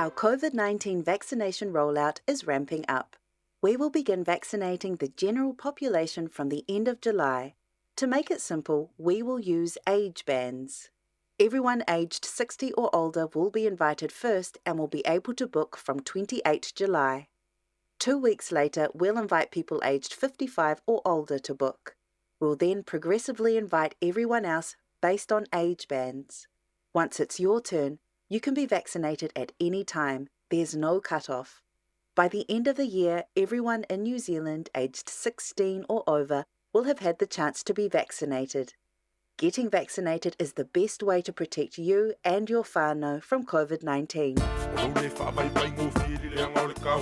Our COVID 19 vaccination rollout is ramping up. We will begin vaccinating the general population from the end of July. To make it simple, we will use age bands. Everyone aged 60 or older will be invited first and will be able to book from 28 July. 2 weeks later, we'll invite people aged 55 or older to book. We'll then progressively invite everyone else based on age bands. Once it's your turn, you can be vaccinated at any time. There's no cut-off. By the end of the year, everyone in New Zealand aged 16 or over will have had the chance to be vaccinated. Getting vaccinated is the best way to protect you and your whānau from COVID 19. O lou le faavaivaigofie i le leaga o le kau,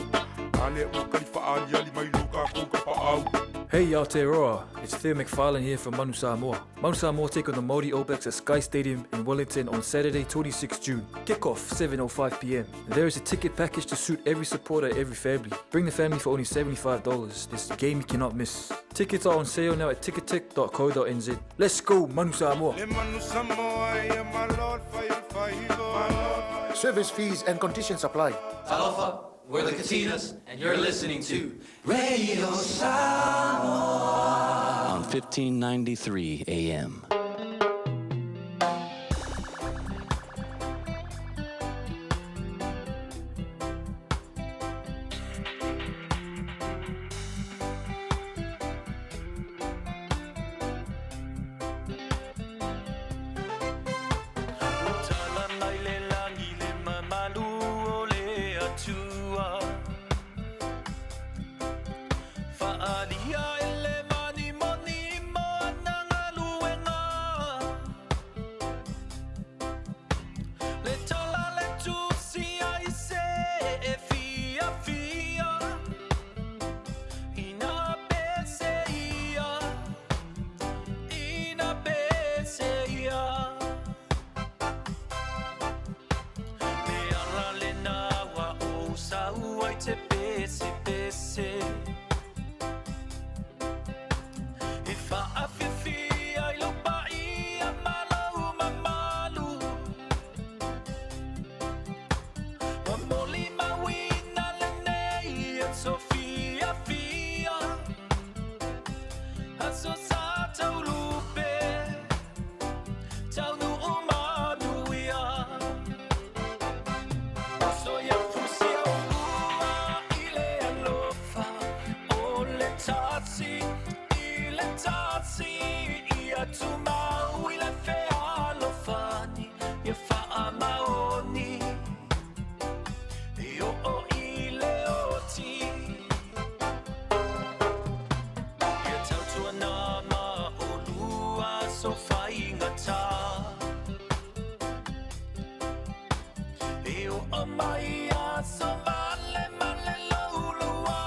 a lea ua kali faaaliali mai lo kakou tapaau. Hey Aotearoa, it's Theo McFarlane here from Manu Samoa. Manu Samoa take on the Māori All Blacks at Sky Stadium in Wellington on Saturday 26 June. Kick-off 7:05 p.m. There is a ticket package to suit every supporter, every family. Bring the family for only $75. This game you cannot miss. Tickets are on sale now at ticketek.co.nz. Let's go, Manu Samoa! Le Manu Samoa ia malo le fai o le faiva. Service fees and conditions apply. Talofa, we're the Katinas, and you're listening to Radio Samoa on 1593 AM. Ua tala mai le lagi le mamalu o le Atua. Faalia e le manimoni ma ana galuega. Le tala le tusi ai se e fiafia. Ina pese ia, ina pese ia. Le ala lena ua ou sau ai te pese pese. E faafiafia i lou paia ma lou mamalu. Ua molimauina lenei aso fiafia. Aso sa taulupe, taunuu manuia. Uso ia fusia olua i le alofa o le tasi i le tasi ia tumau i le fealofani ia faamaoni e oo i le oti. Ia tautuana ma olua so faigata. E oo mai aso male male laulua.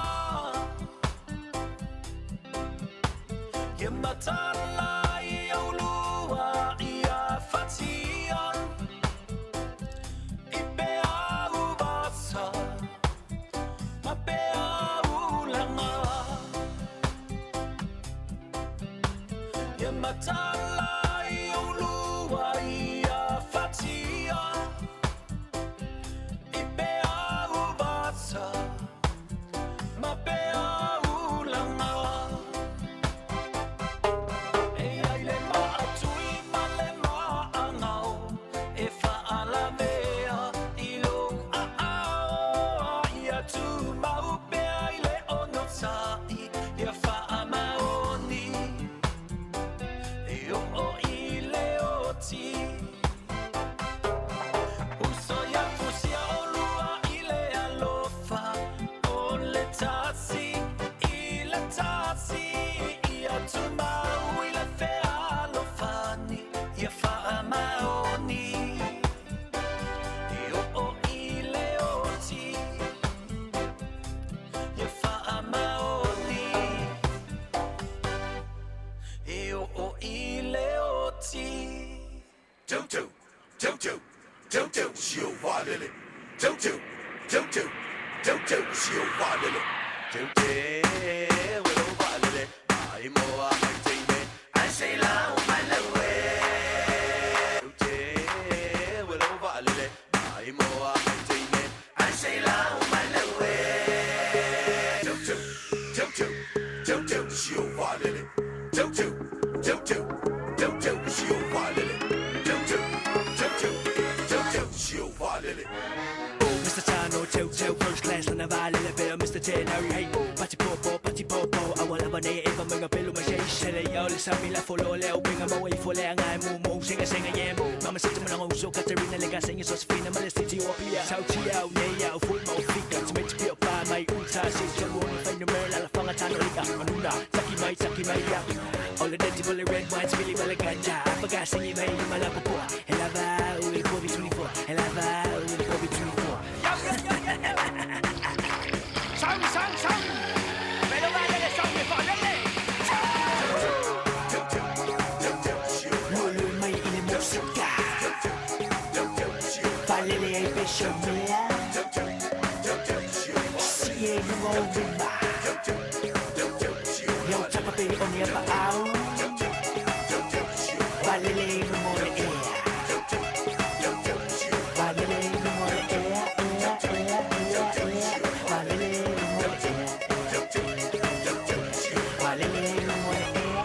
Ia matala i aulua ia fatia. I peau vasa ma peau laga. Ia matala i aulua ia fatia. I peau vasa ma peau laga. E ai le maatui ma le maangao e faalavea i lou aao ia tumau pea i le onosai ia faamaoni e oo i le oti. Uso ia fusia olua i le alofa o le tasi i le tasi ia tumau i le fealofani ia faamaoni e oo i le oti ia faamaoni e oo i le oti. Tautu, tautu, tautu, sio vaalele. Tautu, tautu, tautu, sio vaalele. Tautu, welo vaalele. Mai moa mai teine, ai sei lau mai lewe. Tautu, welo vaalele. Mai moa mai teine, te nari hei Pati popo, pati popo Awa lava nei e va menga pelu ma shei Sele i au le sami la folo le au penga maua i fole anga e mumu Senga senga yeah Mama se te mananga uso Katerina le ka senga Sosfina ma le city o pia Sau ti au nei au full mau fika Te me te pio pa mai uta Si te luoni whai no mere la whanga tano ika Manuna, taki mai, taki mai ya All the dirty bullet red wine spilly bala ganja Apaga singi mai lima la popoa Elava u il Kobe 24 Elava u il Kobe 24 Sang, sang, sang Melo valele sang me falele Lulu mai i le musika Falele ai pesho mea Si e lunga o rima Iau tapa pe o ni apa au Falele i lunga o le ea Falele i lunga o le ea, ea, ea, ea, ea Falele i lunga o le ea Falele i lunga o le ea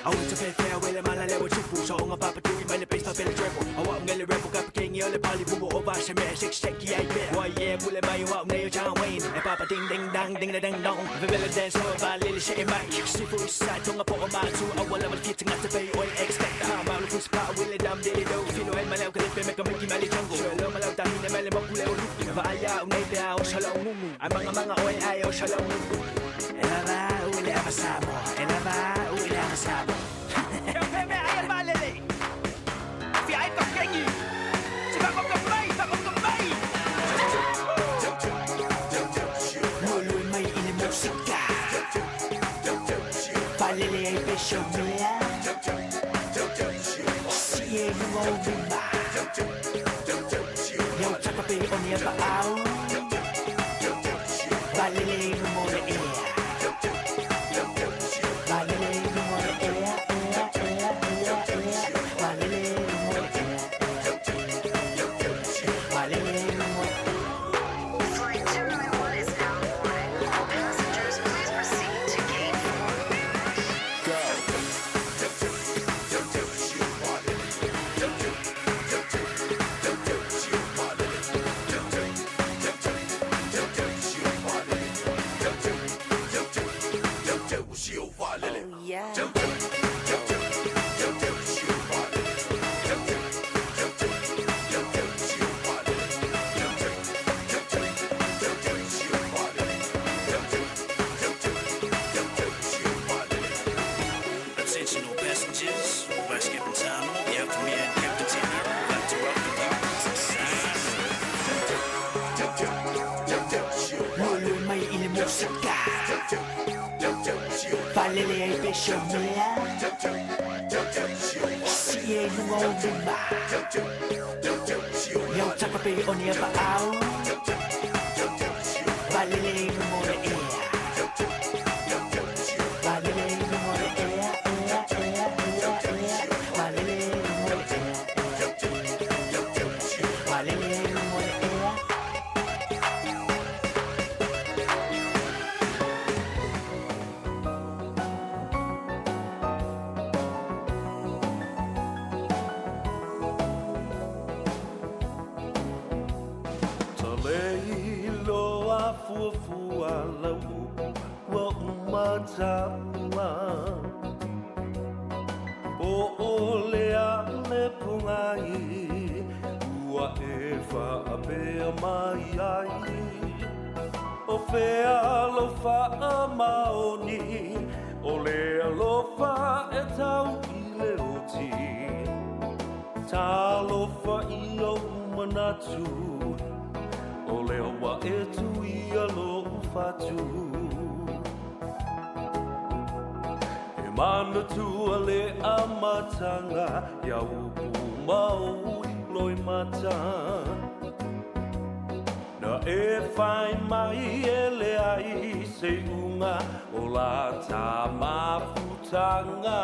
Au te whewhea wele mala lewa tupu So onga papa tui mai le base pa pele treble Au au ngele rebel ka pakengi o le pali bubu O va se me six seki ai be Wa ye pule mai o au nei o John Wayne E papa ding ding dang ding da ding dong Vevele dance o va lili se e mai Sifu isa tonga po o matu Au wala wala kita ngata pay oi expect Ha maulu fusi pa wile dam dili do Filo e malau ka lipe meka miki mali jungle Chelo malau tahine mele moku leo luku Va ai au nei pe au shala ungungu Ai manga manga oi ai o shala ungungu Ela va ule ava Samoa Ela va ule ava Samoa Lulu mai i le musika Falele ai pesho mea Si e lunga o rima Iau tapa pe o ni apa au Falele i lunga o le ea Falele i lunga o le ea, ea, ea, ea, ea Falele i lunga o le ea Falele i lunga o le Flight 291 is now boarding. All passengers, please proceed to gate 4. Oh, yeah. Attention all passengers, Vice Captain Tom, on behalf of me and Captain Tanner, would like to welcome you to Samoa. Lulu mai i le musika Falele ai pesho mea Si e lunga o rima Iau tapa pe o ni apa au Falele i lunga o le ea Falele i lunga o le ea, ea, ea, ea, ea Falele i lunga o le ea Falele i lunga o le ea Ta leilo a fuafua lau upu ua umataua Po o le a le pungai ua e whaapea mai ai O fea alofa a maoni o le alofa e tau i le oti Talofa i o manatu O lea wa e tu ia lo fatu E manatua le amatanga Ia upu mau loi mata Na e whai mai e le ai se unga O la tā mafutanga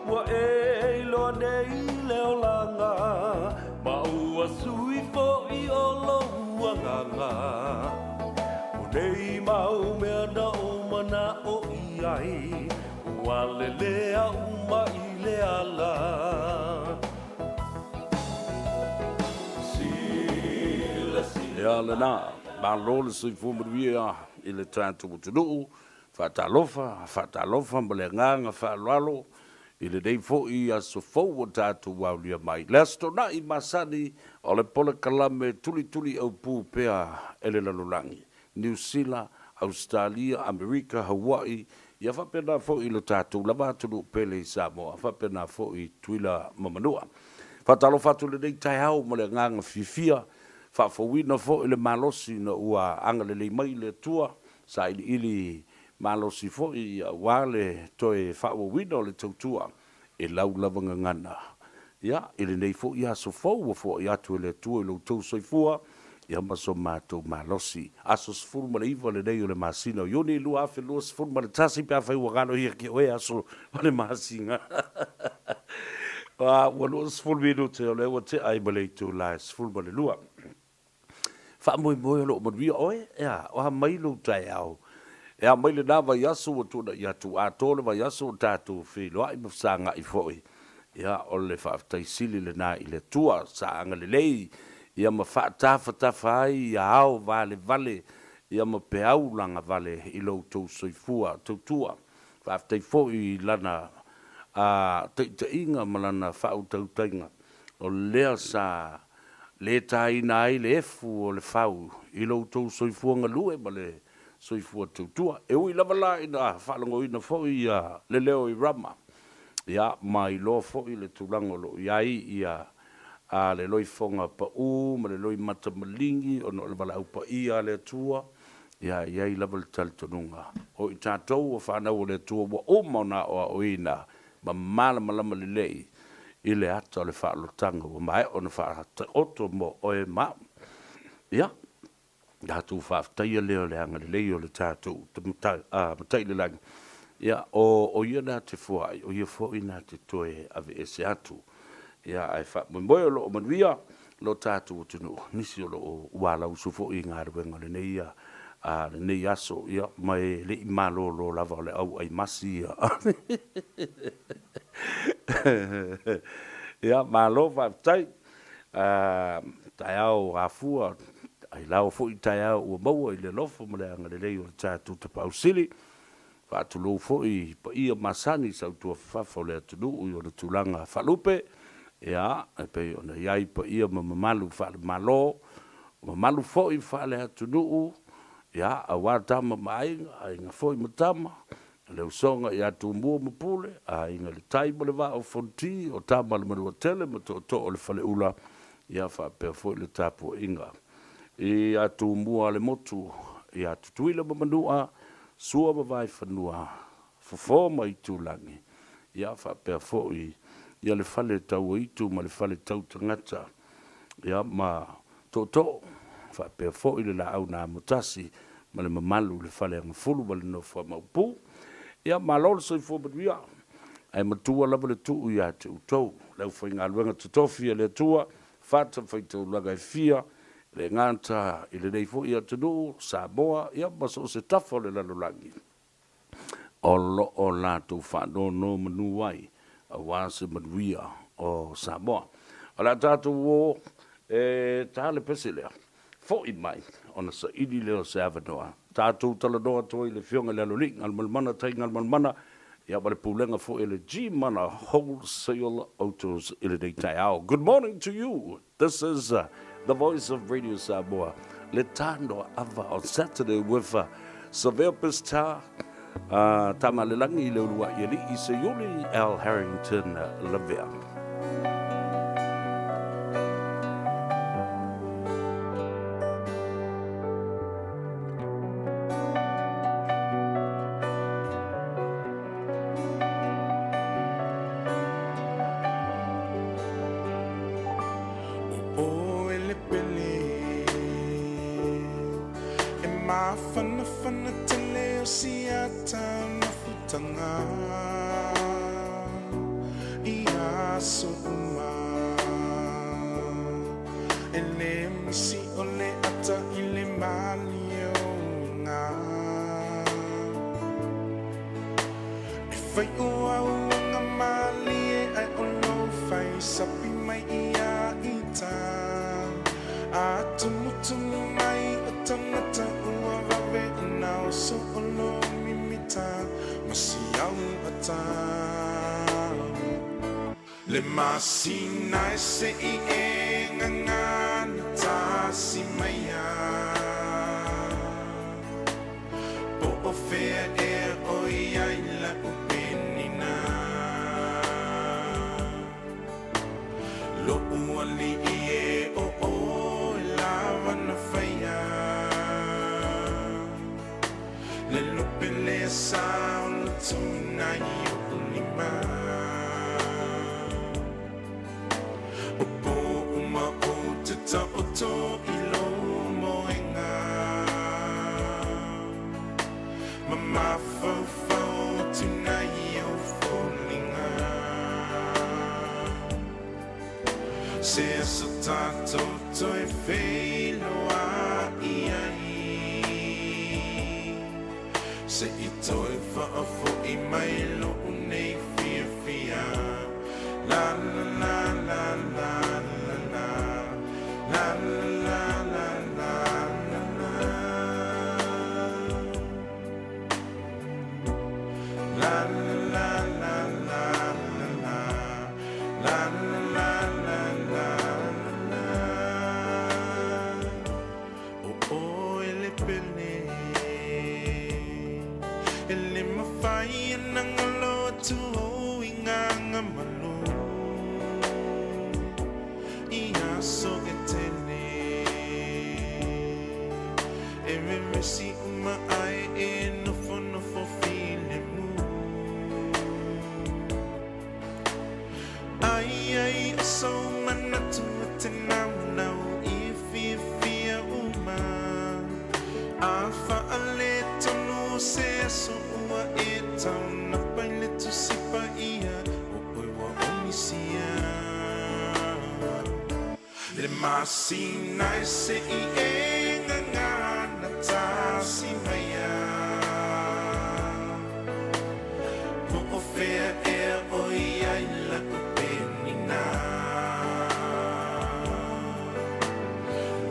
Ua e iloa nei le olanga Ma ua sui fo i o lo uanganga O nei mau mea na o mana o i ai Ua lelea uma i le ala. Ia lena, malo le soifua manuia i le tatou atunuu, faatalofa, faatalofa ma le agaga faaaloalo i lenei foi aso fou ua tatou aulia mai. Le Aso Toonai masani o le polokalame tulituli aupu pea e le lalolagi, Niu Sila, Ausetalia, Amerika, Hawaii, ia faapena foi i lo tatou lava atunuu pele i Samoa, faapena foi i Tutuila ma Manua. Faatalofa atu i lenei taeao ma le agaga fiafia, faafouina foi le malosi ina ua agalelei mai le Atua, sailiili malosi foi aua le toe faaauauina o le tautua e lau lava gagana. Ia, i lenei foi aso fou ua foai atu e le Atua i lo outou soifua, ia ma so matou malosi. Aso 19 lenei o le masina o Iuni 2021 pe afai ua galo ia te oe aso o le masina. Ua 20 minute o lea ua tea ai ma le itula e 12. Faamoemoe o lo o manuia oe, ea, o a mai lou taeao? E a mai lena vaiaso ua tuanai atu, atoa le vaiaso o tatou feiloai ma fesagai foi. Ia, o le faafetai sili lena i le Atua sa agalelei ia ma faatafatafa ai ia ao valevale ia ma peau lagavale i lo outou soifua tautua. Faafetai foi i Lana taitaiga ma Lana faautautaiga o lea sa le taina ai le efu o le fau i lo outou soifua galue ma le soifua tautua. E ui lava la ina faalogoina foi ia le leo i Rama, ia, ma iloa foi le tulaga o lo o i ai ia le loifoga pau ma le loimata maligi ona o le valaau paia a le Atua, ia, e i ai lava le talitonuga o i tatou o fanau a le Atua ua uma ona aoaoina ma malamalama lelei i le ata o le faaolotaga ua maea ona faataoto mo oe ma au. Ia, tatou faafetaia lea o le agalelei o le tatou Matai i le Lagi, ia, o Ia na te foai, o Ia foi na te toe aveese atu. Ia, ae faamoemoe o lo o manuia lo tatou atunuu, nisi o lo o ua alausu foi i galuega o lenei lenei aso, ia, ma e le i malolo lava o le auai masi ia. Ia, malo faafetai. Taeao afua, ailao foi taeao ua maua i le alofa ma le agalelei o le tatou Tapaau Sili. Faatulou foi i paia masani sautuafafafa o le atunuu i ona tulaga faalupe, ia, e pei ona i ai paia ma mamalu faale-Malo, mamalu foi faale-atunuu, ia, aua Tama ma Aiga, Aiga foi ma Tama, le usoga ia Tumua ma Pule, Aiga i le Tai ma le Vaa o Fonoti, o Tama a le Manuatele ma Tootoo o le Faleula, ia faapea foi le tapuaiga ia Tumua le motu, ia Tutuila ma Manua, Sua ma Vaefanua, Fofo ma Aitulagi, ia faapea foi ia le fale tauaitu ma le fale tautagata, ia ma Tootoo, faapea foi le Laau na Amotasi ma le mamalu i le Faleagafulu ma le nofo a Maopu. Ia malo le soifua manuia, ae matua lava le tuu ia te outou, le aufaigaluega totofi a le Atua, fatafaitaulaga e fia, e le gata i lenei foi atunuu, Samoa, ia ma so o se tafa o le lalolagi, o lo o latou faanonomanu ai aua se manuia o Samoa. O le a tatou o e ta le pese lea, foi mai ona saili lea o se avanoa tatou talanoa atu ai i le Afioga i le Aloalii Galumalemana Tai Galumalemana, ia ma le Pulega foi a le G-Mana Wholesale Autos i lenei taeao. Good morning to you. This is the voice of Radio Samoa, le Tanoa Ava on Saturday with Savea Pista, Tamalelagi i le Uluai Alii Seiuli Al Harrington Lavea. O oe le pele E māwhanawhana tele o siata mafutaga I aso uma E le misi o le ata i le mālie o uiga E fai o au aga mālie ae o lou fai sapi mai ia ita A tumutumu. tau Le masina e se'i e ngangana tasi mai a Po o fea ea o i ai la'u penina Lo'u ali'i e o oe lava na faia Le lupe le sa o le tuina i o'u lima O pō uma ou te taoto i lou moenga Ma mafaufau atu nei i ou foliga Se aso tatou toe feiloai ai Se i toe faafoi mai lo'u nei fiafia La la la la la la la La la la la la la La la la la la la La la la la la la O oe le pele E le mawhai ana ngalo atu ou i ngā ngamalu I aso e tele E wewesi uma ai e nofonofo filemu Ai ai o sou manatu e te naunau i fiafia uma A whaale tonu o se aso ua e taunapa i le Tusi Paia o oe ua omisia Le masina e se'i e ngangana tasi mai a Po o fea ea o i ai la'u penina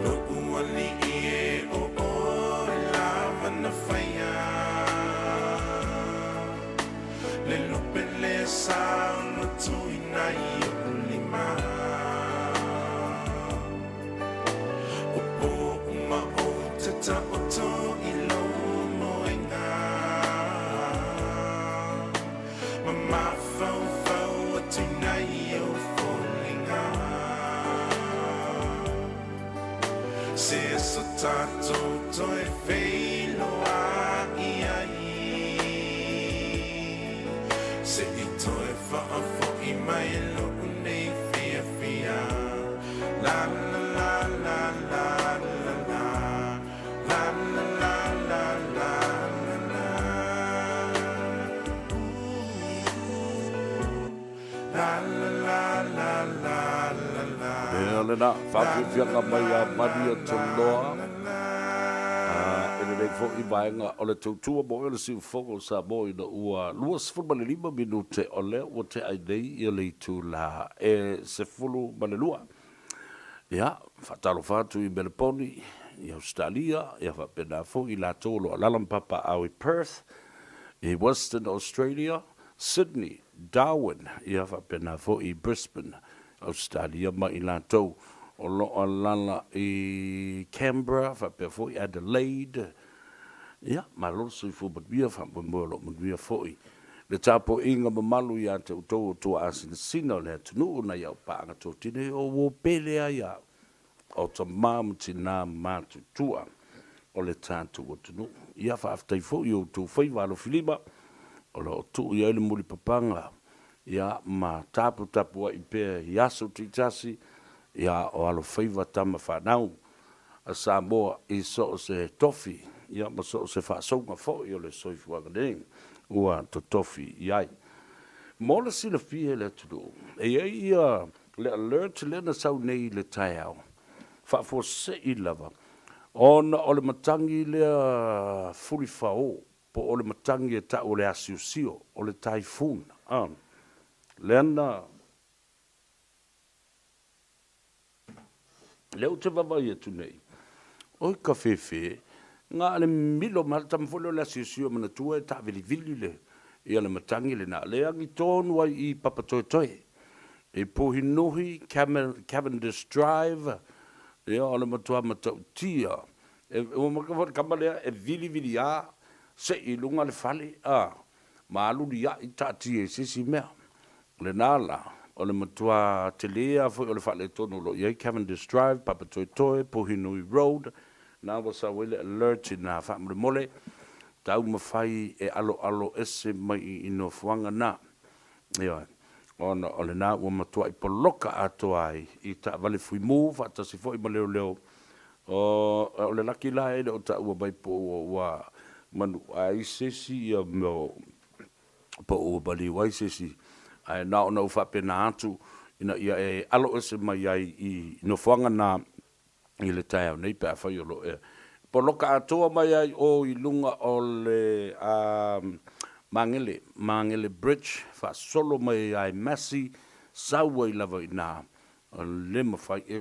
Lo'u ali'i e o oe lava na faia Le lupe le sa o le tuina i o'u lima O pō uma ou te taoto i lou moenga Ma mafaufau atu nei i ou foliga Se aso tatou toe feiloai ai Se i toe faafoi mai lo'u nei fiafia La la la la la la la La la la la la la la La la la la la la la Mea lena, faafiafiaga mai ia Maria Toloa, i lenei foi vaega o le tautua mo oe o le Siufogo o Samoa ina ua 25 minute o lea ua tea ai nei ia le itula e 12. Ia, faatalofa atu i Meleponi, i Ausetalia, ia faapena foi i latou o lo o alaala ma papaaao i Perth, i Western Australia, Sydney, Darwin, ia faapena foi i Brisbane, Ausetalia ma i latou o lo o alaala i Canberra faapea foi Adelaide. Ia, malo le soifua manuia, faamoemoe o lo o manuia foi le tapuaiga mamalu ia te outou o tuaasinasina o le atunuu nai au paaga totino e o uo pele ai au o tama ma tina matutua o le tatou atunuu. Ia faafetai foi i outou faiva alofilima o lo o tuu i ai le mulipapaga ia ma taputapuai pea i aso taitasi ia o alofaiva tama fanau a Samoa i so o se tofi ia ma so o se faasouga foi o le soifuaga nei ua totofi i ai. Mo le silafia e le atunuu, e i ai ia le alert lea na sau nei i le taeao, faafuasei lava ona o le matagi lea fulifao po o le matagi e tau o le asiosio, o le typhoon, a, lea na, lea ou te vaavaai atu nei, oi ka fefe, na o le milo mai lava le tama foi lea o le asiosio, manatua e taavilivili le. Ia le matagi lena le agi tonu ai i Papatoetoe, i Puhinuhi, Cavendish Drive, ia o le matua matautia. E, ua maka foi le kama lea e vilivili a se'i i luga le fale, a, ma alulia'i taatia i se isi mea. O lena la, o le matua telē a foi o le faaletonu o lo o i ai Cavendish Drive, Papatoetoe, Puhinui Road, na ua sau ai le alert ina faamolemole taumafai e aloalo ese mai i nofoaga na. Ioe. Ona o lena ua matuai poloka atoa ai i taavale fuimu faatasi foi ma leoleo. O, o le laki la e le o taua mai po ua manuai se isi ia mea o po ua maliu ai se isi, ae na ona ou faapena atu ina ia e alo ese mai ai i nofoaga na i le taeao nei pe afai o lo o e poloka atoa mai ai o i luga o le Magele, Magele Bridge, faasolo mai ai Massey, sau ai lava i ina, le mafai e,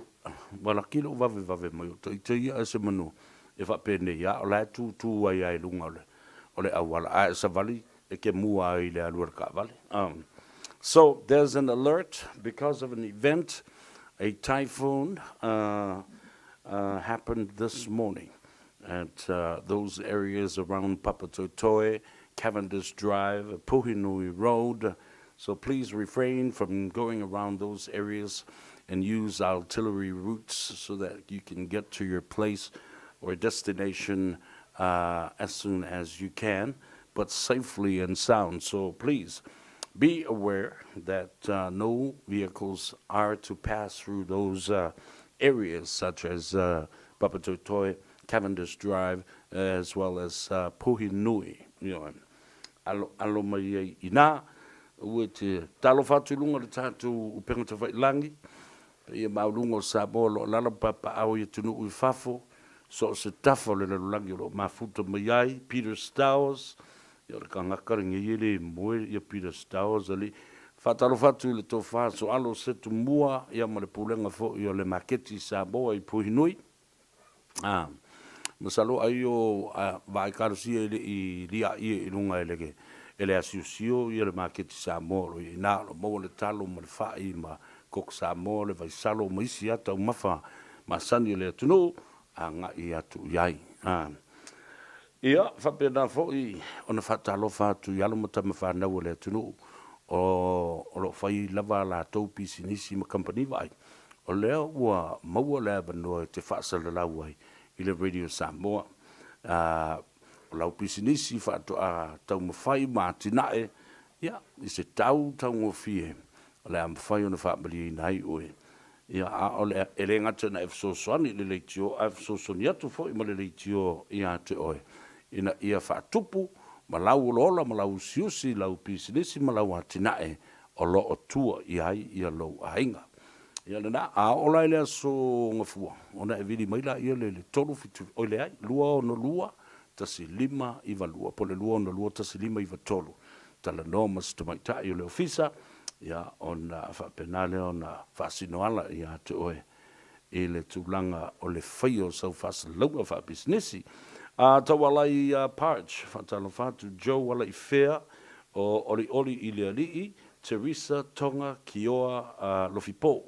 ua laki lou vavevave mai o ita ia ae semanu e faapenei lava o la e tutu ai lava i luga o le o le auala, a e savali e ke mua ai i le alu a le taavale. So there's an alert because of an event, a typhoon uh, uh, happened this morning at uh, those areas around Papatoetoe, Cavendish Drive, Puhinui Road. So please refrain from going around those areas and use artillery routes so that you can get to your place or destination uh, as soon as you can, but safely and sound. So please be aware that uh, no vehicles are to pass through those uh, areas such as uh, Papatoetoe, Cavendish Drive, as well as uh, Puhinui. You know, alo, alo mai ai inā, ua te talofa atu i luga o le tatou upega tafailangi, paia maualuga o Samoa o lo o alaala ma papaaao i atunuu i fafo, so o se tafa o le lalolagi o lo o mafuta mai ai, Peter Stowers, ia o le tagata lenei e le moe ia Peter Stowers, alii. Faatalofa atu i le tofa Soalo Setumua, ia ma le pulega foi o le maketi Samoa i Puhinui. A, masalo ai o vaa Ekalesia e le i liaʻia i luga e le, e le asiosio ia le maketi Samoa o lo o i ai ina, o lo o maua le talo ma le fa'i ma koko Samoa, le vaisalo ma isi lava taumafa masani a le atunuu, agai atu i ai. A, ia, faapena foi ona faatalofa atu i alo ma tama fanau a le atunuu o, o lo o fai lava a latou pisinisi ma kamupani vaai. O lea ua maua le avanoa e te faasalalau ai i le Radio Samoa. A, o lau pisinisi faatoa taumafai ma atinae, ia, i se tau taugofie o le a mafai ona faamalieina ai oe. Ia, a o le, e le gata ina e fesoasoani i le leitio, ae fesoasoani atu foi ma le leitio ia te oe, ina ia faatupu ma lau olaola ma lau usiusi lau pisinisi ma lau atinae o lo o tua i ai ia lou aiga. Ia lena, a oo la i le aso Gafua, ona e vili mai laia le le 3 7, oi leai, 2 6 2 1 5 9 2, po o le 2 6 2 1 5 9 3. Talanoa ma si tamaitai o le ofisa, ia, ona faapena lea ona faasino ala ia te oe i le tulaga o le faia o sau faasalalauga faapisinisi. A tauala i Parch, faatalofa atu Joe Alaifea o Olioli i le Alii, Teresa Tonga Kioa Lofipo.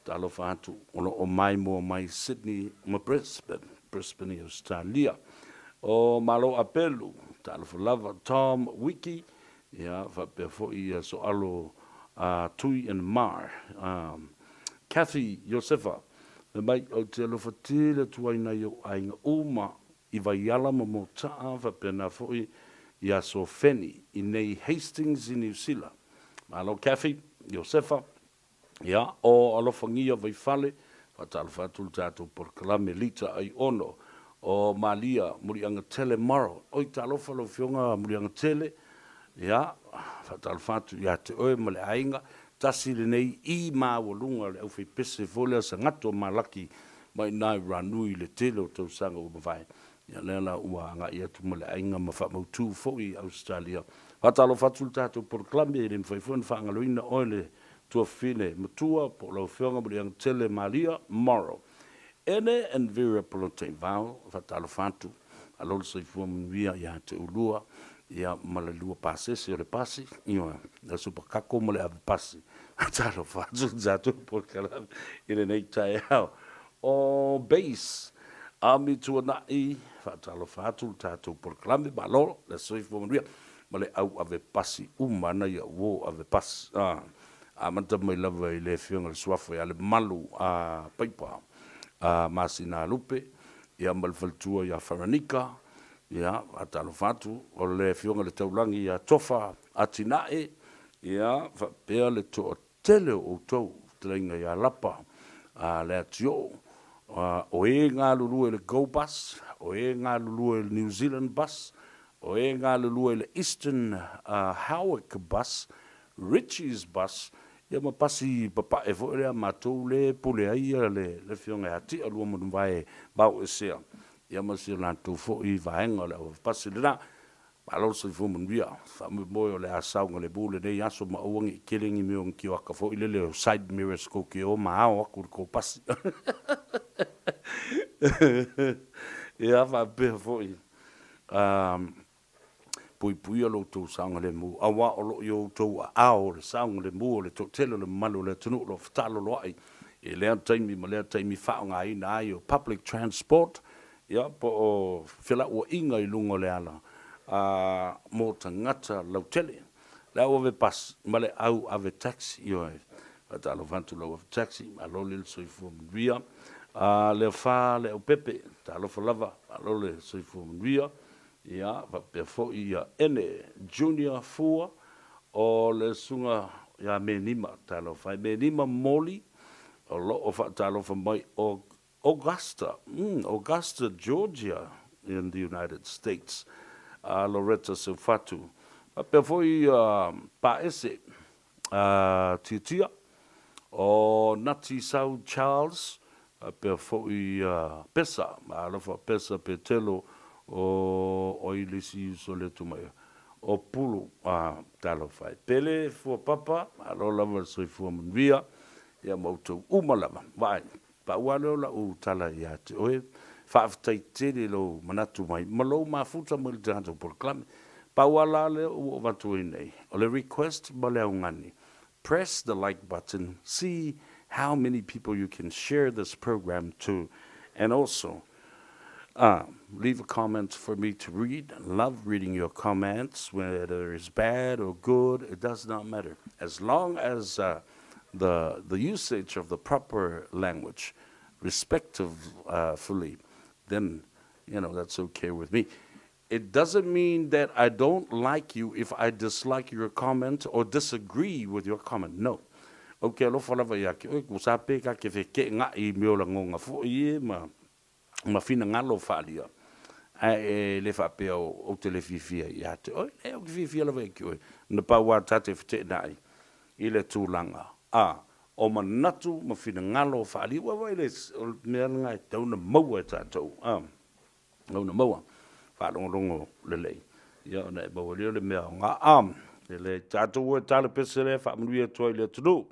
Talofa atu o lo o maimoa mai Sydney ma Brisbane, Brisbane i Ausetalia. O Malo Apelu, talofa lava Tom Wiki, ia faapea foi ia Soalo Tui and Mar. Cathy Iosefa, fai mai, Ou te alofa tele atu ai nai ou aiga uma i Vaiala ma Motaa faapena foi i Aso Feni i nei Hastings i Niu Sila. Malo Cathy, Iosefa, ia, o Alofagia Vaifale, faatalofa atu le tatou polokalame Lita Aiono, o Malia Muliagatele Morrow, oi talofa lau Afioga Muliagatele, ia, faatalofa atu ia te oe ma le aiga, tasi lenei i maualuga o le aufaipese foi lea Sagatto Malaki mai ina i Ranui i le tele o tausaga ua mavae. Ia lea la ua agai atu ma le aiga ma faamautu foi i Ausetalia. Faatalofa atu le tatou polokalame, e le mafai foi ona faagaloina oe le tuafafine matua po o lau Afioga Muliagatele Malia Morrow. Ene and Vera Polotaivao, faatalofa atu, malo le soifua manuia ia te oulua. ia ma le lua pasese o le pasi, ioe, le supakako ma le ave pasi. Talofa atu i le tatou polokalame i lenei taeao. O Base Ami Tuanai, faatalofa atu i le tatou polokalame, malo le soifua manuia ma le au ave pasi uma ana ia uo ave pasi. Amata mai lava i le Afioga i le Suafa ia Lemalu a Paipa a Masinalupe, ia ma le faletua ia Faranika, ia, faatalofa atu, o le Afioga i le Taulagi ia Tofa Atinae, ia, faapea le toatele o outou, fetalaiga ia Lapa a Leatioo, o e galulue i le Go Bus, o e galulue i le New Zealand Bus, o e galulue i le Eastern Howick Bus, Ritchie's Bus, ia ma pasi papae foi lea a matou le pule ai le Afioga ia Tia Luamanuvae Vaoesea, ia ma si o latou foi vaega o le auavapasi lena. Malo le soifua manuia. Faamoemoe o le a saogalemu lenei aso ma aua ne i tele ni mea o ni tioata foi lele o side mirrors tou te o ma ao atu i le tou pasi. Ia faapea foi, puipuia lo outou saogalemu, aua o lo o i outou aao le saogalemu o le toatele o le mamalu o le atunuu o lo o fetaaloloai i lea taimi ma lea taimi faaaogaina ai o public transport, ia, po o felauaiga i luga o le ala a mo tagata lautele. Le au ave bus ma le au ave taxi, ioe, faatalofa atu i le au ave taxi, malo le soifua manuia. A le afa le aupepe, talofa lava, malo le soifua manuia. Ia, faapea foi ia Ene Junior Fua, o le susuga ia Menima, talofa e Menima Moli, o lo o faatalofa mai o Augusta, mm, Augusta, Georgia in the United States, a Loretta Seufatu. Faapea foi ia Paese a Tiatia, o Nati Sau Charles, faapea foi ia Pesa, alofa Pesa Petelo, o o ai le isi uso lea tu mai, o Pulu, a, talofa e. Pele Fuapapa, malo lava le soifua manuia, ia ma outou uma lava. Vaai, pau lava lea o lau tala ia te oe, faafetai tele i lou manatu mai ma lou mafuta mai le tatou polokalame. Pau lava la lea ua ou avatu ai nei, o le request ma le augani, press the like button, see how many people you can share this program to, and also leave a comment for me to read. Love reading your comments, whether it's bad or good, it does not matter. As long as the, the usage of the proper language, respectively, then, you know, that's okay with me. It doesn't mean that I don't like you if I dislike your comment or disagree with your comment. No. Ou te alofa lava ia te oe, ko sa pe ka ke fekeʻenaʻi i mea o lagona foi e ma, ma finagalo faaalia. Ae e le faapea ou te le fiafia ia te oe. Leai, ou te fiafia lava ia te oe. Na pau lava ta te feteenai i le tulaga a o manatu ma finagalo faaalia. Ua vaai le, o le mea lena e tatau ona maua e tatou. A. Ona maua, faalogologo lelei, ia ona e maua lea o le mea aoga. A, e le tatou e tala pese lea faamanuia atu ai i le atunuu.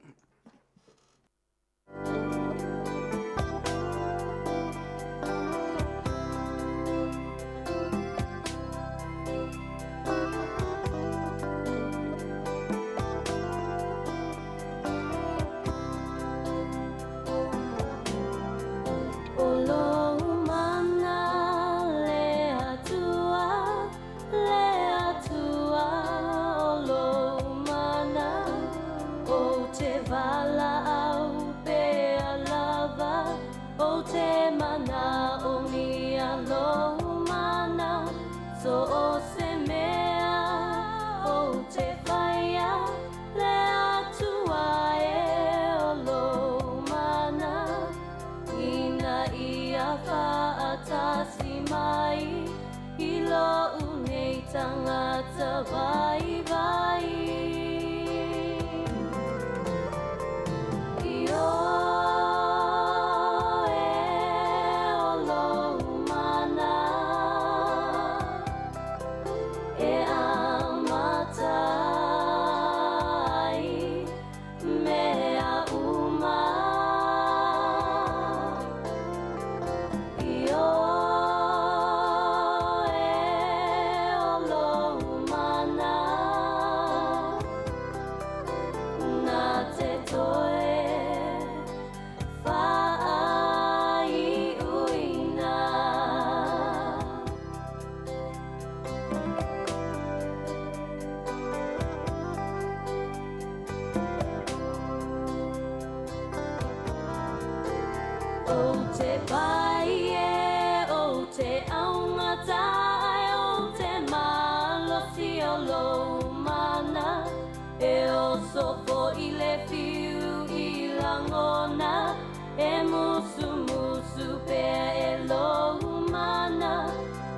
te pai e, o te augata ai, o te malosi o lou mana, e oso foi le fiu i lagona, e musumusu pea e lou mana,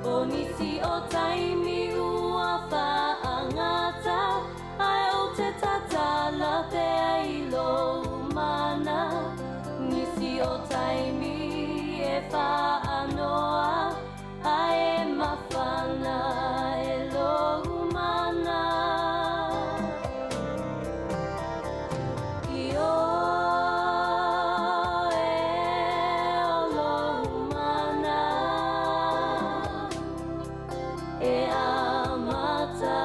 o nisi o taimi ua faagata, ae ou te tatala pea i lou mana, nisi o taimi e faanoa, ae mafana e lou mana. Ioe o lou mana e amata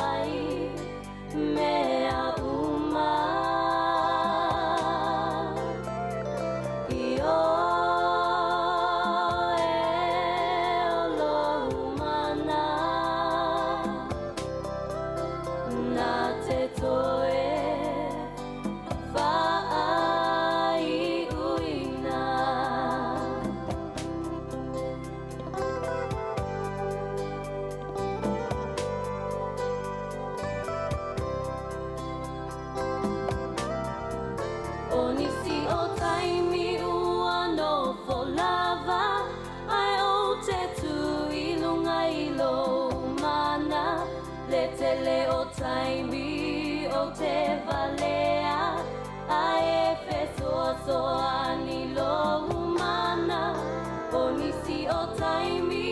ai mea uma. Ioe o lou mana na te toe faaiuina. O nisi o taimi ua nofo lava, ae ou te tu i luga i lou mana, le tele o taimi ou te valea, ae fesoasoani lou mana. O nisi o taimi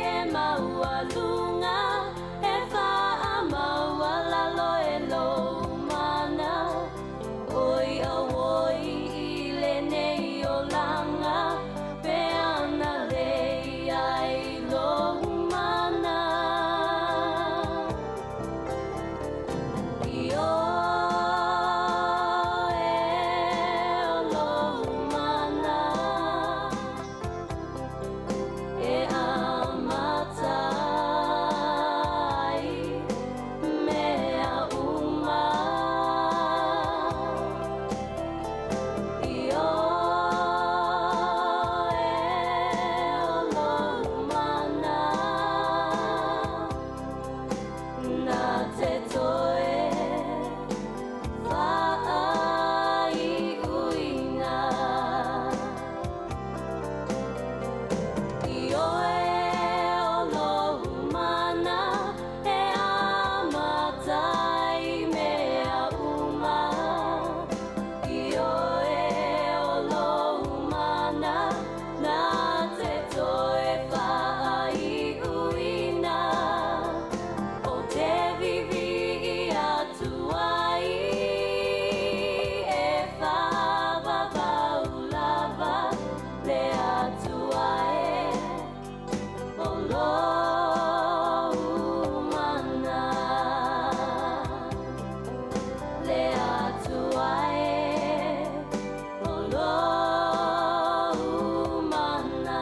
e maualuga, e faamaualalo e lou mana. Oi auoi i lenei olaga, pe ana lei ai lou mana. Ioe o lou mana e amata ai mea uma. Ioe o lou mana na te toe faaiuina. Ioe o lou mana e amata ai mea uma. Ioe o lou mana na te toe faaiuina. Ou te vivi'i atu ai e faavavau lava le Atua e o lou mana. Le Atua e o lou mana.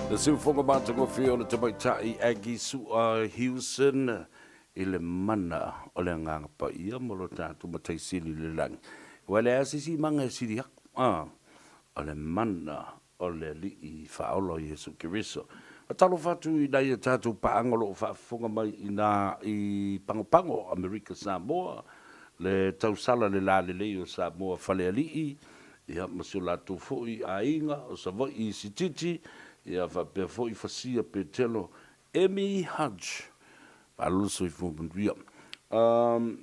Le siufofoga matagofie o le tamaitai Aggie Sua Hewson i le mana o le Agaga Paia ma lo tatou Matai Sili i le Lagi. Ua leai lava se isi maga e sili aku, a, o le mana o le Alii Faaola o Iesu Keriso. Faatalofa atu i nai a tatou paaga o lo o faafofoga mai i ina i Pagopago o Amerika Samoa, le tausala le lalelei o Samoa Falealii, ia ma si o latou foi aiga o Savaii i Sititi, ia faapea foi Fasia Petelo Amy Hudge. Malo le soifua manuia. Um,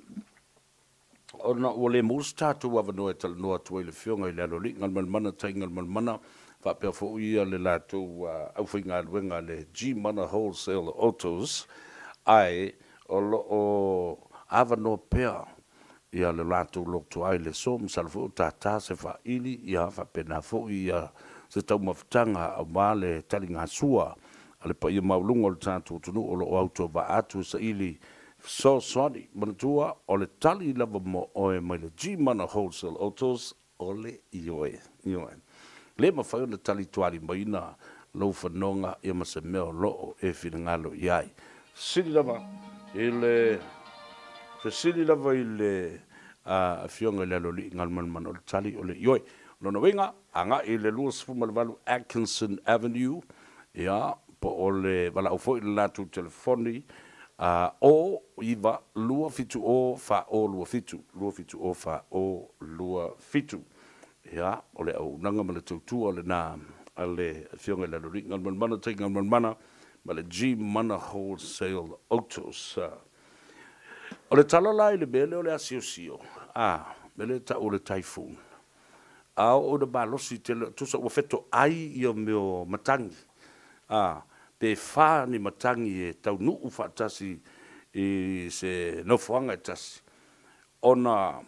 ona ua le maua se tatou avanoa e talanoa atu ai le Afioga i le Aloalii Galumalemana Tai Galumalemana faapea foi ia le latou aufaigaluega le G-Mana Wholesale Autos, ae o lo o avanoa pea ia le latou loto ai le aso, masalo foi o tātā se faaili, ia faapena foi ia se taumafataga aua le taligasua a le paia maualuga o le tatou atunuu o lo o autovaa atu e saili fesoasoani. Manatua, o le tali lava mo oe mai le G-Mana Wholesale Autos, o le ioe. Ioe. Le mafai ona tali tualimaiina lou fanoga ia ma se mea o lo o e finagalo i ai. Sili lava i le fesili lava i le Afioga i le Aloalii Galumalemana. O le tali o le ioe. O lona uiga, agai i le 28 Atkinson Avenue, ia, po o le valaau foi i le latou telefoni, 0 9 2 7 0 4 0 2 7, 2 7 0 4 0 2 7. Ia, o le auaunaga ma le tautua lena a le Afioga i le Aloalii Galumalemana, Tai Galumalemana ma le G Mana Wholesale Autos. O le tala la i le mea lea o le asiosio, a, mea lea e tau o le typhoon, a oo ina malosi tele, tusa ua fetoai ia mea o matagi, a, pe fa ni matagi e taunuu faatasi i se nofoaga e tasi, ona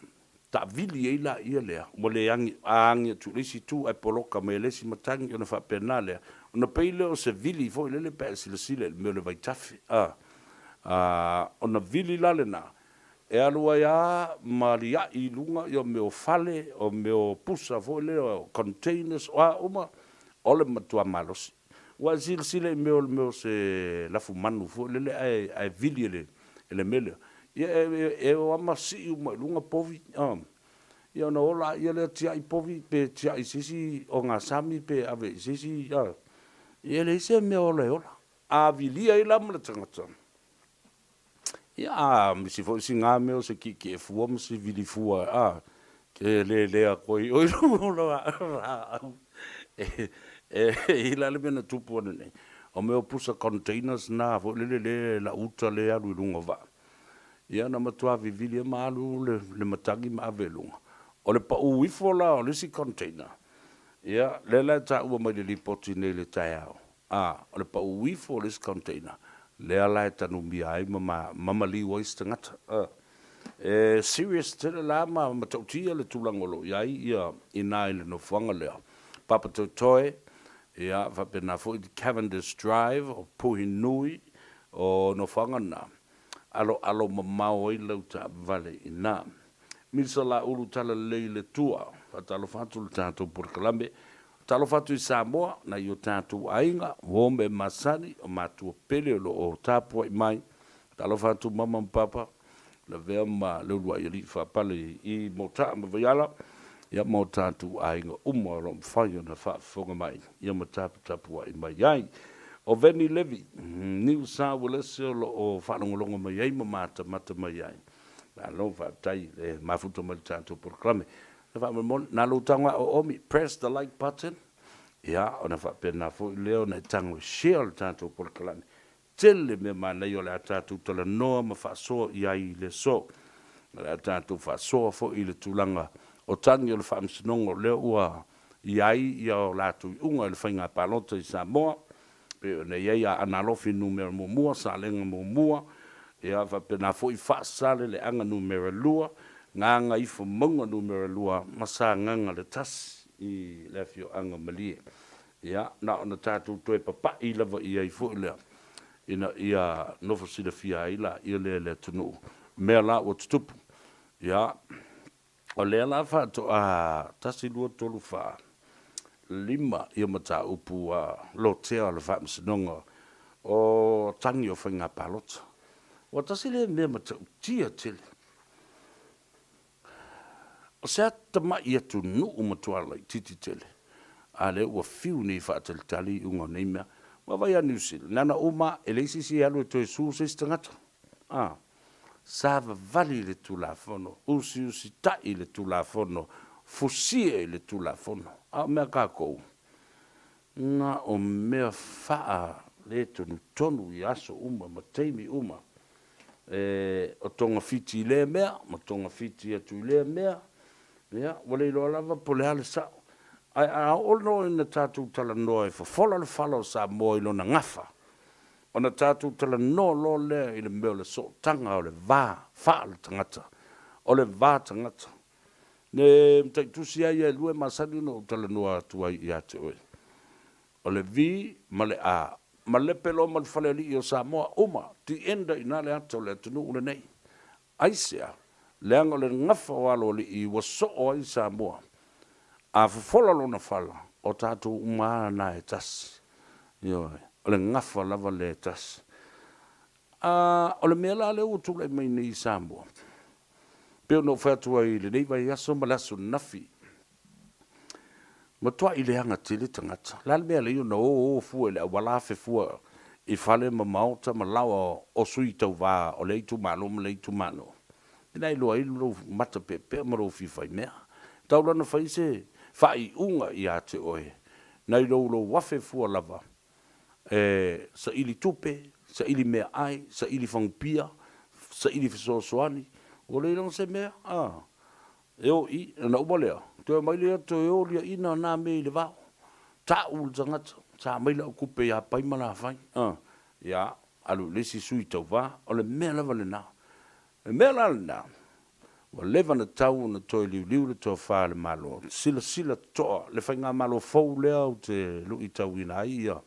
taavili ai laia lea, ua le agi, a agi atu i le isi itu ae poloka mai e le isi matagi ona faapena lea, ona pei lea o se vili foi lele pe a e silasila i le mea o le vaitafe, a, a, ona vili la lena, e alu ai lava ma lia'i i luga ia mea o fale, o mea o pusa foi lea o containers, o a uma, o le matua malosi. Ua e silasila i mea o le mea o se lafumanu foi lele ae, ae vili e le, e le mea lea, ia e, e o lava ma sii uma i luga povi, a, ia ona ola lea tiai povi pe tiai i se isi ogasami pe ave i se isi, a, ia e leai se mea ola e ola. A vilia ai la ma le tagata, ia a misi foi sina mea o se kiekie fua ma se vili fua, a, ke lele atu ai oe i luga o lau laau. E, e i ai la le mea na tupu ananei, o mea o pusa containers na foi lele lea e lau uta lea e alu i luga o vaa. Ia na matua vivili ai ma alu le, le matagi ma ave i luga. O le pau ifo la o le isi container, ia, lea la e taua mai le lipoti nei i le taeao, a, o le pau ifo o le isi container, lea la e tanumia ai ma, ma, ma maliu ai se tagata. A, e serious tele la ma matautia le tulaga o lo o i ai ia ina i le nofoaga lea. Papatoetoe, ia, faapena foi Cavendish Drive, o Puhinui, o nofoaga na, aloalo mamao ai lau taavale i ina. Misa Laulu Talalelei i le Atua. Faatalofa atu i le tatou polokalame. Talofa atu i Samoa, nai o tatou aiga, uo me masani, o matua pele o lo o tapuai mai. Talofa atu mama ma papa, lavea ma le uluai alii faapale i Motaa ma Vaiala, ia ma o tatou aiga uma o lo o mafai ona faafofoga mai, ia ma taputapuai mai ai. O Veni Levi, Niu Sa Uelese o lo o faalogologo mai ai ma matamata mai ai. Malo faafetai le mafuta mai le tatou polokalame. Faamolemole, na lou tago a oomi, press the like button, ia, ona faapena foi lea ona e tago e share le tatou polokalame. Tele mea manaia o le a tatou talanoa ma faasoa i ai i le aso. O le a tatou faasoa foi i le tulaga o tagi o le Faamasinoga o lea ua i ai ia o latou iuga i le faiga palota i Samoa, pei ona i ai Aana Alofi numera muamua, Salega muamua, ia faapena foi Faasaleleaga numera lua, Gagaifomauga numera lua ma Sagaga le tasi i le afioaga o Malie. Ia, na ona tatou toe papai lava i ai foi lea, ina ia nofo silafia ai laia lea e le atunuu, mea la ua tutupu. Ia, o lea la faatoa 1, 2, 3, 4, 5 ia mataupu ua lotea o le Faamasinoga o tagi o faiga palota. Ua tasi lea mea matautia tele. O se atamai atunuu matua laitiiti tele, a lea ua fiu nei e faatalitali iuga o nei mea. Ua vaai a Niu Sila, na ona uma e leai se isi e alu e toe sue se isi tagata. A, savavali i le Tulafono, usiusitai i le Tulafono, fusia i le Tulafono. A o mea a tatou, na o mea faaletonu i aso uma ma taimi uma. E, o togafiti i lea mea ma togafiti atu i lea mea, ia, ua le iloa lava po o le a le sao. Ae a oo loa ina tatou talanoa e fofola le fala o Samoa i lona gafa, ona tatou talanoa loa lea i le mea o le sootaga o le va faale-tagata, o le va tagata. Le mataitusi lava ia e lua e masani ona ou talanoa atu ai ia te oe. O le V ma le A. Malepe loa ma le Falealii o Samoa, uma, the end i ina le ata o le atunuu lenei. Aisea? Leaga o le gafa o aloalii ua soo ai Samoa. A fofola lona fala, o tatou uma lava na e tasi. Ioe, o le gafa lava lea e tasi. A o le mea la lea ua tulai mai nei i Samoa, Pei ona ou fai atu ai i lenei vaiaso ma le aso ananafi, matuai leaga tele tagata. O le a le mea e ala ai ona o o fua i le auala afe fua i fale ma maota ma laoa o sui tauva o lea itumalo ma lea itumalo? Lena e iloa ai lou mata peapea ma lou fia faimea. E tatau la ona fai se faaiuga ia te oe nai lou lou afe fua lava e saili tupe, saili meaai, saili fagupia, saili fesoasoani, ua le iloga se mea a e o i, ona uma lea, toe omai lea toe o liaina na mea i le vao. Tau le tagata, sa aumai lau tupe ia Pai ma Lafai, a, ia, alu i le isi sui tauva, o le mea lava lena. O le mea la lena, ua leva ona tatau ona toe liuliu le tofa a le Malo, silasila totoa le faigamalo fou lea ou te luitauina ai ia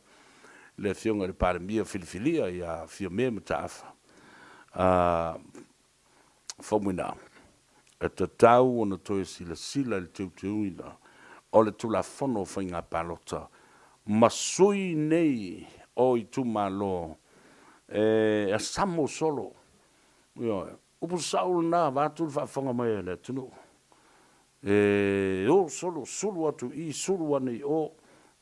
le Afioga i le Palemia filifilia ia Fiame Mataafa Faumuina, e tatau ona toe silasila i le teuteuina o le Tulafono o Faiga Palota ma sui nei o itumalo e asamo solo. Ioe. Upu sao lena vaeatu le faafofoga mai a le atunuu. E o solo, sulu atu i i, sulu ane i o,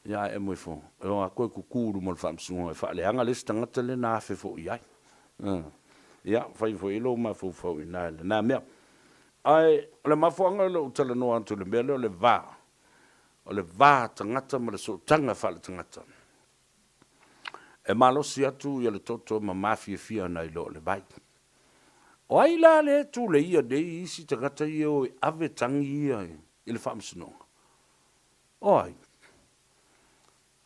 ia ae emo ifo, e o atu e tutu i luma o le Faamasinoga e faaleaga le isi tagata lea na afe foi i ai. Ia, fai foi i ai lou mafaufau i ina i lena mea. Ae o le mafuaaga o lou talanoa atu i le mea lea o le va, o le va tagata ma le sootaga faaletagata. E malosi atu ia le toto ma mafiafia nai lo le vai. O ai la lea e tuleia nei isi tagata ia e o e ave tagi ia i le faamasinoga? O ai?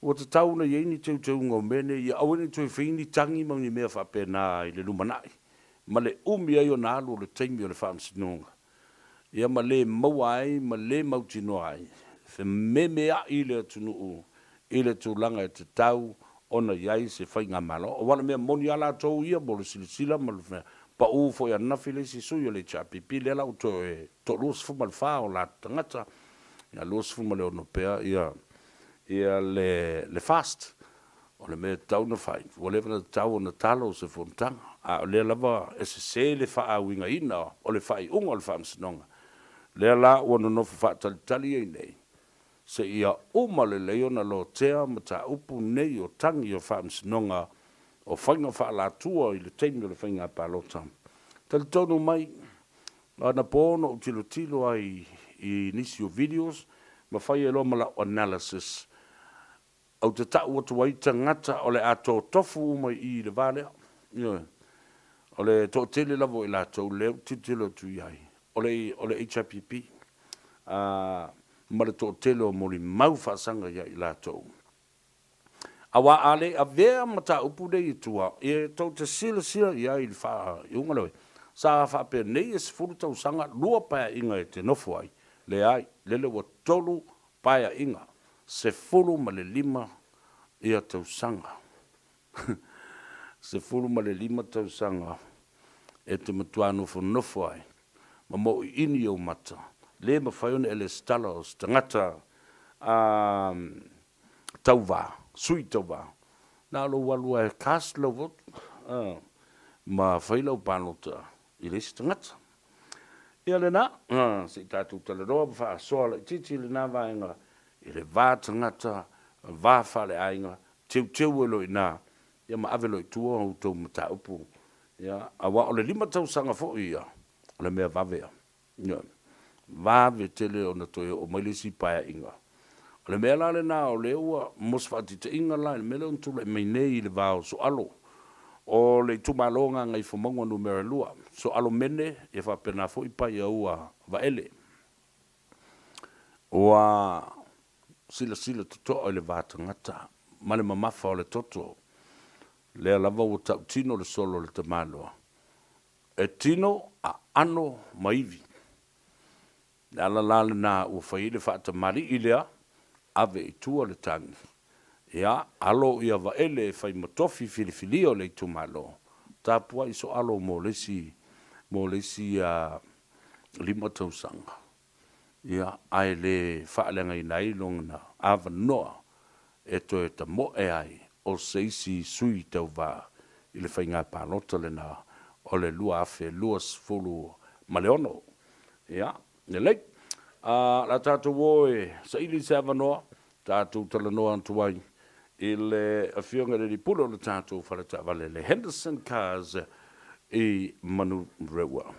Ua tatau ona i ai ni teuteuga o mea nei ia aua ne i toe fai ni tagi ma ni mea faapena i le lumanai ma le umi ai ona alu o le taimi o le faamasinoga ia ma le maua ai ma le mautinoa ai, fememeai le atunuu i le tulaga e tatau ona i ai se faigamalo. Aua o le mea moni lava latou ia mo le silasila ma le pau foi ananafi le isi sui o le HRPP lea la ua toe 24 o latou tagata, ia 26 pea ia ia le FAST. O le mea e tatau ona fai, ua leva ona tatau ona talo se fonotaga, a o lea lava e sese le faauigaina o le faaiuga o le Faamasinoga, lea la ua nonofo faatalitali ai nei, seia uma lelei ona lotea mataupu nei o tagi o Faamasinoga o faiga faaalatua i le taimi o le faiga palota. Talitonu mai, anapo na ou tilotilo ai i nisi o videos ma fai ai loa ma lau analysis Ou te tau atu ai tagata o le a totofu uma i i i le va lea. Ioe. O le toatele lava o i latou lea ou te tilotilo atu i ai, o le, o le HRPP, a, ma le toatele o molimau faasaga ia i latou. Aua a le avea mataupu nei i tua, ia tou te silasila i ai i le faaiuga lea, sa faapenei e 10 tausaga, lua paeaiga e te nofo ai, leai, lele ua tolu paeaiga, 15 ia tausaga. 15 tausaga e te matua nofonofo ai ma mauiini i ou mata, le mafai ona e lesitala o se tagata tauva, sui tauva, na o lou alu lava e cast lau vote ma fai lau palota i le isi tagata. Ia lena, se i tatou talanoa ma faasoa laitiiti lena vaega i le va tagata, va faaleaiga, teuteu ai loa i ina, ia ma ave loa i tua outou mataupu, ia, aua o le lima tausaga foi ia, o le mea vave ia. Ioe. Vave tele ona toe oo mai le isi paeaiga. O le mea la lena o lea ua, mo se faataitaiga la i le mea lea na tulai mai nei i le va o Soalo, o le itumalo o Gagaifomauga Numera 2, Soalo Mene ia faapena foi Paiaua Vaele. Ua silasila totoa i le va tagata ma le mamafa o le toto, lea lava ua tautino le solo a le tamaloa, e tino, aano ma ivi. Le ala la lena ua fai ai le faatamalii lea, ave i tua le tagi. Ia, alo ia Vaele e fai ma tofi filifilia o le itumalo, tapuai soalo mo le isi, mo le isi 5 tausaga. Ia, ae le faaleagaina ai lona avanoa e toe tamoe ai o se isi sui tauva i le faiga palota lena o le 2026. Ia, lelei. A, o le a tatou o e saili se avanoa, tatou talanoa atu ai i le Afioga i le Alii Pule o le tatou fale taavale, le Henderson Cars i Manurewa.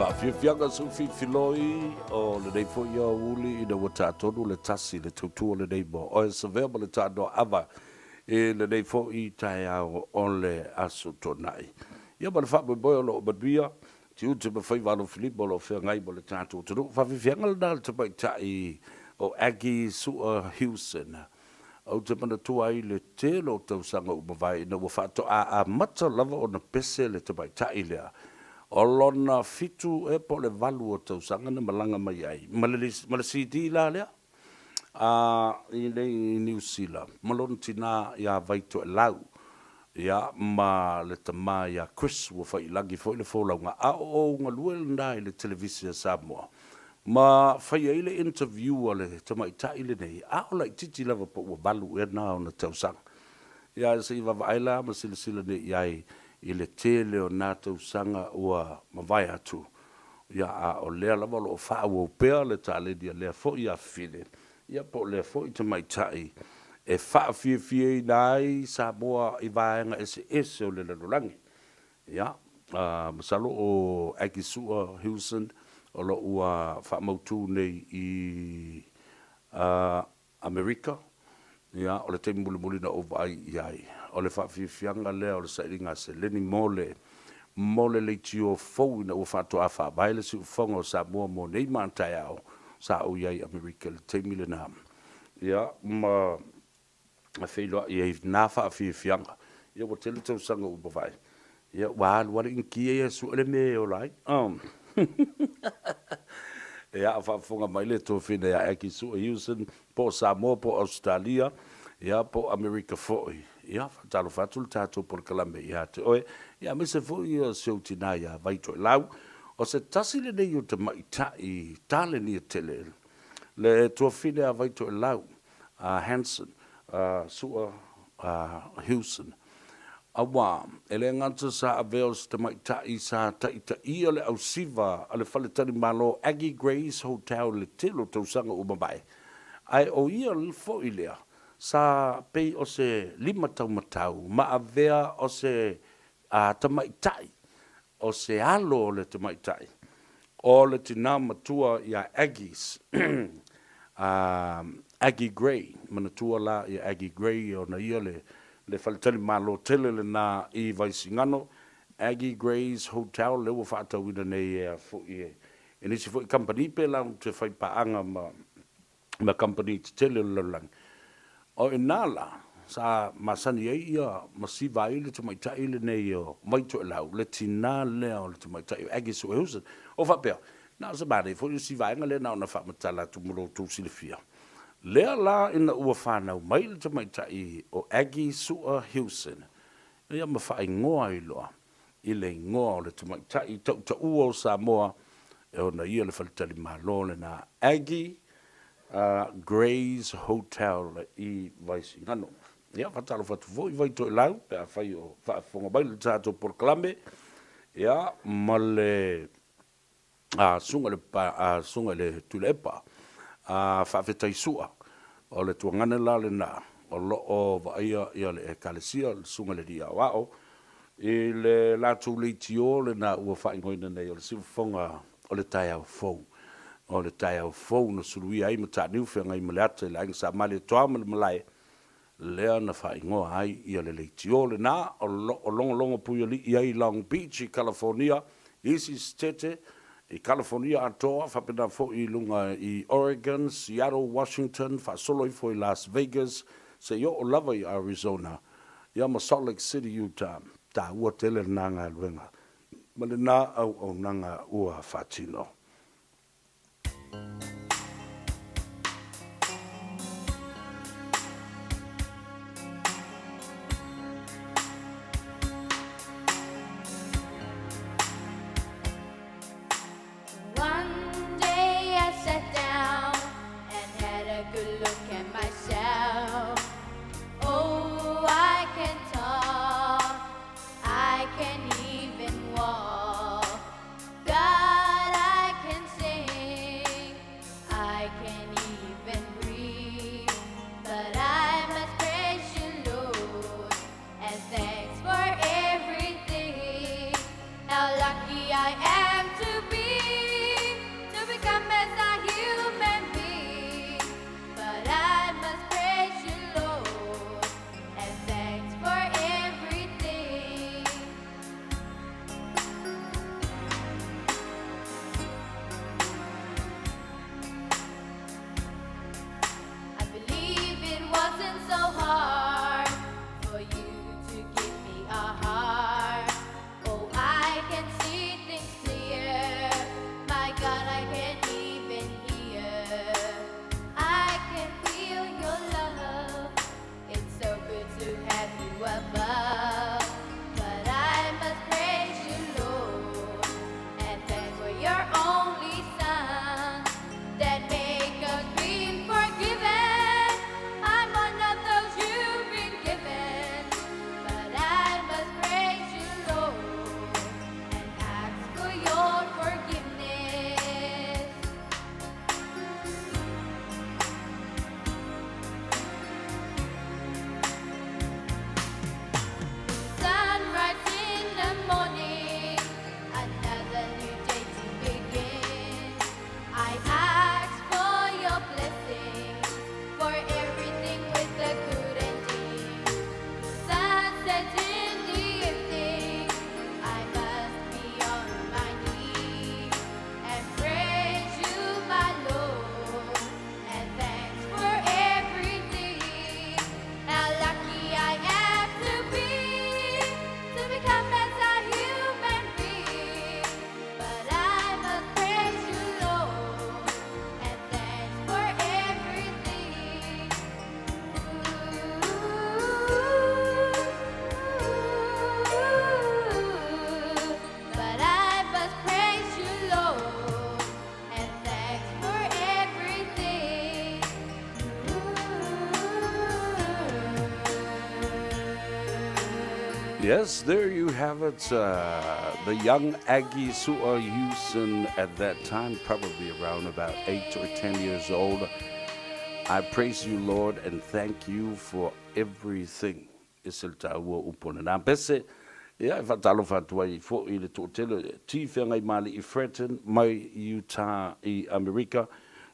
Faafiafiaga sou filifiloi o lenei foi aoauli ina ua taatonu le tasi le tautua lenei mo oe Savea ma le taanoa ava i lenei foi taeao o le Aso Toonai. Ia ma le faamoemoe o lo o manuia tiute ma faiva alofilima o lo o feagai ma le tatou atunuu. Faafiafiaga lena i le tamaitai o Aggie Sua Hewson. Ou te manatua ai le tele o tausaga ua mavae ina ua faatoa amata lava ona pese le tamaitai lea. O lona fitu ea po o le valu o tausaga na malaga mai ai ma le ma le CD la lea a i inei i Niu Sila ma lona tina ia Vaitoelau ia ma le tama ia Chris ua faiilagi foi le folauga a o ou galue lena i le Televise a Samoa ma fai ai le interview a le tamaitai lenei, a o laitiiti lava po ua valu ea na ona tausaga. Ia se i vaavaai la ma silasila nei i ai i le tele o na tausaga ua mavae atu, ia a o lea lava o lo o faaauau pea le taleni a lea foi afafine, ia po o lea foi tamaitai e faafiafiaina ai Samoa i vaega eseese o le lalolagi. Ia, masalo o Aggie Sua Hewson o lo o ua faamautu nei i Amerika. Ia, o le taimi mulimuli na ou vaai i ai, o le faafiafiaga lea o le sailiga a seleni mo le mo le leitio fou ina ua faatoa faavae le siufofoga o Samoa mo nei ma a taeao, sa ou i ai i Amerika i le taimi lena. Ia, ma e feiloai ai na faafiafiaga. Ia ua tele tausaga ua mavae, ia ua alu lava le Inikia ia e sue le mea e ola ai. Ia, a faafofoga mai le tuafine ia Aggie Sue Hewson, po o Samoa po o Ausetalia, ia po o Amerika foi, ia faatalofa atu le tatou polokalame ia te oe, ia aemaise foi ia si ou tina ia Vai Toelau. O se tasi lenei o tamaitai talenia tele, le tuafine a Vai Toelau, Hanson, Sua Hewson, auā e le gata sa avea o se tamaitai sa taitaia le ausiva a le faletalimalo Aggie Grey's Hotel i le tele o tausaga ua mavae, ae o ia foi lea sa pei o se limataumatau ma avea o se tamaitai o se alo o le tamaitai o le tinā matua iā Aggies, Aggie Grey, manatua la ia Aggie Grey ona ia le le faletalimalo tele lena i Vaisigano, Aggie Grey's Hotel lea ua faatauina nei e a foi e nisi foi kamupani pe la te fai paaga ma ma kamupani tetele o le lalolagi. O i ina la, sa masani ai ia ma siva ai le tamaitai lenei o Vaitoelau, le tinā lea o le tamaitai o Aggie Suehusen. O faapea, na o se manaia foi o si vaega lea na ona faamatala atu mo lo outou silafia. Lea la ina ua fanau mai le tamaitai o Aggie Sua Hewson, ia ma faaigoa ai loa i le igoa o le tamaitai tautaua o Samoa e ona ia le faletalimalo lena Aggie Grey's Hotel i Vaisigano. Ia, faatalofa atu foi Vaitoelau pe afai o faafofoga mai le tatou polokalame, ia, ma le susuga i le susuga i le Tuilaepa Faafetai Sua, o le tuagane la lena o lo o vaaia ia le Ekalesia, le Susuga i le Alii Aoao, i le latou leitio lena ua faaigoaina nei o le Siufofoga o le Taeao Fou. O le taeao fou na suluia ai Mataniu Feagaimaleata i le Aiga Sa Malietoa ma le Malae, lea na faaigoa ai ia le leitio lena o lo o logologo puialii ai i Long Beach i Kalafonia, isi setete i Kalafonia atoa, faapena foi i luga i Oregon, Seattle, Washington, faasolo ifo i Las Vegas, seia oo lava i Arizona, ia ma Salt Lake City, Utah. Taua tele lena galuega ma lena auaunaga ua faatino. One day I sat down and had a good look at myself. Oh, I can talk, I can even walk. God, I a heart. Oh, I can see things clear. My God, I can even hear. I can feel your love. It's so good to have you above. But I must praise you, Lord, and thank for your only Son that make us be forgiven. I'm one of those you've been given. But I must praise you, Lord, and ask for your forgiveness. Sunrise in the morning, another new day to begin. I ask for your blessings, for everything with a good ending. Sunset in the evening, I must be on my knees and praise you, my Lord, and thanks for everything. How lucky I am to be, to become as a human being. But I must praise you, Lord, and thanks for everything. Ooh, but I must praise you, Lord, and thanks for everything. Yes, there you have it. The young Aggie Sua Houston at that time, probably around about 8 or 10 years old. I praise you, Lord, and thank you for everything. E se le taua upu o lena pese. Ia, e faatalofa atu ai foʻi i le toʻatele o Ti Feagaimaliʻi Fratton mai Utah i Amerika,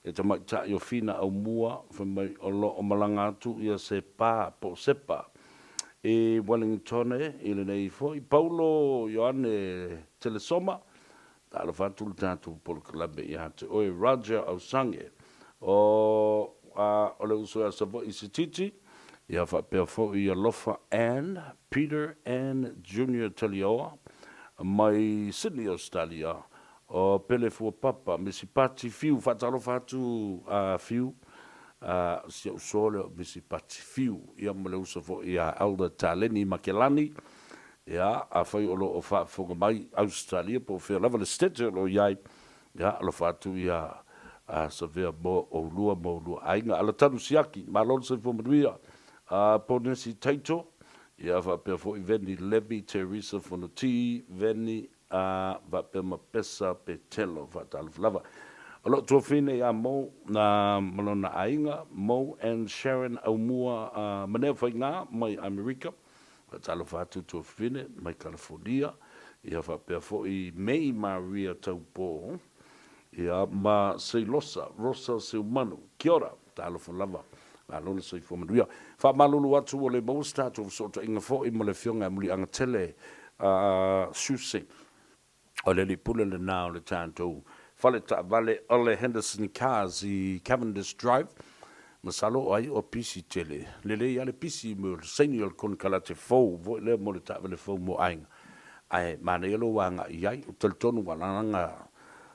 le tamaitai o Fina Aumua, fai mai o lo o malaga atu ia se pa po o sepa i Wellingtone i lenei foʻi. Paulo Ioane Telesoma, talofa atu le tatou polokalame ia te oe Roger Ausange o a o le uso ia Savaii Sititi, ia faapea foi Alofa Ann, Peter and Junior Taliaoa mai Sydney Australia, o Pele Fuapapa, Misi Pati Fiu, faatalofa atu a Fiu, a si ou uso lea o Misi Pati Fiu, ia ma le uso foi ia Elder Taleni Makelani, ia afai o lo o faafofoga mai Australia po o fea lava le state o lo o i ai, Ia, alofa atu ia a Savea mo oulua ma oulua aiga. Ala tanu siaki, malo le soifua manuia. A Ponesi Taito, ia faapea foi Veni Levi, Teresa Fonoti, Veni a faapea ma Pesa Petelo, faatalofa lava. O loo tuafine ia Mo ma lona aiga, Mo and Sharon Aumua a Manea Faiga mai Amerika. Faatalofa atu tuafine mai Kalafonia, ia faapea foi May Maria Taupō, ia ma Seilosa Rosa Seumanu. Kia ora, talofa lava, malo le soifua manuia. Faamalulu atu ua le maua se tatou fesootaiga foi ma le Afioga ia Muliagatele a Susi. O le alii pule lena o le tatou fale taavale o le Henderson Cars i Cavendish Drive. Masalo o ai o pisi tele. Lelei lava le pisi mo le saini o le konekarate fou foi lea mo le taavale fou mo aiga. Ae manaia lou agai i ai. Ou te talitonu ua lalaga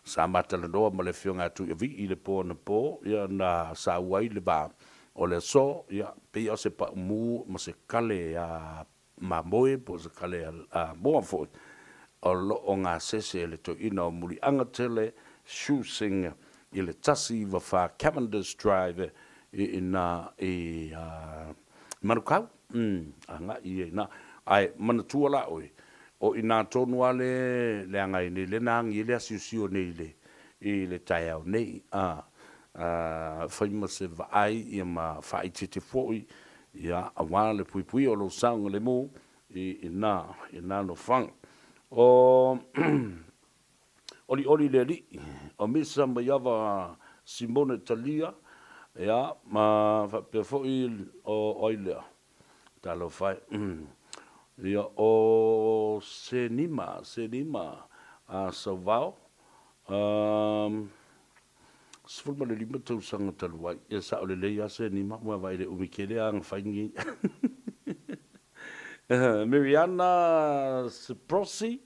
sa ma talanoa ma le Afioga ia Tuiavii i le po anapo, ia na saua ai le va o le aso, ia pei o se paumu ma se kale a mamoe po o se kale a moa foi o lo o gasese e le toeaina o Muliagatele Shoesing i le 194 Cavendish Drive i ina i Manukau, agai ia ina. Ae manatua la oe, o ina tonu a le leaga ai nei le na agi ai le asiosio nei i le i le taeao nei, a fai ma se vaai ia ma faaitiiti foi Ia, aua le puipuia o lou saogalemu i ina, ina nofoaga. O Olioli le Alii, o Misa Maiava Simone Talia, ia, ma faapea foi o ai lea? Talofa e. Ia, o Senima, Senima Sauvao, 15 tausaga talu ai, ia sao lelei lava se nima, ua vaai le umi tele a na fai nei. Miriana Siprosi,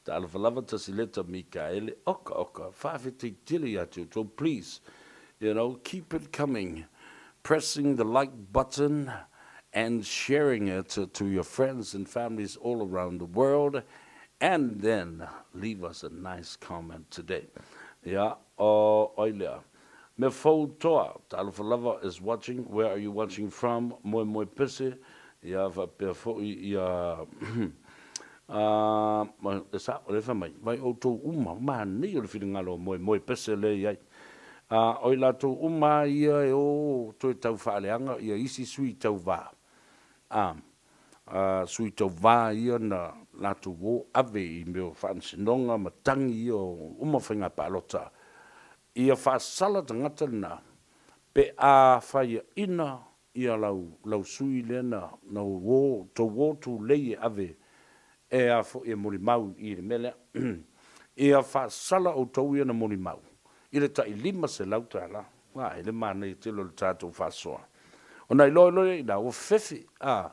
Talofa lava Tasileta Mikaele, oka oka, faafetai tele ia te outou, please, you know, keep it coming, pressing the like button and sharing it to your friends and families all around the world, and then leave us a nice comment today. Ia, o ai lea. Mea fou toa, talofa lava is watching, where are you watching from, moemoe pese, ia faapea foi ia a e sao lea fai mai, vai outou uma, manaia o le finagalo o moemoe pese lea e i ai. A o i latou uma lava ia e o toe tau faaleaga ia isi sui tauva, a sui tauva ia na latou o ave i mea o faamasinoga ma tagi ia o uma faiga palota, Ia faasala tagata lena pe a faiaina ia lau lau sui lea na na uo tou o tulei e ave e a foi e molimau i le mea lea. Ia faasala outou ia na molimau i le tai $500. Ae le manaia tele o le tatou faasoa. Ona iloa loa lea i ina ua fefefe a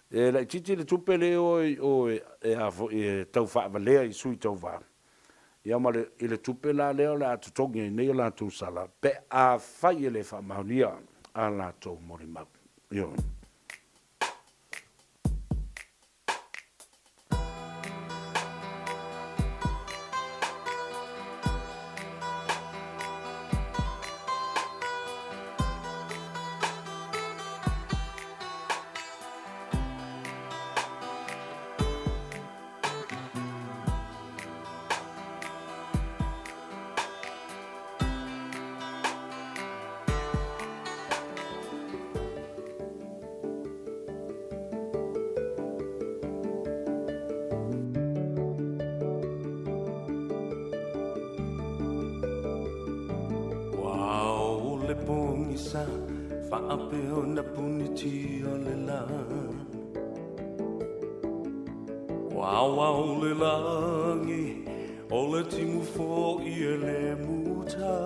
e laitiiti le tupe lea e o ai i o e a foi e tau faavalea i sui tauva. Ia ma le, i le tupe la lea o le a totogi ai nei a latou sala, pe afai e le faamaonia a latou molimau. Ioe. Ua ao le pogisa faapea ona punitia le lā. Ua aoao le lagi, o le timu foi e le muta.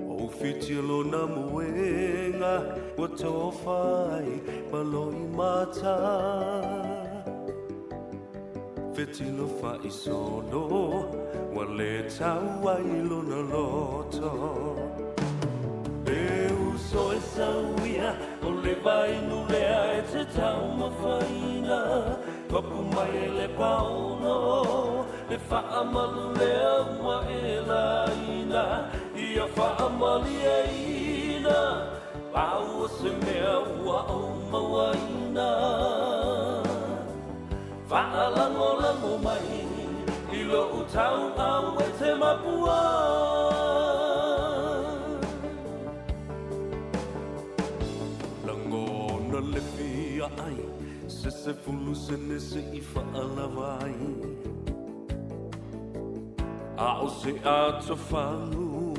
Ua ufitia lona moega, ua tofa ai ma loimata. Fetilo faisolo, ua le tau ai lona loto. E uso e sau ia, o le vainu lea e te taumafaina. Papu mai e le paono, le faamalu lea ua e laina. Ia faamalieina, pau o se mea ua ou mauaina. Faalagolago mai i lou tauau e te mapua. Lagona le fia ai, se 10 sene se i faalava ai. A o se atofagu,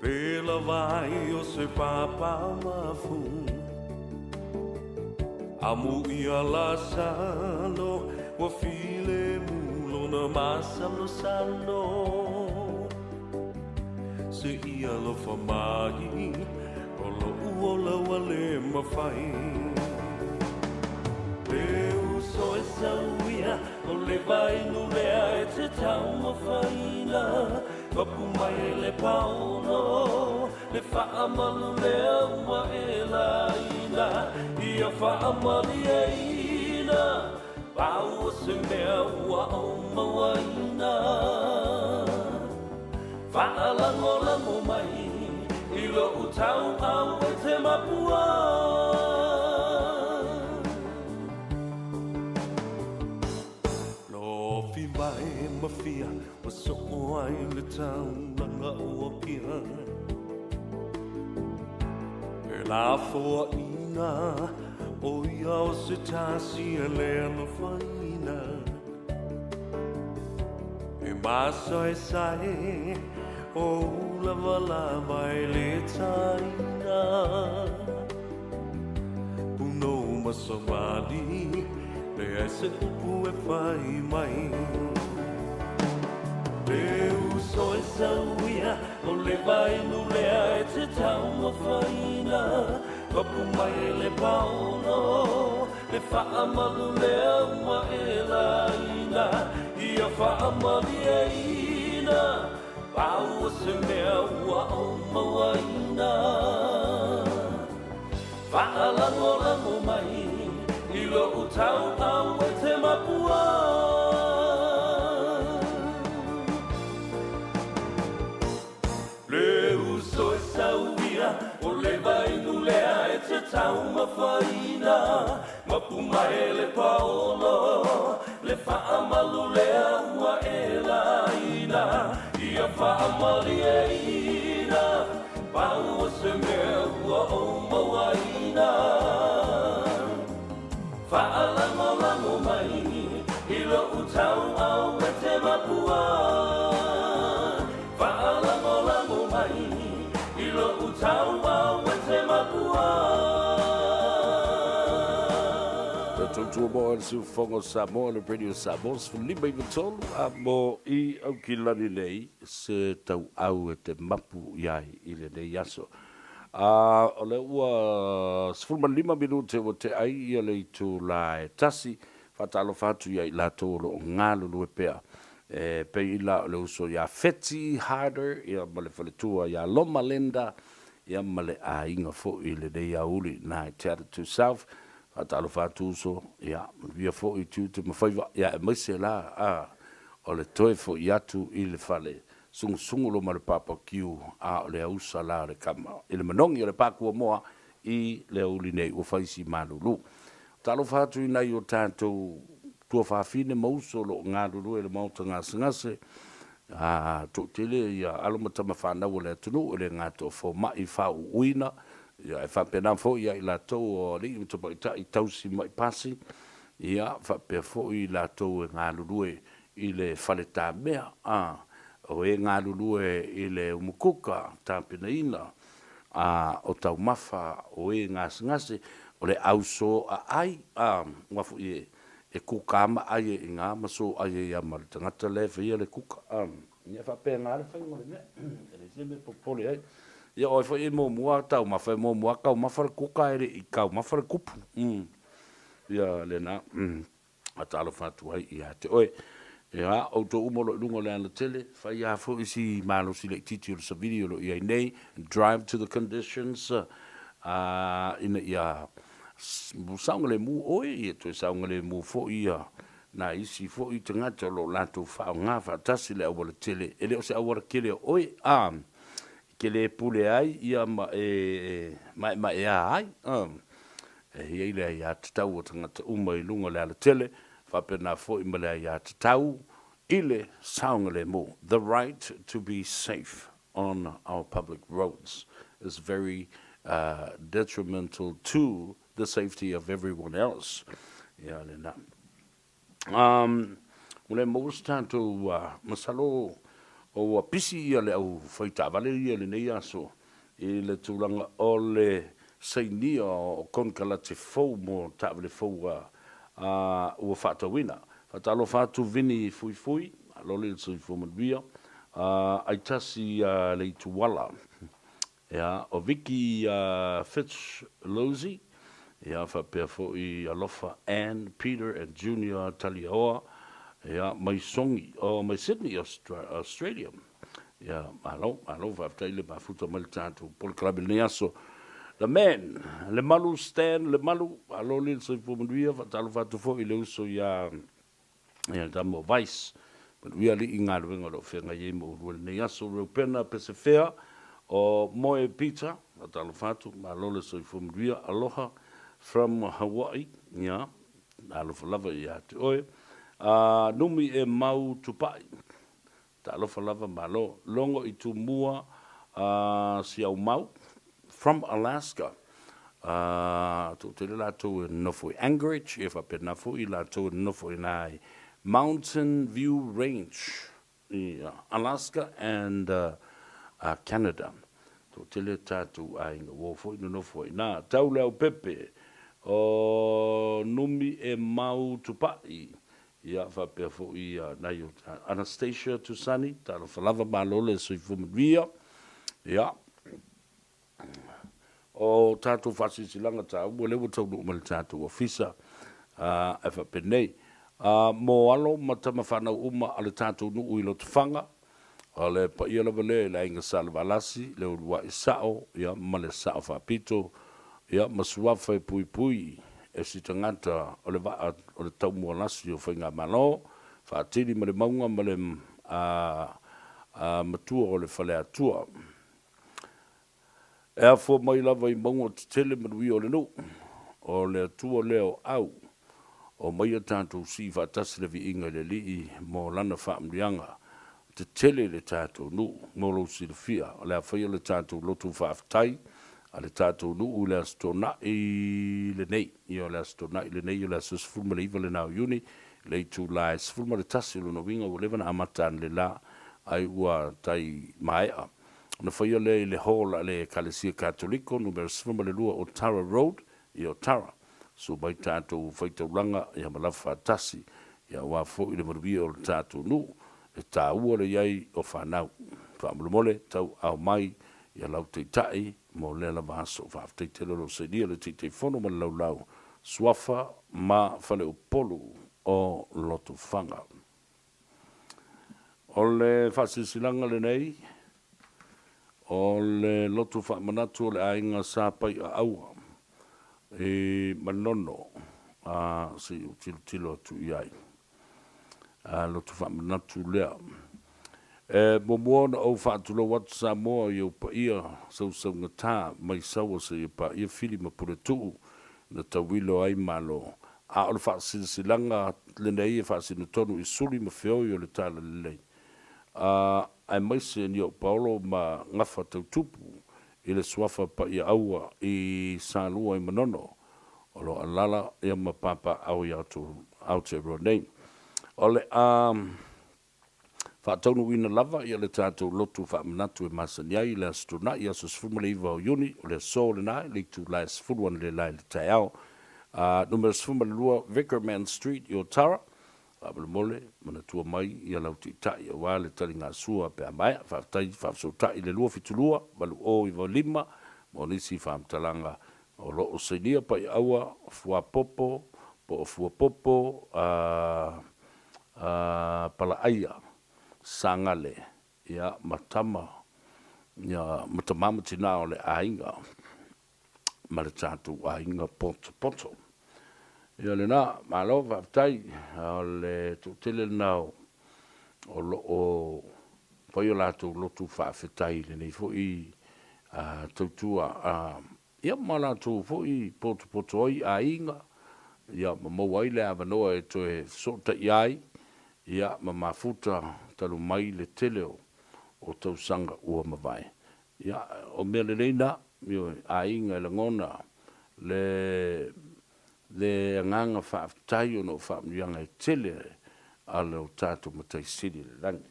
pe lava ai o se papa mafu. Amu ia Lasalo ua filemu lona masalosalo. Se i alofa mai, o loʻu ola ua le mafai. E uso e sau ia, o le vainu lea e te taumafaina. Papu mai e le paono, Le faamalu lea ua e laina, ia faamalieina, pau o se mea ua ou mauaina. Faalagolago mai i lou tauau e te mapua. Lofi mai ma fia ua soo ai le taulaga o Apia. E lafoaina o ia o se tasi e le alofaina. E masaesae o ulavalava e le taina. Punou ma savali, leai se upu e fai mai. E uso e sau ia, o le vainu lea e te taumafaina. Mapu mai le paolo Le faamalu lea ua e laina Ia faamalieina Pau o se mea ua ou mauaina Faalagolago mai I lou tauau e te mapua. Le uso e sau ia, o le vainu lea e te taumafaina, Mapu mai le paolo, le faamalu lea ua e laina, Ia faamalieina, pau o se mea ua ou mauaina. Faalagolago mai i lou tauau e te mapua. Faalagolago mai i lou tauau e te mapua. Le tautua mo le Siufofoga o Samoa, le Radio Samoa, 15 a mo i Aukilani nei se tauau e te mapu i ai i lenei aso. A o lea ua 15 minute ua tea ai ia le itula e tasi, faatalofa atu ia i latou o lo o galulue pea e pei la o le uso ia Feti Harder ia ma le faletua ia Loma Linda ia ma le aiga foi i lenei aoauli na i Te Atatu South. Faatalofa atu uso, ia manuia foi tiute ma faiva ia aemaise la a o le toe foi atu i le fale Sugsugu lo ma le papakiu a o le ausa la o le kama i le manogi o le Pakuamoa i le aoauli nei ua fai si malulu. Talofa atu i nai o tatou tuafafine ma uso o lo o galulue i le maota gasegase, a toatele ia alo ma tama fanau a le atunuu e le gata o fomai faauuina, ia e faapena foi ia i latou o alii ma tamaitai tausi mai pasi, ia faapea foi i latou e galulue i le faletamea, a o e galulue i le umukuka tapenaina, a o taumafa o e gasegase, o le au soa ai, a, aua foi e, e kuka ma ai e iga ma so ai ai a ma le tagata la e faia le kuka, a, ia e faapena le faiga o le mea, e leai se mea e popole ai. Ia o ai foi e muamua taumafa, e muamua taumafa le kuka ae le i taumafa le kupu, ia lena. Faatalofa atu ai ia te oe. Ia, outou uma o lo o i luga o le alatele, fai lava foi si malosi laitiiti o le savili o lo o i ai nei, drive to the conditions, ina ia saogalemu oe, ia toe saogalemu foi ia nai isi foi tagata o lo o latou faaaoga faatasi le aualatele. E le o se aualatele o oe, a, e te le pule ai ia ma e maemaea ai, a. E i ai le aiatatau a tagata uma i luga o le alatele, faapena foi ma le aiatatau i le saogalemu, the right to be safe on our public roads is very detrimental to the safety of everyone else. Ia lena. Um, ua le maua se tatou, masalo ua pisi ia le au fai taavale ia i lenei aso i le tulaga o le sainia o konekarate fou mo taavale fou a ua faatauina. Faatalofa atu Vini Fuifui, malo le soifua manuia, aitasi Leituala. Ia, o Vicki Fitch-Losey, ia, faapea foi Alofa Ann, Peter and Junior Taliaoa, ia, mai Songi, oh, mai Sydney, Australia. Ia, malo, malo, faafetai le mafuta mai le tatou polokalame i lenei aso. The Man, Lemalu Stan Lemalu, malo le soifua manuia, faatalofa atu foi i le uso ia Ia tama o Vice, manuia alii galuega o lo o feagai ai ma oulua i lenei aso. Reupena Pesefea o Moe Peter, faatalofa atu, malo le soifua manuia, aloha from Hawaii, ia, alofa lava ia te oe. Numi e mau Tupai, Talofa lava malo. Logo i Tumua Siaumau from Alaska. Toatele latou e nonofo i Anchorage ia faapena foi latou e nonofo i ina i Mountain View Range i Alaska and Canada. Toatele tatou aiga ua oo foi nonofo ai ina. Tau le aupepe o Numi e mau Tupai Ia faapea foi nai o Anastasia Tusani, talofa lava malo le soifua manuia. Ia, O tatou faasilasilaga taua lea ua taunuu mai le tatou ofisa ae faapenei, mo alo ma tama fanau uma a le tatou nuu i Lotofaga, o le paia lava lea i le Aiga Salevalasi, le Uluai Sao, ia, ma le Sao Faapito, ia, ma suafa e puipui e si tagata o le vaa o le taumualasi o Faigamalo, faatili ma le mauga ma le matua o le Faleatua. E afua mai lava i mauga tetele manuia o le nuu, o le Atua lea o au, omaia tatou sii faatasi le viiga i le Alii mo Lana faamanuiaga tetele i le tatou nuu. Mo lou silafia, o le a faia le tatou lotu faafetai a le tatou nuu i le Aso Toonai lenei. Ia, o le Aso Toonai lenei, o le aso 19 lena o Iuni, i le itula e 11, o lona uiga ua leva ona amata analeila ai ua tai maea. Ona faia lea i le hall a le Ekalesia Katoliko, numera 12 o Tara Road, i Otara. Susu mai tatou faitaulaga ia ma lava faatasi, ia aua foi le manuia o le tatou nuu, e taua le i ai o fanau. Faamolemole, tau ao mai ia lau taitai mo lea lava aso. Faafetai tele o lo o sainia le Taitaifono ma le Laulau Suafa ma Faleupolu o Lotofaga. O le faasilasilaga lenei o le lotu faamanatu o le aiga Sa Paiaaua i Manono, a se i ou tilotilo atu i ai. A lotu faamanatu lea. E muamua ona ou faatulou atu Samoa i ou paia sausaugata mai Saua seia paia Fili ma Puletuu na tauilo ai Malo. A o le faasilasilaga lenei e faasino tonu i suli ma feoi o le Talalelei, a aemaise ni ou paolo ma gafa tautupu i le suafa Paiaaua i Salua i Manono o lo o alaala ia ma papaaao i Aotearoa nei. O le a faataunuuina lava ia le tatou lotu faamanatu e masani ai i le Aso Toonai, aso 19 o Iuni, o le aso lena i le itula e 10 analeila i le taeao. Numera 12 Vickerman Street i Otara. Faamolemole, manatua mai ia lau taitai aua le taligasua pe a maea. Faafetai faafesootai i le 272 8095 mo nisi faamatalaga o lo o sainia Paiaua, Fuapopo po o Fuapopo, Palaaia, Sagale, ia, ma tama, ia, ma tama ma tina o le aiga ma le tatou aiga potopoto. Ia lena, malo faafetai, o le toatele lena o lo o fai o latou lotu faafetai i lenei foi tautua ia ma latou foi potopoto ai aiga, ia ma maua ai le avanoa e toe fesootai ai, ia ma mafuta talu mai le tele o tausaga ua mavae. Ia, o mea lelei na, ioe, aiga e lagona le le agaga faafetai ona o faamanuiaga e tele a lo tatou Matai Sili i le lagi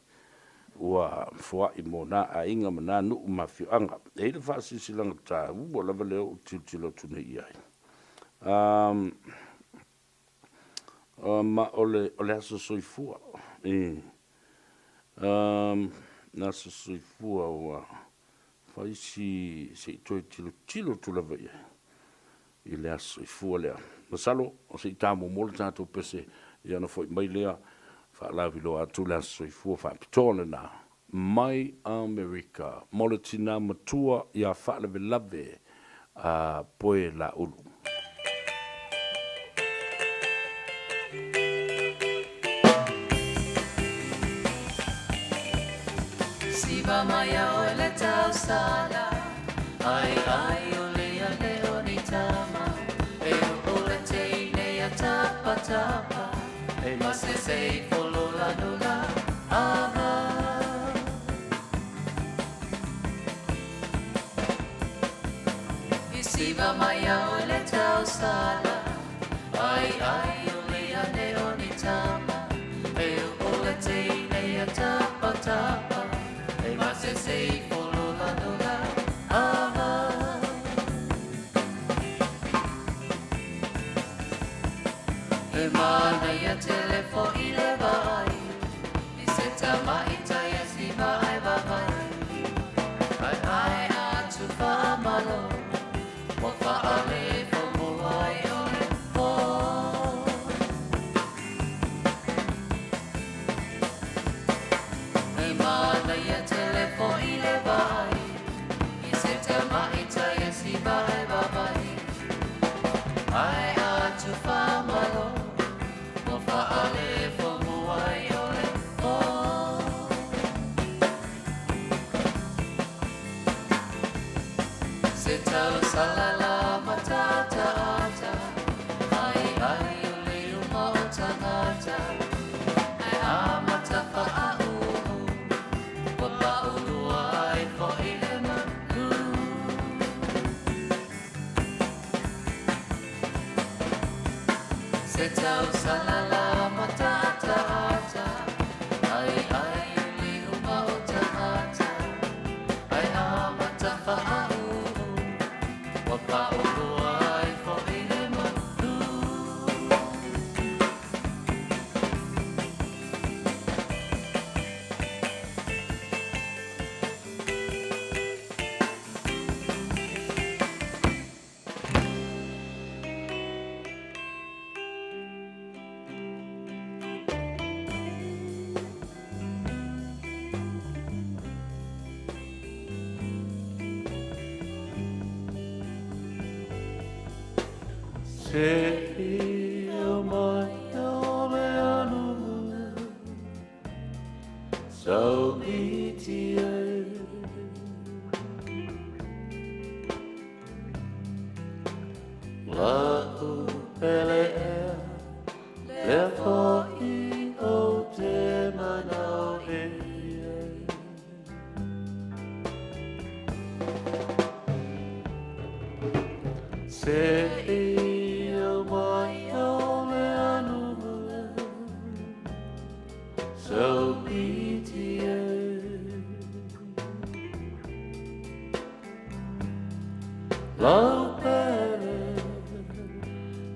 ua foai mo na aiga ma na nuu ma afioaga. E i ai le faasilasilaga taua lava lea ua ou tilotilo atu nei i ai, ma o le, o le aso soifua. E, le aso soifua ua fai si, se i toe tilotilo atu lava i ai i le aso soifua lea. Masalo o se i ta muamua le tatou pese ia ona foi mai lea faalauiloa atu le aso soifua faapitoa lena mai Amerika mo le tina matua ia faalavelave a Poe Laulu. Siva mai a oe le tausala Ai ai o le ane o ni tama E o le teine a tapa tapa E masese i folola nula Ava I siva mai a oe le tausala Ai ai o le ane o ni tama E o le teine a tapa tapa E masese i folola nula Ava He manaia tele fo'i le vaai I se tamaita ia siva ai vavai Ai ai atu whaamalo. Se tausala la matata ata, ai ai o le uma o tagata, ai amata faauu, ua paoloa ai foʻi le manu. Se ia mai o le anua Saumiti ai Lau pele ea Lea foʻi o te manao e ai. Se ia mai o le anua Saumiti ai Lau pele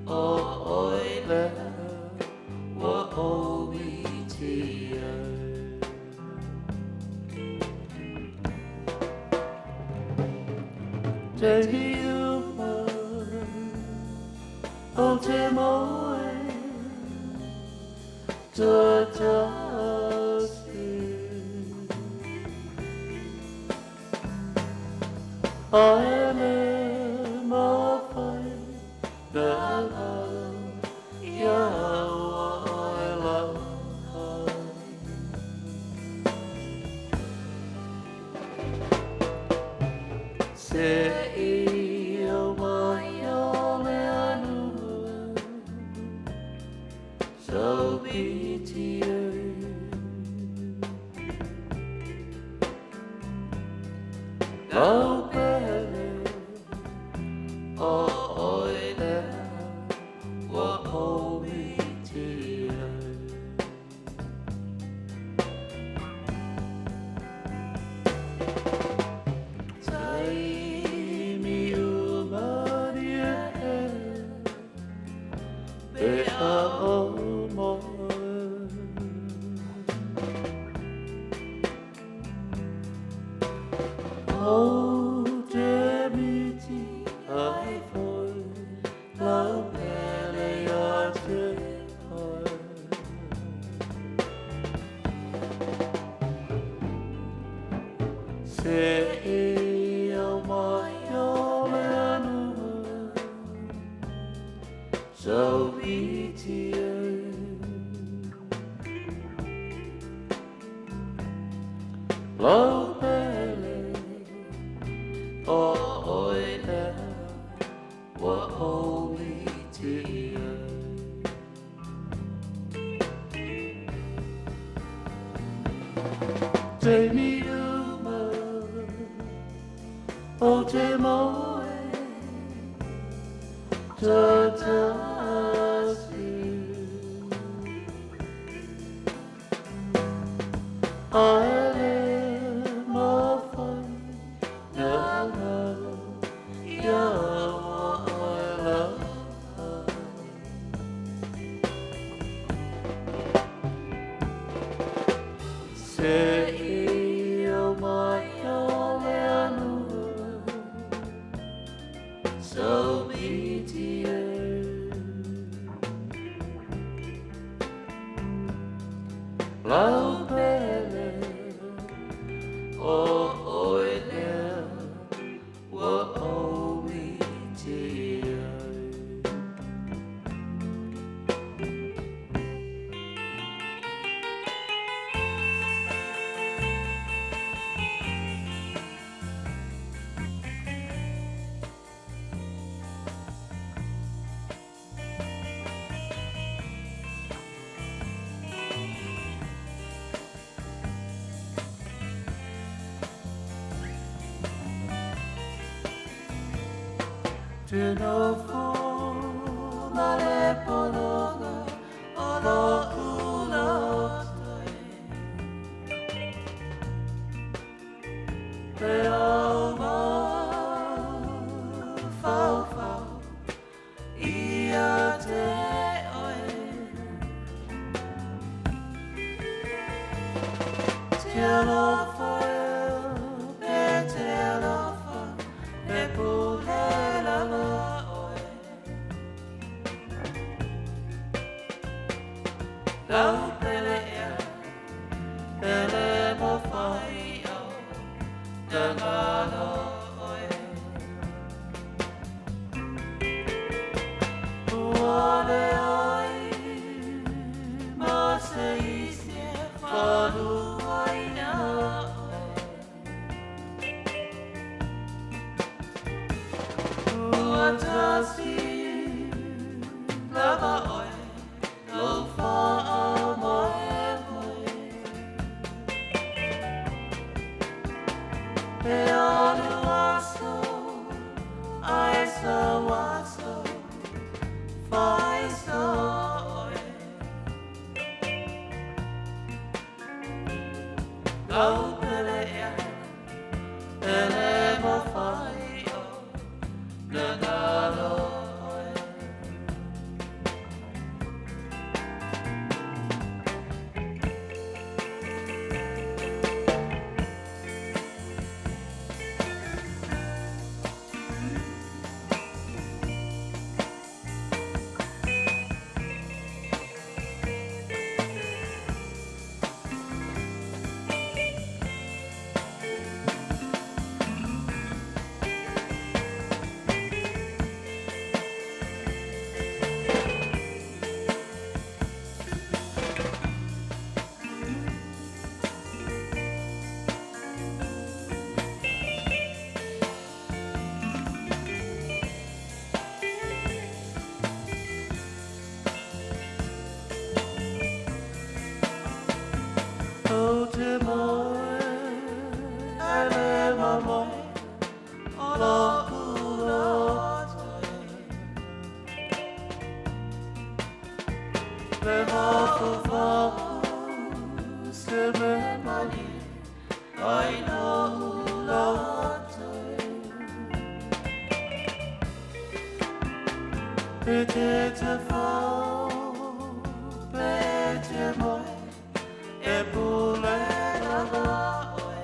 o oe lea ua ou miti ai. Taimi uma o te moe tuatasi. Ae le mafai na lau ia ua oe lava. Se ia mai o le anua Saumiti ai. Lau pele o oe lea ua ou miti ai. Taimi uma ria e pe a o moe. O te miti ai foi lau pele ia te oe. Se ia mai o le anua Saumiti ai. Lau pele o oe lea ua ou miti ai. Taimi uma o te moe tuatasi. Ae le mafai na lau ia ua oe lava. Se ia mai o le anua Saumiti ai. Lau pele o oe lea ua ou miti ai. Te nofo ma le polo. te alofa e, e te alofa, e pule lava oe. Lau pele ea, pele mawhai au, na ngalo oe. Ua leai ma se isi e whaluaina oe. Ua tasi lava oe, lou faamoemoe. E alu aso, ae sau aso, faaisa oe. Lau pele ea, pele mawhai o, na ngalo oe. Ou te moe, ae le mamoe, o loku loto e. Le mafaufau se mea malie, ai lo'u loto e. E te tafau, pe te moe, e pule lava oe.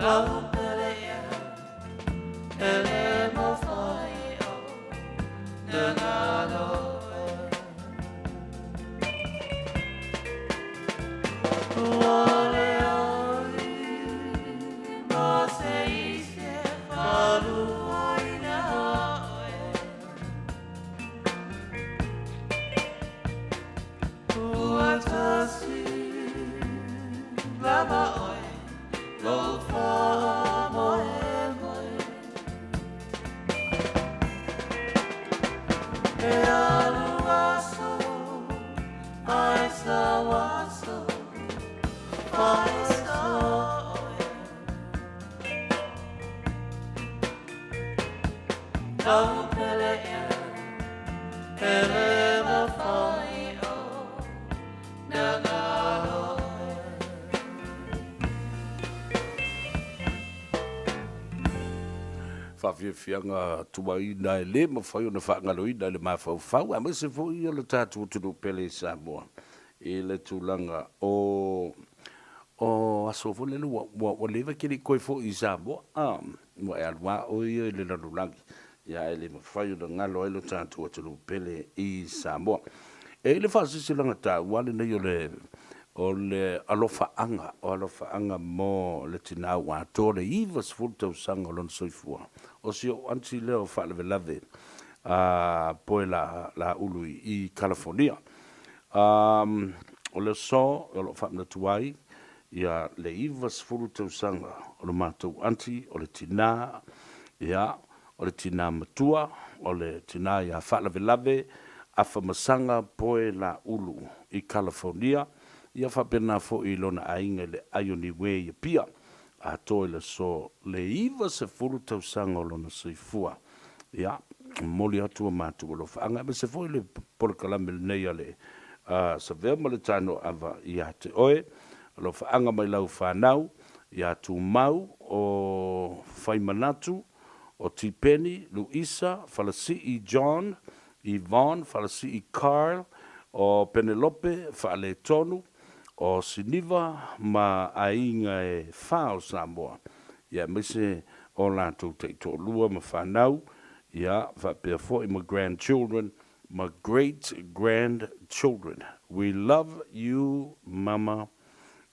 Lau pele ea, e le mawhai o, na ngalo e. Ua leai ma se isi e whaluaina oe. Ua tasi lava oe, lou faamoemoe. E alu aso, ae sau aso, faaisa oe. Lau pele ea, pele mawhai o, na ngalo e. Faafiafiaga tuaina e lē mafai ona faagaloina i le mafaufau aemaise foi o le tatou atunuu pele i Samoa i le tulaga o o aso foi lele ua ua ua leva e te le i toe foi i Samoa a ua e alu a oe ia i le lalolagi ia ae le mafai ona galo ai lo tatou atunuu pele i Samoa. E i ai le faasilasilaga taua lenei o le o le alofaaga o alofaaga mo le tinā ua atoa le 90 tausaga o lona soifua. O si ou aunty lea o faalavelave a poe la Laulu i Kalafonia. O le aso o lo o faamanatu ai ia le 90 tausaga o le matou aunty, o le tinā, ia, o le tinā matua, o le tinā ia Faalavelave Afamasaga Poe Laulu i Kalafonia, ia faapena foi i lona aiga i le Aioni Way i Apia. Atoa i le aso le 90 tausaga o lona soifua. Ia, momoli atu a matou alofaaga aemaise foi le polokalame lenei a le Savea ma le Tanoava ia te oe. Alofaaga mai lau fanau ia Tumau o Faimanatu, o Tipeni, Luisa, Falasii John, Yvonne, Falasii Carl, O Penelope Faaletonu, o Siniva ma aiga e fa o Samoa, ia aemaise o latou taitoalua ma fanau, ia faapea foi ma grandchildren ma great grandchildren. We love you mama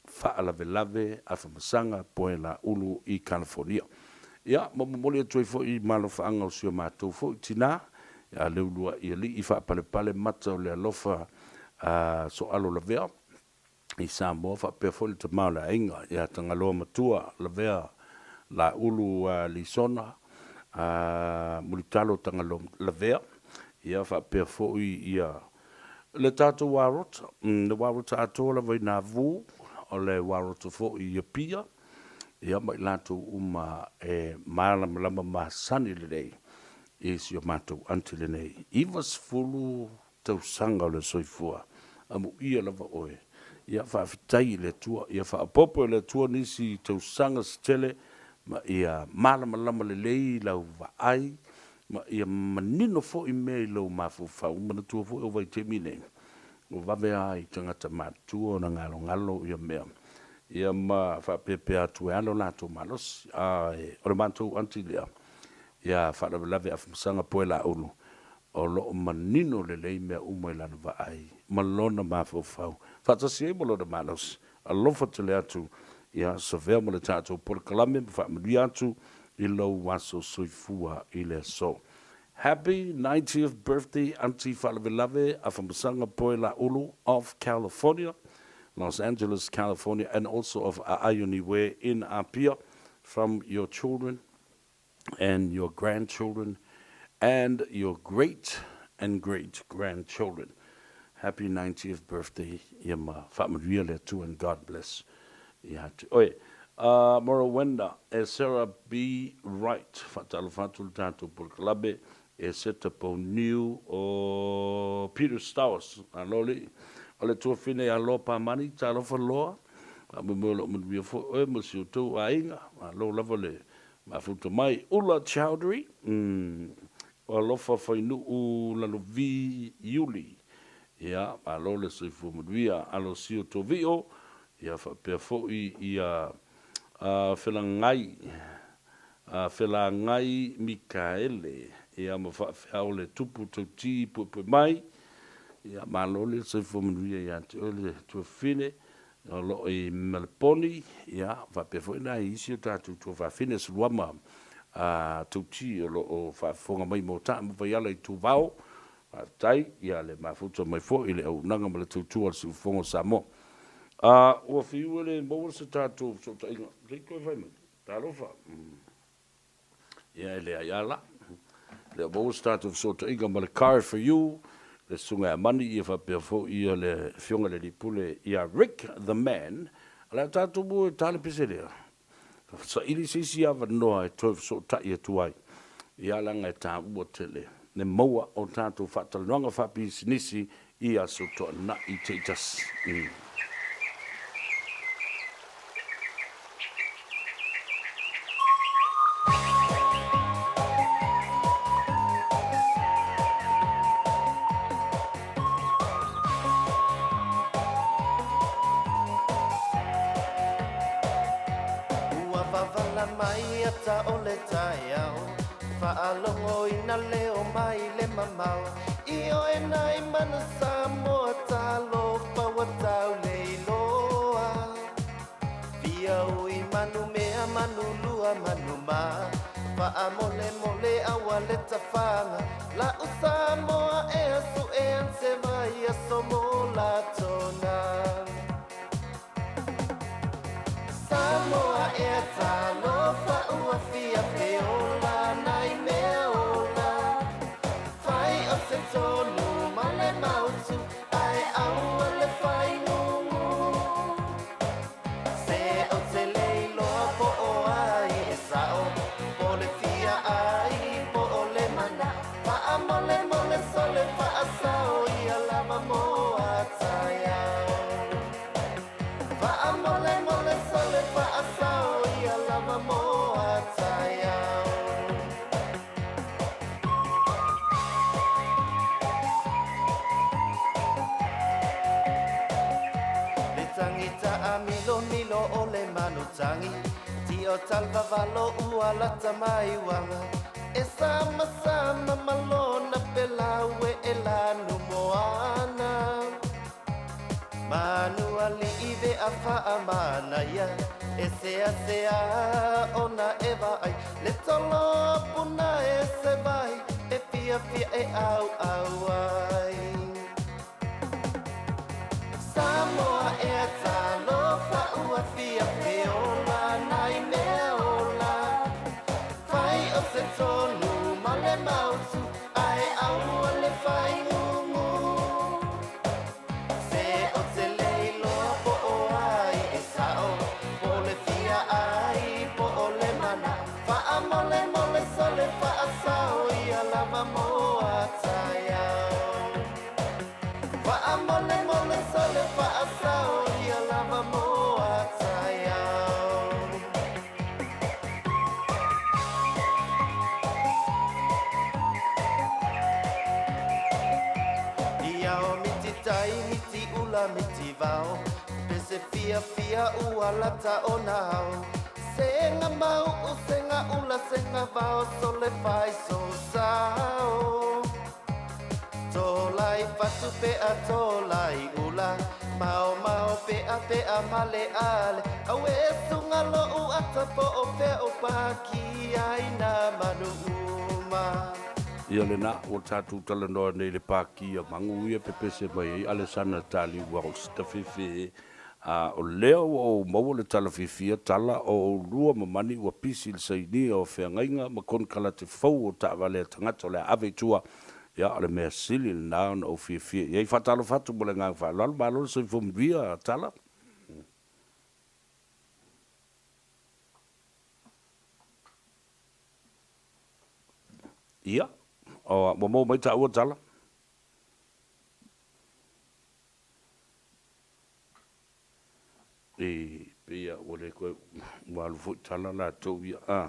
Faalavelave Afamasaga Poelaulu i California. Ia, ma momoli atu ai foi i malofaaga o si o matou foi tina, ia Leulua'i Alii Faapalepale mata o le alofa a Soalo Lavea i Samoa faapea foi le tama o le aiga ia Tagaloa Matua Lavea Laulu Lisona Mulitalo Tagaloa Lavea, ia faapea foi ia le tatou Warota, le Warota atoa lava i Navu, o le Warota foi i Apia, ia ma i latou uma e malamalama masani lelei i si o matou aunty lenei. 90 tausaga o le soifua, amuia lava oe. Ia faafetai i le Atua, ia faaopoopo e le Atua nisi tausaga se tele ma ia malamalama lelei lau vaai ma ia manino foi mea i lou mafaufau. Manatua foi o vaitaimi nei, ua vave lava i tagata matutua ona galogalo ia mea ia ma faapeapea atu e ala o latou malosi. Ae o le matou aunty lea ia faalavelave Afamasaga Poelaulu, o lo o manino lelei mea uma i lana vaai ma lona mafaufau faatasi ai ma lona malosi. Alofa tele atu ia Savea ma le tatou polokalame ma faamanuia atu i lou aso soifua i le aso. Happy 90th birthday Aunty Faalavelave Afamasaga Poelaulu of California, Los Angeles, California and also of Aaioniwe in Apia from your children and your grandchildren and your great and great grandchildren. Happy 90th birthday ia ma faamanuia le Atua and God bless ia te oe. Morowenda e Sarah B. Wright, faatalofa atu le tatou polokalame e Seta Pouniu o Peter Stowers. Malo alii. O le tuafine ia Loa Pamani, talofa Loa, faamoemoe o lo o manuia foi oe ma si outou aiga. Malo lava le Mafuta mai Ula Chowdhury, o Alofa Fainuu Lalovi Iuli, ia, malo le soifua manuia, Alosio Tovio, ia faapea foi ia Felagai, Felagai Mikaele, ia ma faafeao le Tupu Tauti Puepue mai, ia malo le soifua manuia ia te oe le tuafafine, O lo o i Meleponi, ia, faapea foi nai isi o tatou tuafafine, Suluama a Tauti o lo o faafofoga mai mo taa ma Vaiala i Tuvao. Faafetai, ia, le mafuta mai foi i le auaunaga ma le tautua a le Siufofoga o Samoa. A ua fiu e le maua se tatou fesootaiga, se i toe fai mai. Talofa. Ia e leai a la. Le o maua se tatou fesootaiga ma le Car for You, le Susuga ia Mani, ia faapea foi ia le Afioga i le Alii Pule ia Rick the Man. O le a tatou o e ta le pese lea, saili se isi avanoa e toe fesootai atu ai, ia leaga e taua tele le maua o tatou faatalanoaga faapisinisi i aso toanai taitasi. Ua wavala mai ata o le taeao Faalogo i na leo mai le mamao I oe nai manu Samoa Talofa ua tau le iloa Fia ui manu mea manu lua manu ma Faamolemole aua le tafaga La'u Samoa ea su'e an se vai aso mo latona Samoa ea talofa ua fia fe ola nai mea ola Fai o se tonu ma le mautu ae aua le fai gugu Se ou te le iloa po o ai e sao Po le fia ai po o le mana Faamolemole. matagi Tio talvavalo ua lata mai uaga E samasama ma lona pelaue e lanu moana Manu ali'i vea faamanaia E seasea ona e vaai Le toloa puna e se vai E fiafia e auau ai Samoa ea talofa ua fiafia ola nai mea ola Fai o se tonu ma le mautu Ae aua le faigugu Se o te le iloa po o ai e sao Po o le fia ai, po o le mana Faamolemole sole faasao ia lava mo a taeao Faamolemole sole faasao ia lava mo a taeao Ia o miti tai, miti ula, miti vao Pese fiafia ua lata ona ao Sega mau'u, sega ula, sega vao Sole fai so sao Tolai fatu pea tolai ula Mao mao pea pea male ale Aue suga lo'u ata po o fea o paki ai nā manu uma. Ia lena, ua tatou talanoa nei i le paki a magu ia pepese mai ai Alesana Tali Wells Tafefe, a o lea ua ou maua le tala fiafia, tala o oulua ma Mani ua pisi i le sainia o feagaiga ma konekarate fou o taavale a tagata o le a ave i tua. Ia, o le mea sili lena ona ou fiafia i ai. Faatalofa atu ma le agaga faaaloalo. Malo le soifua manuia, Tala. Ia, ua maua mai taua tala? E pei a ua le toe, ua alu foi tala latou ia, a.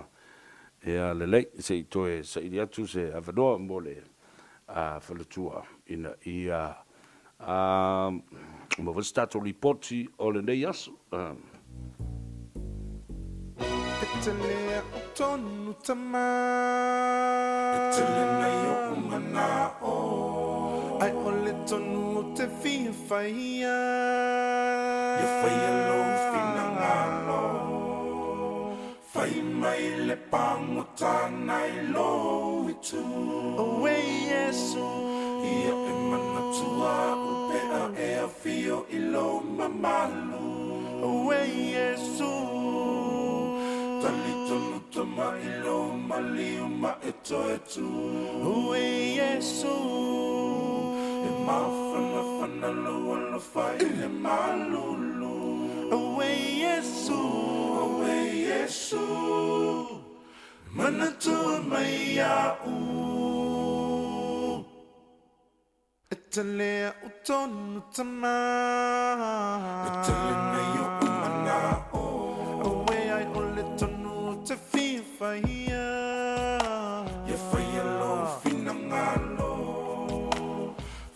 Ia lelei, se i toe saili atu se avanoa mo le faletua ina ia maua se tatou lipoti o lenei aso. E tele a'u tonu tama. E tele nei o'u mana'o. Ae o le tonu ou te fia faia. Ia faia lou finagalo. Fai mai le pagota nai lou itu. Auē Iesu. Ia e manatua a'u pe a e afio i lou mamalu. Auē Iesu. Talitonu tama i lou maliu ma e toe tu. Auē Iesu. E mafanafana lou alofa i le malulu. Auē Iesu. Auē Iesu. Manatua mai iaʻu. E tele a'u tonu tama. E tele nei oʻu manaʻo. Auē ae o le tonu ou te fia faia. Ia faia lou finagalo.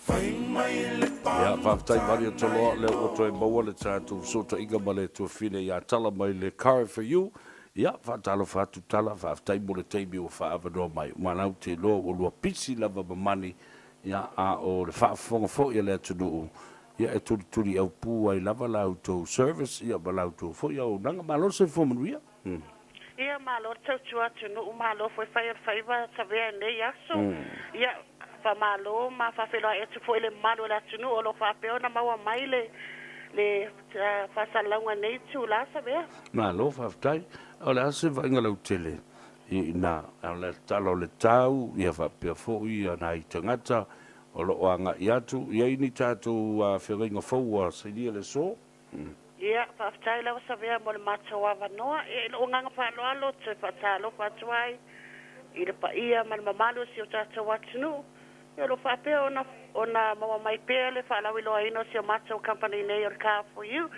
Fai mai le Ia, faafetai Maria Toloa, lea ua toe maua le tatou fesootaiga ma le tuafine ia Tala mai le Car for You. Ia, faatalofa atu Tala, faafetai mo le taimi ua faaavanoa mai. Malau te iloa ua lua pisi lava ma Mani, ia, a o le faafofoga foi a le atunuu, ia, e tulituli aupū ai lava la outou service, ia, ma la outou foi auaunaga. Malo le soifua manuia. Ia, malo le tautua atunuu, malo foi fai o le faiva savea i lenei aso. Ia, faamalo ma faafeiloai atu foi i le mamalu o le atunuu o lo o faapea ona maua mai le le faasalalauga i lenei itula savea. Malo faafetai. O le a se vaaiga lautele i ina o le tala o le tau ia faapea foi nai tagata o lo o agai atu i ai ni tatou feagaiga fou ua sainia le aso? Ia, faafetai lava Savea mo le matou avanoa. Ia, i lou agaga faaaloalo, ou te faatalofa atu ai i le paia ma le mamalu o si o tatou atunuu. Ia, o lo o faapea ona ona maua mai pea le faalauiloaina o si o matou kamupani nei o le Car For You.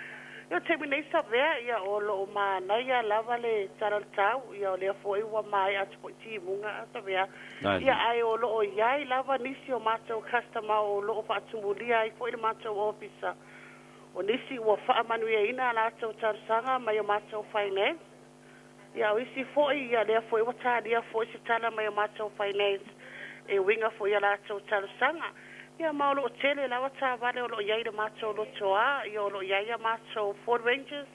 Ia, o le taimi nei Savea, ia, o lo o manaia lava le tala o le tau. Ia, o lea foi ua maea atu foi timuga a Savea. Ia, ae o lo o i ai lava nisi o matou customer o lo o faatumulia ai foi le matou ofisa. O nisi ua faamanuiaina a latou talosaga mai o matou finance. Ia, o isi foi, ia, lea foi ua talia foi se tala mai o matou finance e uiga foi i a latou talosaga. Ia, ma o lo o tele lava taavale o lo o i ai i le matou lotoa, ia, o lo o i ai a matou Ford Rangers,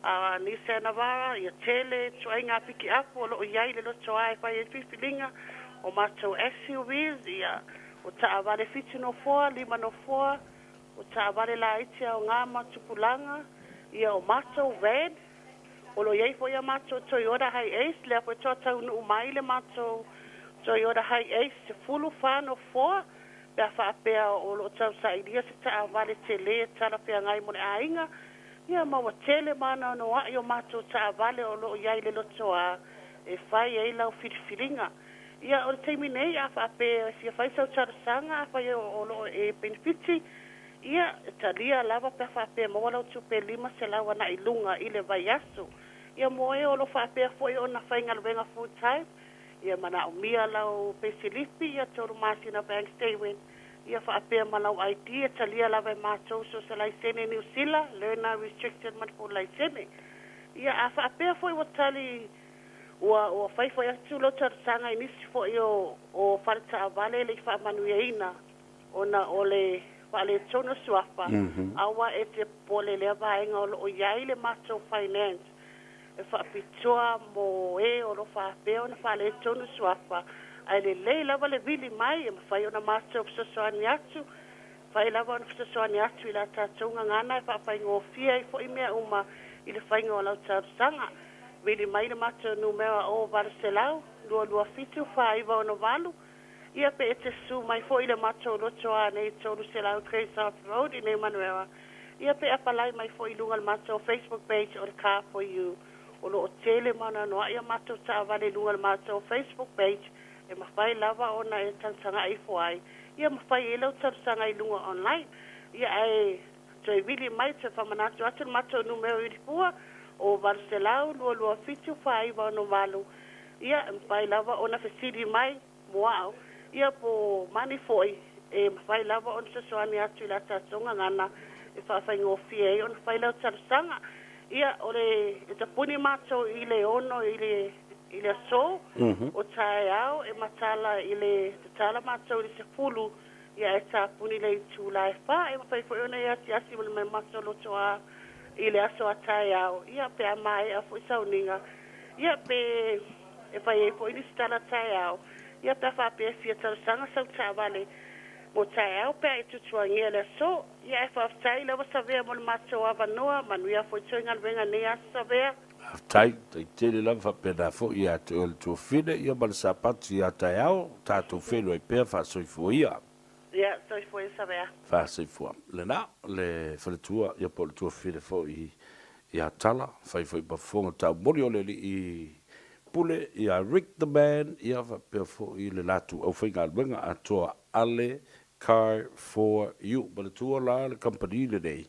a Nissan Navara, ia tele ituaiga pikiapu o lo o i ai i le lotoa e fai ai filifiliga, o matou SUVs, ia, o taavale fitu nofoa, lima nofoa, o taavale laiti aoga ma tupulaga, ia, o matou van, O lo o i ai foi a matou Toyota Hiace, lea foi toa taunuu mai le matou Toyota Hiace 14 nofoa, pe a faapea o lo o tausailia se taavale tele e talafeagai mo le aiga, ia ma ua tele maanoanoa'i o matou taavale o lo o i ai i le lotoa e fai ai lau filifiliga. Ia, o le taimi nei, a faapea e fia fai sau talosaga, afai o lo o e penefiti, Ia, e talia lava pe a faapea e maua lau tupe 500 ana'i luga i le vaiaso. Ia, mo e o lo o faapea foi ona faigaluega full time, ia manaomia lau peisilipi, ia tolu masina bank statement, ia faapea ma lau ID, e talia lava e matou so o se laisene Niu Sila, learner, restricted ma le full laisene. Ia, a faapea foi ua tali, ua, ua fai foi atu lau talosaga i nisi foi o, o faletaavale e le i faamanuiaina, Ona o le faaletonu o suafa, aua e te popole i lea vaega o lo o i ai le matou finance e faapitoa mo e o lo o faapea ona faaletonu suafa, ae lelei lava le vili mai e mafai ona matou fesoasoani atu, mafai lava ona fesoasoani atu i la tatou gagana e faafaigofie ai foi mea uma i le faiga o lau talosaga. Vili mai le matou numera o 800 227 4968. Ia pe e te susu mai foi i le matou loto anei 300 Great South Road i nei Manuera. Ia pe apalai mai foi i luga o le matou Facebook page o le Car For You. O lo o tele ma anoanoai a matou taavale i luga o le matou Facebook page e mafai lava ona e tagatagai ifo ai. Ia ma fai ai lau talosaga i luga online. Ia ae toe vili mai toe faamanatu atu le matou numera vilifua o 800 227 4968. Ia e mafai lava ona fesili mai mo a'u, ia po mani foi, e mafai lava ona fesoasoani atu i la tatou gagana e faafaigofie ai ona fai lau talosaga. Ia, o le, e tapuni matou i le ono i le, i le aso o taeao, e matala i le, tatala matou i le sefulu, ia ae tapuni i le itula e fa, e mafai foi ona e asiasi mai matou lotoa i le aso a taeao, ia pe a maea foi sauniga, ia pe e fai ai foi nisi tala taeao, ia pe a faapea e fia talosaga sau taavale mo taeao pe a e tutuagia le aso. Ia ae faafetai lava Savea mo le matou avanoa, manuia foi toe galuega nei aso Savea. Faafetai, tai tele lava faapena foi ia te oe le tuafine, ia ma le sapati ia taeao, tatou feiloai pea faasoifua ia. Ia, soifua ia Savea. Faasoifua. Lena, le faletua, ia po o le tuafine foi ia Tala, fai foi ma fofoga taumoli o le alii pule ia Rick the Man, ia faapea foi le latou aufaigaluega atoa Ale Car for You. Manatua la le kamupani lenei,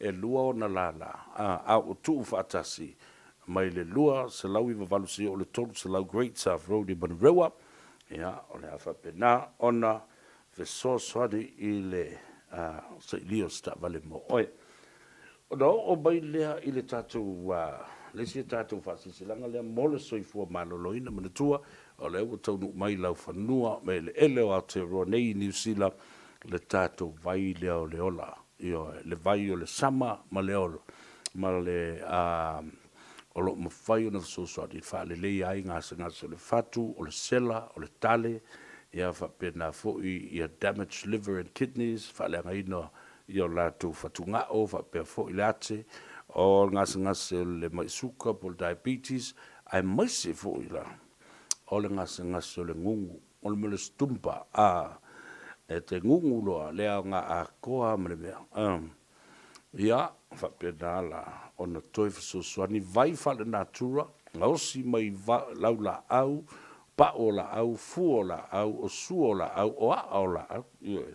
e lua ona lala, a, a ua tuu faatasi mai le 298 seia oo i le 300 Great South Road i Manurewa, ia, o le a faapena ona fesoasoani i le sailia o se taavale mo oe. Ona oo mai lea i le tatou, le isi a tatou faasilasilaga lea mo le soifua maloloina. Manatua, o lea ua taunuu mai i laufanua ma eleele o Aotearoa nei i Niu Sila le tatou vai lea o le ola, ioe, le vai o le sama ma le ola, ma le, o lo o mafai ona fesoasoani e faaleleia ai gasegase o le fatu, o le sela, o le tale, ia faapena foi ia damaged liver and kidneys, faaleagaina i o latou fatuga'o faapea foi le ate o le gasegase o le ma'i suka po o le diabetes, aemaise foi la o le gasegase o le gugu, o le mea o le stumpa, a, e te gugu loa le aoga atoa ma le mea, a, ia, faapena la ona toe fesoasoani vai faalenatura, gaosi mai laulaau, pa'u o laau, fua o laau, o sua o laau, o a'a o laau, ioe.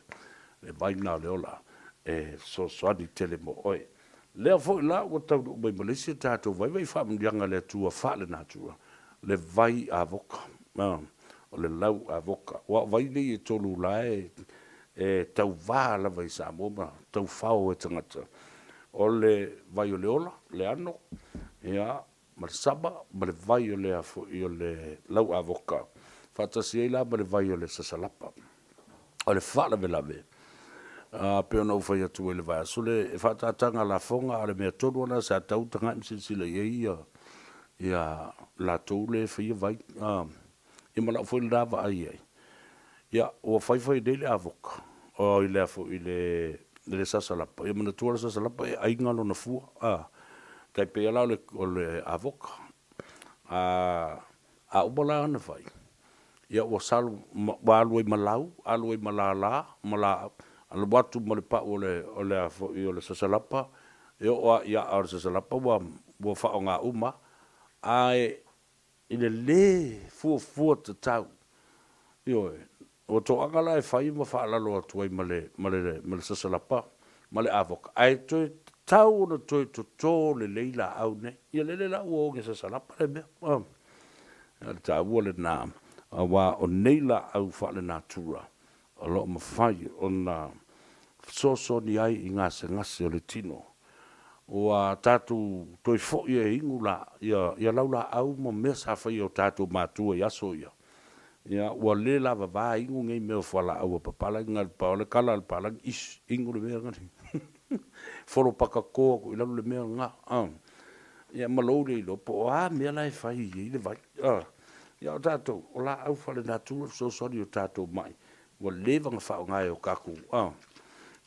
Le vai lena o le ola e fesoasoani tele mo oe. Lea foi la ua taunuu mai ma le isi a tatou vaivai faamanuiaga a le Atua faalenatura, le vai avoka. O le lau avoka. Aua o vai nei e tolu la e tauva lava i Samoa ma taufao e tagata. O le vai o le ola, le ano, ia, ma le sama, ma le vai o le a foi o le lau avoka, faatasi ai la ma le vai o le sasalapa. O le faalavelave, a pei ona ou fai atu ai i le vaiaso le e faataataga lafoga, a o le mea tonu lava lena sa tau taga'i ma silasila i ai ia, ia latou le faia vai, a, ia ma la'u foi lena vaai i ai. Ia, ua faifai nei le avoka, oi le a foi le, le sasalapa, ia manatua le sasalapa e aiga lona fua, a, tai pei lava la o le, o le avoka. A, a uma la ona fai, ia ua salu, ua alu ai ma lau, alu ai ma lala, ma laau, alu atu ma le pau o le, o le a foi o le sasalapa, e oo lava i aa o le sasalapa ua, ua faaaoga uma lava. Ae i le lē fuafua tatau. Ioe, ua toaga la e fai ma faalalo atu ai ma le, ma le, ma le sasalapa ma le avoka, ae toe tatau ona toe toto lelei laau nei. Ia lele la ua oge sasalapa le mea. A, o le taua lena, aua o nei laau faalenatura o lo o mafai ona fesoasoani ai i gasegase o le tino. Ua tatou toe foi e inu la, ia, ia laulaau ma mea sa faia e o tatou matua i aso ia. Ia, ua le lavava inu nei mea o fualaau a papalagi, na o le pau lava le tala a le palagi, ish, inu le mea lena. Folopatato atu i lalo le mea lena, a. Ia ma lou le iloa po o a mea la e fai i ai le vai, a. Ia o tatou, o laau faalenatura e fesoasoani i o tatou mai ua leva ona faaaoga e o tatou, a,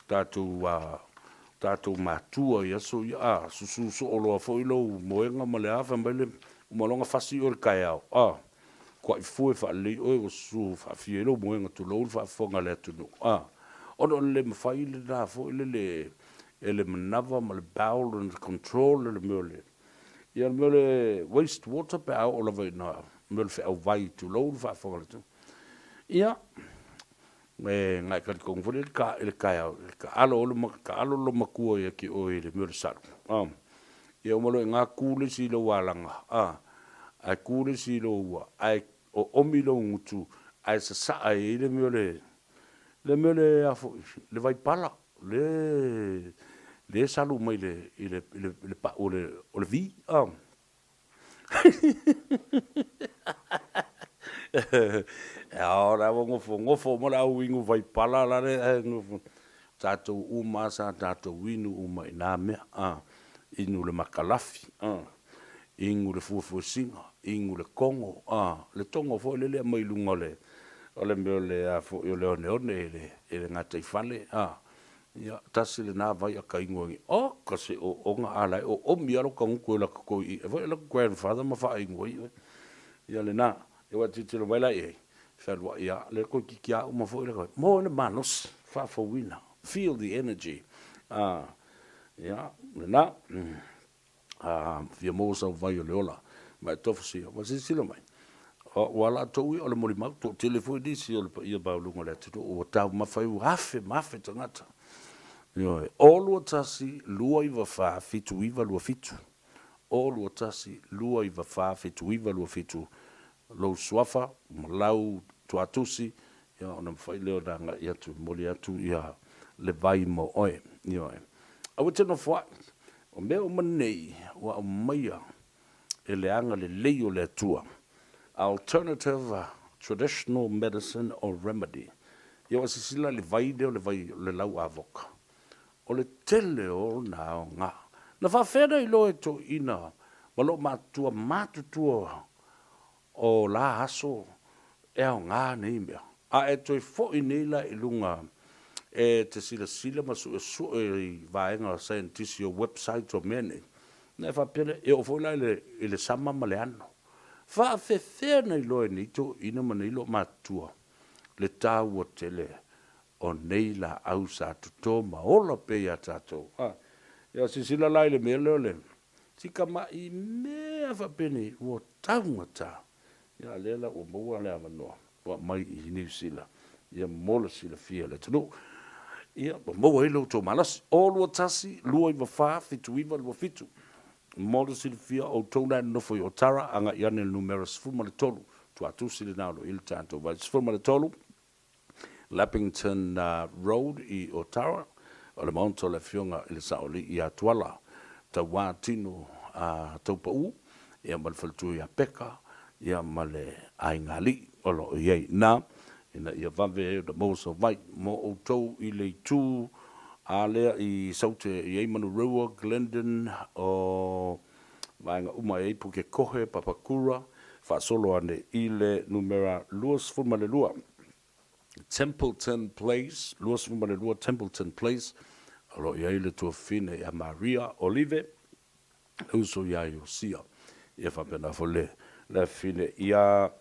tatou, a, tatou matua i aso ia, a, susu soo loa foi lou moega ma le a, fai mai le, uma loa ona fasi oe i le taeao, a, kuai fue faalelei oe ua susu faafia ai lou moega, tulou le faafofoga a le atunuu, a, ona o le le mafai lena foi lele e le manava ma le bowel ona control le mea o le Ia le mea o le waste water pe a oo lava ina mea o le feau vai tulou le faafofoga a le atunuu. Ia, e na e talitonu foi lea i le taeao, e taalo taalo lou matua ia te oe i le mea o le salu, a. Ia uma loa i ina tu le isi i lou alaga, a, ae tu le isi i lou ua, ae oomi lou gutu ae sasaa ai i le mea o le, le mea o le a foi, le vaipala, le, le salu mai i le, i le, i le pau o le, o le vi, a. Ao la ua nofonofo uma le au inu vaipala la le ae nofo tatou uma a sa tatou inu uma i na mea a inu le makalafi a inu le fuefuesina inu le togo a le togo foi lele aumai luga o le o le mea o le a foi o le oneone i le i le gataifale a Ia, tasi lena vai a ka inu ai, oka se ooga a la e oomi lava lota gutu e lata toi i, e foi lota grandfather ma faainu ai oe. Ia lena, ia ua e tilotilo mai la i ai, fealuai lava, lea toeitiiti lava uma foi le, moe le malosi, faafouina, feel the energy. A, ia, lena. A fia maua sau vai o le ola, ma e tofu sia, ua silasila mai, ua latou ia o le molimau, toatele foi nisi o le paia maualuga o le atunuu ua taumafa ai, ua afe ma afe tagata. Ioe, 0 2 1 2 9 4 7 9 2 7, 0 2 1 2 9 4 7 9 2 7, lou suafa ma lau tuatusi, ia ona mafai lea ona agai atu e momoli atu ia le vai mo oe. Ioe. Aua e te nofoa'i. O mea uma nei ua aumaia e le agalelei o le Atua, alternative traditional medicine or remedy. Ia ua silasila i le vai lea o le vai o le lau avoka. O le tele o ona aoga. Na faafefea ona iloa e toeaiina ma loo matutua matutua o la aso e aoga nei mea. A e toe foi nei la i luga e te silasila ma suesue i vaega saienitisi o websites o mea nei, ona e faapea lea, e oo foi la i le sama ma le ano. Faafefea ona iloa e nei toeaiina ma nei loomatutua le taua tele o nei laau sa toto ma ola pea ia tatou. A, ia silasila la i le mea lea o le si tama'i mea faapenei ua taugata. Ia a lea la ua maua le avanoa ua aumai i Niu Sila ia mo le silafia e le atunuu. Ia ua maua ai lo outou malosi. 0 2 1 2 9 4 7 9 2 7 Mo le silafia, o outou la e nonofo i Otara, agai ane i le numera 13, tuatusi lena o lo o i ai le tatou vai. 13 Leppington Road i Otara. O le maota o le Afioga i le Saoalii ia Tuala, Tauā Tino a Taupaū, ia ma le faletua ia Peka, ia ma le aiga alii o lo o i ai i ina, ina ia vave ai ona maua sau vai mo outou i le itu a lea i Saute i ai Manurewa, Glendon, o vaega uma e i ai Pukekohe, Papakura, faasolo ane i le numera 22. Templeton Place, 22 Templeton Place, o lo o i ai le tuafafine ia Maria Olive, le uso ia Iosia. Ia faapena foi le afafine ia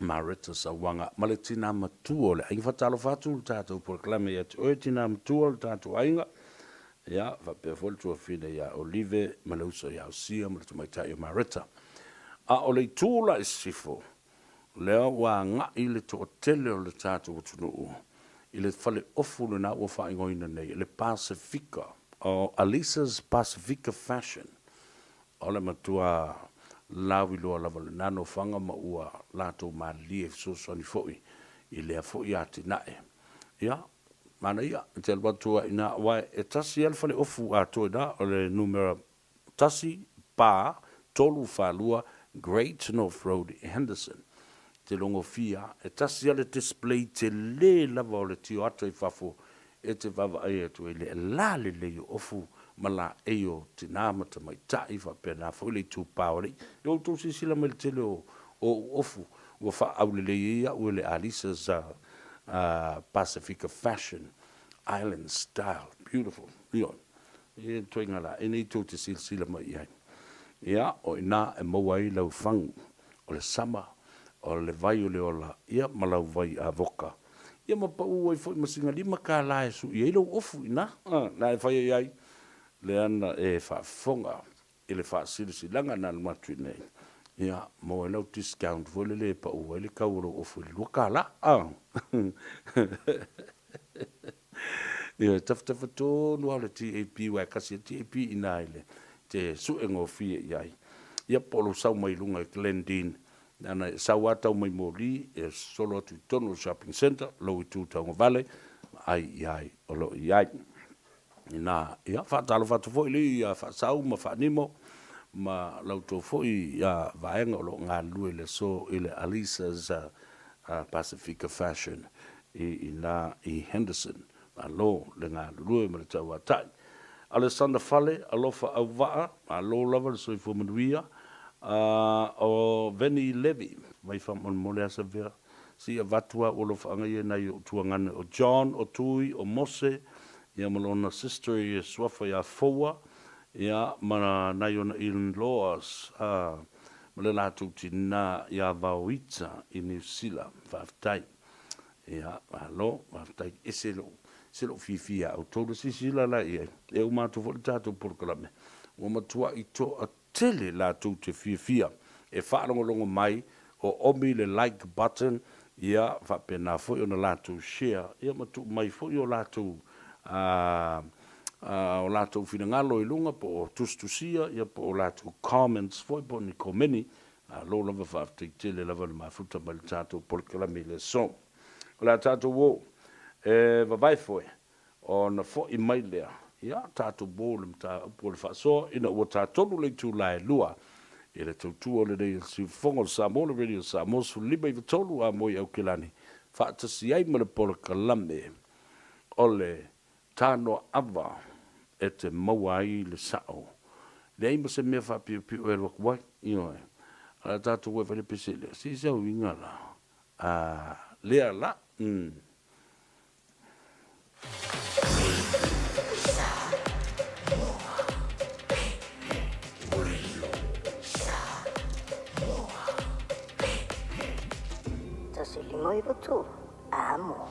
Mareta Sauaga ma le tina matua o le aiga. Faatalofa atu le tatou polokalame ia te oe tina matua o le tatou aiga. Ia faapea foi le tuafafine ia Olive ma le uso ia Iosia ma le tamaitai o Mareta. A o le itu la i sisifo, lea ua agai le toatele o le tatou atunuu i le fale ofu lena ua faaigoaina nei le Pasefika, o Alisa's Pasifika Fashion. O le matua lauiloa lava lena nofoaga ma ua latou malilie e fesoasoani foi i lea foi atinae. Ia, manaia, e te alu atu ai i ina, aua e tasi lava le fale ofu atoa i ina, o le numera 1 pa 3 4 2 Great North Road i Henderson. Te logofia, e tasi lava le display tele lava o le tio ata i fafo e te vaavaai atu ai i le la lelei o ofu ma laei o tina ma tamaitai faapena foi le itupa o alii. Ia outou silasila mai i le tele o ou ofu ua faaaulelei ai au e le Alisa's Pasifika Fashion Island Style. Beautiful. Ioe. E ituaiga la e nei tou te silasila mai i ai. Ia, o i ina e maua ai lau fagu, o le sama, o le vai o le ola, ia ma lau vai avoka. Ia ma pau ai foi ma sina $5 e sui ai lou ofu i ina. Na e fai ai ai, lea na e faafofoga i le faasilasilaga na alu atu i nei, ia, maua ai lau discount foi lele e pau ai le kau o lou ofu i le $2. Ia, e tafatafa tonu lava o le TAP, aua e kasi le TAP i ina i le te sue gofie i ai. Ia, po o lou sau mai luga i Glendene, leaga e sau lava tau mai moli, e sosolo atu i totonu o le shopping centre, lou itu tauagavale, ma ai i ai o lo o i ai. Ina, ia, faatalofa atu foi i ia Faasau ma Faanimo ma la outou foi ia vaega o lo o galulue i le aso i le Alisa's Pasifika Fashion i ina i Henderson. Malo le galulue ma le tauatai. Alesana Fale, alofa auvaa, malo lava le soifua manuia. O Veni Levy, mai faamolemole lava Savea, se i avatu lava ou alofaaga ia i nai ou tuagane o John, o Tui, o Mose, ia ma lona sister ia suafa ia Foua, ia ma nai ona in-laws, ma le latou tina ia Vaoita i Niu Sila. Faafetai. Ia, malo, faafetai. Ese lou, ese lou fiafia ia outou le silasila la i ai. E uma atu foi le tatou polokalame, ua matuai toatele latou te fiafia e faalogologo mai, o omi le like button, ia faapena foi ona latou share, ia ma tuu mai foi o latou, o latou finagalo i luga po o tusitusia, ia po o latou comments foi po o ni komeni. Malo lava faafetai tele lava le mafuta mai le tatou polokalame i le aso. O le a tatou o e vavae foe ona foi mai lea, ia tatou o le mataupu o le faasoa ina ua tatolu le itula e 2 i le tautua o lenei o le Siufofoga o le Samoa, le Radio Samoa 15 93 a moi Aukilani faatasi ai ma le polokalame o le Tanoaava e te maua ai le sao. Leai ma se mea faapiopio e alu atu ai. Ioe. A o le a tatou e fai le pese lea, se i se uiga la? A, lea la. Umm. 1 5 9 3, Amo.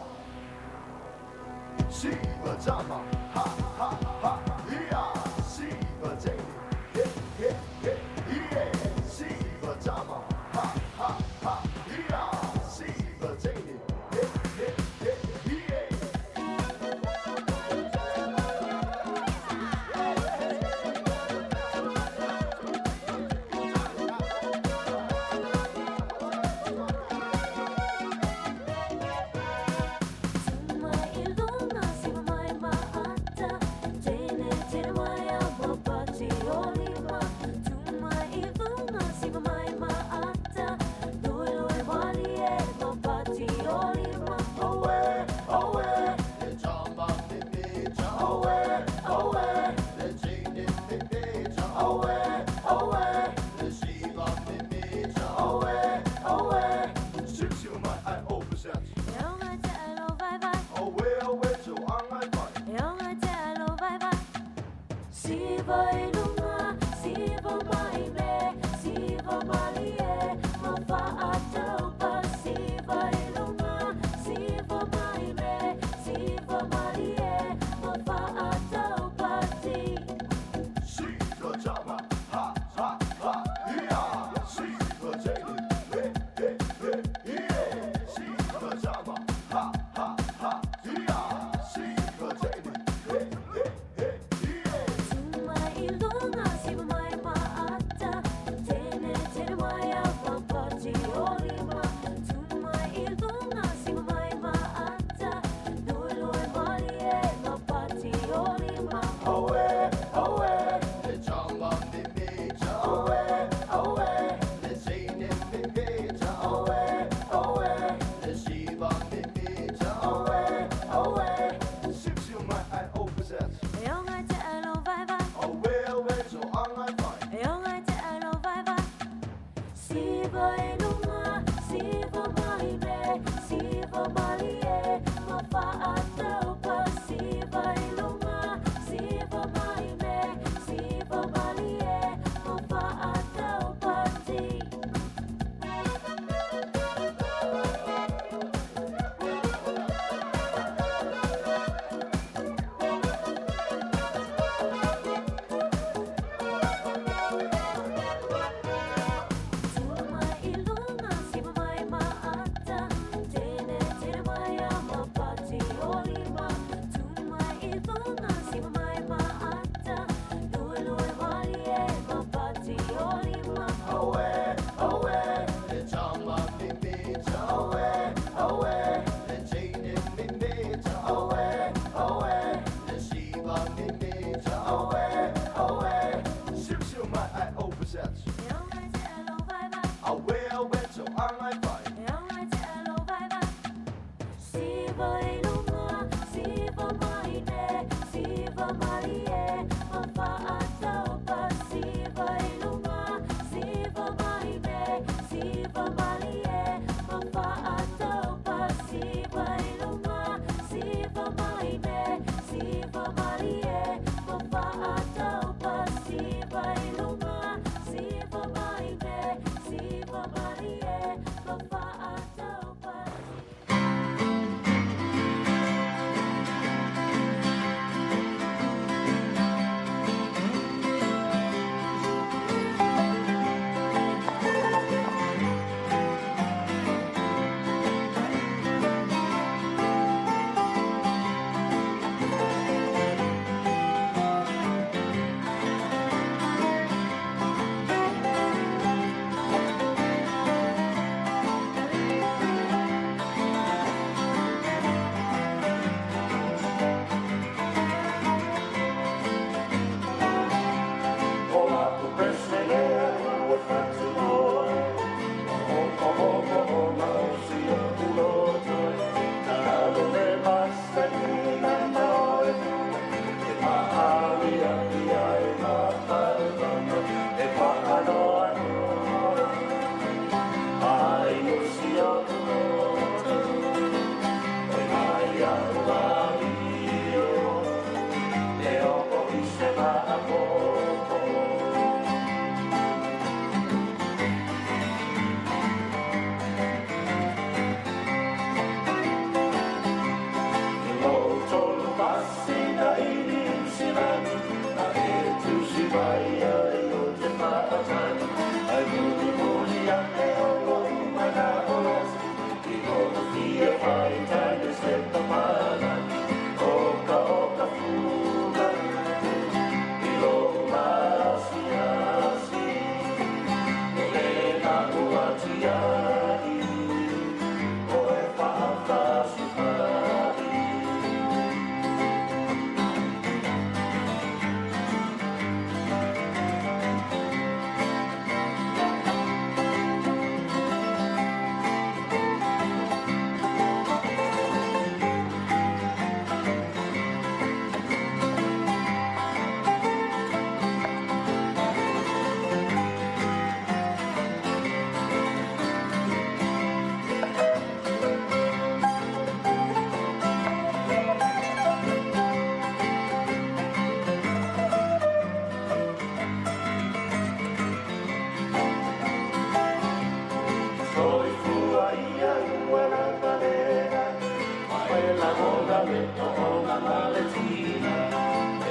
le to'oga ma le tina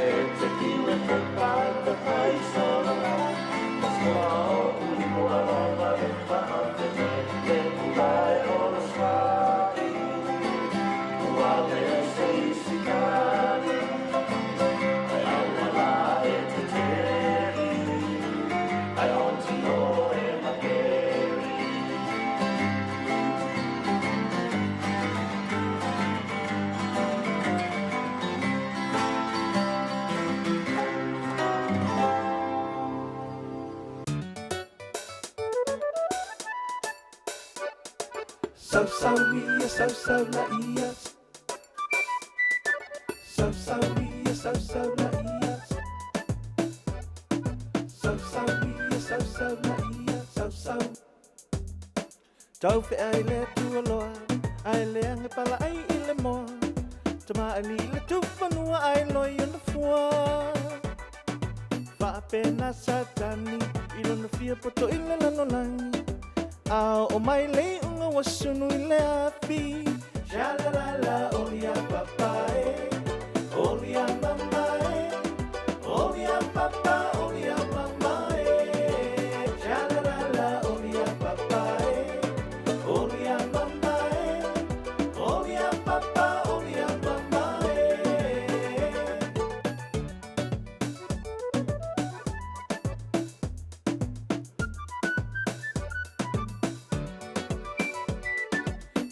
E te kiwe te pata tai sola Sua o ulimoa lava le whaatene Le pulae o le swai Ua le se isi kani Ai aua la e te teri Ai onti o e makeri. Sau sau ia, sau sau la ia. Sau sau ia, sau sau la ia. Sau sau ia, sau sau la ia. Sau sau. Tau fe ai le tua loa, ai le ange pala ai i le moa. Tama ali le tufanua ai loi ona fua. Faapena Satani i lona fia poto i le lalolagi. A o mai le unga ua sunu i le afi. Shalalala, oli a papa e, oli a mama e, oli a papa, oli a mama e. Shalalala, oli a papa e, oli a mama e, oli a papa, oli a mama e.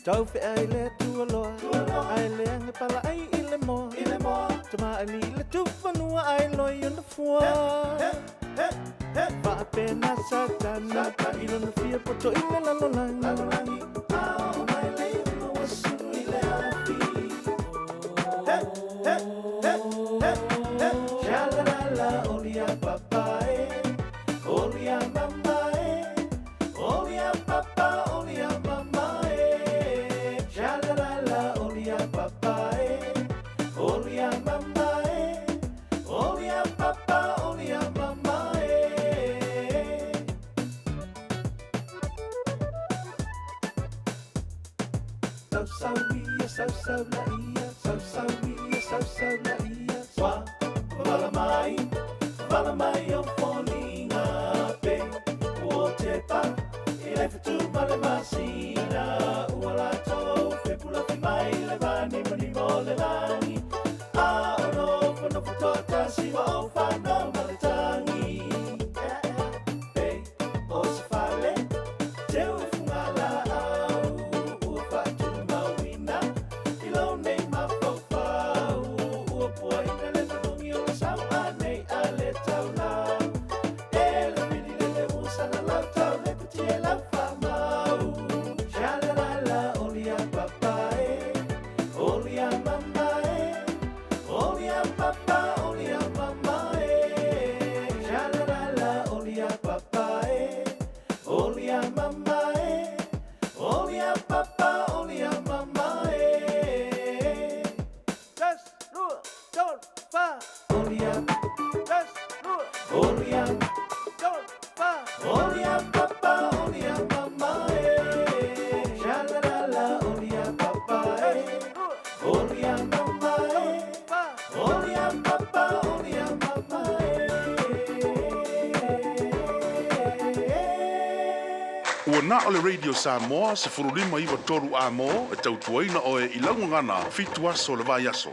Tau fe ai le tua loa, ai le ange pala ai i le moa. Tama ali le tufanua ai loi ona fua. Faapena Satani i lona fia poto i le lalolagi. Ao mai le unga ua sunu i le afi. He, he, he, he, he. Shalalala, oli a papa e, oli a mama e, oli a papa, oli a mama e. Shalalala, oli a papa e, oli a mama e, oli a papa, oli a mama e. Sau sau ia, sau sau la ia, sau sau ia, sau sau la ia. Sua, vala mai, vala mai o foliga pe. Ua te pa, i le fetu ma le masina. Ua latou fepulafi mai le vanimonimo o le lagi. A o nofonofo toatasi ua ou fanau ma le tagi. Pe, o se fale, teu i fugalaau. Ua faatumauina i lou nei mafaufau. Ua puaina le manogi o le sau anei a le taulau. E le fililele ua salalau tau le kutia lau faamau. Shalalala, oli a papa e, oli a mama e, oli a papa, oli a mama e. Shalalala, oli a papa e, oli a mama e, oli a papa, oli a mama e. Tres, dua, tolu, fa. Oli a, tres, dua, oli a, tolu, fa. Oli a papa, oli a mama e. Shalalala, oli a papa e, oli a mama e, oli a papa, oli a mama e. Ua na o le Radio Samoa se furulima iwa toru a mo e tautuaina oe i laugagana 7 aso le vai aso.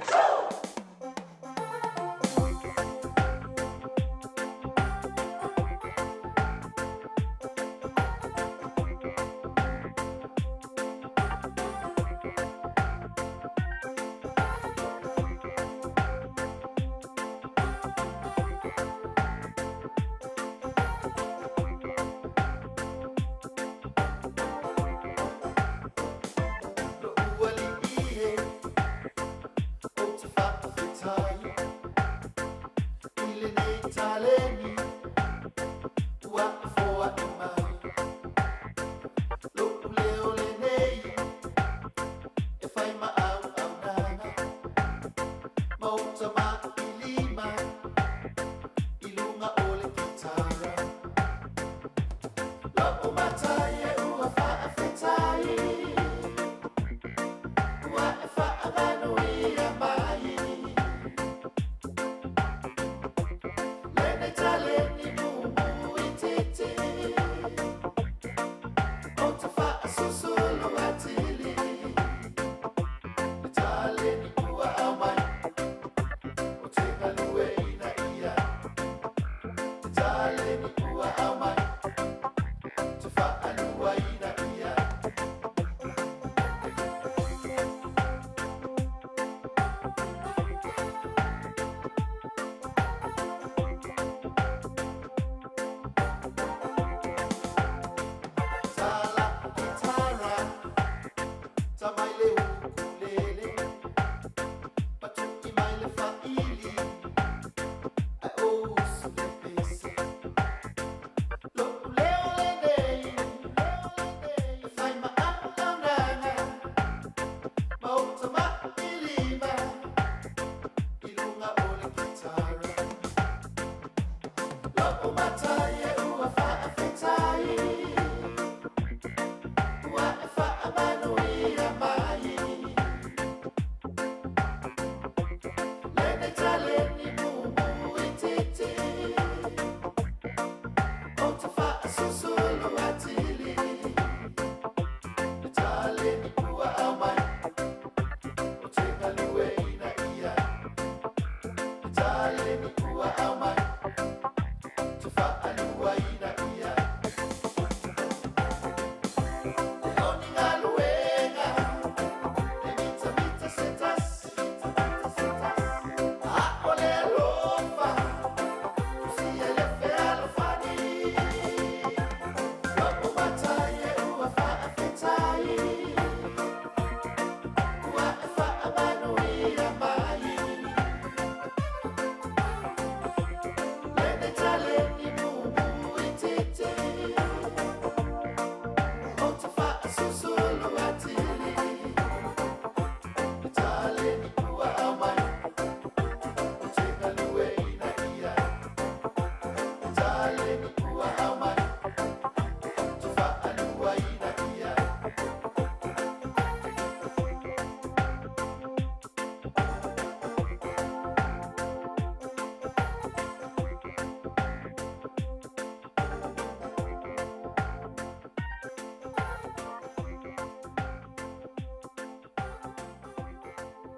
Ualii e, o te faafetai i lenei taleni ua foai mai. Lo'u leo lenei e fai ma auaunaga ma o tamailima i luga o le kitara. Lo'u matai e ua faafetai ua e faamanuia.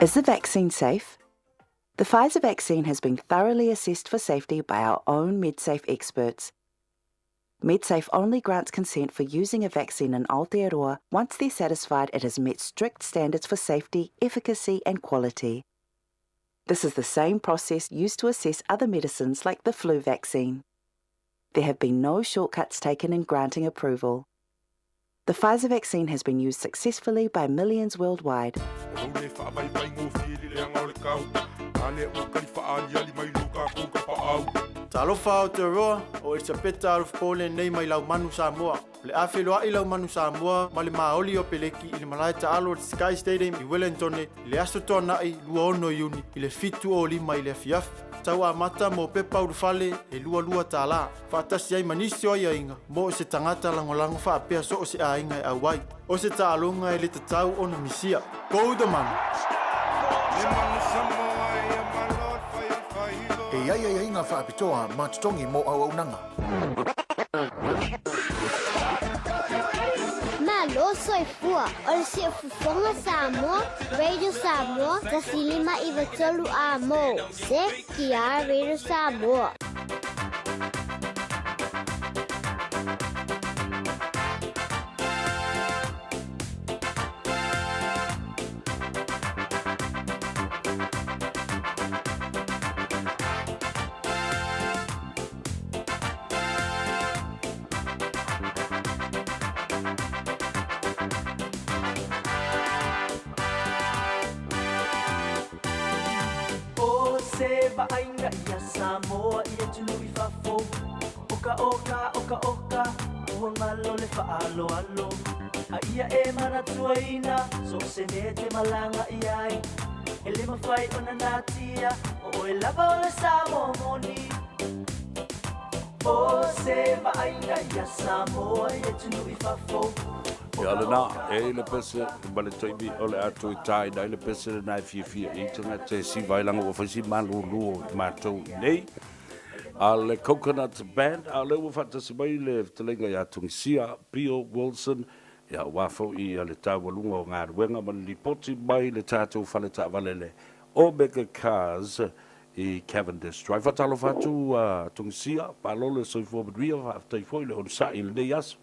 Is the vaccine safe? The Pfizer vaccine has been thoroughly assessed for safety by our own MedSafe experts. MedSafe only grants consent for using a vaccine in Aotearoa once they're satisfied it has met strict standards for safety, efficacy, and quality. This is the same process used to assess other medicines like the flu vaccine. There have been no shortcuts taken in granting approval. The Pfizer vaccine has been used successfully by millions worldwide. Talofa Aotearoa, o Elisapeta Alofa lenei mai Lalomanu Samoa. O le a feiloai Lalomanu Samoa ma le Maoli o Peleki i le malae taalo o le Sky Stadium i Wellingtone i le Aso Toana'i 26 Iuni i le 7:05 i le afiafi. Tau amata mo pepa ulufale e lualua tālā. Faatasi ai ma nisi o aiaiga mo se tagata lagolago faapea so o se aiga e auai. O se taaloga e le tatau ona misia. Go the Manu! E i ai aiaiga faapitoa ma totogi mo auaunaga. Malo soifua, o le Siufofoga Samoa, Radio Samoa, 1593 A mo, CKR Radio Samoa. O se vaaiga iā Samoa i atunuu i fafo, Oka oka oka oka ua galo le faaaloalo A ia e manatuaina so o se mea e te malaga i ai E le mafai ona natia o oe lava o le Samoa moni O se vaaiga iā Samoa i atunuu i fafo Ia lena, e i le pese ma le taimi o le a toe tāina ai le pese lena e fiafia i tagata e siva ai laga ua fai si malūlū o i matou i nei. A le Coconut Band, a o lea ua faatasi mai le fetalaiga ia Tungisia, Bill Wilson, ia aua foi ia le taualuga o galuega ma le lipoti mai le tatou fale taavale le Omega Cars i Cavendish Drive. Faatalofa atu a Tungisia, malo le soifua manuia, faafetai foi le onosai i lenei aso.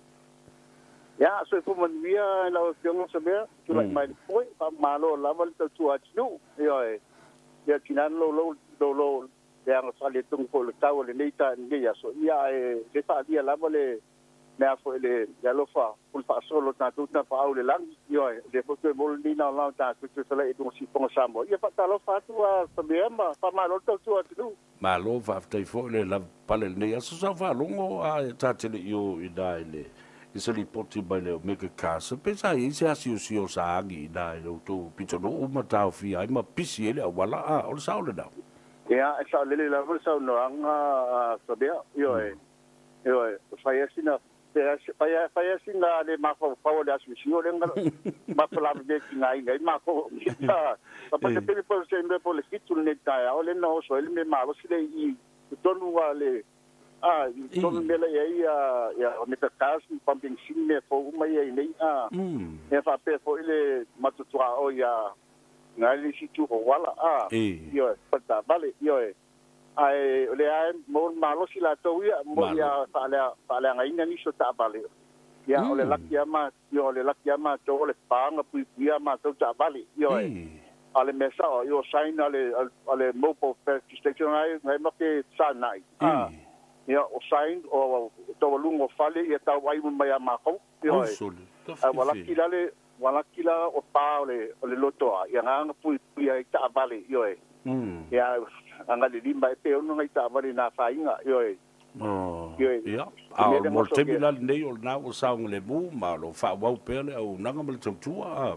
Ia, soifua manuia i lau Afioga Samea, tulai mai le foe, faamalo lava le tautua atunuu. Ioe, ia tinana lou lou lou lou le agafale tonu foi o le tau o lenei ta lenei aso, ia ae le faalia lava le mea foi le le alofa pule faasolo o tatou tapaau i le lagi, ioe, o lea foi toe maua lenei laolao tatou toe felai i luga o siufofoga Samoa. Ia faatalofa atu a Samea ma faamalo le tautua atunuu. Malo faafetai foi le lava pale i lenei aso sa faalogo a ta te le i o i ina i le i se lipoti mai le Omega Castle pe sa i ai se asiosio sa agi i ina i le outou pitonuu ma taofia ai ma pisi ai le auala a o le sao lena. Ia, e saolele lava le saunoaga a Samea, ioe, ioe, fai lava sina Fai lava sina le mafaufau o le asiosio lea na mafalave tigaina ai matou. Papa te pele po se mea po le fitu lenei taeao lea na oso ai le mea malosi lea i totonu a le a i totonu mea la i ai ia o meka cars ma pumping sin mea fou uma ia i nei a ia faapea foi le matutuaoi ia ngai le isi itu auala a ioe fale taavale ioe. Ae o lea lava e maua le malosi latou ia, moni a faaleagaina nisi o taavale, ia o le laki lava ma, ioe, o le laki lava matou o le pa na puipuia a matou taavale, ioe. A o le mea sao, ioe, o sign a le, a le mobile registration na e ma te sanai, a, ia, o sign o taualuga o fale ia tau ai uma mai a matou, ioe. Ae ua laki la le, Ua laki la o pa o le o le lotoa ia nga na puipuia ai taavale, ioe. Ia anga le lima e pe ono ngai taavale na afaina, ioe. Ioe. Ia, a o le mo le taimi la lenei o lena ua saogalemu ma o lo o faaauau pea le auaunaga ma le tautua, a.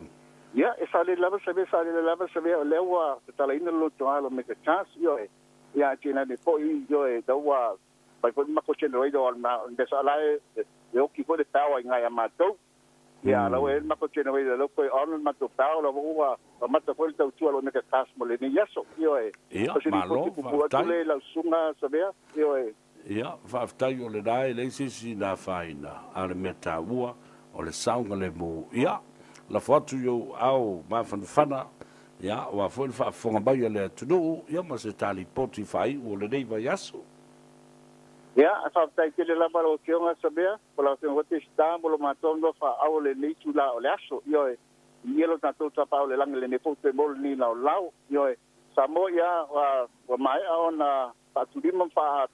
Ia, e saolele lava sa mea, saolele lava sa mea, o lea ua tatalaina le lotoa lo meka chance, ioe. Ia, a tinane foi, ioe, la ua fai foi le matou generator o le mea sa la e oki foi le power i ngai a matou. Ia, la ua i ai le matou generator lea ua toe on le matou power, la ua amata foi le tautua a le Omega Cars mo lenei aso. Ioe. Ia, O se malo, lipoti puupuu atu faafetai. lea i lau susuga Savea. Ioe. Ia, faafetai o lena e leai se isi na afaina, a o le mea taua, o le saogalemu. Ia, lafo atu i ou aao mafanafana, Ia, aua foi le faafofoga mai a le atunuu, ia ma se ta lipoti faaiu o lenei vaiaso. Ia, faafetai tele lava lau Afioga Samea, po o lau Afioga foi Peseta mo lo matou nofo faaauau i lenei itula o le aso. Ioe, viia lo tatou Tapaau i le lagi i lenei foi toe mo lenei laolao. Ioe, Samoa, ia, ua maea ona faatulima ma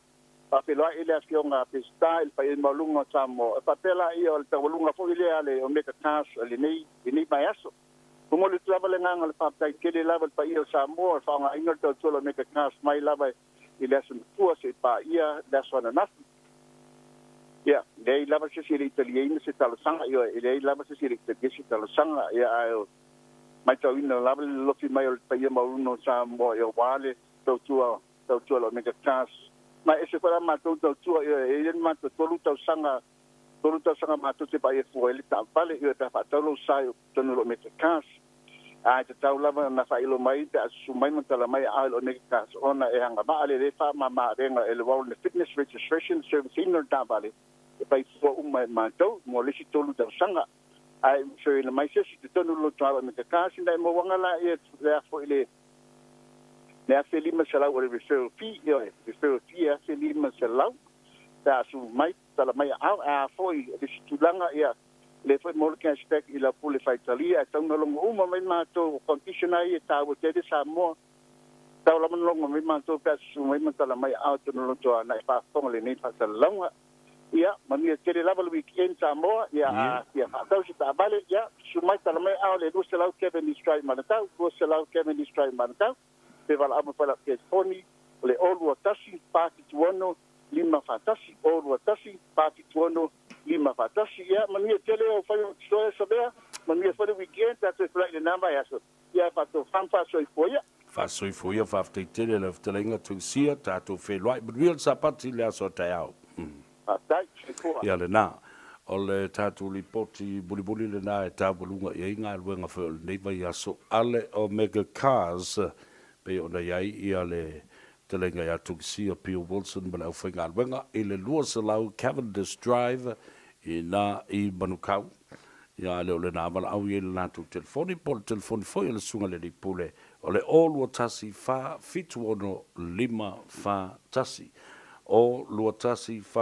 faafeiloai le Afioga a Peseta i le paia maualuga o Samoa. E faapea laia o le taualuga foi lea a le Omega Cars o lenei vaiaso. Momoli atu lava le agaga o le faafetai tele lava i le paia o Samoa i le faaaogaina o le tautua o le Omega Cars mai lava i le Aso Gafua seia paia le aso ananafi. Ia, e leai lava se isi e le i taliaina se talosaga, ioe, e leai lava se isi e le i talia se talosaga, ia, ae matauina lava le lolofi mai o le paia maualuga o Samoa, ia, aua le tautua, tautua a le Omega Cars. Ma e ese foi la matou tautua, ioe, e i ai le matou 3 tausaga, 3 tausaga matou te vaai e fua ai le taavale, ioe, pe a faatau lou sa i totonu o le Omega Cars. Ae tatau lava ona faailo mai pe a susu mai ma tala mai aao i le Omega Cars ona e agavaa le le faamama avega e le Warrant of Fitness Registration Service ina o le taavale e fai fua uma e matou mo le isi 3 tausaga. Ae feoina mai se isi totonu o le lotoa o le Omega Cars ina e mauaga la ia le afo i le 1500 o le referral fee, ioe, referral fee e 1500 pe a susu mai tala mai aao. Ae a foi le isi tulaga, ia, le foi mo le cashback i lau pule faitalia, e tau na logo uma mai matou condition ai e tāua tele Samoa. Tau lava na logo mai matou pe a susu mai ma tala mai aao tonu lotoa na e faafofoga lenei faasalalauga. Ia, manuia tele lava le weekend Samoa, ia, a fia faatau se taavale, ia, susu mai tala mai aao le 200 Cavendish Drive Manatau, 200 Cavendish Drive Manatau, pe valaau mai foi lau telefoni, o le 021 476 541, 021 476 541. Ia, manuia tele o fai o totoe Samea, manuia foi le weekend, tatou e fulai i lena vaiaso. Ia, faatofam faasoifua ia. Faasoifua ia, faafetai tele lau fetalaiga Toesia, tatou feiloai, manuia le Sapati i le aso a taeao. Faafetai, soifua. Ia lena. O le tatou lipoti mulimuli lena e taualuga i ai galuega foi o lenei vaiaso a le Omega Cars pei ona i ai ia le fetalaiga ia Toesia Pio Wilson ma le aufaigaluega i le 200 Cavendish Drive i ina i Manukau. Ia, a le o lena valaau i ai le latou telefoni po o le telefoni foi a le Susuga i le Alii Pule, o le 0 2 1 4 7 6 5 4 1. 0 2 1 4 7 6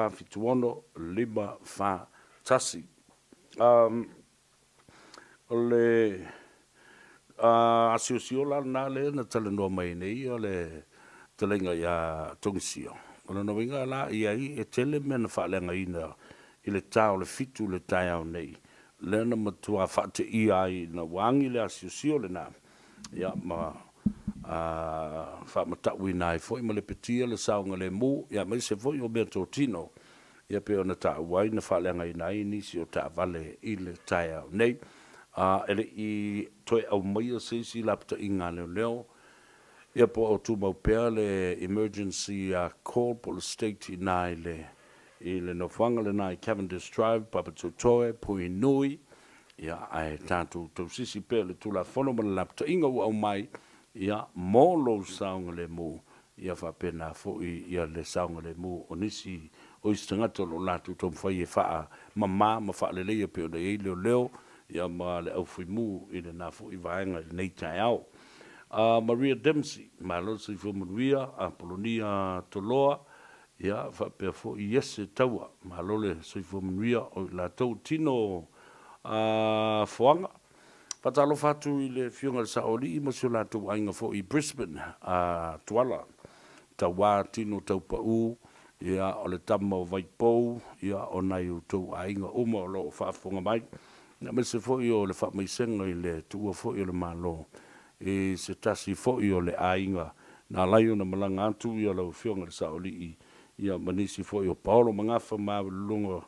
5 4 1. Um, o le asiosio la lena lea na talanoa mai nei o le fetalaiga ia Togisio. O lona uiga la i ai e tele mea na faaleagaina i le ta o le 7 i le taeao nei, lea na matua faateia ai ina ua agi le asiosio lena, ia ma faamatauina ai foi ma lepetia le saogalemu, ia aemaise foi o meatotino, ia pei ona taua ai na faaleagaina ai nisi o taavale i le taeao nei. E le i toe aumaia se isi lapataiga a leoleo, ia po o tumau pea le emergency call po o le state i ina i le nofoaga lena i Cavendish Drive, Papatoetoe, Puhinui, ia ae tatou tausisi pea i le Tulafono ma le lapataiga ua aumai, ia mo lou saogalemu, ia faapena foi ia le saogalemu o nisi o isi tagata o lo o latou taumafai e faamama ma faaleleia pei ona i ai leoleo ia ma le aufuimu i lena foi vaega i lenei taeao. Maria Dempsey, malo le soifua manuia, Apolonia Toloa, ia faapea foi Iese Taua, malo le soifua manuia o i latou tino foaga. Faatalofa atu i le Afioga i le Saoalii ma si o latou aiga foi i Brisbane, a Tuala, Tauā Tino Taupau, ia, o le tama o Vaipou, ia, o nai outou aiga uma o lo o faafofoga mai, aemaise foi o le faamaisega i le tuua foi o le Malo i se tasi foi o le aiga na ala ai ona malaga atu ia lau Afioga i le Saoalii, ia, ma nisi foi o Paolo Magafa ma Auelologa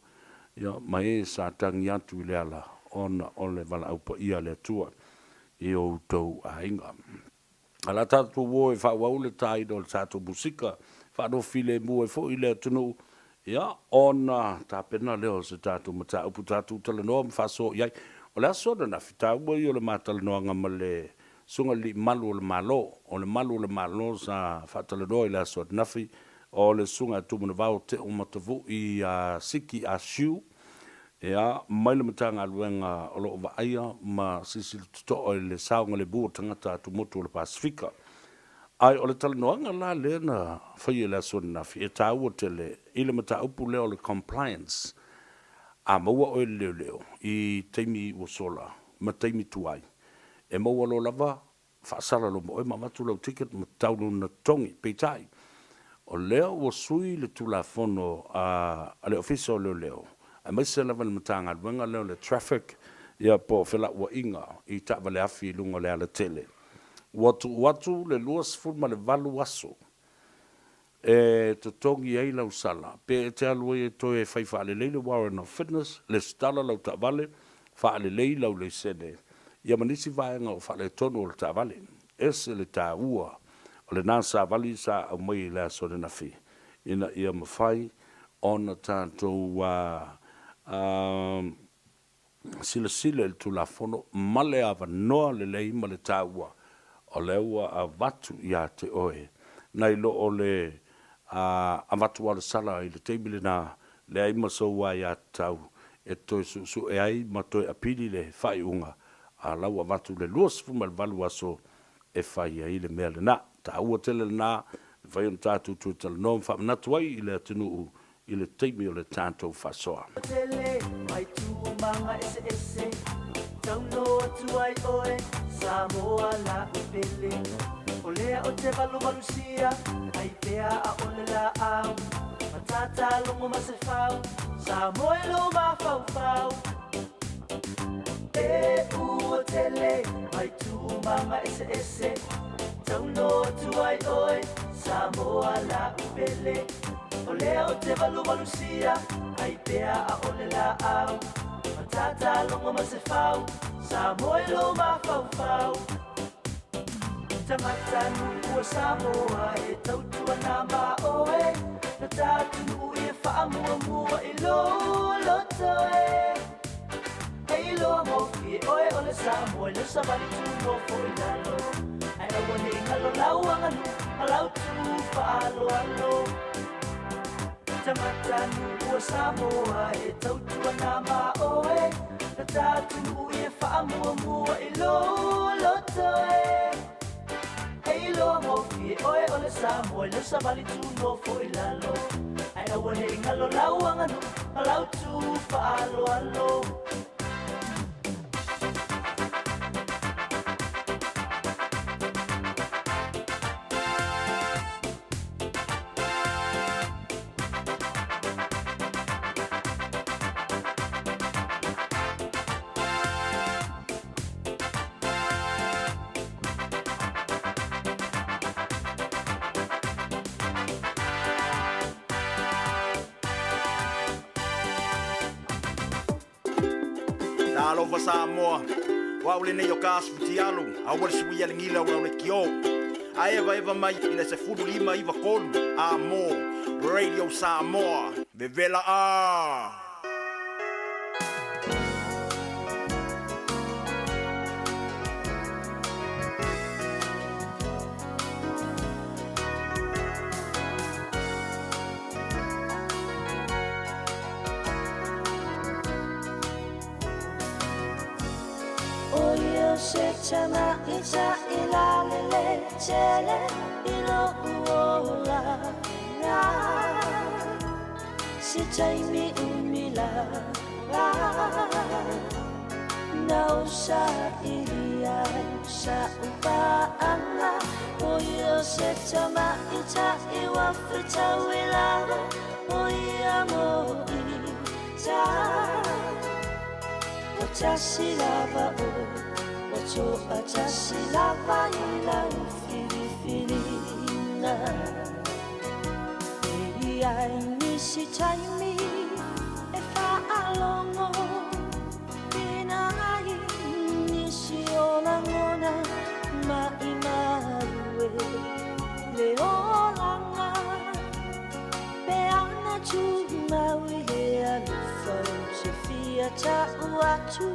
Ia, ma e sa tagi atu i le ala ona o le valaau paia a le Atua i o outou aiga. A o le a tatou o e faaauau le taina o le tatou musika, faanofilemu ai foi le atunuu, ia, ona tapena lea o se tatou mataupu tatou talanoa ma faasoa i ai. O le aso ananafi, taua ia o le ma talanoaga ma le Susuga i le Alii Malu o le Malo. O le Malu o le Malo sa faatalanoa i le aso ananafi, O le Susuga ia Tumanavao Teo Matavui ia Siki Ah Siu. Ia, mai le Matagaluega o lo o vaaia ma silasila totoa i le saogalemu o tagata atumotu o le Pasefika. Ae o le talanoaga la lea na faia i le aso ananafi, e taua tele i le mataupu lea o le compliance. A maua oe i le leoleo i taimi ua sola ma taimi tuai, e maua loa lava faasala loa ma oe ma avatu lau ticket ma tatau loa ona totogi. Peitai, o lea ua sui le Tulafono a le Ofisa o Leoleo, aemaise lava le Matagaluega lea o le Traffic ia po o Felauaiga i taavale afi i luga o le alatele. Ua tuu atu le 28 aso e totogi ai lau sala, pe e te alu ai e toe fai faalelei le warrant of fitness, lesitala lau taavale, faalelei lau leisene, ia ma nisi vaega o faaletonu o le taavale. Ese le taua o lena savali sa aumai i le aso ananafi ina ia mafai ona tatou silasila i le Tulafono ma le avanoa lelei ma le taua o lea ua avatu ia te oe, nai lo o le avatu lava o le sala i le taimi lena, leai ma sou aiatatau e toe suesue ai ma toe apili le faaiuga, a la ua avatu le 28 aso e fai ai le mea lena. Taua tele lena, e mafai ona tatou toe talanoa ma faamanatu ai i le atunuu i le taimi o le tatou faasoa. Tele mai tumaga eseese Tauno atu ai oe Samoa la upele O lea o te valuvalusia Ai pea a ole la au Matata logo ma se fau Samoa e lo mafaufau E ua tele mai tumaga eseese Tauno atu ai oe Samoa la upele O lea o te valuvalusia Ai pea a ole la au Matata logo ma se fau Samoa e lo mafaufau Tagata nuu o Samoa e tautua na ma oe Na tatunuu ia faamuamua i lou loto e E iloa gofie oe o le Samoa i lau savali tu nofo i lalo Ae aua ne i galo lau aganuu ma lau tu faaaloalo Tagata nuu o Samoa e tautua na ma oe Na tatunuu ia faamuamua i lou loto e E iloa gofie oe o le Samoa i lau savali tu nofo i lalo Ae aua ne i galo lau aganuu ma lau tu faaaloalo Talofa Samoa, o au lenei o ka asu futialu, aua le suia le gila o lau lekiō. A evaeva mai i le 15 93 a mō Radio Samoa. Vevela a! O ia se tamaita'i lalelei tele i lo'u olaga Se taimi umi lava Na ou saili ai sa'u pa'aga O ia se tamaita'i ua fetaui lava O ia mo'i ta Ua tasi lava oe Ua to'atasi lava i lau filifiliga E i ai nisi taimi e faalogo ina ai nisi o lagona maʻimau e le olaga Pe ana tumau i le alofa ou te fia ta'u atu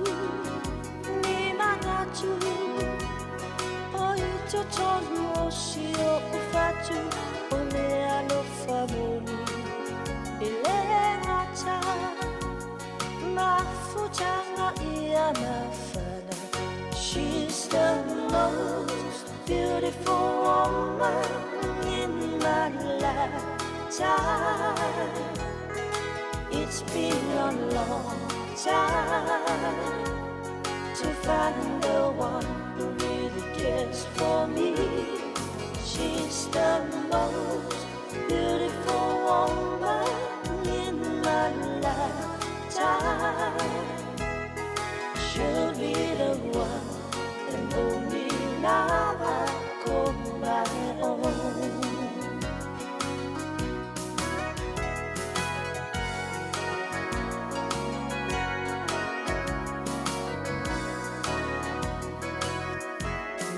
ni manatu O i totonu o si o'u fatu o le alofa moni E lē gata ma mafana. She's the most beautiful woman in my lifetime. It's been a long time to find the one who really cares for me. She's the most beautiful woman in my lifetime. She'll be the one and only love I call my own.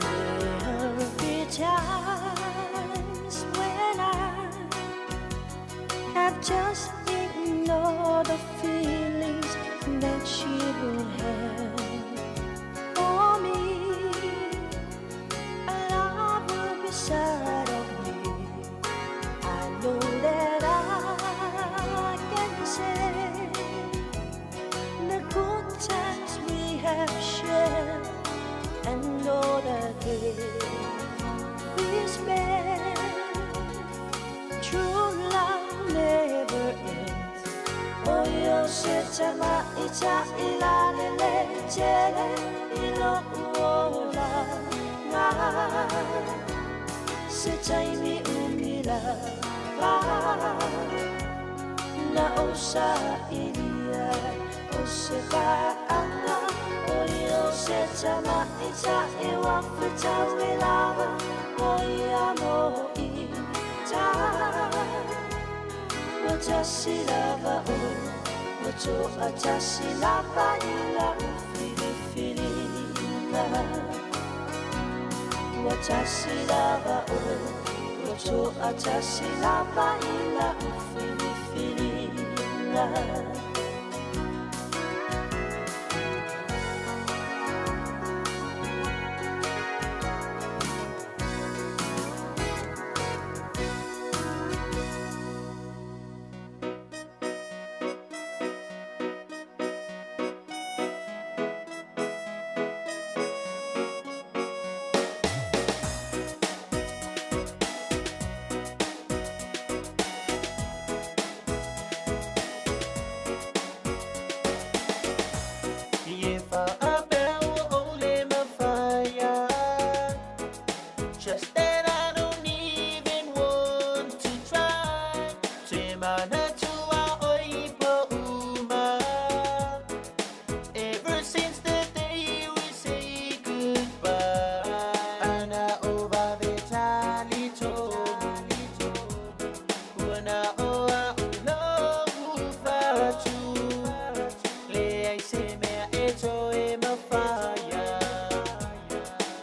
There'll be times when I have just ignored the feelings that she would have for me. A love will be side of me. I know that I can say the good times we have shared and all the days we spent. True love never ends. O io se tamaʻi la le le tele i loʻu olaga. Se taimi umi lava na ou sailia o se paʻaga. O io se tamaʻitaʻi ua fetaui lava o ia moʻi ta. Ua tasi lava oe, ua toʻatasi lava i la'u filifiliga. Ua tasi lava oe, ua toʻatasi lava i la'u filifiliga. Ie faapea ua ou le mafai. Just that I don't even want to try. Te manatu a oi po uma. Ever since the day we say goodbye. Ana o vave tali tolu. Ua na o a ulo ufatu. Leai se mea e toe mafaia.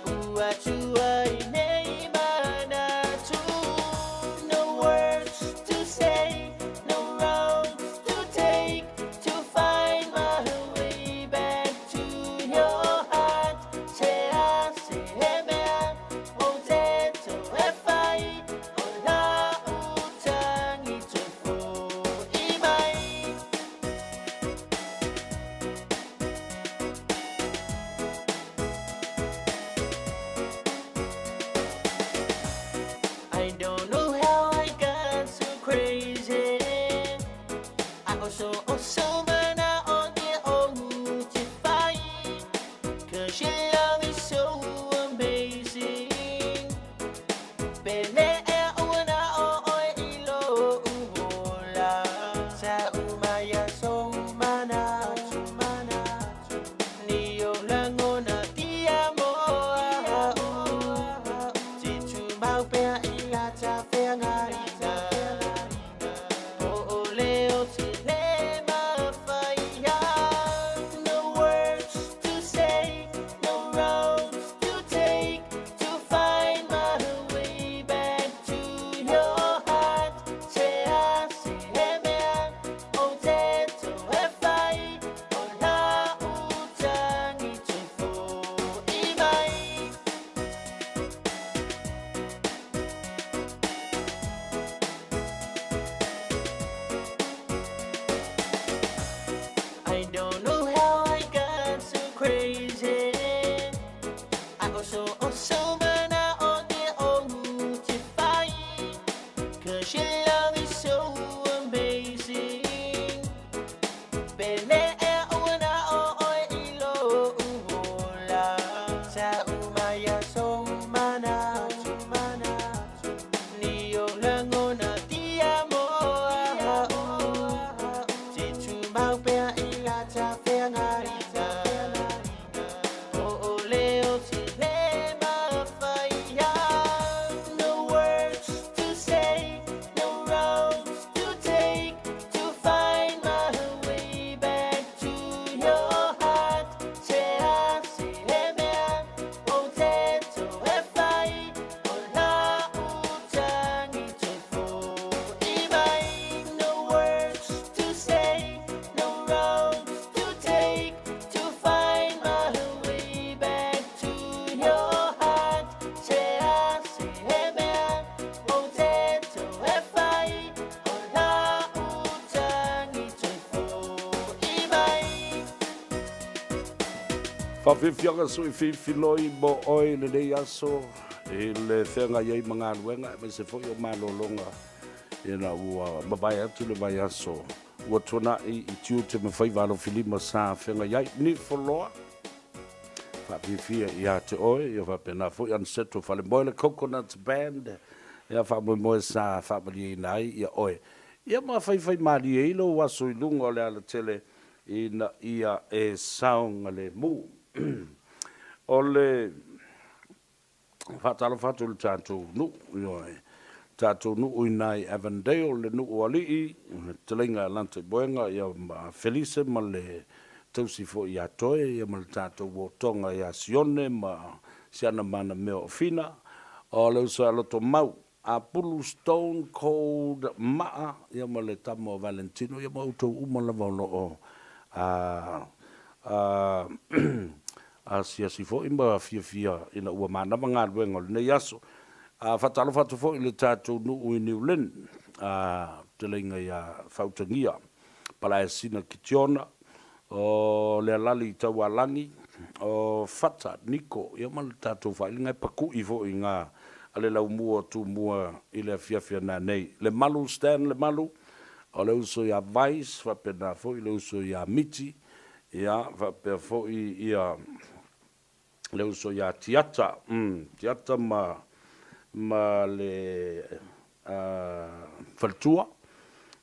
Ua tuai nei manatu. No words to say, no roads to take to find my way back to your heart. Se a se mea o te toe fai o la utangi toe fo'i mai. I don't know how I got so crazy. I also also mana o te o te fai. 'Cause your love is so amazing. Pele e una o oi i lo uola. Sa umaya so mana mana. Ni o langona tia moa o. Ti tu mau pea i la ta fea ngai. O o le o te le mafaia. No words to say, no roads to take to find my way back to your heart. Se a se mea o te toe fai o la utangi toe fo'i mai. Faafiafiaga sui filifiloi mo oe i lenei aso i le feagai ai ma galuega aemaise foi o malologa ina ua mavae atu le vaiaso ua tuanai i tiute ma faiva alofilima sa feagai ai. Nifoloa faafiafia ia te oe, ia faapena foi Aniceto Falemoe le Coconut Band, ia faamoemoe sa faamalieina ai ia oe. Ia ma faifaimalie ai lou aso i luga o le alatele ina ia e saogalemu. O le faatalofa atu i le tatou nuu, ioe, tatou nuu i ina i Avondale, le nuu o alii, le fetalaiga ia Lantaiboega, ia ma Felise ma le tausi foi ia Toe, ia ma le tatou uotoga ia Sione ma si ana mana mea o Fina, o le uso ia Lotomau, Apulu Stone Cold Maa, ia ma le tama o Valentino, ia ma outou uma lava o lo o asiasi foi ma fiafia ina ua manava galuega o lenei aso. Faatalofa atu foi i le tatou nuu i New Lynn, fetalaiga ia Faautagia Palaesina Kitiona, o Lealali Taualagi, o Fata Niko, ia ma le tatou faailiga e paku'i foi i ga a le laumua o Tumua i le afiafi a nanei. Lemalu Stan Lemalu, o le uso ia Vice, faapena foi le uso ia Miti, ia faapea foi ia le uso ia Tiata, Tiata ma ma le faletua,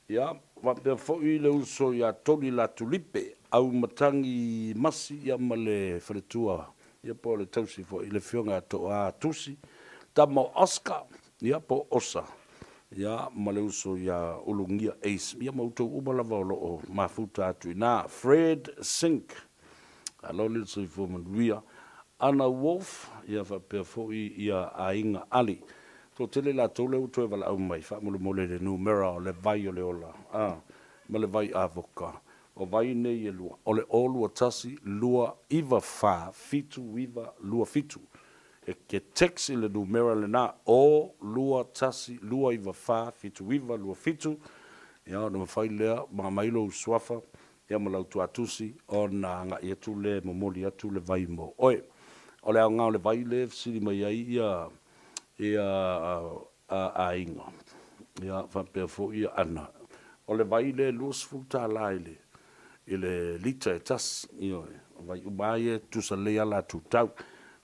ia, faapea foi le uso ia Tony Latulipe, Auimatagi Masi, ia ma le faletua, ia po o le tausi foi i le Afioga ia Toa Tusi, tama o Oscar, ia po o Osa, ia ma le uso ia Ulugia Ace, ia ma outou uma lava o lo o mafuta atu i ina. Fred Sink, Malo le soifua manuia. Anna Wolf, ia faapea foi ia Aiga Ali. Toatele latou lea ua toe valaau mai faamolemole i le numera o le vai o le ola a ma le vai avoka. O vai nei e lua, o le 0 2 1 2 9 4 7 9 2 7. E ke text i le numera lena 0 2 1 2 9 4 7 9 2 7, ia ona mafai lea ma aumai lou suafa ia ma lau tuatusi ona agai atu le momoli atu le vai mo oe. O le aoga o le vai le fesili mai ai ia ia aiga ia faapea foi ia Ana. O le vai le 20 tala i le i le lita e tasi, ioe, o vai uma lava ia e tutusa lelei a latou tau.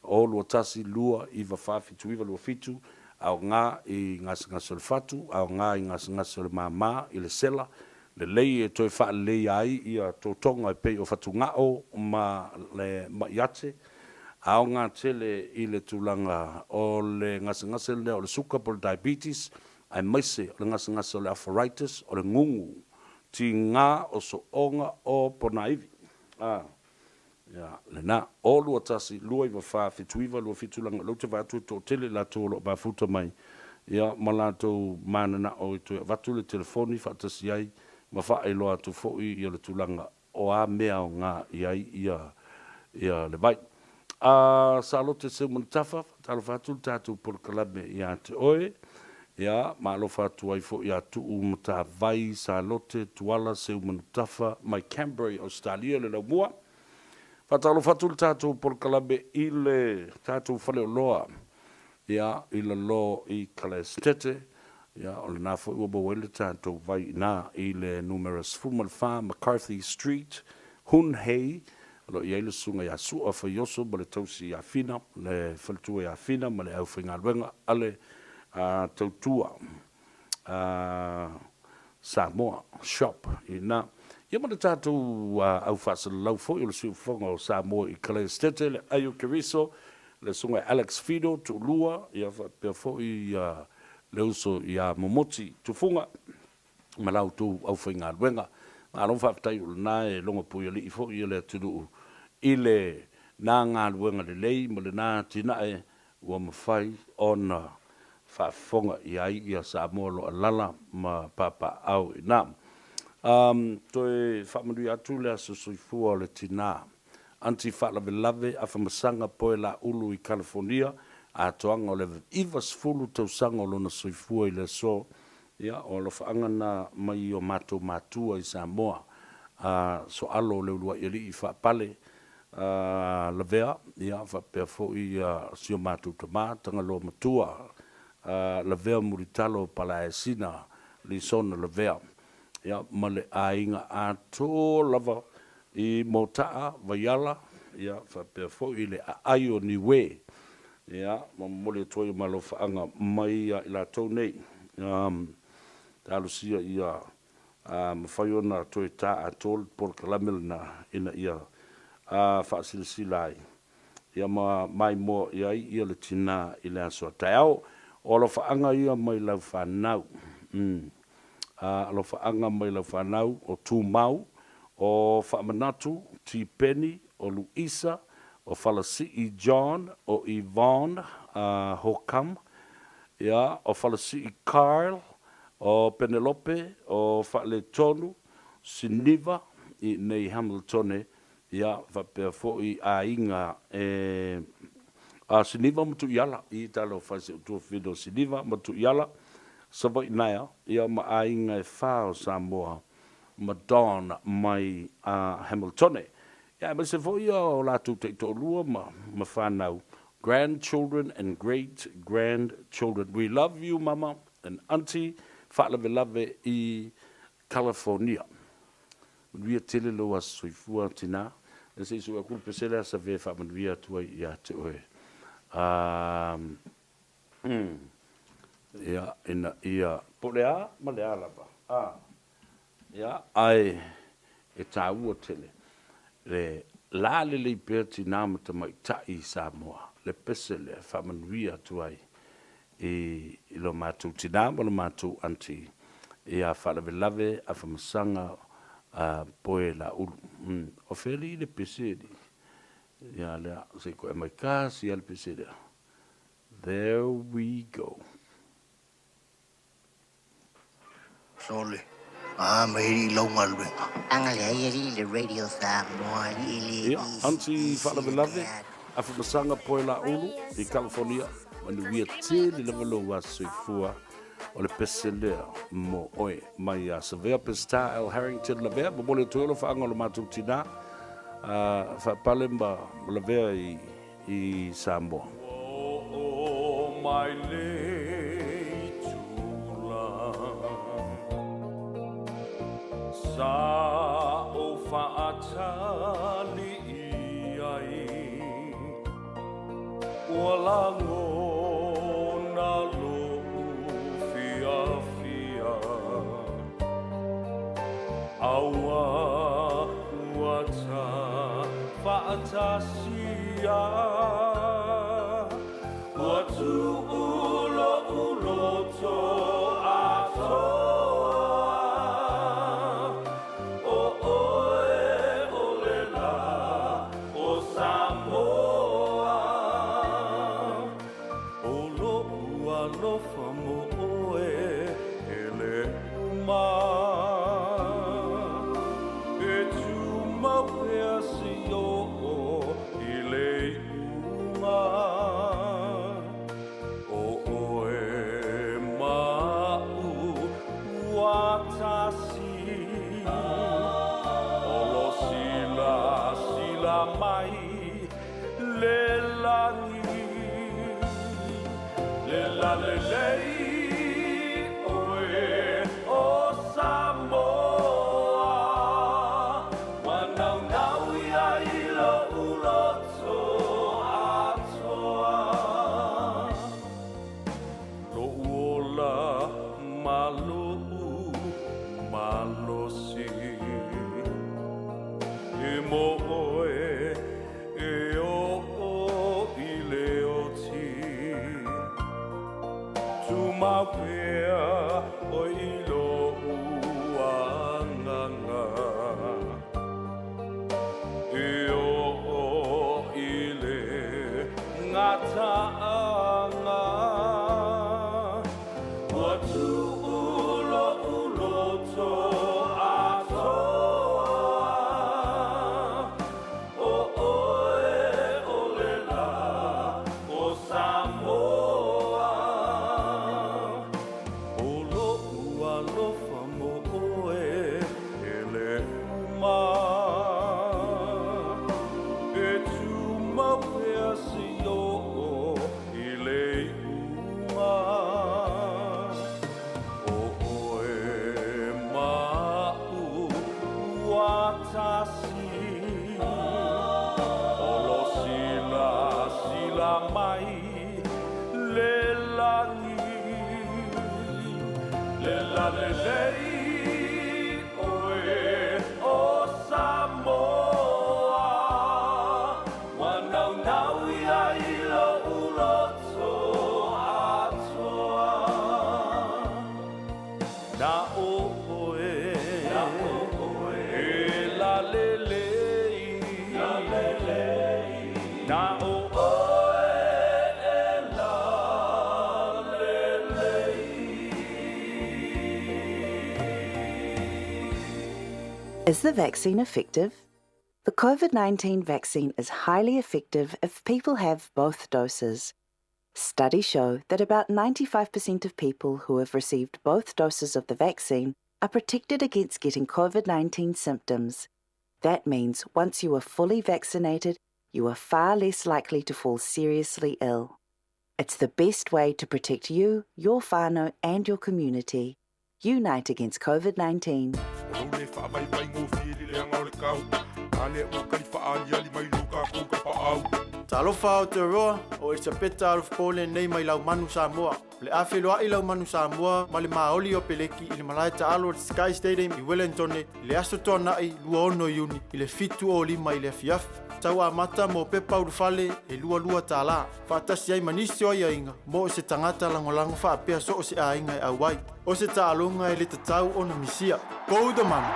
0 2 1 2 9 4 7 9 2 7, aoga i gasegase o le fatu, aoga i gasegase o le māmā, i le sela, Lelei e toe faaleleia ai ia totoga e pei o fatugao ma le ma'i ate, aoga tele i le tulaga o le gasegase lea o le suka po o le diabetes, aemaise o le gasegase o le arthritis, o le gugu tiga o sooga o ponaivi. A, ia, lena. 0 2 1 2 9 4 7 9 2 7 Leaga o lea ou te vaai atu e toatele i latou o lo o mafuta mai, ia, ma latou mananao e toe avatu le telefoni faatasi ai ma faailoa atu foi ia le tulaga o a mea aoga i ai ia, ia le vai. A Salote Seumanutafa, faatalofa atu le tatou polokalame ia te oe, ia, ma alofa atu ai foi ia Tuu Matavai, Salote, Tuala Seumanutafa mai Canberra i Ausetalia le laumua. Faatalofa atu le tatou polokalame i le tatou faleoloa ia, i lalo i Kalaesetete, ia, o lena foi ua maua ai le tatou vai i ina i le numera 14 McCarthy Street, Hun Hei, o lo o i ai le susuga ia Sua Faioso ma le tausi ia Fina, le faletua ia Fina ma le aufaigaluega a le tautua Samoa Shop i ina. Ia ma le tatou au faasalalau foi o le siufofoga o Samoa i Kalaesetete, le Aio Keriso, le susuga ia Alex Fido Tuulua, ia faapea foi le uso ia Momoti Tufuga ma la outou aufaigaluega. Malo faafetai o lena e logo puialii foi le atunuu i lena galuega lelei ma lena atinae ua mafai ona faafofoga i ai ia Samoa o lo o alaala ma papaaao i ina. Toe faamanuia atu le aso soifua o le tina Aunty Faalavelave Afamasaga Poe Laulu i California, atoaga o le 90 tausaga o lona soifua i le aso. Ia, o alofaaga na mai i o matou matua i Samoa, a soalo o le uluai alii faapale. Lavea, ia, faapea foi si o matou tama, Tagaloa Matua, Lavea Mulitalo Palaesina, Lisona Lavea, ia, ma le aiga atoa lava i Mota'a, Vaiala, ia, faapea foi le aai o Niue, ia, ma momoli atu ai o malofa'aga mai ia i latou nei. Talosia ia mafai ona toe tā atoa le polokalame lena ina ia faasilasila ai ia ma maimoa i ai ia le tinā i le aso a taeao. O alofaaga ia mai lau fanau. Umm. Alofaaga mai lau fanau o Tumau, o Faamanatu, Tipeni, o Luisa, o Falasii John, o Yvonne Hokam, ia, o Falasii Carl, o Penelope, o Faaletonu, Siniva, i nei Hamiltone, ia, faapea foi aiga e, a Siniva ma Tuiala, i talofa e si ou tuafafine o Siniva ma Tuiala, Savaii naea, ia, ma aiga e fa o Samoa, ma Don mai a Hamiltone. Ia, aemaise foi o latou taitoalua ma, ma fanau, grandchildren and great grandchildren. We love you mama and auntie, faalavelave i California. Manuia tele lou aso soifua tina. Ia se i sue atu le pese lea save e faamanuia atu ai ia te oe. Um, mm, ia, ina ia, po o le a ma le a lava. A, ia, ae e tāua tele le la lelei pea tinā ma tamaitai i Samoa, le pese lea e faamanuia atu ai i i lo matou tinā ma lo matou aunty ia faalavelave Afamasaga Poe Laulu. O fea alii le pese alii? Ia lea, se i koe mai kasi lava le pese lea. There we go. Sole, a mai alii lau galuega. Aga leai alii le Radio Samoa alii e le Ia, aunty faalavelave, Afamasaga Poe Laulu i California, manuia tele lava lou aso soifua o le pese lea mo oe mai ia Savea Peseta L. Harrington Lavea, momoli atu ai alofaaga o lo matou tinā, faapale ma Lavea i i Samoa. Ua oo mai le itula sa ou faatali i ai, ua lagona loʻu fiafia. Aua ua ta faatasia, Ua tuu loʻu loto atoa, ʻO ʻoe ʻo le lā o Samoa. ʻO loʻu alofa mo ʻoe e le uma, E tumau pea seia oo i le iuga. ʻO ʻoe ma aʻu ua tasi, Olo silasila mai Le lani, le lalelei ʻoe o Samoa, Ua naunau ia i loʻu loto atoa. Loʻu ola ma loʻu malosi, E mo ʻoe E oʻo i le oti, Tumau pea ʻoe i loʻu agaga. E oʻo i le gataaga, Ua tuu loʻu loto atoa. ʻO ʻoe ʻo le lā o Samoa. ʻO loʻu alofa mo ʻoe e le uma. E Le lalelei oe o Samoa, ua naunau ia i lou loto atoa. Na o oe, na o oe, e lalelei, lalelei, na o oe e lalelei. Is the vaccine effective? The COVID 19 vaccine is highly effective if people have both doses. Studies show that about 95% of people who have received both doses of the vaccine are protected against getting COVID 19 symptoms. That means once you are fully vaccinated, you are far less likely to fall seriously ill. It's the best way to protect you, your whānau, and your community. Unite against COVID 19. O lou le faavaivaigofie i le leaga o le kau, a lea ua kali faaaliali mai lo tatou tapaau. Talofa Aotearoa, o Elisapeta Alofa lenei mai lau manu Samoa. O le a feloai lau manu Samoa ma le maoli o Peleki i le malae taalo o le Sky Stadium i Wellington i le aso Toanai 26 Iuni i le 7:05 i le afiafi. Tau amata mo pepa ulufale e $22. Faatasi ai ma nisi o aiaiga mo se tagata lagolago faapea so o se aiga e auai. O se taaloga e le tatau ona misia. Go the Manu!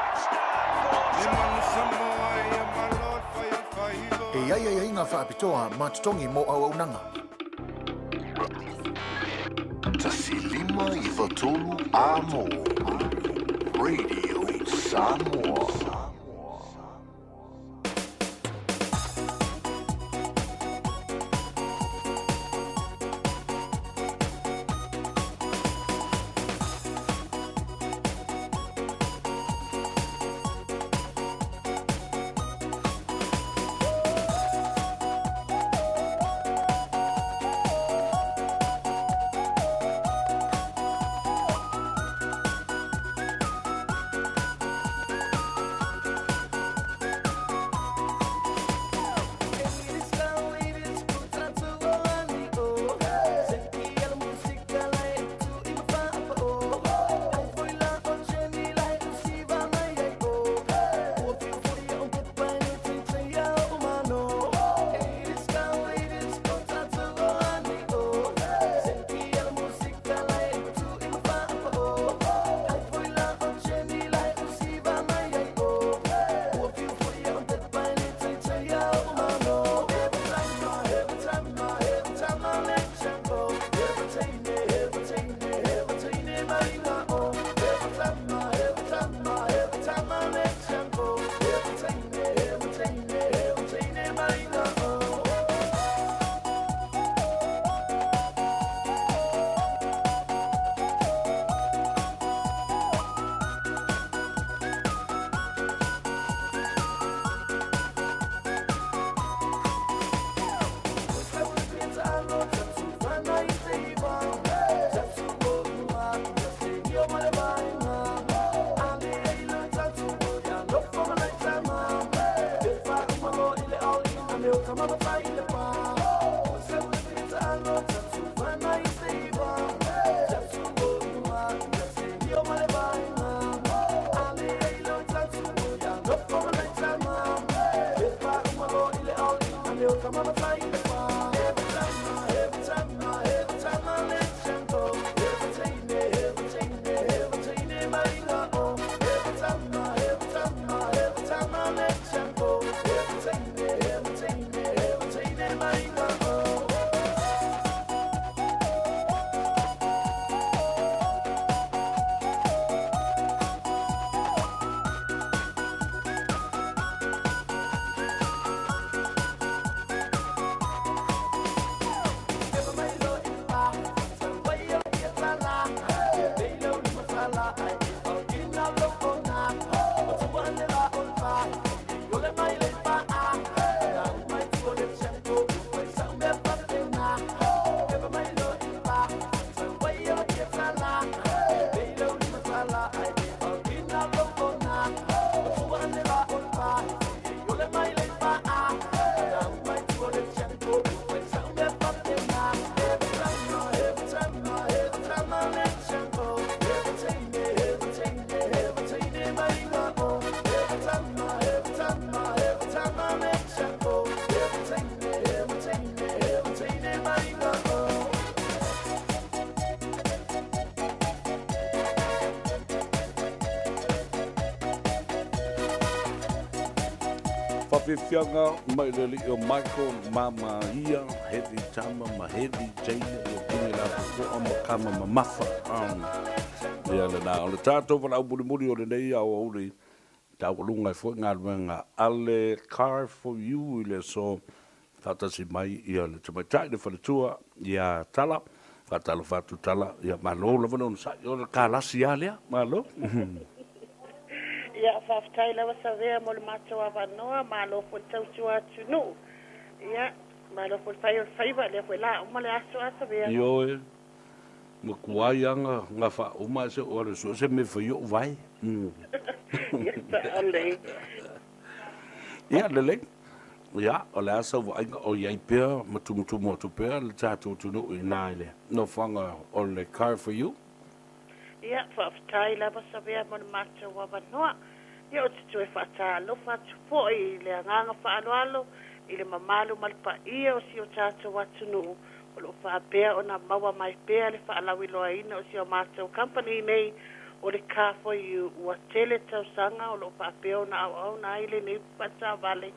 E i ai aiaiga faapitoa ma totogi mo auaunaga. 1 5 9 3 Amo. Radio Samoa. Faafiafiaga mai le alii o Michael, mama ia, Heavy Tama ma Heavy Jane, ia pine la popoa ma kama mamafa. Ia lena, o le tatou valaau mulimuli o lenei aoauli, taualuga ai foi galuega a le Car for You i le aso faatasi mai ia le tamaitai le faletua ia Tala. Faatalofa atu Tala, ia malo lava le onosai, o le kalasi lava lea, malo. Ia, faafetai lava Savea mo le matou avanoa, malo foi le tautua atunuu. Ia, malo foi le fai o le faiva, lea foi la uma le aso a Savea. Ioe, matuai lava gafa uma ae se i ou alu e sue se mea e fai ai ou vae. Ia, sao lelei. Ia, lelei. Ia, o le a sau vaaiga o i ai pea ma tumutumu atu pea le tatou atunuu i ina i le nofoaga o le Car for You? Ia, faafetai lava Savea mo le matou avanoa. Ia, ou te toe faatalofa atu foi i le agaga faaaloalo i le mamalu ma le paia o si o tatou atunuu o lo o faapea ona maua mai pea le faalauiloaina o si a matou kamupani nei o le Car for You. Ua tele tausaga o lo o faapea ona auauna ai lenei faataavale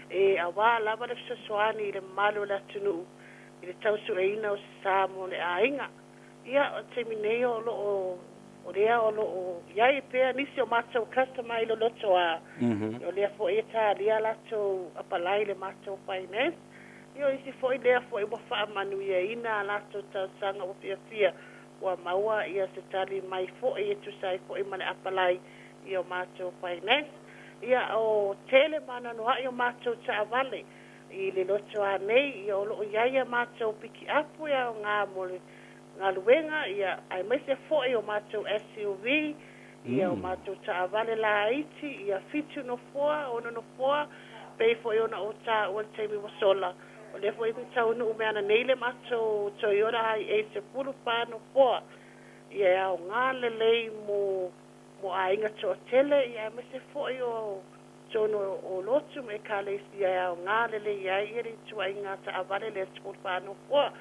e auā lava le fesoasoani i le mamalu o le atunuu i le tausueina o se sa mo le aiga. Ia, o le taimi nei o lo o o lea o lo o i ai pea nisi o matou customer i loloto a, o lea foi e talia latou apalai i le matou finance. Ia o isi foi lea foi ua faamanuiaina a latou talosaga ua fiafia ua maua ia se tali mai foi e tusa ai foi ma le apalai i o matou finance. Ia o tele ma anoanoai o matou taavale i le loto a nei, ia o lo o i ai a matou pikiapu e aoga mo le galuega, ia aemaise foi o matou SUV, ia o matou taavale laiti, ia fitu nofoa, ono nofoa, pei foi ona ou taua i le taimi ua sola, o lea foi na taunuu mai ananei le matou Toyota Hiace 14 nofoa, ia e aoga lelei mo mo aiga toatele, ia aemaise foi o totonu o lotu ma ekalesia e aoga lelei ai ia le ituaiga taavale lea 14 nofoa.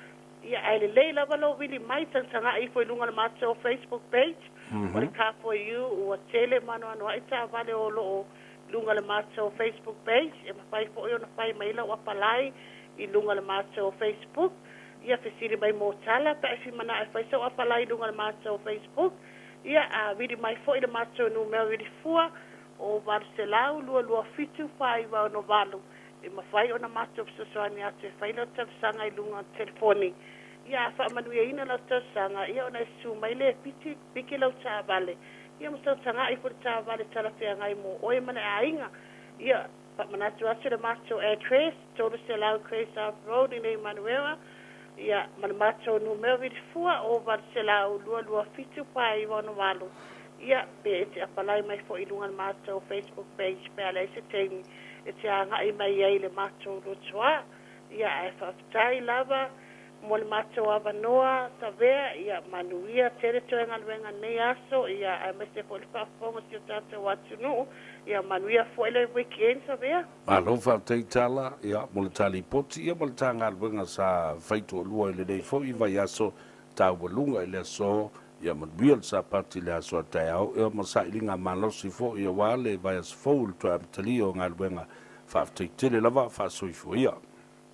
Ia, ae lelei lava lou vili mai, tagatagai ifo i luga o le matou Facebook page, o le Car For You, ua tele ma anoanoai taavale o lo o i luga o le matou Facebook page, e mafai foi ona fai mai lau apalai i luga o le matou Facebook, ia fesili mai mo tala pe a e fia manao e fai sau apalai i luga o le matou Facebook, ia, a vili mai foi i le matou numera vili fua o 800 227 4968. E mafai ona matou fesoasoani atu e fai lau talosaga i luga o le telefoni. Ia, a faamanuiaina lau talosaga, ia ona e susu mai lea e piti, piki lau taavale, ia ma tagatagai ifo i le taavale talafeagai mo oe ma le aiga. Ia, faamanatu atu le matou address, 300 Grey South Road i nei Manuera, ia, ma le matou numera vilifua, o 800 227 4968. Ia, pe e te apalai mai foi i luga o le matou Facebook page pe a leai se taimi e te agai mai ai i le matou lotoa. Ia, ae faafetai lava mo le matou avanoa Savea, ia manuia tele toe galuega i lenei aso, ia aemaise foi le faafofoga o si o tatou atunuu. Ia manuia foi le weekend Savea. Malo faafetai Tala, ia, mo le ta lipoti, ia ma le ta galuega sa fai toalua i lenei foi vaiaso taualuga i le aso Ia manuia le Sapati i le aso a taeao, ia ma sailiga malosi foi aua le vaiaso fou i le toe amatalia o galuega. Faafetai tele lava, faasoifua ia.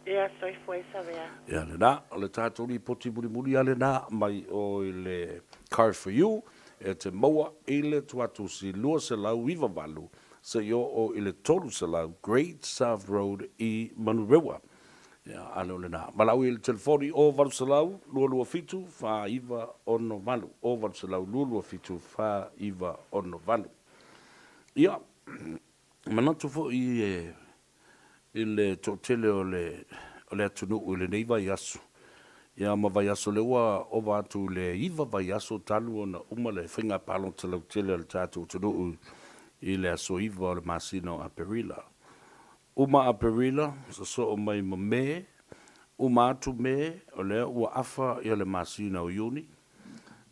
Ia soifua ia Savea. Ia lena, o le tatou lipoti mulimuli a lena mai o i le Car For You e te maua i le tuatusi 298 seia oo i le 300 Great South Road i Manurewa. Ia, a le o lena. Valaau i le telefoni o 800 227 4968, o 800 227 4968. Ia, manatu foi e, i le toatele o le, o le atunuu i lenei vaiaso, ia ma vaiaso lea ua ova atu i le iva vaiaso talu ona uma le faiga palota lautele a le tatou atunuu i le aso 9 o le masina o Aperila. Uma Aperila, sosoo mai ma Me, uma atu Me, o lea ua afa ia le masina o Iuni.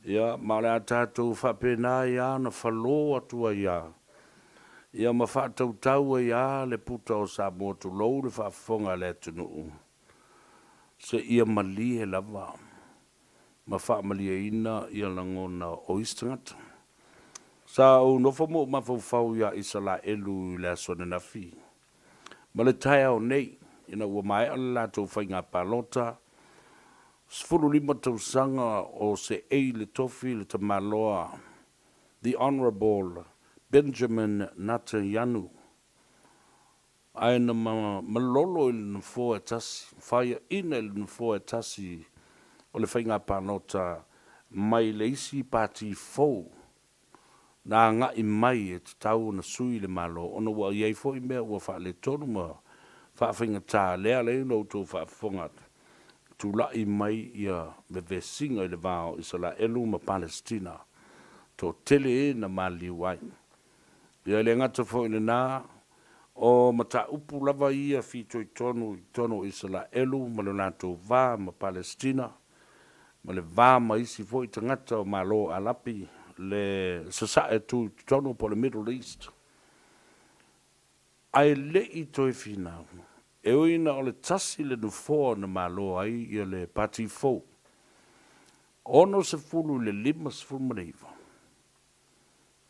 Ia, ma o le a tatou faapena ai a ona falō atu ai a, ia ma faatautau ai a le puta o Samoa tulou le faafofoga a le atunuu, seia malie lava ma faamalieina ia lagona o isi tagata. Sa ou nofo ma ou mafaufau iā Isalaelu i le aso ananafi. Ma le taeao nei, ina ua maea le latou faiga palota, 15 tausaga o seei le tofi le tamaloa The Honourable Benjamin Natayanu, ae na malolo i le nofoa e tasi, faiaina i le nofoa e tasi o le faiga palota mai le isi pati fou na agai mai e tatau ona sui le Malo ona ua i ai foi mea ua faaletonu ma faafaigata lea ala ai ona outou faafofoga atu tulai mai ia vevesiga i le va o Isalaelu ma Palestina toatele e na maliliu ai. Ia e le gata foi i lena o mataupu lava ia fitoitonu i totonu o Isalaelu ma lo latou va ma Palestina ma le va ma isi foi tagata o Malo Alapi, le Sasae tu i totonu po o le Middle East. Ae le i toe finau, e ui ina o le tasi le nofoa na malo ai ia le Pati fou, 60 i le 59,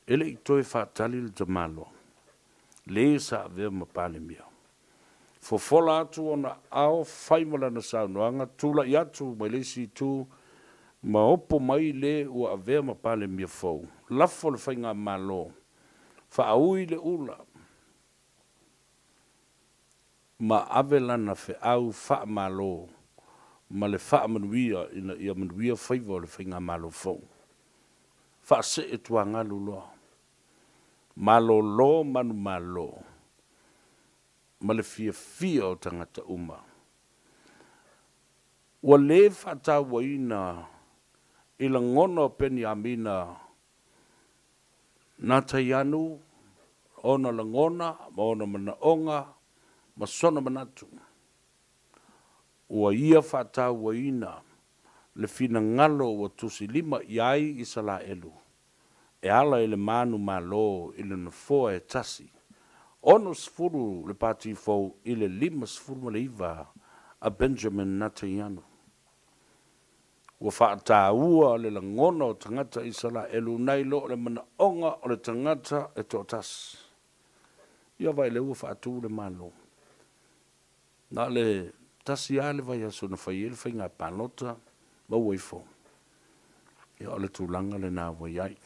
E le i toe faatali le tamaloa, le sa avea ma Palemia. Fofola atu ona aao, fai ma lana saunoaga, tulai atu mai le isi itu ma opo mai le ua avea ma Palemia fou, lafo le faigamalo, faaui le ula ma ave lana feau faamalo ma le faamanuia ina ia manuia faiva o le faigamalo fou. Faasee tuagalu loa. Malolo manumalo ma le fiafia o tagata uma. Ua le faatauaina i lagona o Peniamina Nataianu ona lagona ma ona manaoga ma sona manatu. Ua ia faatauaina le finagalo ua tusilima i ai Isalaelu e ala i le manumalo i le nofoa e tasi, 60 le Pati Fou i le 59 a Benjamin Nataianu. Ua faataua le lagona o tagata Isalaelu nai lo le manaoga o le tagata e toatasi. Ia vaai lea ua faatu le Malo. Na o le tasi lava le vaiaso na fai ai le faiga palota ma ua ifo. Ia o le tulaga lena ua i ai.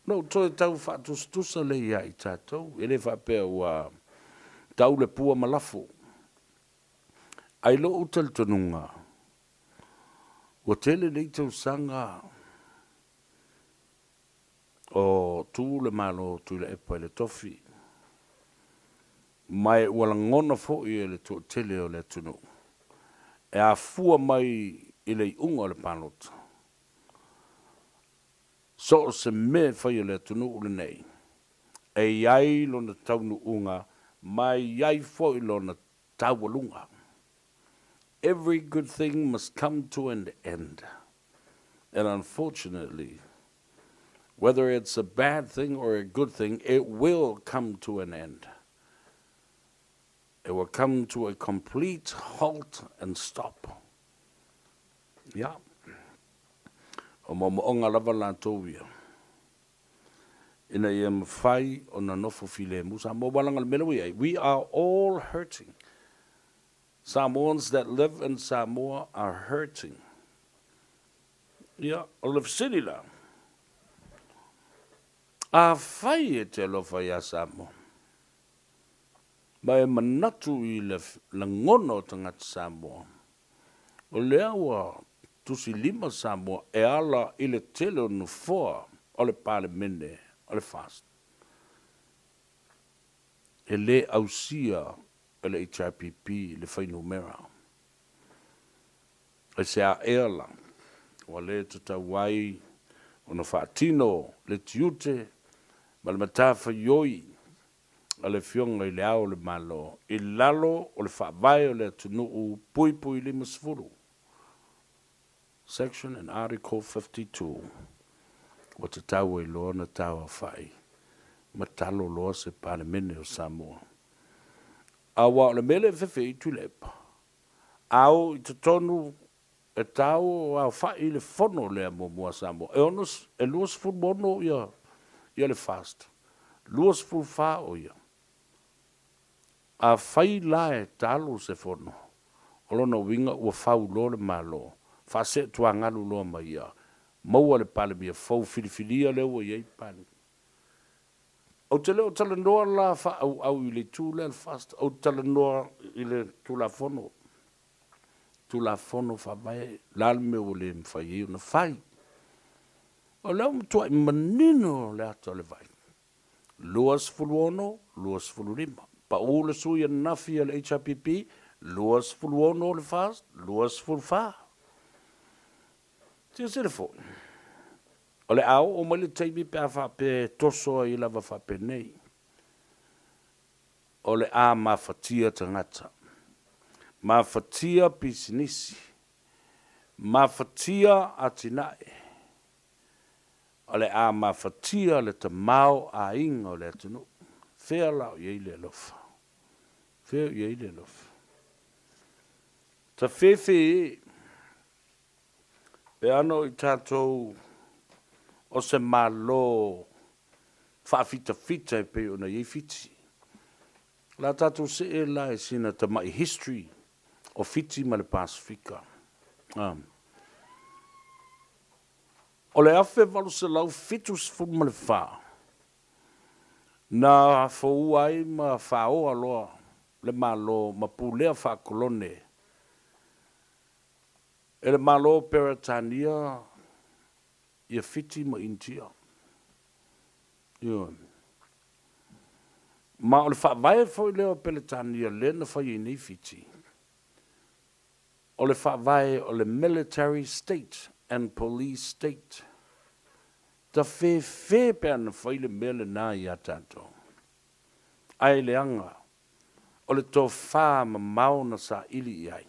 Ona ou toe tau faatusatusa lea ia i tatou, e le faapea ua tau le pua ma lafo. Ae i lou talitonuga, ua tele nei tausaga o tu le Malo o Tuilaepa i le tofi, ma e ua lagona foi e le toatele o le atunuu e afua mai i le iuga o le palota. So o se mea e fai e le atunuu lenei, e i ai lona taunuuga ma e i ai foi lona taualuga. Every good thing must come to an end. And unfortunately, whether it's a bad thing or a good thing, it will come to an end. It will come to a complete halt and stop. Ia. O moomooga lava latou ia, ina ia mafai ona nofo filemu Samoa. Aua leaga o le mea lea ua i ai, we are all hurting. Samoans that live in Samoa are hurting. Ia, o le fesili la, afai e te alofa iā Samoa, ma e manatu i le lagona o tagata Samoa, o lea ua tusilima Samoa e ala i le tele o nofoa o le Palemene o le FAST, e le ausia e le HRPP le fuainumera. Aisea ea la ua le tatau ai ona faatino le tiute ma le matafaioi a le Afioga i Le Ao o le Malo i lalo o le Faavae o le atunuu puipui 50, Section and Article 52, ua tatau ai loa ona tauaofai ma talo loa se Palemene o Samoa. Aua o le mea lea e fefe ai Tuilaepa, a o i totonu e tau aofai le fono lea muamua a Samoa, e ono, e 26 ia, ia le FAST, 24 o ia. Afai la e talo se fono, o lona uiga ua fau loa le Malo, faaseetuagalu loa ma ia, maua le Palemia fou filifilia lea ua i ai Palemia. Ou te le o talanoa la faaauau i le itu lea le FAST, ou te talanoa i le Tulafono, Tulafono Faavae, o le a le mea ua le mafai ai ona fai? O lea ua matuai manino le ata o le vai. 26, 25. Pau le sui ananafi a le HRPP, 26 le FAST, 24. Silasila foi, o le a oo mai le taimi pe a faapea e toso ai lava faapenei, o le a mafatia tagata, mafatia pisinisi, mafatia atinae, o le a mafatia le tamaoaiga o le atunuu. Fea la o i ai le alofa? Fea o i ai le alofa? Tafefe e, pe ana o i tatou o se Malo faafitafita e pei ona i ai Fiti. O le a tatou see la i sina tamai history o Fiti ma le Pasefika. O le 1874, na foua ai ma faoa loa le Malo ma pulea faakolone e le Malo o Peretania ia Fiti ma Initia. Ioe. Ma o le faavae foi lea o Peretania lea na fai ai nei Fiti, o le faavae o le Military State and Police State. Tafefe pe ana fai le mea lena ia tatou. Ae leaga o le tofa mamao na saili i ai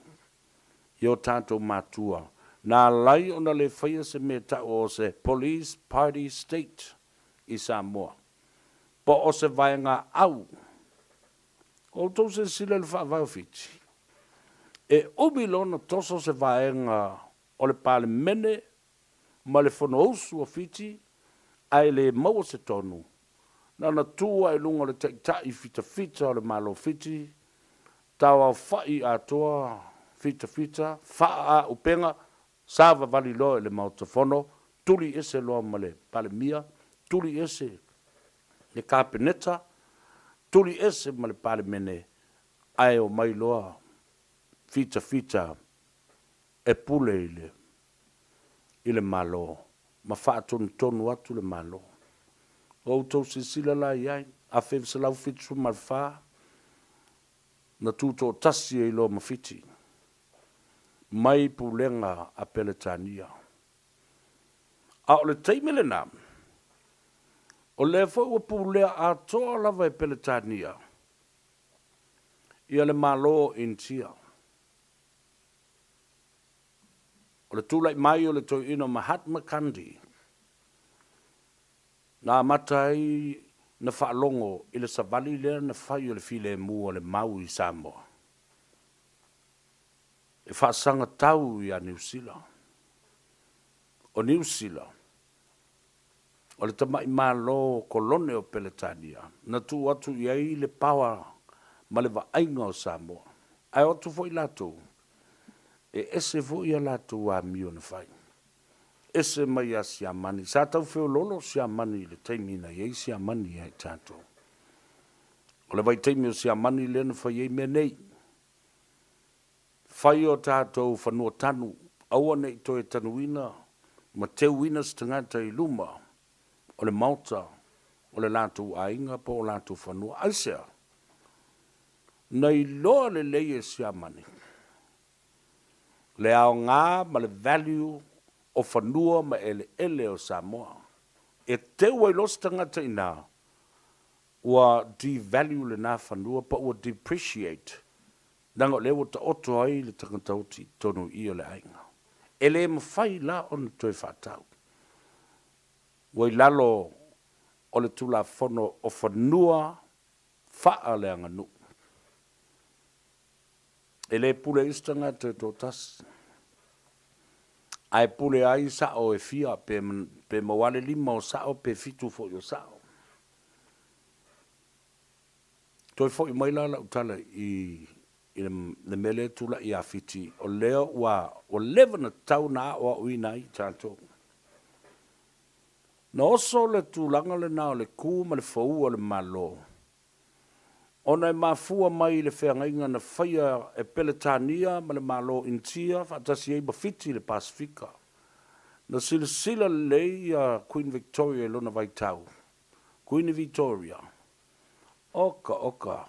i o tatou matua, na alai ona le faia se mea taua o se Police Party State i Samoa, po o se vaega au. Ua outou silasila i le faavae o Fiti? E umi loa ona toso se vaega o le Palemene ma le Fonousu o Fiti ae le maua se tonu, na ona tu lava i luga o le taitai fitafita o le Malo Fiti, tauaofa'i atoa fitafita, faaauupega, savavali loa i le Maota Fono, tuli ese loa ma le Palemia, tuli ese le Kapeneta, tuli ese ma le Palemene, ae omai loa fitafita e pule i le i le Malo ma faatonutonu atu le Malo. Ua outou silasila la i ai, 1974 na tutoatasi ai loa ma Fiti mai pulega a Peretania. A o le taimi lena, o lea foi ua pulea atoa lava e Peretania ia le Malo o Initia. O le tulai mai o le toeaina Mahatma Gandhi, na amata ai na faalogo i le savali lea na fai o le filemu a le mau i Samoa e faasaga tau ia Niu Sila. O Niu Sila, o le tamai Malo kolone o Peretania, na tuu atu i ai le paoa ma le vaaiga o Samoa. Ae o atu foi latou, e ese foi a latou amio na fai. Ese mai ia Siamani. Sa tau feoloolo Siamani i le taimi na i ai Siamani ia i tatou. O le vaitaimi o Siamani lea na fai ai mea nei. Fai o tatou fanua tanu, aua ne i toe tanuina ma teuina se tagata i luma o le maota o le latou aiga po o latou fanua. Aisea? Na iloa lelei e Siamani le aoga ma le value o fanua ma eleele o Samoa. E teu ai loa se tagata i ina, ua devalue lena fanua po ua depreciate leaga o lea ua taoto ai le tagata oti i totonu i i o le aiga. E le mafai la ona toe faatau. Ua i lalo o le Tulafono o Fanua Faaleaganuu. E le pule ai se tagata e toatasi, ae pule ai sao e fia, pe, pe maua le lima o sao pe fitu foi o sao. Toe fo'i mai la la'u tala i i le mea lea e tula'i ia Fiti, o lea ua ua leva ona tatau ona aoaoina ai i tatou. Na oso le tulaga lena o le ku ma le fou o le Malo, ona e mafua mai i le feagaiga na faia e Peletania ma le Malo Initia faatasi ai ma Fiti i le Pasefika. Na silasila lelei ia Queen Victoria i lona vaitau, Kuini Vitoria, Oka oka,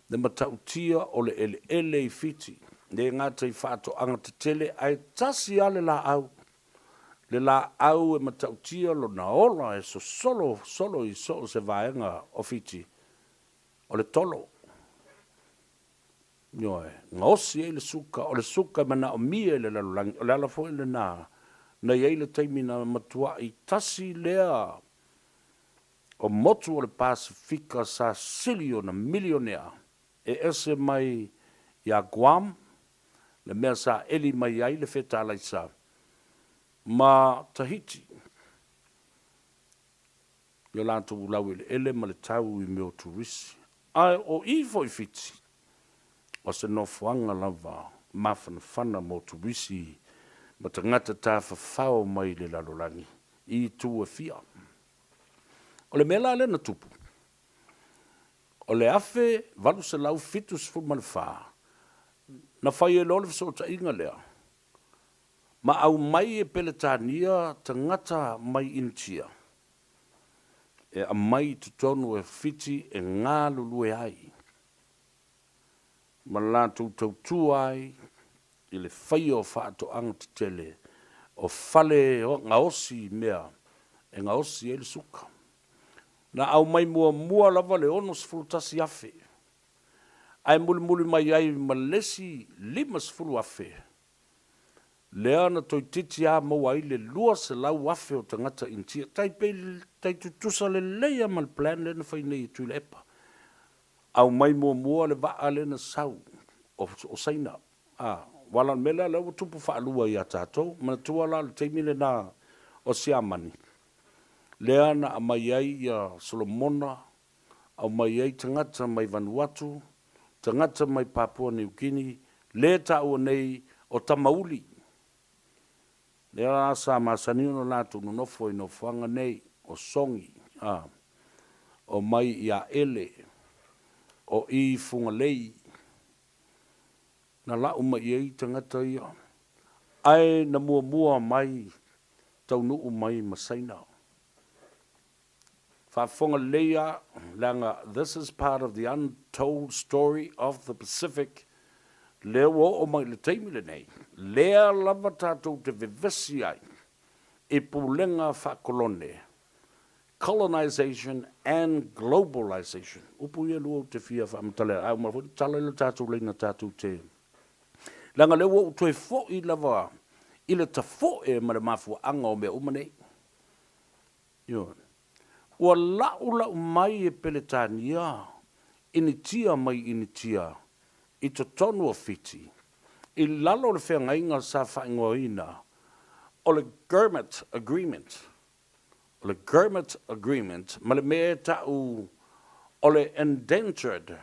le matautia o le eleele i Fiti, le gata i faatoaga tetele ae tasi lava le laau. Le laau e matautia lona ola e sosolo solo i so o se vaega o Fiti, o le tolo. Ioe, gaosi ai le suka, o le suka e manaomia i le lalolagi, o le ala foi lena na i ai le taimi na matuai tasi lea o motu o le Pasefika sa sili ona milionea e ese mai iā Guam, le mea sa eli mai ai le fetalaisa, ma Tahiti i o latou laueleele ma le tau i mea o turisi. Ae o i foi Fiti, o se nofoaga lava mafanafana mo turisi ma tagata tafafao mai le lalolagi i itu e fia. O le mea la lea na tupu, o le 1874, na fai ai loa le fesootaiga lea, ma aumai e Peretania tagata mai Initia e aumai i totonu o Fiti e galulue ai ma latou tautua ai i le faia o faatoaga tetele, o fale gaosi i mea e gaosi ai le suka. Na aumai muamua lava le 61,000, ae mulimuli mai ai ma le isi 50,000, lea na toeitiiti lava maua ai le 200,000 o tagata Initia, tai pei tai tutusa lelei lava ma le plan lea na fai nei e Tuilaepa. Aumai muamua le vaa lea na sau o Saina, a, aua la o le mea lea lea ua tupu faalua ia tatou. Manatua la o le taimi lena o Siamani, lea na aumai ai ia Solomona, aumai ai tagata mai Vanuatu, tagata mai Papua Niu Kini, lea taua nei o Tamauli. Lea la sa masani ona latou nonofo i nofoaga nei, o Sogi, a, o mai i Aele, o i Fugalei, na lau mai i ai tagata ia, ae na muamua mai taunuu mai ma Saina. Faafofoga lelei a, leaga this is part of the untold story of the Pacific, lea ua oo mai i le taimi lenei, lea lava tatou te vevesi ai i pulega faakolone, colonization and globalization. Upu ia e lua ou te fia faamatala ai, a uma foi ona tala le tatou laina tatou te, leaga lea ua ou toe foi lava i le tafoe ma le mafuaaga o mea uma nei. Ioe. Ua la'ula'u mai e Peretania Initia mai Initia i totonu o Fiti, i lalo o le feagaiga sa faaigoaina o le Girmit Agreement, o le Girmit Agreement ma le mea e ta'u o le Indentured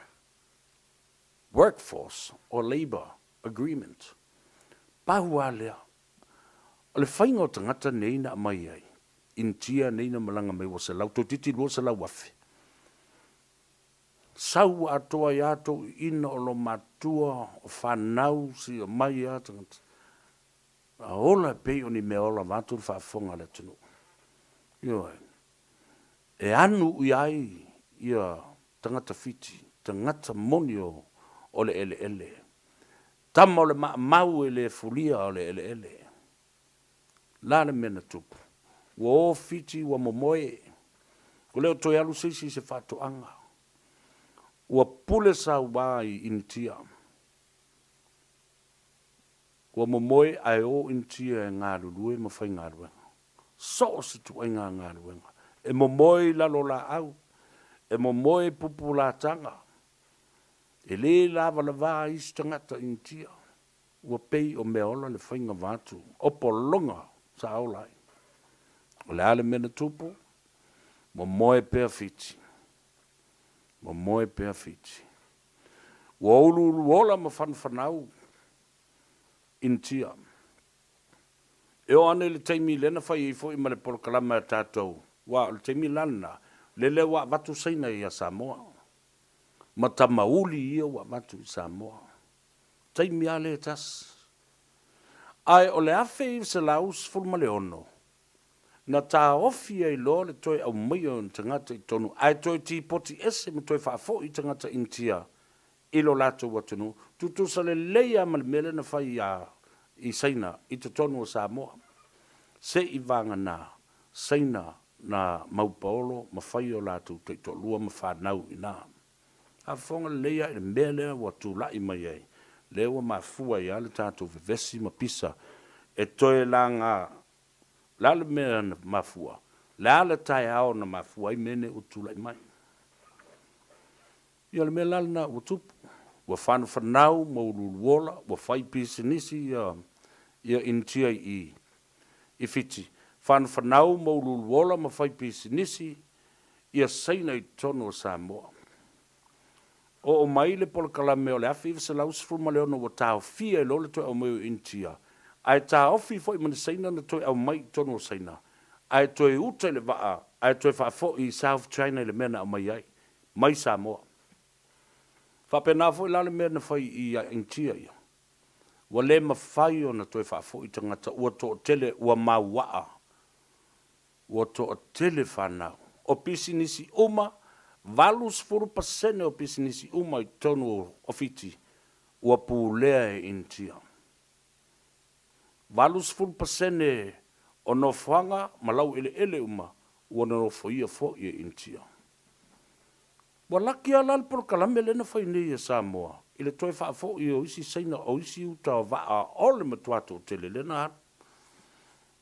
Workforce or Labour Agreement. Pau lava lea, O le faiga o tagata nei na aumai ai, Initia nei na malaga mai ua selau, toeitiiti 200,000. Sau atoa ai a toeaiina o lo matua, o fanau seia omai a tagata. A ola e pei o ni mea ola vaeatu le faafofoga a le atunuu. Ioe. E anu i ai ia tagata Fiti, tagata moni o le eleele. Tama o le maamau e le fulia o le eleele. La le mea na tupu? Ua o Fiti ua momoe. Ua le o toe alu se isi i se faatoaga. Ua pule saua i Initia. Ua momoe ae o Initia e galulue ma faigaluega. So o se tuaiga galuega. E momoe i lalo laau. E momoe i pupulataga. E le lavalava isi tagata Initia, ua pei o meaola le faiga vaatu o pologa sa ola ai. O le a le mea na tupu? Momoe pea Fiti. Momoe pea Fiti. Ua uluuluola ma fanafanau Initia. E oo ana i le taimi lea na fai ai foi ma le polokalame a tatou, aua o le taimi la lena, lele ua avatu Saina ia Samoa, ma tamauli ia ua avatu i Samoa. Taimi lava lea e tasi. Ae o le 1916, na taofi ai loa le toe aumaia o ni tagata i totonu, ae toe tipoti ese ma toe faafoi tagata Initia i lo latou atunuu, tutusa lelei lava ma le mea lea na fai i Saina i totonu o Samoa. Se i vagana Saina na maupaolo ma fai o latou taitoalua ma fanau i ina. A fofoga lelei lava i le mea lea ua tulai mai ai, lea ua mafua ai lava le tatou vevesi ma pisa e toe laga. O le a le mea na mafua? O le a le taeao na mafua ai mea nei ua tulai mai? Ia o le mea la lena ua tupu, ua fanafanau ma uluuluola, ua fai pisinisi ia Initia i i Fiti, fanafanau ma uluuluola ma fai pisinisi ia Saina i totonu o Samoa. Oo mai le polokalame o le 1916 ua taofia ai loa le toe aumai o Initia, ae taofi foi ma ni Saina na toe aumai i totonu o Saina, ae toe uta i le vaa ae toe faafoi i South China i le mea na aumai ai mai Samoa. Faapena foi la le mea na fai i Initia ia. Ua le mafai ona toe faafoi tagata ua toatele ua mauaa, ua toatele fanau. O pisinisi uma, 80% o pisinisi uma i totonu o Fiti ua pulea e Initia. 80% o nofoaga ma laueleele uma ua nofoia foi e Initia. Ua laki lava la le polokalame lea na fai nei e Samoa i le toe faafoi o isi Saina o isi uta o vaa o le matua toatele lea na alu.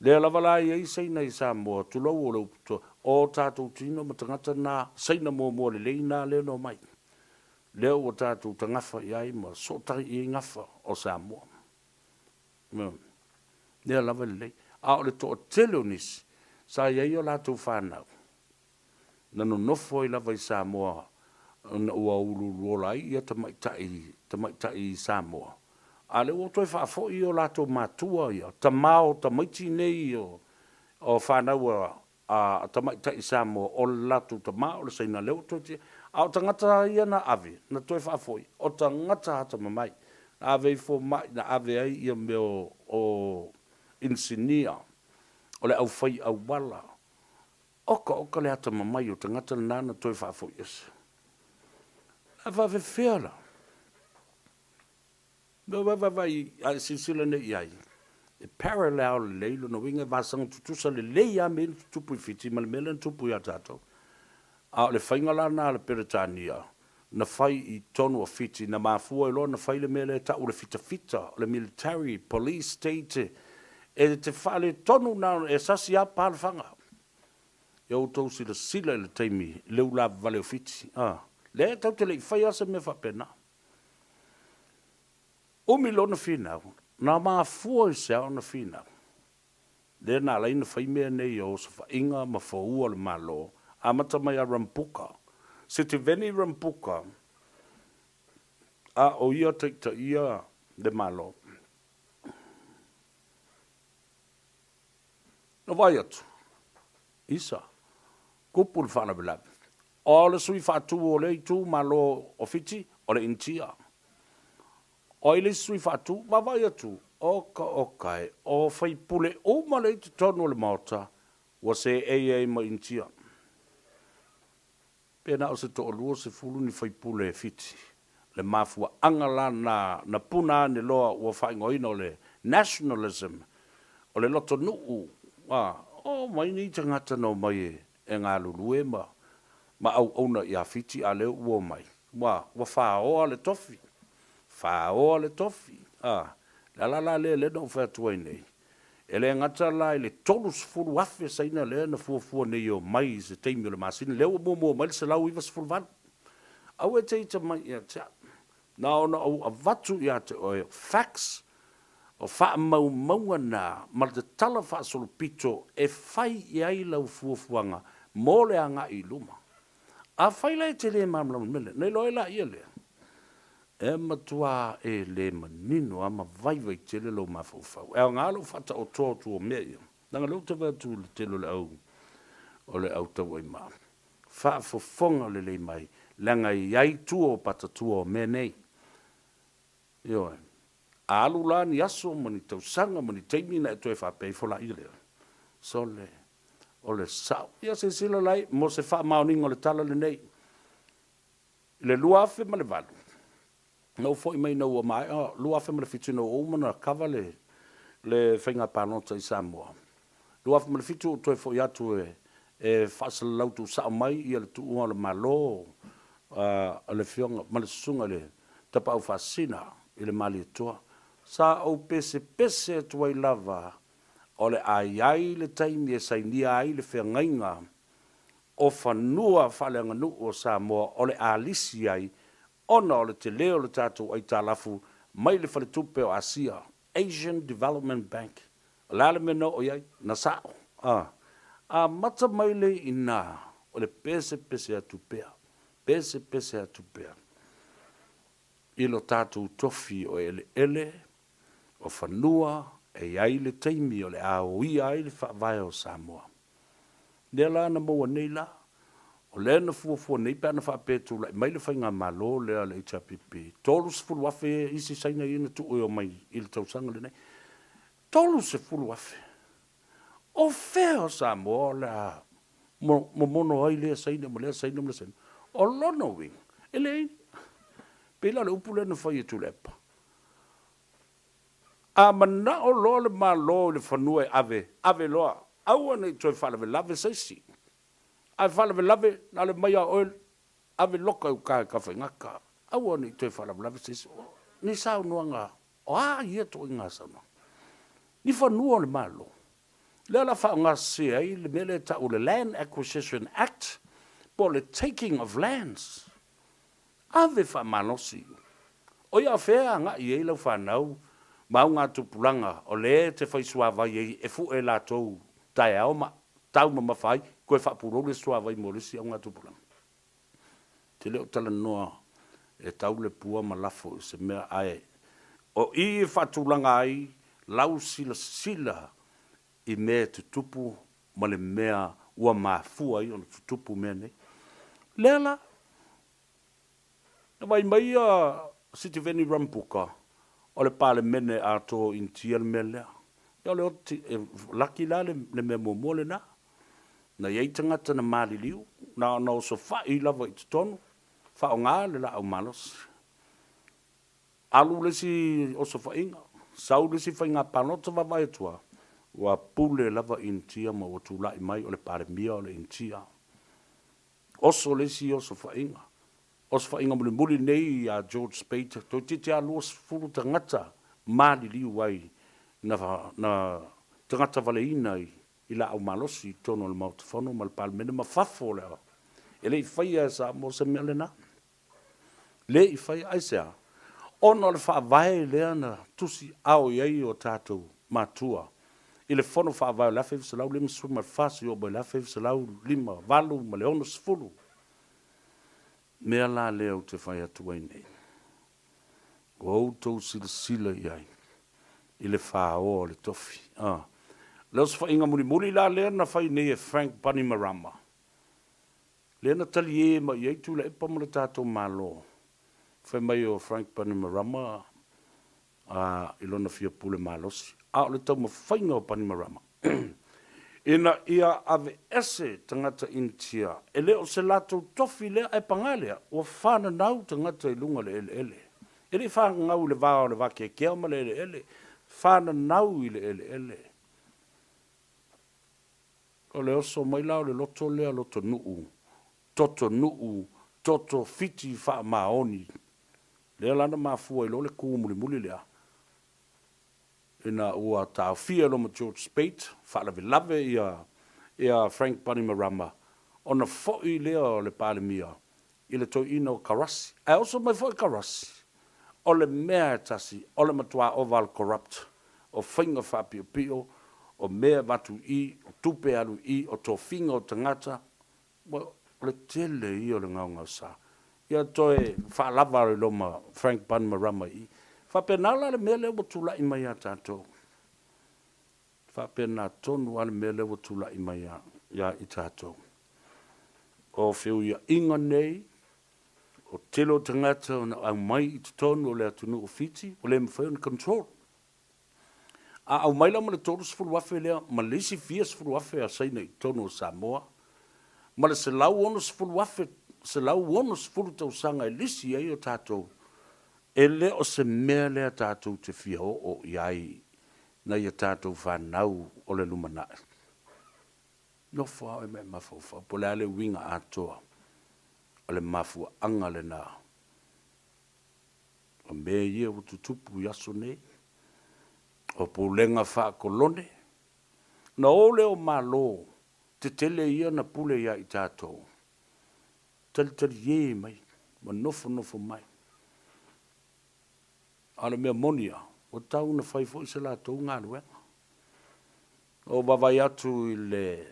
Lea lava la e i ai Saina i Samoa, tulou o le upu toa, o tatou tino ma tagata na, Saina muamua lelei na lea na omai. Lea ua tatou tagafa i ai ma sootai i ai gafa o Samoa. Lea lava e lelei. A o le toatele o nisi, sa i ai o latou fanau, na nonofo ai lava i Samoa ona ua uluuluola ai ia tamaitai, tamaitai Samoa, a o lea ua toe faafoi o latou matua ia, tama o tamaiti nei o fanau a tamaitai Samoa, o le latou tama o le Saina, lea ua toe tia. A o tagata ia na ave, na toe faafoi, o tagata atamamai, na ave ai fomai, na ave ai ia mea o inisinia, o le aufai auala, Oka oka le atamamai o tagata lena na toe faafoi ese. A faafefea la? Vaavaai a e silasila nei i ai, e parallel lelei lona uiga e vasaga tutusa lelei lava mea ia na tutupu i Fiti ma le mea lea na tupu ia tatou. A o le faiga la lena a le Peretania na fai i totonu o Fiti, na mafua ai loa ona fai le mea lea e tau o le fitafita, o le military police state, e te faaletonu na e sasi lava pa le faga. Ia outou silasila i le taimi i le ulavavale o Fiti, a, lea tatou te le i faia lava se mea faapena. Umi lona finau, na mafua i se a ona finau? Lea na ala ai ona fai mea nei o osofaiga ma foua o le Malo, amata mai ia Rambuka. Sitiveni Rambuka, a o ia taitaia le Malo. Na vaai atu, Isa, kupu le faalavelave. O le sui faatu o lea itu Malo o Fiti, o le Initia. O ai le isi sui faatu? Vaavaai atu, oka oka e, o faipule uma lea i totonu o le Maota ua seei ai ma Initia. Pe na o se toalua sefulu ni faipule e Fiti. Le mafuaaga la na na puna ane loa ua faaigoaina o le nationalism, o le lotonuu, a, omai nei tagata na omai e galulue ma ma auauna ia Fiti a lea ua omai, ua ua faoa le tofi, faoa le tofi, a. Le ala la lea lea na ou fai atu ai nei, e le gata la i le 30,000 Saina lea na fuafua nei e omai i se taimi o le masina, lea ua muamua mai le 198. Aua e te ita mai ia te au. Na ona ou avatu ia te oe facts, o faamaumauga na ma le tatala faasolopito e fai i ai lau fuafuaga mo le agai i luma. Afai la e te le malamalama i le mea lea, ona iloa ai laia lea, e matuā e le manino lava ma vaivai tele lou mafaufau. E aoga lou faataotoa o tua o mea ia, leaga o lea ou te vaai atu i le tele o le au, o le au tauaima. Faafofoga lelei mai, leaga e i ai tua o patatua o mea nei. Ioe. A alu la ni aso ma ni tausaga ma ni taimi ona e toe faapea ifo laia lea, Sole, o le sao. Ia silasila lai mo se faamaoniga o le tala lenei. I le 2008, na ou foi mai ina ua maea, 2007 ina ua uma ona kava le le faiga palota i Samoa. 2007 ua ou toe foi atu e e faasalalau tuusao mai ia le tuuga o le Malo a le Afioga ma le Susuga i le Tapaau Faasisina i le Malietoa. Sa ou pesepese atu ai lava o le a i ai le taimi e sainia ai le feagaiga o fanua faaleaganuu o Samoa o le a lisi ai ona o le tele o le tatou aitalafu mai le Faletupe o Asia, Asian Development Bank. O le a le mea na oo i ai? Na sao. A amata mai lea i ina o le pesepese atu pea, pesepese atu pea i lo tatou tofi o eleele, o fanua, e i ai le taimi o le a oia ai le Faavae o Samoa. Lea la na maua nei la, o lea na fuafua nei pe ana faapea e tulai mai le faigamalo lea a le HRPP, 30,000 isi Saina ia na tuu e omai i le tausaga lenei. 30,000! O fea o Samoa o le a momono ai lea Saina ma lea Saina ma lea Saina? O lona uiga, e leai. Pei la o le upu lea na fai e Tuilaepa, A manao loa le Malo i le fanua e ave, ave loa, aua ne i toe faalavelave se isi. A e faalavelave, na o le mai a oe ave loka i uka i Tafaigata, aua ne i toe faalavelave se isi. O ni saunoaga, o a ia ituaiga saunoaga? Ni fanua o le Malo, lea o le a faaaoga sese ai le mea lea e tau o le Land Acquisition Act po o le Taking of Lands. Ave faamalosi. O ia fea e agai i ai lau fanau ma au gatupulaga o lea e te fai suavai ai e fue latou taeao ma tau mamafa ai toe faapulou le suavai mo le isi augatupulaga? Te le o talanoa e tau le pua ma lafo i se mea ae o i e faatulaga ai lau silasila i mea e tutupu ma le mea ua mafua ai ona tutupu mea nei. Lea la, na vaai mai ia Sitiveni Rambuka o le Palemene atoa o Initia le mea lea. Ia o le oti, e laki la le mea muamua lena. Na i ai tagata na maliliu, na ona osofai lava i totonu, faaaoga le laau malosi. Alu le isi osofaiga, sau le isi faiga palota vaavaai atu lava, ua pule lava Initia ma ua tulai mai o le Palemia o le Initia. Oso le isi osofaiga, osofaiga mulimuli nei ia George Speight, toeitiiti lava 20 tagata maliliu ai na, na tagata valeina i, i laau malosi i totonu o le Maota Fono ma le Palemene ma fafo o le, e le i faia e Samoa se mea lena. Le i faia, aisea? Ona o le faavae lea na tusi ao i ai o tatou matua i le Fono Faavae o le 1954 seia oo mai i le 1958 ma le 60. Mea la lea ou te fai atu ai nei, ua outou silasila i ai i le faoa o le tofi. A. Le osofaiga mulimuli la lea na fai nei e Frank Bainimarama, Lea na talie mai i ai Tuilaepa ma le tatou Malo, fai mai o Frank Bainimarama a i lona fia pule malosi. A o le taumafaiga o Bainimarama ina ia aveese tagata Initia, e le o se latou tofi lea ae paga lea, ua fananau tagata i luga o le eleele. E le i fananau i le va o le vakeakea ma le eleele, fananau i le eleele. O le oso mai la o le loto lea loto nuu, toto nuu, toto fiti faamaoni. Lea la na mafua ai loa le ku mulimuli lea, ina ua taofia loa ma George Speight, faalavelave ia ia Frank Bainimarama, ona foi lea o le Palemia i le toeaina o Karasi. Ae oso mai foi Karasi, o le mea e tasi, o le matua ova o le corrupt, o faiga faapiopio, o mea e avatu i i, o tupe e alu i i, o tofiga o tagata, ua O le tele ia o le gaogaosa. Ia toe faalava loa ma Frank Bainimarama i i. Faapena la le mea lea ua tulai mai ia tatou. Faapena tonu lava le mea lea ua tulai mai ia i tatou. O feuiaiga nei, o tele o tagata na aumai i totonu o le atunuu o Fiti, ua le mafai ona control. A aumai la ma le 30,000 lea ma le isi fia 10,000 a Saina i totonu o Samoa, ma le 160,000, 160 tausaga e lisi ai o tatou, e le o se mea lea tatou te fia oo i ai nai a tatou fanau o le lumanai. Nofo lava oe ma e mafaufau po o le a le uiga atoa o le mafuaaga lena o mea ia ua tutupu i aso nei, o pulega faakolone. Ona o lea o Malo tetele ia na pule ia i tatou, talitalie mai ma nofonofo mai. A o le mea moni lava, ua tatau ona fai foi se latou galuega. Ua ou vaavaai atu i le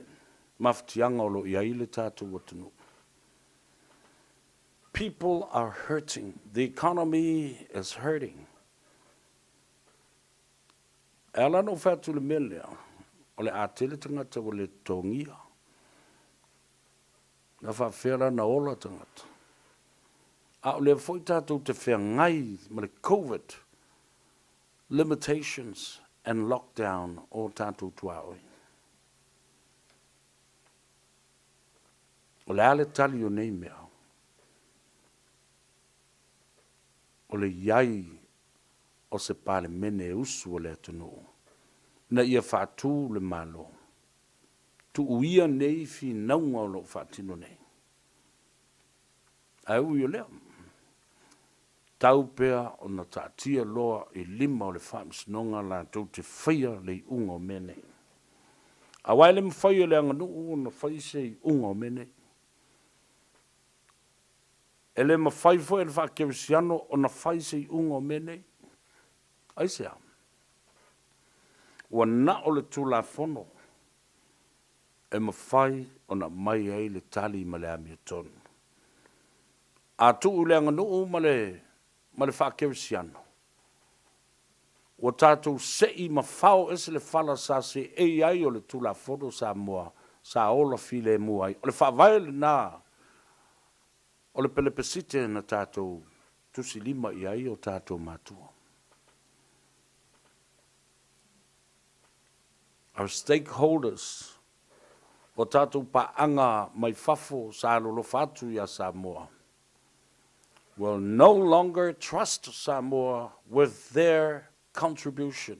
mafatiaga o lo o i ai le tatou atunuu. People are hurting, the economy is hurting. E ala ona ou fai atu i le mea lea, o le a tele tagata ua le totogia. Na faapefea la ona ola tagata? A o lea foi tatou te feagai ma le Covid limitations and lockdown o tatou tuaoi. O le a le tali o nei mea? O le i ai o se Palemene e usu o le atunuu ina ia faatu le Malo. Tuu ia nei finauga o lo o faatino nei. Ae ui o lea, tau pea ona taatia loa i lima o le Faamasinoga latou te faia le iuga o mea nei. Aua e le mafai e le aganuu ona fai se iuga o mea nei. E le mafai foi e le faakerisiano ona fai se iuga o mea nei. Aisea? Ua na o le Tulafono e mafai ona aumai ai le tali ma le amiotonu. A tuu i le aganuu ma le ma le faakerisiano, ua tatou sei ma fao ese le fala sa seei ai o le Tulafono Samoa sa ola filemu ai. O le faavae lena o le pelepesite na tatou tusilima i ai o tatou matua. Our stakeholders, o tatou paaga mai fafo sa alolofa atu iā Samoa, will no longer trust Samoa with their contribution,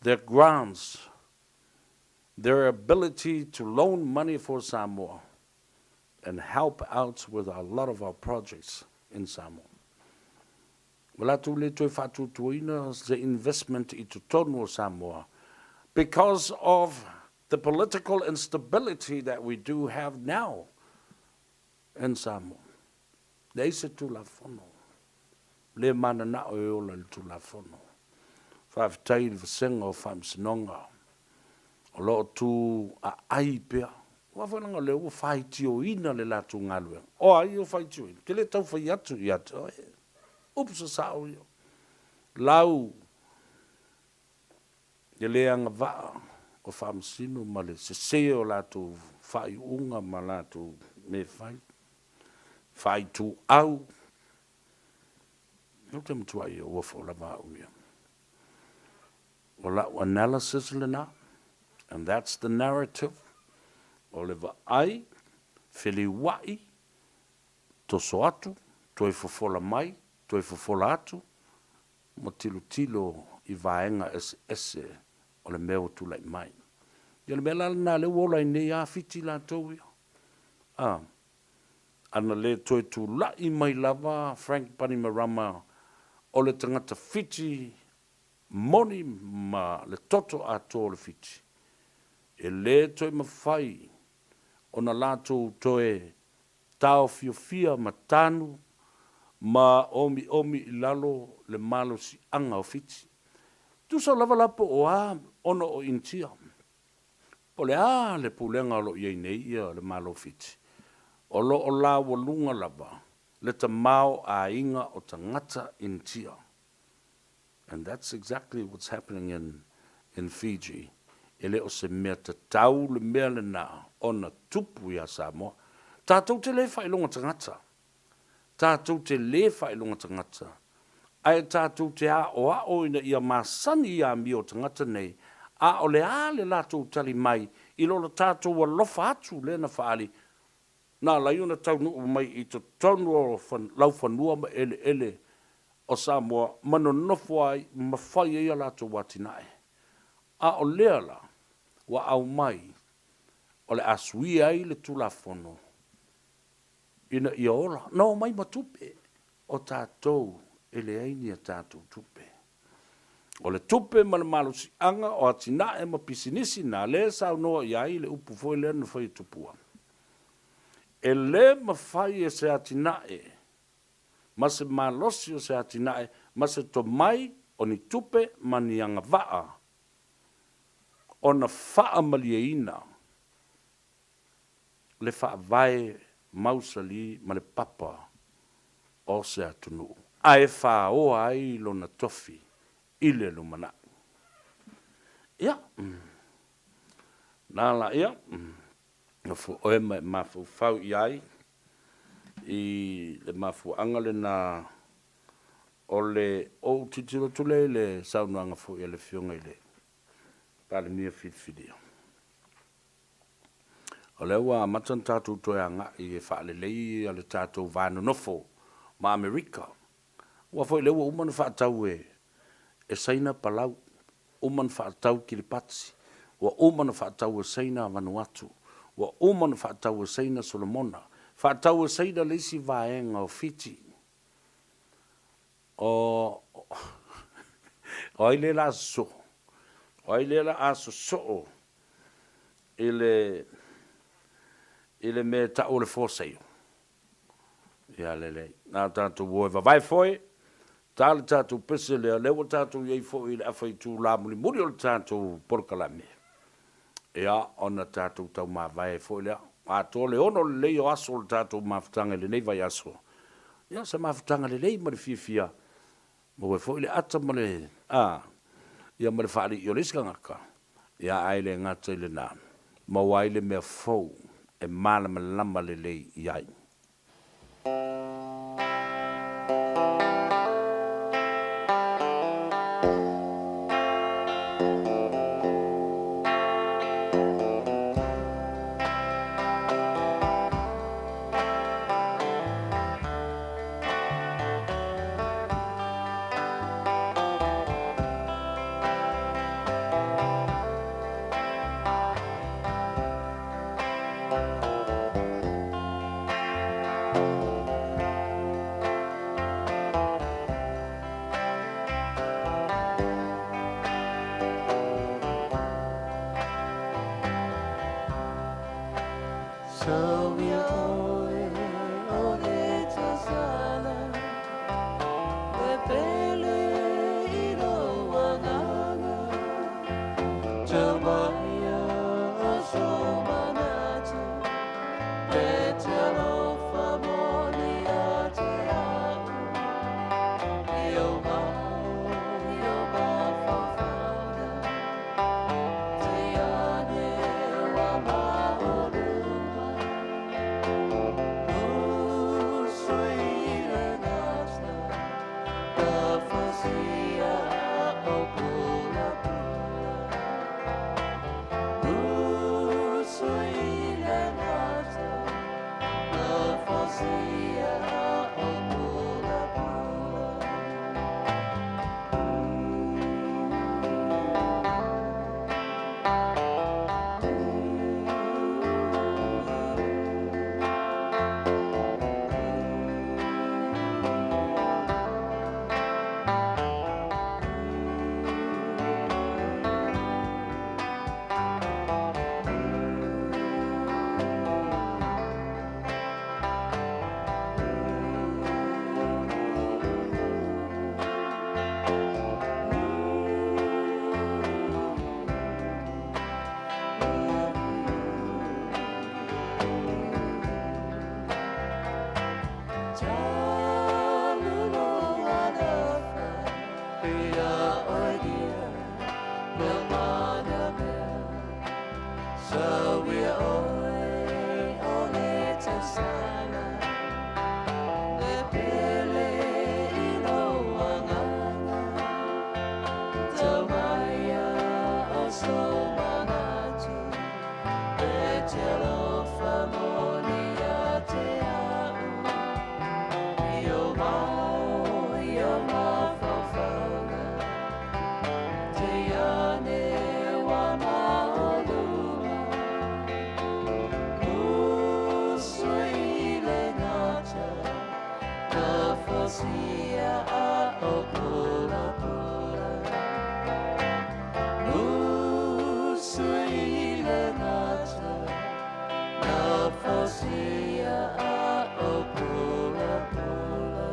their grants, their ability to loan money for Samoa and help out with a lot of our projects in Samoa. Ua latou le toe faatuatuaina se investment i totonu o Samoa because of the political instability that we do have now in Samoa. Leai se Tulafono. Le mananao e ola i le Tulafono. Faafetai i le Vasega o Faamasinoga o lo o tu aai pea. Aua foi leaga o lea ua faitioina le latou galuega. O ai o faitioina? Ou te le tau fai atu ia te oe. Upu sasao ia. Lau le le agavaa o Faamasino ma le sese o latou faaiuga ma latou mea fai, faaituau. Ou te matuai ofo lava au ia. O lau analysis lena, and that's the narrative, o le vaai, feliuai, toso atu, toe fofola mai, toe fofola atu, ma tilotilo i vaega eseese o le mea ua tulai mai. Ia o le mea la lena lea ua ola ai nei a Fiti latou ia. A, ana le toe tulai mai lava Frank Bainimarama o le tagata Fiti moni ma le toto atoa o le Fiti, e le toe mafai ona latou toe taofiofia ma tanu ma omiomi i lalo le malosiaga o Fiti. Tusa lava la po o a ona o Initia, po o le a le pulega o lo o i ai nei ia le Malo o Fiti. O lo o laualuga lava le tamaoaiga o tagata Initia. And that's exactly what's happening in in Fiji. E le o se mea tatau le mea lena ona tupu iā Samoa. Tatou te le faailoga tagata. Tatou te le faailoga tagata. Ae tatou te aoao ina ia masani i amio o tagata nei, a o le a le latou tali mai i lo le tatou alofa atu lea na faaali Na ala ai ona taunuu mai i totonu o laufanua ma eleele o Samoa ma nonofo ai ma fai ai a latou atinae. A o lea la ua aumai o le a suia ai le Tulafono ina ia ola. Na omai ma tupe o tatou e leai ni a tatou tupe. O le tupe ma le malosiaga o atinae ma pisinisi na lea e saunoa i ai le upu foi lea na fai e Tupua. E le mafai e se atinae ma se malosi o se atinae ma se tomai o ni tupe ma ni agavaa ona faamalieina le faavae mausali ma le papa o se atunuu, ae faoa ai lona tofi i le lumanai. Ia, na la ia, nofo oe ma e mafaufau i ai i le mafuaaga lena o le ou tilotilo atu lea i le saunoaga foi a le Afioga i le Palemia filifilia. O lea ua amata ona tatou toe agai e faalelei le tatou va nonofo ma Amerika. Aua foi o lea ua uma ona faatau e Saina Palau, uma ona faatau Kiripati, ua uma ona faatau e Saina Vanuatu, ua uma ona faatau e Saina Solomona, faatau e Saina le isi vaega o Fiti. O o ai lea la a sosoo? O ai lea la a sosoo i le i le mea e tau o le for sale? Ia lelei. Na tatou o e vavae foe, ta le tatou pese lea, lea ua tatou i ai foi i le afa itula mulimuli o le tatou polokalame. Ia, ona tatou taumavae ai foi lea. Atoa le ono lelei o aso o le tatou mafutaga i lenei vaiaso. Ia, o se mafutaga lelei ma le fiafia, maua ai foi le ata ma le, a, ia ma le faalii o le isi tagata, ia ae le gata i lena, maua ai le mea fou e malamalama lelei i ai. te alofa moni ia te au I o mau, i o mafaufauga Te ane wa maoluma Usui le gata Na fosia a o pula pula Usui le gata Na fosia a o pula pula.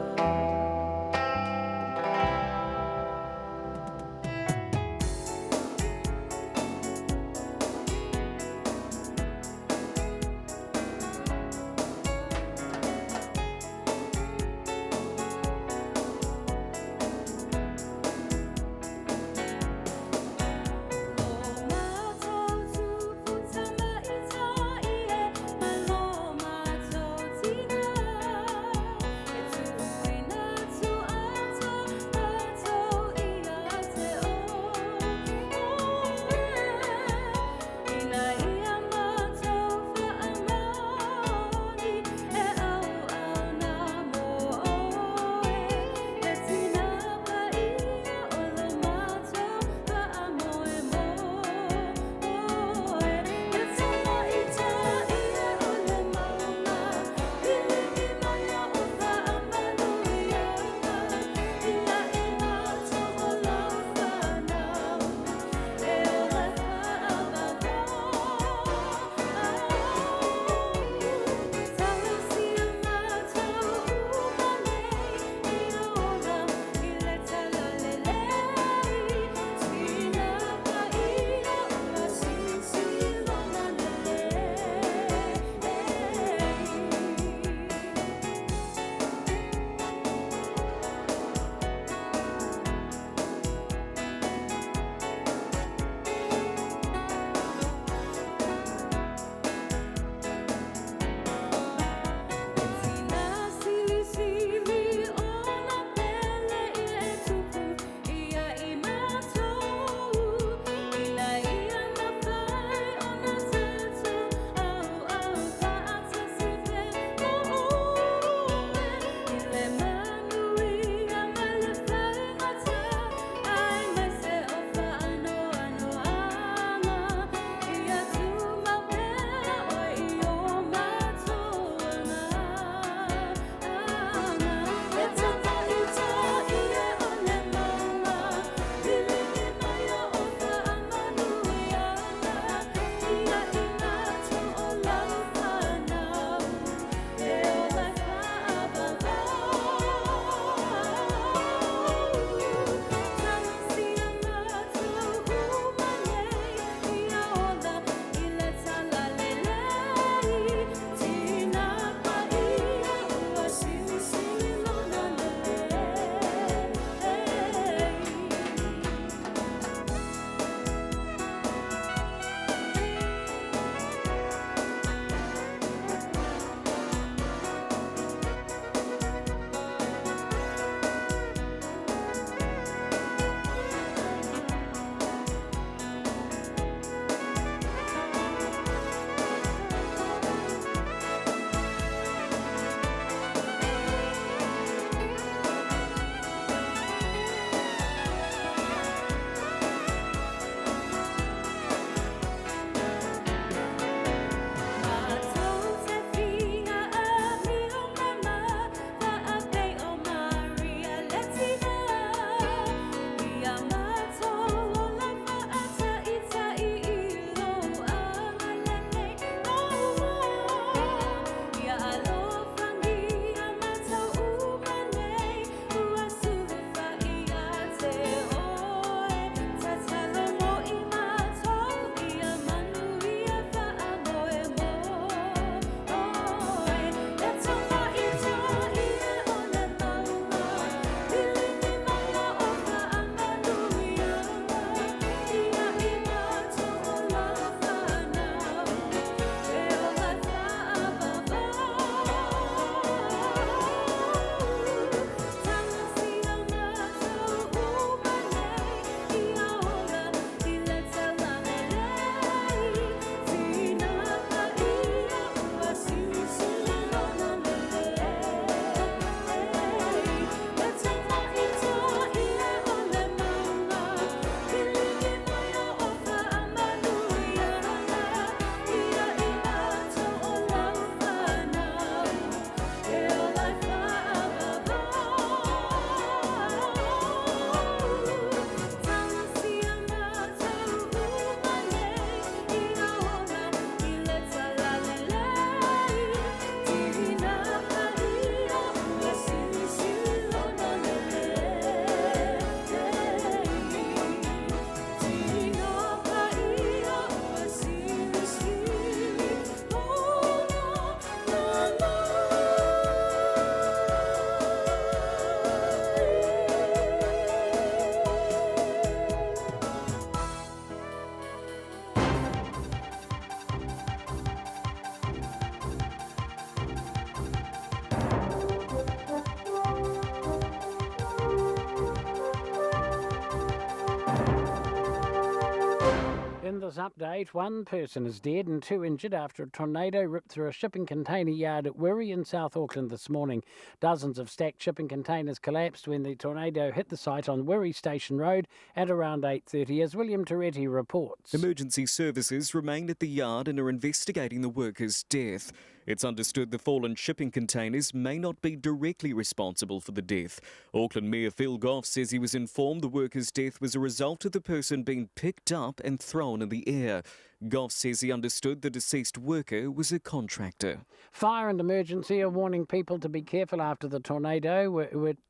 Wireless update. One person is dead and two injured after a tornado ripped through a shipping container yard at Wiri in South Auckland this morning. Dozens of stacked shipping containers collapsed when the tornado hit the site on Wiri Station Road at around 8:30, as William Toretti reports. Emergency services remain at the yard and are investigating the worker's death. It's understood the fallen shipping containers may not be directly responsible for the death. Auckland Mayor Phil Goff says he was informed the worker's death was a result of the person being picked up and thrown in the air. Goff says he understood the deceased worker was a contractor. Fire and emergency are warning people to be careful after the tornado,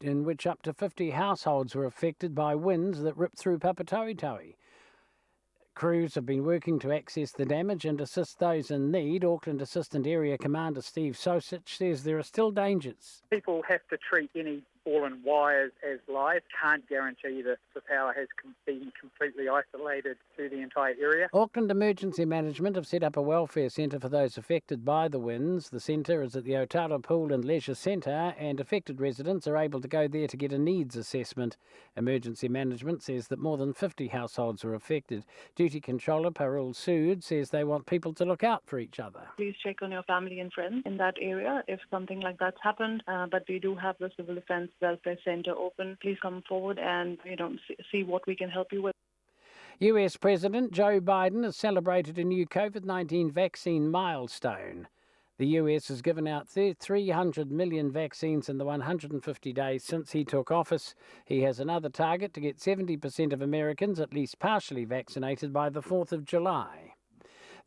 in which up to 50 households were affected by winds that ripped through Papatoetoe. Crews have been working to access the damage and assist those in need. Auckland Assistant Area Commander Steve Sosich says there are still dangers. People have to treat any fallen wires as live. Can't guarantee that the power has been completely isolated to the entire area. Auckland Emergency Management have set up a welfare centre for those affected by the winds. The centre is at the Otara Pool and Leisure Centre, and affected residents are able to go there to get a needs assessment. Emergency Management says that more than 50 households are affected. Duty Controller Parul Sood says they want people to look out for each other. Please check on your family and friends in that area if something like that's happened. But we do have the Civil Defence Welfare Centre open. Please come forward and see what we can help you with. US President Joe Biden has celebrated a new COVID-19 vaccine milestone. The US has given out 300 million vaccines in the 150 days since he took office. He has another target to get 70% of Americans at least partially vaccinated by the 4th of July.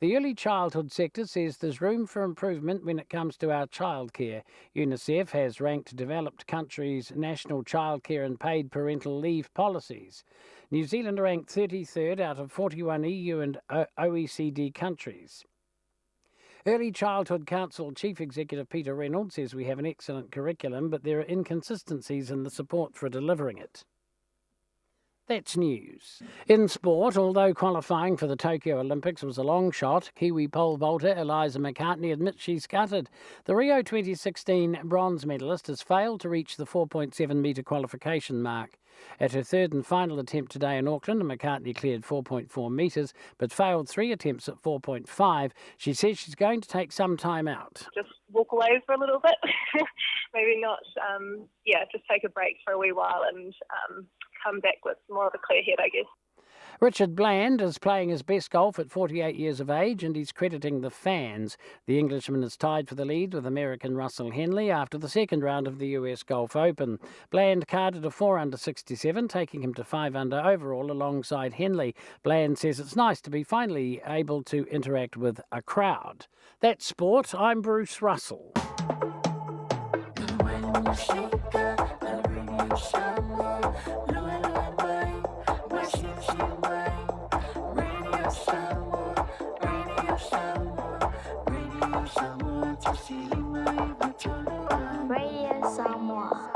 The early childhood sector says there's room for improvement when it comes to our childcare. UNICEF has ranked developed countries' national childcare and paid parental leave policies. New Zealand ranked 33rd out of 41 EU and OECD countries. Early Childhood Council Chief Executive Peter Reynolds says we have an excellent curriculum, but there are inconsistencies in the support for delivering it. That's news. In sport, although qualifying for the Tokyo Olympics was a long shot, Kiwi pole vaulter Eliza McCartney admits she's gutted. The Rio 2016 bronze medalist has failed to reach the 4.7 metre qualification mark. At her third and final attempt today in Auckland, McCartney cleared 4.4 metres, but failed three attempts at 4.5. She says she's going to take some time out. Just walk away for a little bit. Maybe not, just take a break for a wee while and come back with more of a clear head, I guess. Richard Bland is playing his best golf at 48 years of age, and he's crediting the fans. The Englishman is tied for the lead with American Russell Henley after the second round of the US Golf Open. Bland carded a 4 under 67, taking him to 5 under overall alongside Henley. Bland says it's nice to be finally able to interact with a crowd. That's sport. I'm Bruce Russell. Radio Samoa.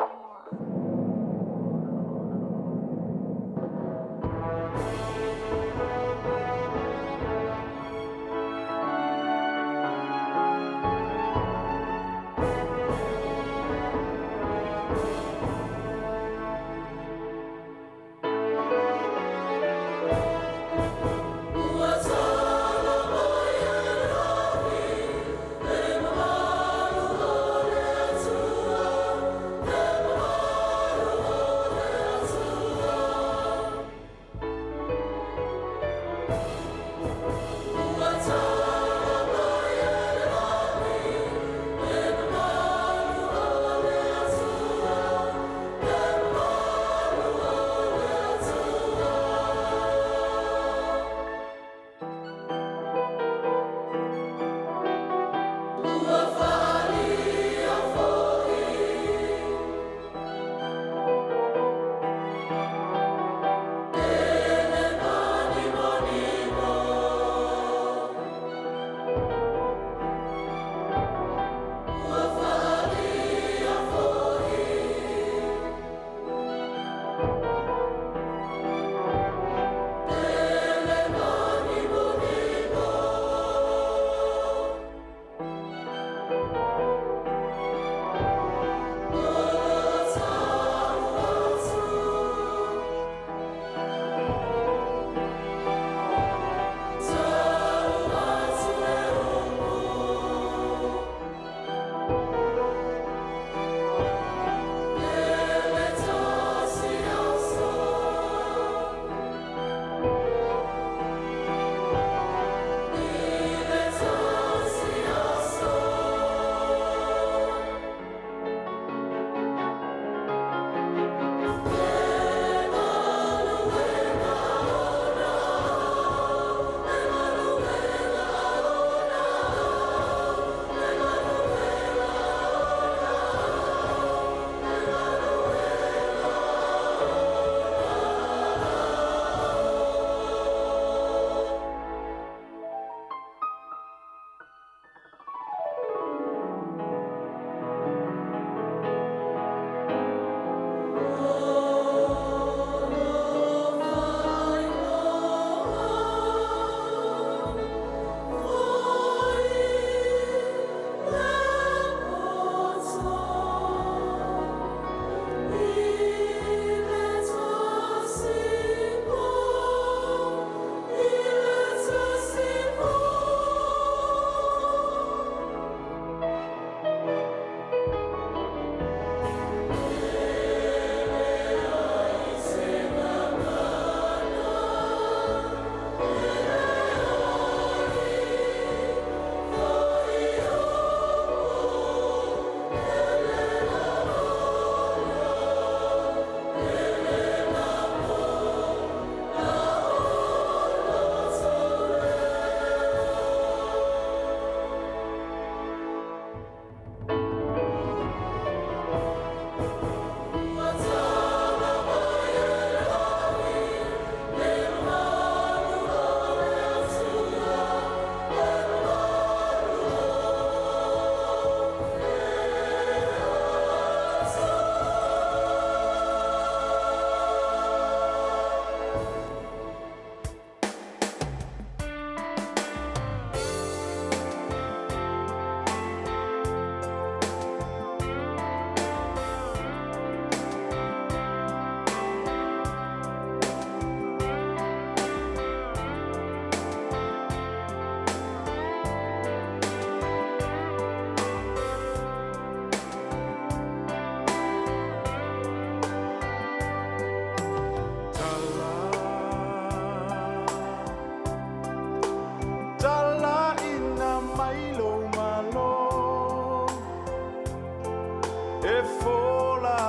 E fola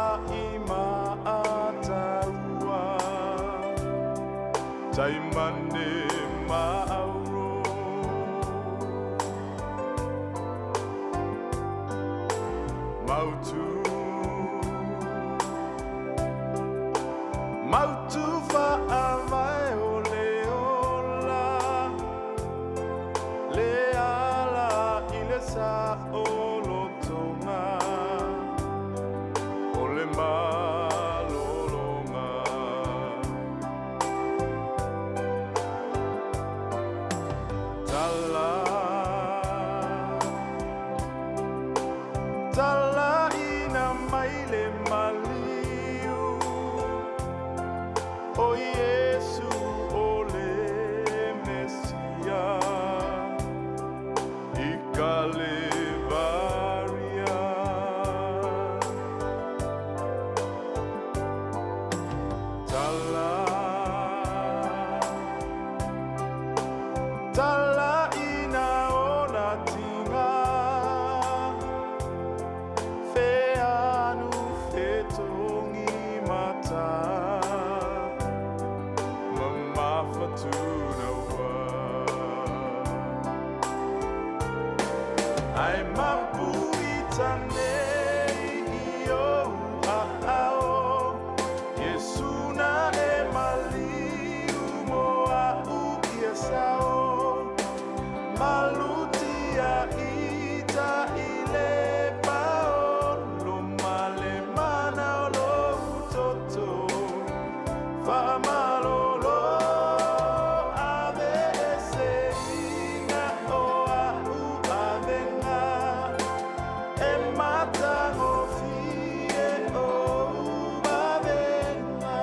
i maataua Taimane maauro Mautu Mautu faavae o le ola Le ala i le saolotoga O le malologa Tala Talaina mai le maliu O Iesu o le Mesia I Kalevaria Tala Talaina ona tiga Feanu fetogi mata Mamafa tunaua Ai mapu i tanei i ou aao Iesu na e maliu mo a'u ia sao Malutia ita i le paolo ma le mana o lou toto Faamalolo ave eseina o a'u avega E matagofie ou vavega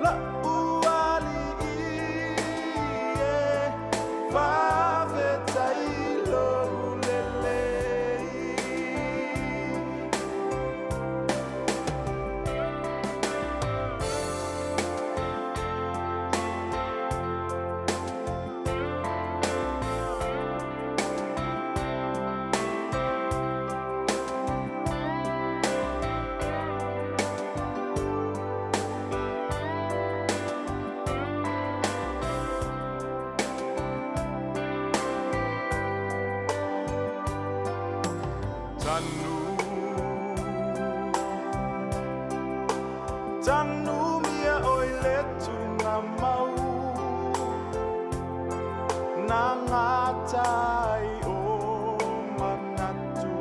La'u alii e faafetai lou lelei. Tanu Tanu mia oi le tunga mau Na ngatai o manatu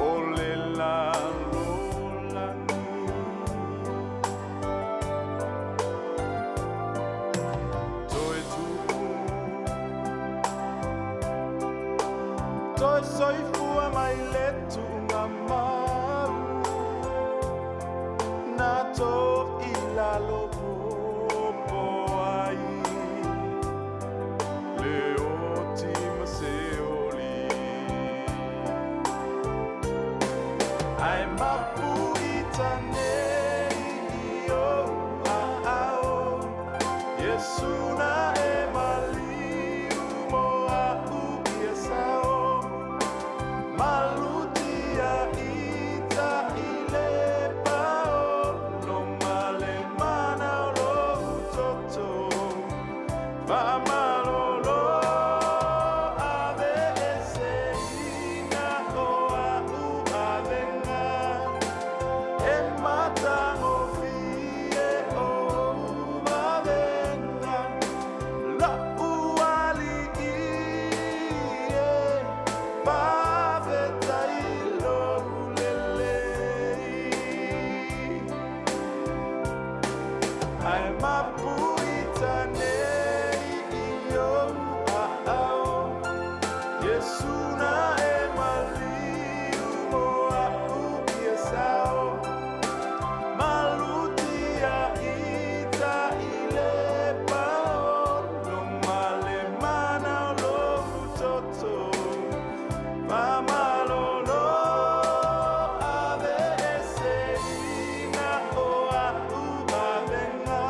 O le lalolagi Toe tuu Toe soifua mai le tuuga mau Na to i lalo popo ai Le oti ma se oli Ai mapu i tanei i ou aao Iesu na e maliu mo a'u ia sao Malutia ita i le paolo ma le mana o lou toto Faamalolo ave eseina o a'u avega E matagofie ou vavega La'u alii e faafetai lou lelei Ai mapu i tanei i ou aao Iesu na e maliu mo a'u ia sao Malutia ita i le paolo ma le mana o lou toto Faamalolo ave eseina o a'u avega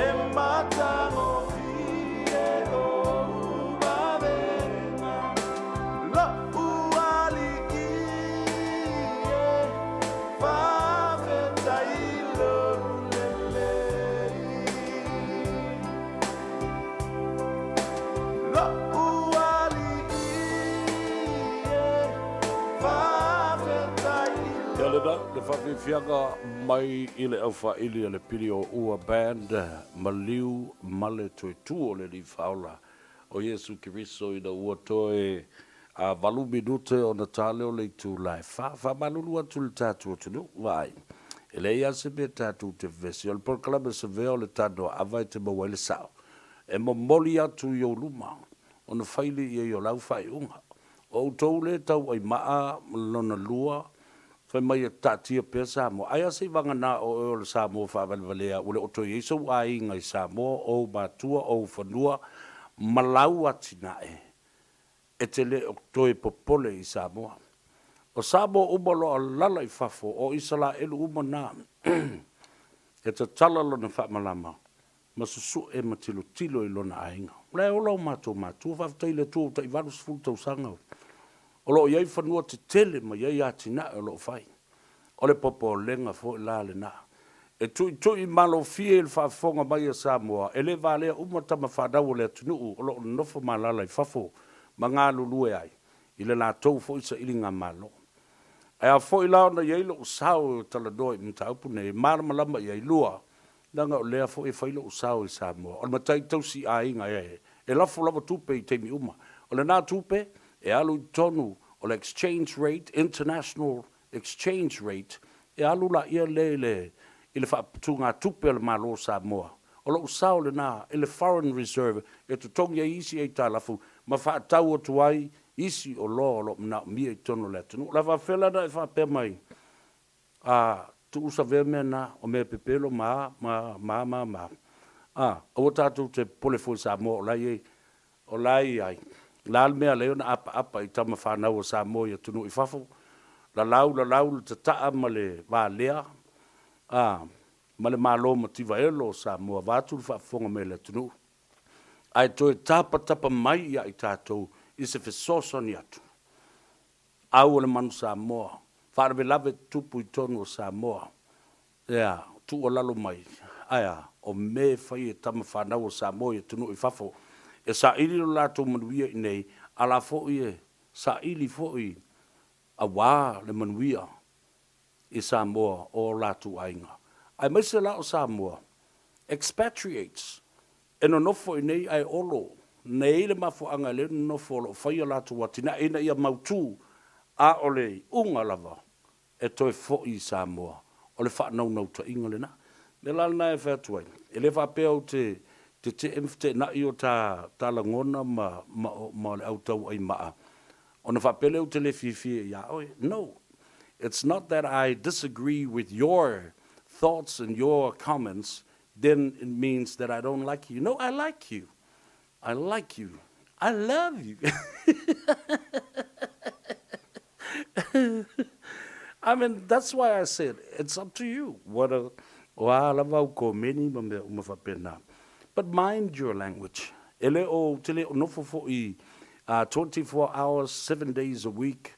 E matagofie ou vavega Lena, le faafiafiaga mai i le aufaaili a le Pili o Ua Band, maliu ma le toe tu o le Alii Faaola o Iesu Keriso ina ua toe valu minute ona ta lea o le itula e fa. Faamalulu atu i le tatou atunuu, vaai, e leai lava se mea tatou te vevesi. O le polokalame savea o le tanoa ava e te maua ai le sao e momoli atu i ou luma ona fai lea i ai o lau faaiuga. O outou lea e tauai maa lona lua, fai mai e taatia pea Samoa. Ai a se i vagana o oe o le Samoa faavalevalea ua le o toe i ai sou aiga i Samoa, o ou matua, o ou fanua ma lau atinae e te le o toe popole i Samoa. O Samoa uma o lo o alala i fafo, o Isalaelu uma na e tatala lona faamalama ma susue ma tilotilo i lona aiga. O la e ola o matou matua, faafetai i le Atua ua tai 80 tausaga o lo o i ai fanua tetele ma i ai atinae o lo o fai. O le popolega foi la lena. E tuitui malofie i le faafofoga mai a Samoa, e le valea uma tama fanau o le atunuu o lo o nonofo ma alaala i fafo ma galulue ai i le latou foi sailigamalo. Ae a foi la ona i ai lou sao e talanoa i mataupu nei, e malamalama i ai lua, leaga o lea foi e fai lou sao i Samoa. O le matai tausi aiga e e lafo lava tupe i taimi uma. O lena tupe e alu i totonu o le exchange rate, international exchange rate, e alu laia lea i le i le faaputugatupe a le Malo o Samoa. O lou sao lena i le foreign reserve e totogi ai isi aitalafu ma faatau atu ai isi oloa o lo o manaomia i totonu o le atunuu. O le a faapefea la ona e faapea mai, a, tuusavea mea na, o mea pepelo ma a, ma, ma, ma, ma. A, aua tatou te popole fua i Samoa o la e i ai, o la e i ai. O le a le mea e ala ai ona apaapa i tama fanau a Samoa i atunuu i fafo, lalau, lalau le tataa ma le valea, a, ma le Malo mativa elo o Samoa, vaeatu le faafofoga mai a le atunuu. Ae toe tapatapa mai ia i tatou i se fesoasoani atu. Au o le manu Samoa, faalavelave tutupu i totonu o Samoa, ea, tuualalo mai, ae a, o mea e fai e tama fanau o Samoa i atunuu i fafo, e saili lo latou manuia i inei, a la foi e saili foi aua le manuia i Samoa o o latou aiga, aemaise la o Samoa expatriates e nonofo i nei ae olo nei le mafuaaga e le nonofo o lo o fai a latou atinae ina ia mautu a o le iuga lava e toe foi i Samoa. O le faanaunautaiga lena. O le mea la lena e fai atu ai, e le faapea ou te tetee ma feteenai o ta ta lagona ma ma ma le au tauai maa ona faapea lea ou te le fiafia iā oe. No. It's not that I disagree with your thoughts and your comments, then it means that I don't like you. No, I like you. I like you. I love you. I mean, that's why I said it's up to you what a, o a lava au komeni ma mea uma faapena. But mind your language. E le o, ou te le o nofo foi 24 hours, 7 days a week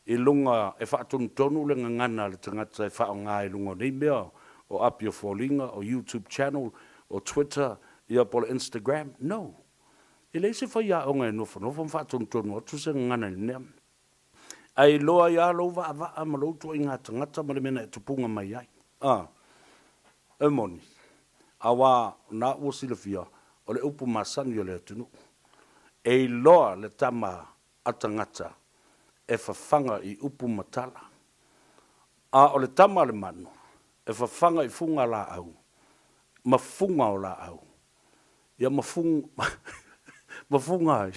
i luga e faatonutonu le gagana a le tagata e faaaoga i luga o nei mea o api o foliga, o YouTube channel, o Twitter, ia po o le Instagram. No. E leai se faiaoga e nofonofo ma faatonutonu atu se gagana i le mea. Ae iloa ai lava lou vaavaa ma lou ituaiga tagata ma le mea na e tupuga mai ai. A, e moni, aua o na ua silafia, o le upu masani o le atunuu, e iloa le tama a tagata e fafaga i upu ma tala, a o le tama a le manu e fafaga i fuga laau ma fuga o laau. Ia ma ma fuga ai,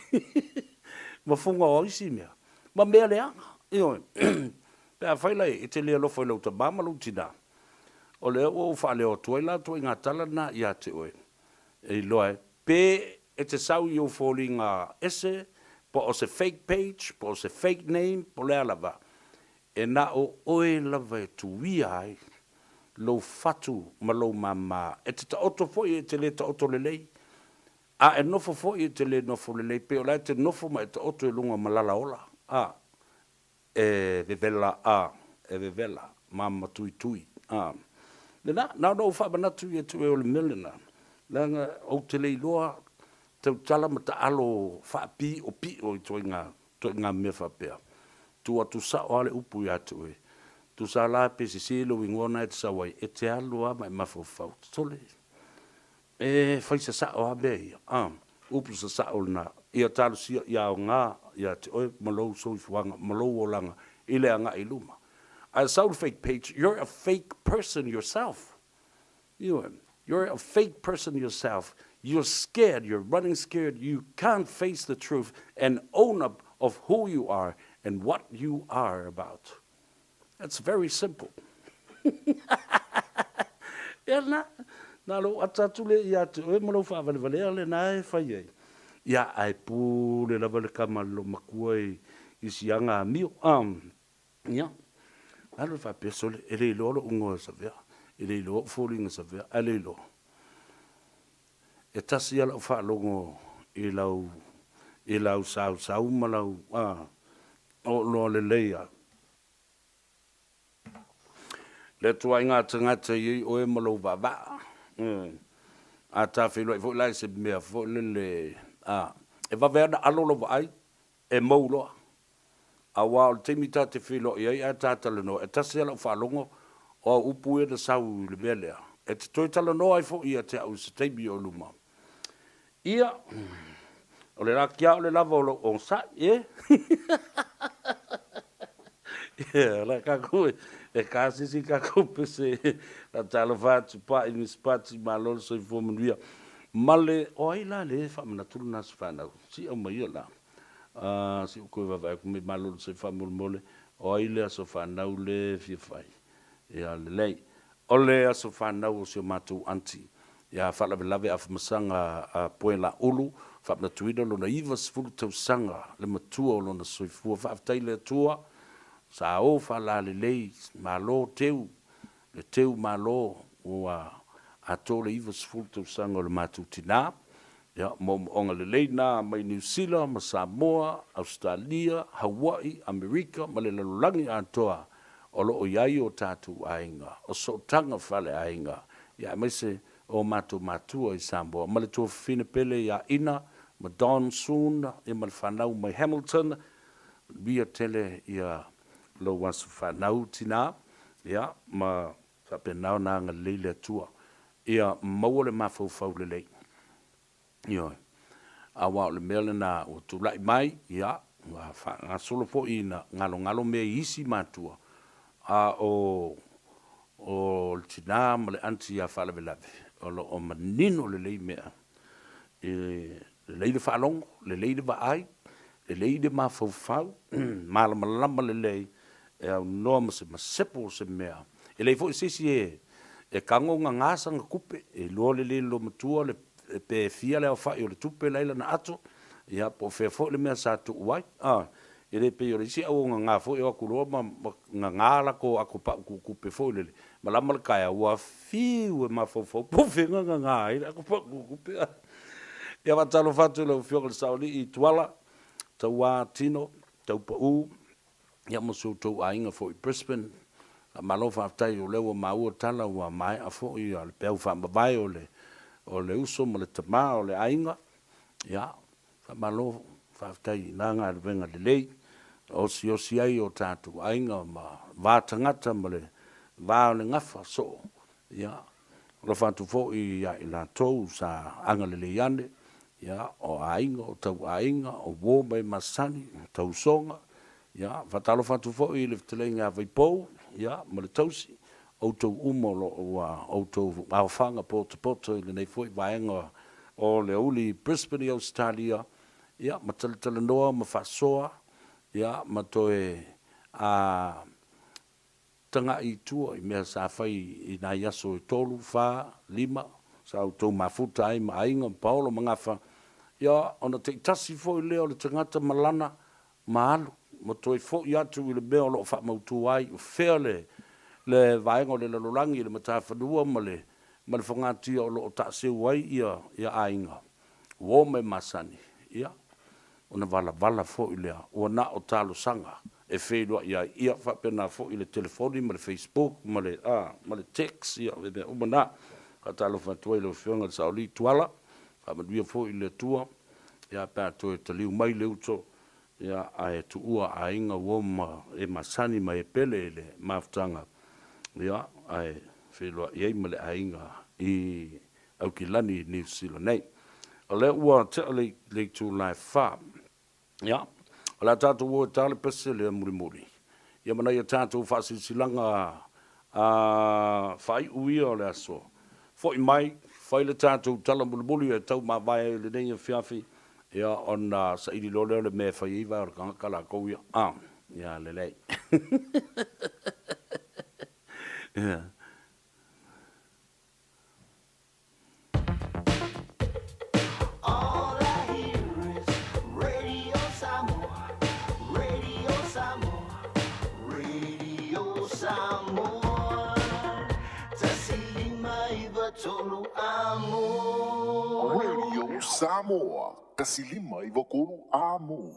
ma fuga o isi mea, ma mea leaga. Ioe. Pe afai la e te le alofa i lou tamā ma lou tinā, o lea ua ou faaleo atu ai la ituaiga tala lena ia te oe, e iloa ai pe e te sau i ou foliga ese, po o se fake page, po o se fake name, po o le a lava, e na o oe lava e tuia ai lou fatu ma lou māmā. E te taoto foi e te le taoto lelei, a e nofo foi e te le nofo lelei, pei o la e te nofo ma e taoto i luga o malala ola, a e vevela, a e vevela, ma matuitui, a. Lena, na ona ou faamanatu ia te oe o le mea lena, leaga ou te le iloa tautala ma taalo faapiopio i ituaiga, ituaiga mea faapea. Tuu atu sao lava le upu ia te oe. Tusa la pe sese lou igoa na e te sau ai, e te alu lava ma e mafaufau. Sole, e fai sasao lava mea ia, a, upu sasao lena, ia talosia ia aoga ia te oe ma lou soifuaga ma lou olaga i le agai i luma. Ae sau le fake page, you're a fake person yourself. Ioe, you're a fake person yourself, you're scared, you're running scared, you can't face the truth and own up of who you are and what you are about. That's very simple. Ia na, na lou ata atu lea ia te oe ma lou faavalevalea lena e fai ai. Ia, ae pule lava le kama a le loomatua i, i si aga amio. Um, ia, alu e faapea, sole, e le iloa lou igoa e Savea, e le iloa ou foliga Savea, ae le iloa. E tasi lava lau faalogo i lau, i lau sausau ma lau, a, oo loa lelei a. Le ituaiga tagata e i ai oe ma lou vaavaa. A ta feiloai foi la i se mea foi lele, a, e vave lava ona alo lau vaai, e mou loa. Aua o le taimi ta te feiloai ai ae ta talanoa, e tasi lava lau faalogo, o au upu ia na sau i le mea lea, e te toe talanoa ai foi ia te au i se taimi o luma. Ia, o le laki lava o le lava o lou onosai, e. Ia, o la kakou e kasisi kakou pese la talofa atu pa i Miss Pati, malo le soifua manuia. Ma le, o ai la le faamanatu lena se fanau, si aumaia la. Se i ou toe vaavaai atu mai malo le soifua faamolemole, o ai le aso fanau le fia fai. Ia lelei. O le aso fanau o si o matou aunty ia faalavelave Afamasaga a Poelaulu, faamanatuina lona 90 tausaga le matua o lona soifua. Faafetai i le Atua sa o faalalelei, malo teu, le teu malo ua atoa le 90 tausaga o le matou tina. Ia, moomooga lelei na mai Niu Sila ma Samoa, Ausetalia, Hawaii, Amerika ma le lalolagi atoa o lo o i ai o tatou aiga, o sootaga faaleaiga, ia aemaise o matou matua i Samoa, ma le tuafafine pele ia Ina ma Don Soon, ia ma le fanau mai Hamilton, manuia tele ia lou aso fanau tina, ia ma faapena ona agalelei le Atua ia maua le mafaufau lelei. Ioe. Aua o le mea lena ua tulai mai, ia, ua faagasolo foi ina galogalo mea i isi matua, a o, o le tina ma le aunty ia faalavelave, o lo o manino lelei mea, e lelei le faalogo, lelei le vaai, lelei le mafaufau, malamalama lelei e aunoa ma se masepo o se mea. E leai foi se isi e e tago gaga sana tupe, e iloa lelei e le loomatua le pe fia le aofai o le tupe la i lana ato, ia po o fea foi le mea sa tuu ai. A, e le pei o le isi auaugaga foi e o atu loa ma gaga latou ato pau tuutupe foi lele, malama le taeao ua fiu e mafaufau po o fea na gaga ai le ato pau tuutupe. Ia faatalofa atu i lau Afioga i le Saoalii Tuala, Tauā Tino, Taupau, Ia ma si outou aiga foi i Brisbane. Faamalo faafetai o lea ua maua tala ua maea foi le peau faamavae o le o le uso ma le tama o le aiga. Ia, faamalo faafetai i na galuega lelei na osiosi ai o tatou aiga ma va tagata ma le va o le gafa soo. Ia, alofa atu foi ia i latou sa agalelei ane, ia, o aiga, o tauaiga, o uo ma e masani, o tausoga. Ia, faatalofa atu foi i le fetalaiga ia Vaipou, ia, ma le tausi, outou uma o lo o ua outou aofaga potopoto i lenei foi vaega o le aouli i Brisbane i Ausetalia, ia, ma talatalanoa ma faasoa, ia, ma toe a Tagai i tua i mea sa fai i nai aso e tolu, fa, lima, sa outou mafuta ai ma aiga ma paolo ma gafa, ia, ona taitasi foi lea o le tagata ma lana ma alu ma toe foi atu i le mea o lo o faamautu ai, o fea le le vaega o le lalolagi, le matafanua ma le ma le fogatia o lo o taaseu ai ia ia aiga, uo ma e masani, ia, ona valavala foi lea, ua na o talosaga e feiloai ai, ia faapena foi le telefoni ma le facebook ma le a, ma le text, ia mea uma na. Faatalofa atu ai i lau Afioga i le Saolii Tuala, faamanuia foi le Atua, ia pe a toe taliu mai le uto, Ia, ae tuua aiga uo ma e masani ma e pele i le mafutaga, ia, ae feiloai ai ma le aiga i Aukilani i Niu Sila nei. O lea ua tea le le itula e fa. Ia, o le a tatou o e ta le pese lea mulimuli, ia ma nai a tatou faasilasilaga a faaiu ia o le aso. Foi mai, fai le tatou tala mulimuli e tau mavae ai i lenei afiafi, ia ona saili loa lea o le mea e fai ai vae o le tagata latou ia. A, ia lelei. Ia. All I hear is Radio Samoa, Radio Samoa, Radio Samoa. 1593 amo. Radio Samoa, 1593 amo.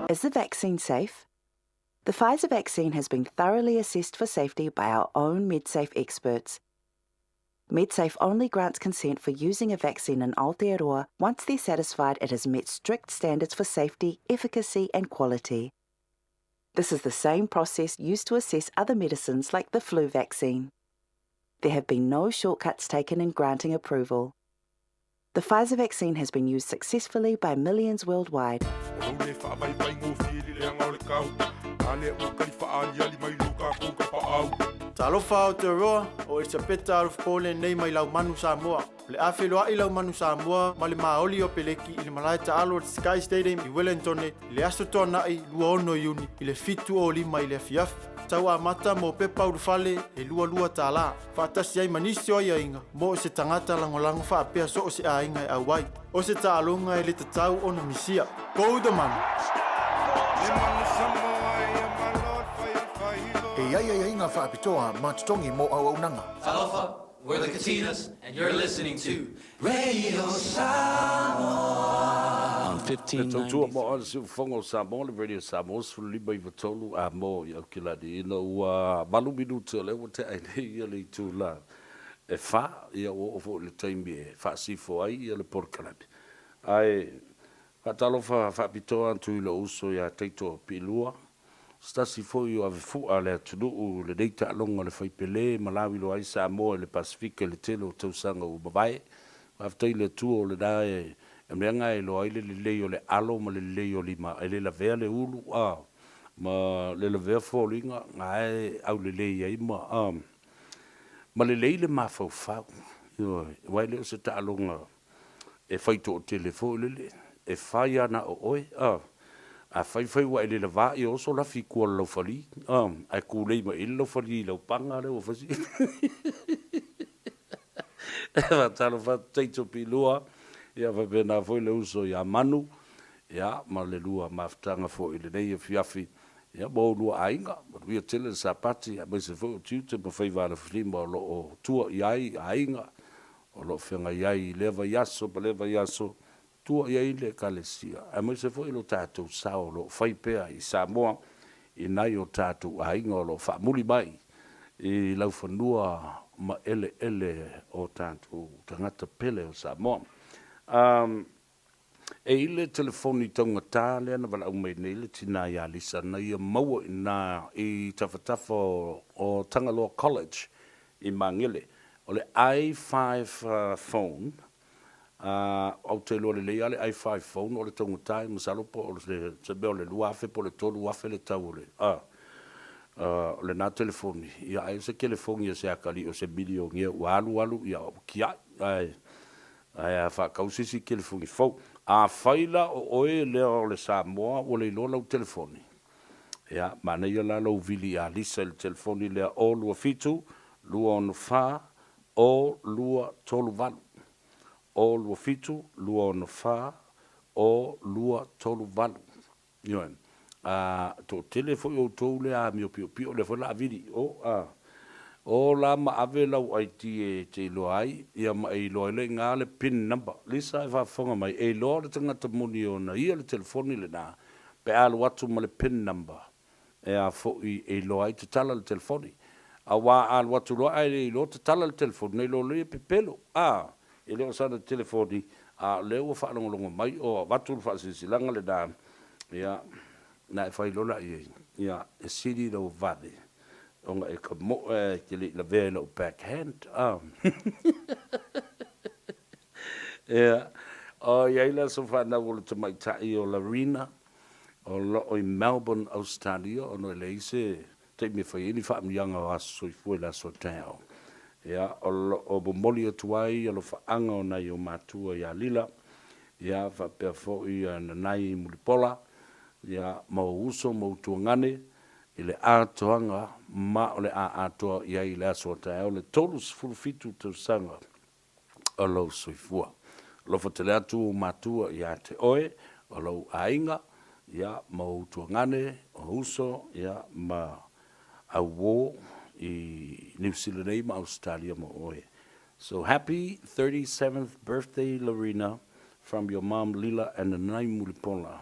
Is the vaccine safe? The Pfizer vaccine has been thoroughly assessed for safety by our own MedSafe experts. MedSafe only grants consent for using a vaccine in Aotearoa once they're satisfied it has met strict standards for safety, efficacy, and quality. This is the same process used to assess other medicines like the flu vaccine. There have been no shortcuts taken in granting approval. The Pfizer vaccine has been used successfully by millions worldwide. Talofa Aotearoa, o Elisapeta Alofa lenei mai Lalomanu Samoa. O le a feiloai Lalomanu Samoa ma le maoli o Peleki i le malae taalo o le Sky Stadium i Wellington i le Aso Toonai 26 Iuni i le 7:05 i le afiafi. Tau amata mo pepa ulufale e $22, faatasi ai ma nisi o aiaiga mo se tagata lagolago faapea so o se aiga e auai. O se taaloga e le tatau ona misia. Go the Manu! E i ai aiaiga faapitoa ma totogi mo auaunaga. Talofa, we're the Katinas and you're listening to Radio Samoa on Le tautua mo oe le Siufofoga o Samoa, le Radio Samoa 15 93 a mo i Aukilani ina ua 8 minute o lea ua tea ai nei ia le itula e fa, ia ua oo foi i le taimi e faasifo ai ia le polokalame. Ae faatalofa faapitoa atu i lou uso ia Taito Piilua, se tasi foi o avefu'a a le atunuu i lenei taaloga o le faipele ma lauiloa ai Samoa i le Pasefika i le tele o tausaga ua mavae. Faafetai i le Atua o lena e mea e iloa ai le lelei o le alo ma le lelei o lima e le lavea le ulu a ma le lavea foliga na e aulelei ai ma a ma lelei le mafaufau. Ioe, aua e le o se taaloga e fai toatele foi lele, e fai lava na o oe, a. Afai fai ua e le lavā ia oso lafi i tua o le laufali, a, ae tulei mai i le laufali i lau paga lea ua fai si E faatalofa atu Taito Pilua, ia faapena foi le uso ia Manu, ia ma le lua mafutaga foi i lenei afiafi, ia ma oulua aiga, manuia tele le Sapati aemaise foi o tiute ma faiva alofilima o lo o tua i ai aiga o lo o feagai ai i lea vaiaso ma lea vaiaso, tua i ai le Ekalesia, aemaise foi lo tatou sao o lo o fai pea i Samoa i nai o tatou aiga o lo o faamuli mai i laufanua ma eleele o tatou tagata pele o Samoa. E i le telefoni taugata lea na valaau mai nei le tina ia Lisa na ia maua i ina i tafatafa o Tagaloa College i Magele. O le i5 phone, ou te iloa lelei lava le i5 phone o le taugata, masalo po o se mea o le 2000 po o le 3000 le tau o le o lena telefoni. Ia ai o se telefoni a se atalii o se milionea ua alu alu ia ua tiai, ae Ae a faatau se isi telefoni fou. Afai la o oe lea o le Samoa ua le iloa lau telefoni, ia, manaia la lou vili ia Lisa i le telefoni lea o 27 264 o 238. O 27 264 o 238. Ioe. A toatele foi outou lea amio piopio lea foi la vili i o, a o la ma ave lau ID e te iloa ai, ia ma e iloa ai loa i ina le pin number. Lisa e faafofoga mai, e iloa le tagata moni ona ia le telefoni lena pe a alu atu ma le pin number e a foi e iloa ai tatala le telefoni. Aua a alu atu loa ae le iloa tatala le telefoni, na iloa loa ia pepelo, a e le o sana telefoni, a o lea ua faalogologo mai o avatu le faasilasilaga lena, ia, na e fai loa la i ai, ia, e sili lou vave ona e kamoe ae e te le i lavea i lau back hand, a. Ia, o i ai le aso fanau o le tamaitai o Larina, o lo o i Melbourne, Ausetalia, ona e leai se taimi e fai ai ni faamanuiaga o aso soifua i le aso taeao. Ia, o lo o momoli atu ai alofaaga o nai ou matua ia Lila, ia, faapea foi ia Nanai Mulipola, ia, ma ou uso ma ou tuagane i le atoaga ma o le a atoa i ai i le aso a taeao le 37 tausaga o lou soifua. Alofa tele atu ou matua ia te oe, o lou aiga, ia, ma ou tuagane, o uso, ia, ma auō i Niu Sila nei ma Ausetalia mo oe. So happy 37th birthday Lorena from your mom Lila and Nanai Mulipola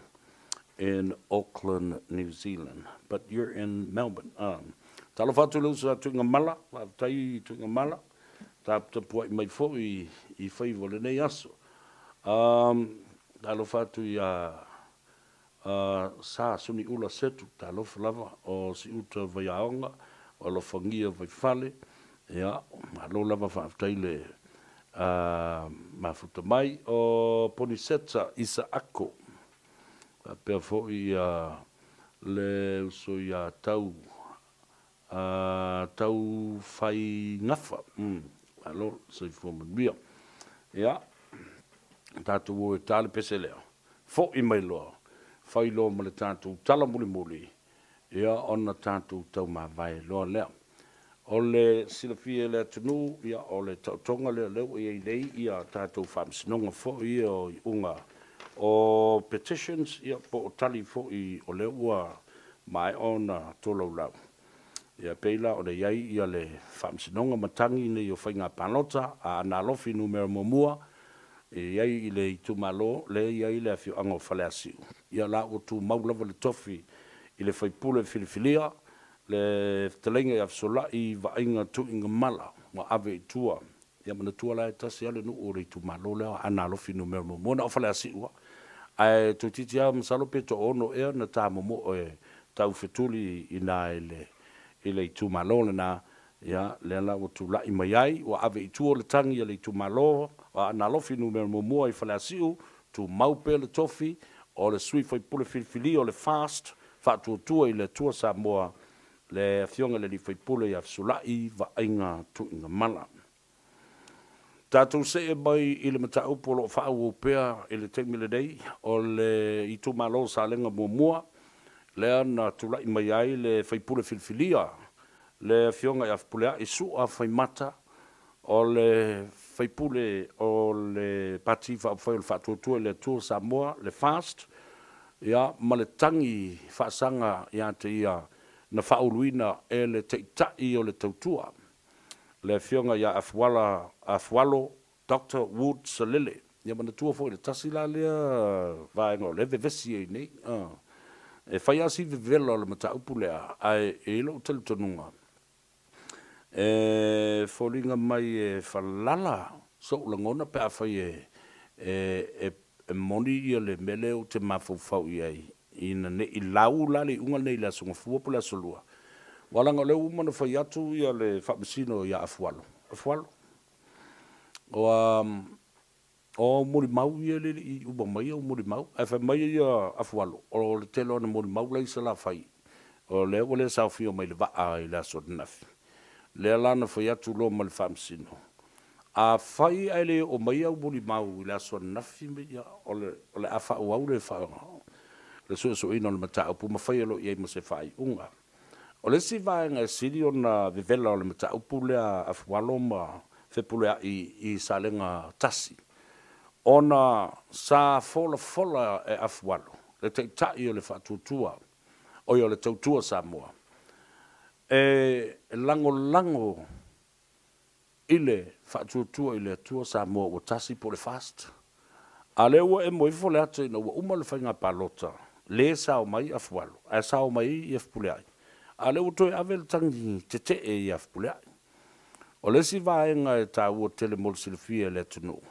in Auckland, New Zealand but you're in Melbourne. Um, talofa atu le uso a Tuigamala, faafetai Tuigamala. Taputapuai mai foi i faiva o lenei aso. Um, talofa atu ia Sa Suniula Setu, talofa lava, o Siuta Vaiaoga, o Alofagia Vaifale, ia, malo lava faafetai le mafuta mai, o Poniseta Isaako, faapea foi ia le uso ia Tau A tau fai gafa. Umm. Malo le soifua manuia. Ia, tatou o e ta le pese lea. Fo'i mai loa, fai loa ma le tatou tala mulimuli. Ia, ona tatou taumavae loa lea. O le silafia e le atunuu, ia, o le taotoga lea o lea ua i ai nei ia tatou faamasinoga foi ia o iuga o petitions, ia, po o tali foi o lea ua maea ona tolaulau. Ia, e pei la ona i ai ia le faamasinoga ma tagi nei o faiga palota a Aana Alofi Numera Muamua, e i ai i le itumalo lea e i ai le afioaga o Faleasiu, ia la ua tumau lava le tofi i le faipule filifilia, le fetalaiga ia Fesolai Vaaiga Tuigamala ua ave i tua. Ia manatua la e tasi lava le nuu o le itumalo lea o Aana Alofi Numera Muamua, na o Faleasiu lava. Ae toeitiiti lava masalo pe toaono ea na ta momoo e taufetuli i ina i le itumalo lena. Ia, lea la ua tulai mai ai, ua ave i tua le tagi a le itumalo o Aana Alofi Numera Muamua i Faleasiu, tumau pea le tofi o le sui faipule filifilia o le FAST, Faatuatua i le Atua Samoa, le Afioga i le Alii Faipule ia Fesulai Vaaiga Tuigamala. Tatou see mai i le mataupu o lo o faaauau pea i le taimi lenei, o le itumalo o Salega Muamua, lea na tulai mai ai le faipule filifilia, le Afioga ia Fepuleai Su'a Faimata, o le faipule o le Pati Faaupufai o le Faatuatua i le Atua Samoa, le FAST, ia, ma le tagi faasaga ia te ia na faauluina e le Taitai o le Tautua, le Afioga ia Afuala Afualo Doctor Wood Salele. Ia manatua foi le tasi la lea vaega o lea e vevesi ai nei. E fai lava si vevela o le mataupu lea, ae e i ai lou talitonuga, e foliga mai e falala sou lagona pe afai e e e moni ia le mea lea ou te mafaufau i ai ina ne i lau la le iuga lenei i le Aso Gafua po o le Aso Lua, aua leaga o lea ua uma ona fai atu ia le Faamasino ia Afualo, Afualo, ua o au molimau ia e le i uma mai au molimau, ae fai mai ia Afualo, o le tele o ana molimau la e i Salafai, o lea ua le saofia mai i le vaa i le aso ananafi. Lea la na fai atu loa ma le Faamasino, Afai ae le oo mai au molimau i le aso ananafi, o le a faaauau le suesueina o le mataupu ma faia loa i ai ma se faaiuga. O le isi vaega e sili ona vevela o le mataupu lea a Afualo ma Fepuleai i Salega 1, ona sa folafola e Afualo, le taitai o le Faatuatua, oi o le Tautua Samoa, e lagolago i le Faatuatua i le Atua Samoa ua Tasi po o le FAST. A lea ua emo ifo le ata ina ua uma le faiga palota, le sao mai Afualo, ae sao mai ai Fepuleai. A lea ua toe ave le tagi tetee ia Fepuleai. O le isi vaega e taua tele mo le silafia e le atunuu,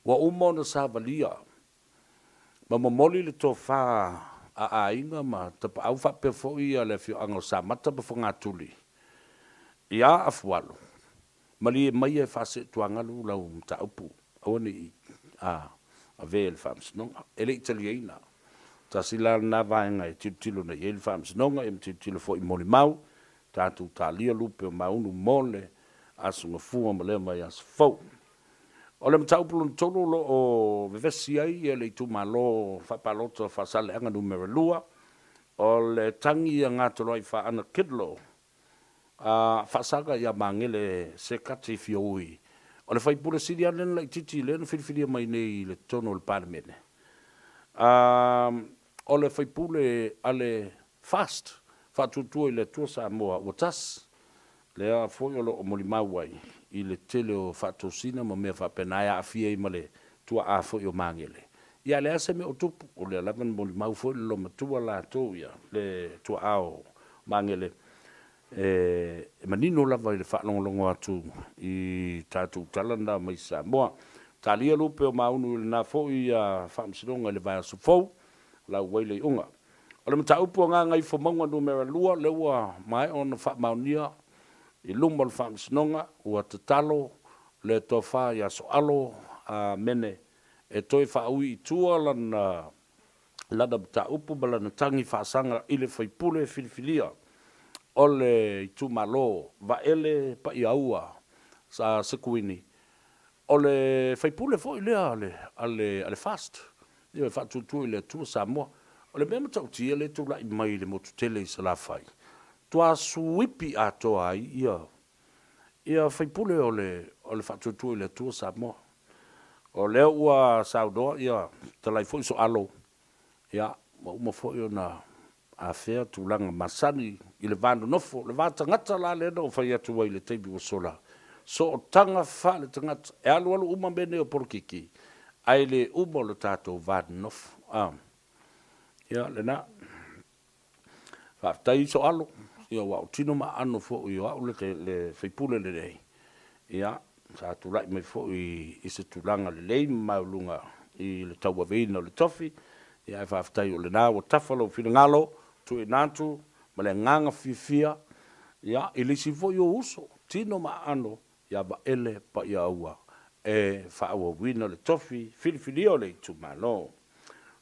ua uma ona savalia ma momoli le tofa a aiga ma tapaau faapea foi le afioaga o Samata ma Fogatuli ia Afualo, malie maia e faaseetuagalu lau mataupu, aua ne i avea i le Faamasinoga. E le i taliaina. Tasi la lena vaega e tilotilo nei i ai le Faamasinoga, ia ma tilotilo foi i molimau, tatou talia lupe o maunu mo le Aso Gafua ma lea vaiaso fou. O le mataupu lona tolu o lo o vevesi ai le itumalo faapalota o Faasaleleaga Numera 2, o le tagi a Gatoloaifaana Kidlo a faasaga ia Magele Sekati Fioui, o le faipule sili lava lea na laitiiti lea na filifilia mai nei i le totonu o le Palemene. A o le faipule a le FAST, Faatuatua i le Atua Samoa ua Tasi, lea foi o lo o molimau ai i le tele o faatosina ma mea faapena e aafia ai ma le tuaa foi o Magele. Ia a leai se mea o tupu, o lea lava na molimau foi le loomatua latou ia, le tuaa o Magele, e manino lava i le faalogologo atu i tatou tala na mai Samoa. Talia lupe o Maunu i lena foi faamasinoga i le vaiaso fou, lau ai le iuga. O le mataupu a Gagaifomauga Numera 2, lea ua maea ona faamaonia i luma o le Faamasinoga, ua tatalo le Tofa ia Soalo Mene e toe faaui i tua lana mataupu ma lana tagi faasaga i le faipule filifilia o le itumalo Vaele Paiaaua sa Sekuini, o le faipule foi lea a le FAST, ioe, Faatuatua i le Atua Samoa. O le mea matautia lea e tulai mai i le motu tele i Salafai, toa suipi atoa ai ia ia faipule o le o le Faatuatua i le Atua Samoa. O lea ua saunoa ia fetalai foi Soalo, ia ua uma foi ona afea tulaga masani i le va nonofo, le va tagata la lea na ou fai atu ai i le taimi ua sola, sootaga faaletagata, e alualu uma mea nei o polokiki, ae le uma o le tatou va nonofo. A, ia lena. Faafetai Soalo, ia ua ou tino ma aano foi o au le, le faipule lenei, ia sa tulai mai foi i se tulaga lelei ma maualuga i le tauaveina o le tofi, ia ae faafetai o lena ua tafa lou finagalo, tuuina atu ma le agaga fiafia, ia i le isi foi ou uso, tino ma aano ia Vaele Paiaaua e faaauauina le tofi filifilia o le itumalo.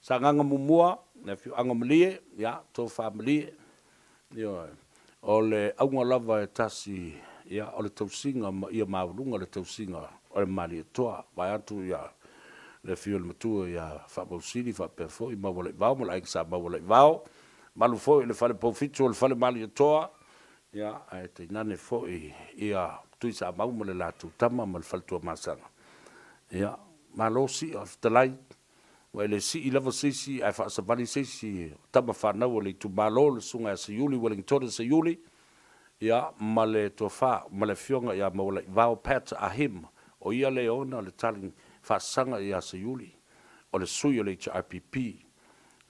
Sagaga Muamua, le afioaga o Malie, ia, Tofa Malie, ioe, o le auga lava e tasi, ia, o le tausiga ma ia maualuga le tausiga o le Malietoa, vaeatu ia le afio o le matua ia Faamausili faapea foi Maualaivao ma le Aiga Sa Maualaivao, malu foi i le Fale Poufitu o le Fale Malietoa, ia, ae tainane foi ia Tuisamau ma le latou tama ma le Fale Tuamasaga. Ia, malo si'a fetalai, ua e le sii lava se isi ae faasavali se isi o tama fanau a le itumalo, le Susuga ia Seiuli Wellingtona Seiuli, ia, ma le Tofa ma le Afioga ia Maualaivao Pat Ahim, o ia le ona le tali faasaga ia Seiuli, o le sui o le HRPP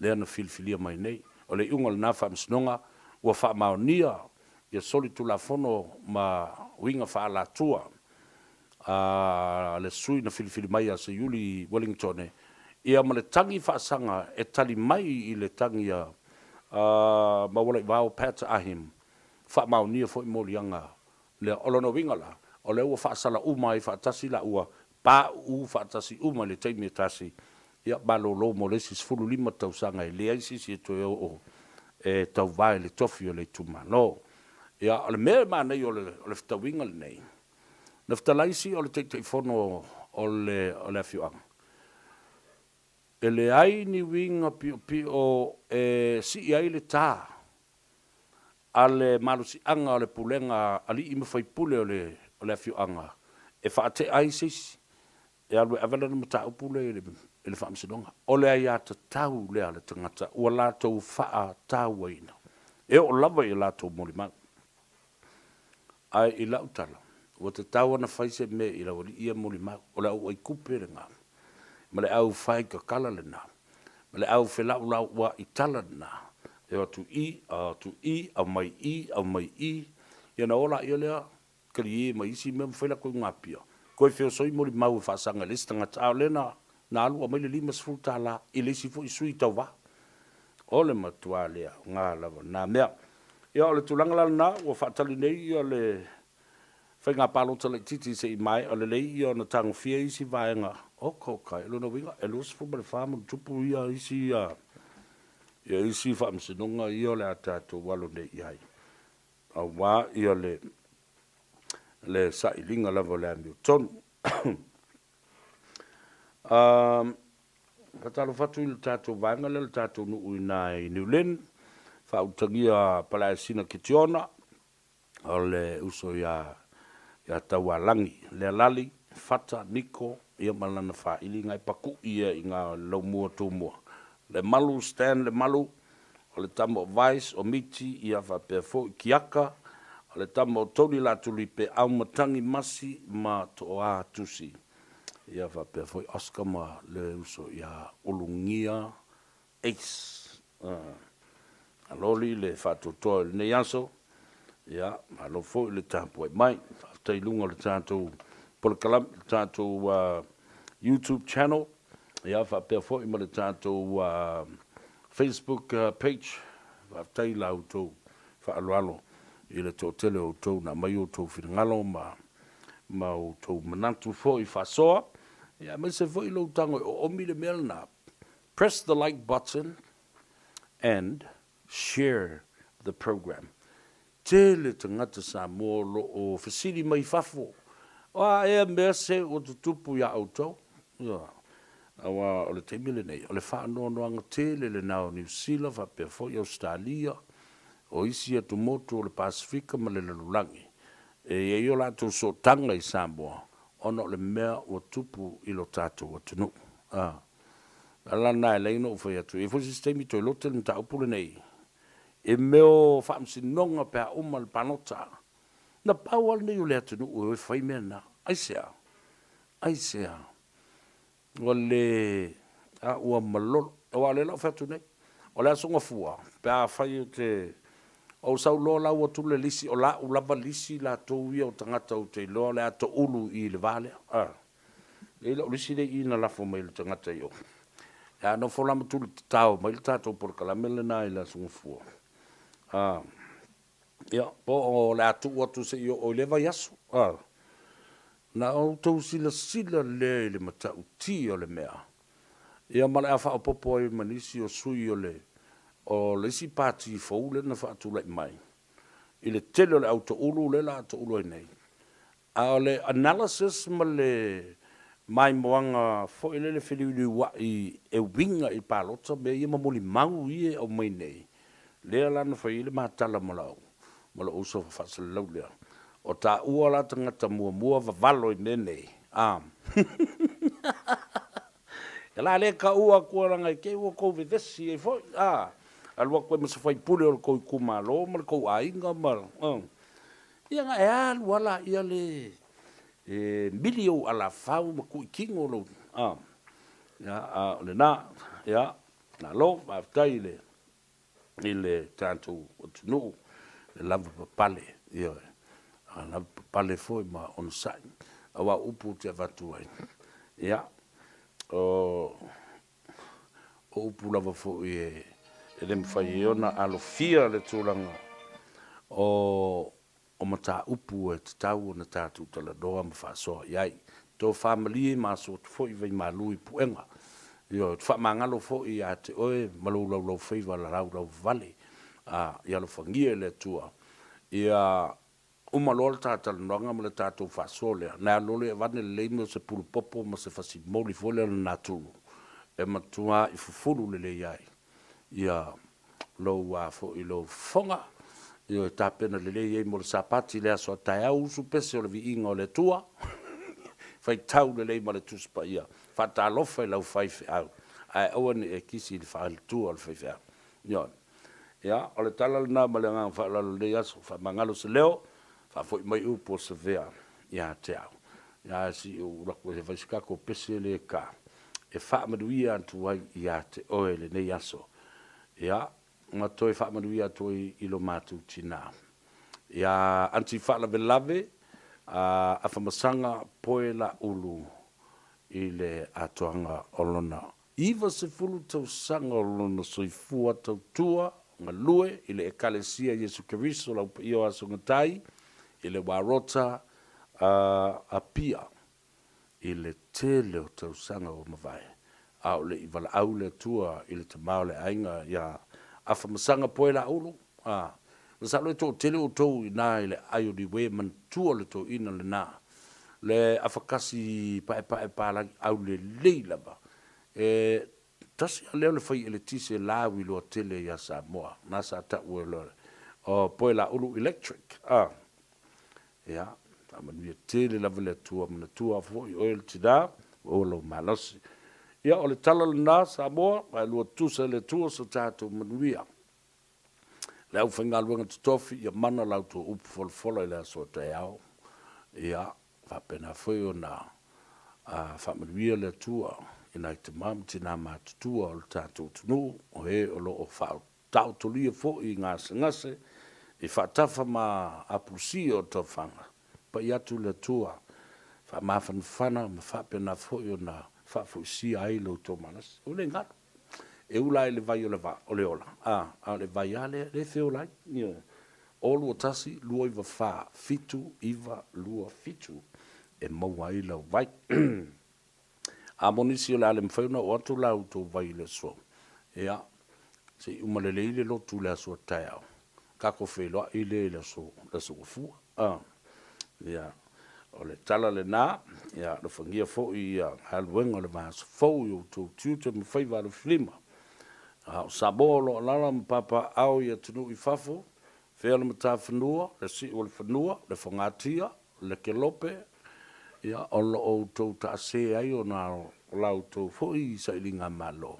lea na filifilia mai nei. O le iuga o lena faamasinoga, ua faamaonia ia solitulafono ma uiga faaalatua a le sui na filifili mai ia Seiuli Wellingtone, ia ma le tagi faasaga e tali mai i le tagi a Maualaivao Pat Ahim, faamaonia foi moliaga lea. O lona uiga la, o lea ua faasala uma ai faatasi la ua pauu faatasi uma i le taimi e tasi, ia malolo mo le isi 15 tausaga e leai se isi e toe oo e tauva i le tofi o le itumalo. Ia, o le mea e manaia o le fetauiga lenei, Na fetalai si o le Taitaifono o le o le afioaga, E leai ni uiga piopio e sii ai le tā a le malosiaga o le pulega alii ma faipule o le o le afioaga e faatea ai se isi e alu e ave lana mataupu lea i le i le Faamasinoga. O le aiatatau lea a le tagata ua latou faatauaina e oo lava i a latou molimau. Ae i lau tala, ua tatau ona fai se mea i lau alii ia molimau, o le auai kupe lena, ma le au fai kakala lena, ma le au felaulau tala lena, e o atu i, o atu i, aumai i, aumai i, ia ona o laia lea kalie ma isi mea ma fai latou iugapia, toe feosoi molimau e faasaga i le isi tagata, a o lea na na alu aumai le 50 tala i le isi foi sui tauva. O le matua le aoga lava lena mea. Ia o le tulaga la lena ua faatali nei ia le faiga palota laitiiti se i maea lelei ia ona tagofia isi vaega oka oka o lona uiga e 24 ma ona tupu ia isi ia isi faamasinoga ia o le a tatou alo nei i ai aua ia le le sailiga lava o le amiotonu. Faatalofa atu i le tatou vaega lea o le tatou nuu i ina i New Lynn, faautagia Palaesina Kitiona, o le uso ia ia Taualagi Lealali, Fata Niko ia ma lana failiga e paku'i ia i ina i le Laumua Tumua. Lemalu Stan Lemalu, o le tama o Vice, o Miti ia faapea foi Kiaka, o le tama o Tony Latulipe, Aumatagi Masi ma Tooa Tusi. Ia faapea foi Oscar ma le uso ia Ulugia Ace. Malo alii le faatoatoa i lenei aso. Ia, malo foi le tapuai mai. Faafetai i luga o le tatou polokalame, le tatou YouTube channel, ia faapea foi ma le tatou Facebook page. Faafetai i la outou faaaloalo i le toatele o outou na aumai outou finagalo ma ma outou manatu foi faasoa, ia aemaise foi lou tago e oomi le mea lena, press the like button and share the program. Tele tagata Samoa o lo o fesili mai fafo, o a ea mea se ua tutupu ia outou? Ioe. Aua o le taimi lenei, o le faanoanoaga tele lena o Niu Sila faapea foi Ausetalia, o isi atumotu o le Pasefika ma le lalolagi, e i ai o latou sootaga i Samoa ona o le mea ua tupu i lo tatou atunuu. A. O le ala lena e ala ai ona ou fai atu, e i ai foi se isi taimi toe lote le mataupu lenei i mea o faamasinoga pe a uma le palota. Na pau lava lenei o le atunuu e o e fai mea na. Aisea? Aisea? Ua le, a ua malolo. Aua o lea la ou fai atu nei, o le Aso Gafua, pe afai ou te, ou sau loa lau atu le lisi, o la'u lava lisi latou ia o tagata ou te iloa o le a toulu i le va lea. A. E i ai la'u lisi lea i i na lafo mai e le tagata i o. A nofo la ma tuli tatao mai le tatou polokalame lena i le Aso Gafua. A. Ia, po o le a tuu atu se i oo i lea vaiaso, a. Na outou silasila lea i le matautia o le mea, ia ma le a faaopoopo ai ma nisi o sui o le, o le isi pati fou lea na faatulai mai, i le tele o le au toulu lea la a toulu ai nei. A o le analysis ma le maimoaga foi lele feliuliuai e uiga i palota mea ia ma molimau ia e aumai nei, lea la na fai ai le ma tala ma lau ma lou uso faasalalau lea, o taua la tagata muamua vavalo i mea nei, a Ia la lea taua atu leaga i te i ua tou vevesi ai foi, a alu atu ai ma se faipule o le tou itumalo ma le tou aiga ma Ia na e alu a laia le e mili ou alafau ma tuitino lou a ia a o lena ia malo faafetai i le i le tatou atunuu le lava papale ioe a lava papale foi ma onosai aua o upu ou te avatu ai ia o O upu lava foi e le mafai ai ona alofia le tulaga o mataupu e tatau ona tatou talanoa ma faasoa i ai. Tofa malie ma aso atu foi vaimalu i puega. Ioe, ou te faamagalo foi ia te oe ma lou laulaufaiva laulauvale, a ia alofagia e le Atua ia Uma loa le ta talanoaga ma le tatou faasoa lea, na alu loa lea e avane lelei mea o se pulupopo ma se fasimoli foi lea o le natulu e matuai fufulu lelei ai ia lou a foi lou fofoga, ioe, e tapena lelei ai mo le Sapati i le aso a taeao, usu pese o le viiga o le Atua, faitau lelei ma le Tusi Paia, faatalofa i lau faifeau, ae aua ne i e kisi i le faletua o le faifeau. Ioe. Ia, o le tala lena ma le agaga faaaloalo i lenei aso. Faamagalo se leo, faafoi mai upu o Savea ia te au. Ia, ae se i ou alu atu e fai se tatou pese lea ka e faamanuia atu ai ia te oe i lenei aso. Ia, ma toe faamanuia atu ai i lo matou tina. Ia, Aunty Faalavelave, Afamasaga Poelaulu i le atoaga o lona 90 tausaga o lona soifua tautua galue i le Ekalesia Iesu Keriso Lau Paia o Aso Gatai i le Warota a Apia i le tele o tausaga ua mavae a o le i valaau le Atua i le tama o le aiga ia Afamasaga Poelaulu a masalo e toatele outou i ina i le aai o Niue manatua le toeaina lena le afakasi paepae palagi aulelei lava E tasi lava lea o le fai eletise lauiloa tele ia Samoa, na sa tau e le o Poelaulu Electric a. Ia, faamanuia tele lava le Atua, manatua foi oe le tina, ua ola lou malosi. Ia, o le tala lena Samoa, vaelua tusa e le Atua so tatou manuia. Le aufaigaluega totofi, ia mana la outou upu folafola i le aso a taeao. Ia, faapena foi ona faamanuia le Atua i nai tama ma tina matutua o le tatou atunuu, o e o lo o faataotolia foi i gasegase, i faatafa ma apulusia o taufaga. Pai atu le Atua, faamafanafana ma faapena foi ona faafoisia ai lo outou malosi. Ua le galo. E ula ai le vai o le va, o le ola, a, a o le vai lava lea, lea e feola ai. Ioe. 0 2 1 2 9 4 7 9 2 7 e maua ai lau vai. A mo nisi o le a le mafai ona oo atu la outou vai i le aso, ia, se i uma lelei le lotu i le aso a taeao, tatou feiloai lea i le aso, le aso Gafua. A, ia. O le tala lenā, ia alofagia foi ia galuega o le vaiaso fou i outou tiute ma faiva alofilima. A o Samoa o lo o alaala ma papaaao i atunuu i fafo, fea le matafanua, le siu o le fanua, le fogatia, le kelope, ia o lo o outou taase ai ona o la outou foi sailigamalo.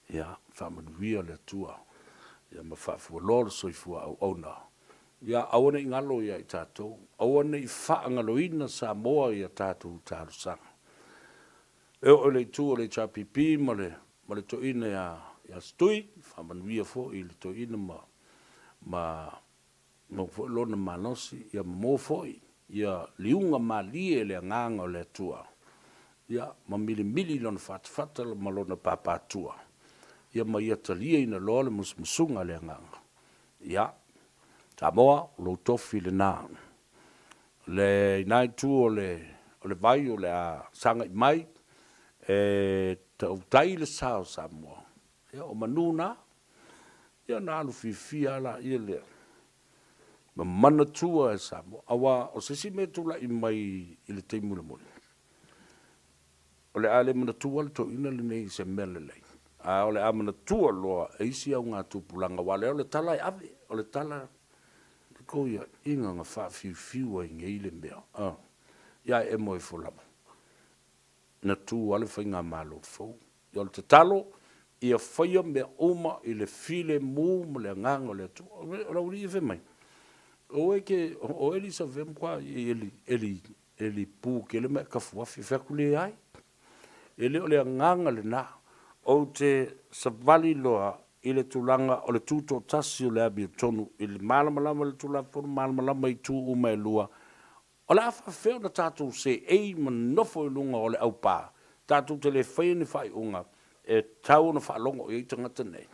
Ia faamanuia le Atua ia ma faafualoa le soifua auauna. Ia aua ne i galo ia i tatou, aua ne i faagaloina Samoa i a tatou talosaga. E oo i le itu o le HRPP ma le ma le toeaina ia ia Stui, faamanuia foi i le toeaina ma ma maua foi lona malosi, ia maua foi ia liuga malie i le agaga o le Atua, ia ma milimili lona fatafata ma lona papatua, ia ma ia taliaina loa le musumusuga a le agaga. Ia, Samoa, o lou tofi lena. Le ina itu o le o le vai o le a sagai mai e tautai le sa o Samoa, ia o manu na, Ia ona alu fiafia lava laia lea ma manatua e Samoa, aua o se isi mea e tulai mai i le taimi mulimuli, o le a le manatua le toeaina lenei i se mea lelei, a o le a manatua loa e isi augatupulaga, aua o lea o le tala e ave, o le tala e koiaʻiga na faafiufiu ai nei le mea, a, ia e emo ifo lava. Na tu lava le faigamalo fou. Ia o le tatalo, ia faia mea uma i le filemu ma le agaga o le Atua. O le aualii ia fai mai, Aua e te, o Eli Savea matua eli, eli, eli pu tele ma e tafuafi. Fai atu, Leai, e le o le agaga lena. Ou te savali loa i le tulaga o le tutoatasi o le amiotonu i le malamalama i le Tulafono, malamalama i itu uma e lua, O le a faafefea ona tatou seei ma nofo i luga o le aupā, tatou te le faia ni faaiuga e tatau ona faalogo i ai tagata nei?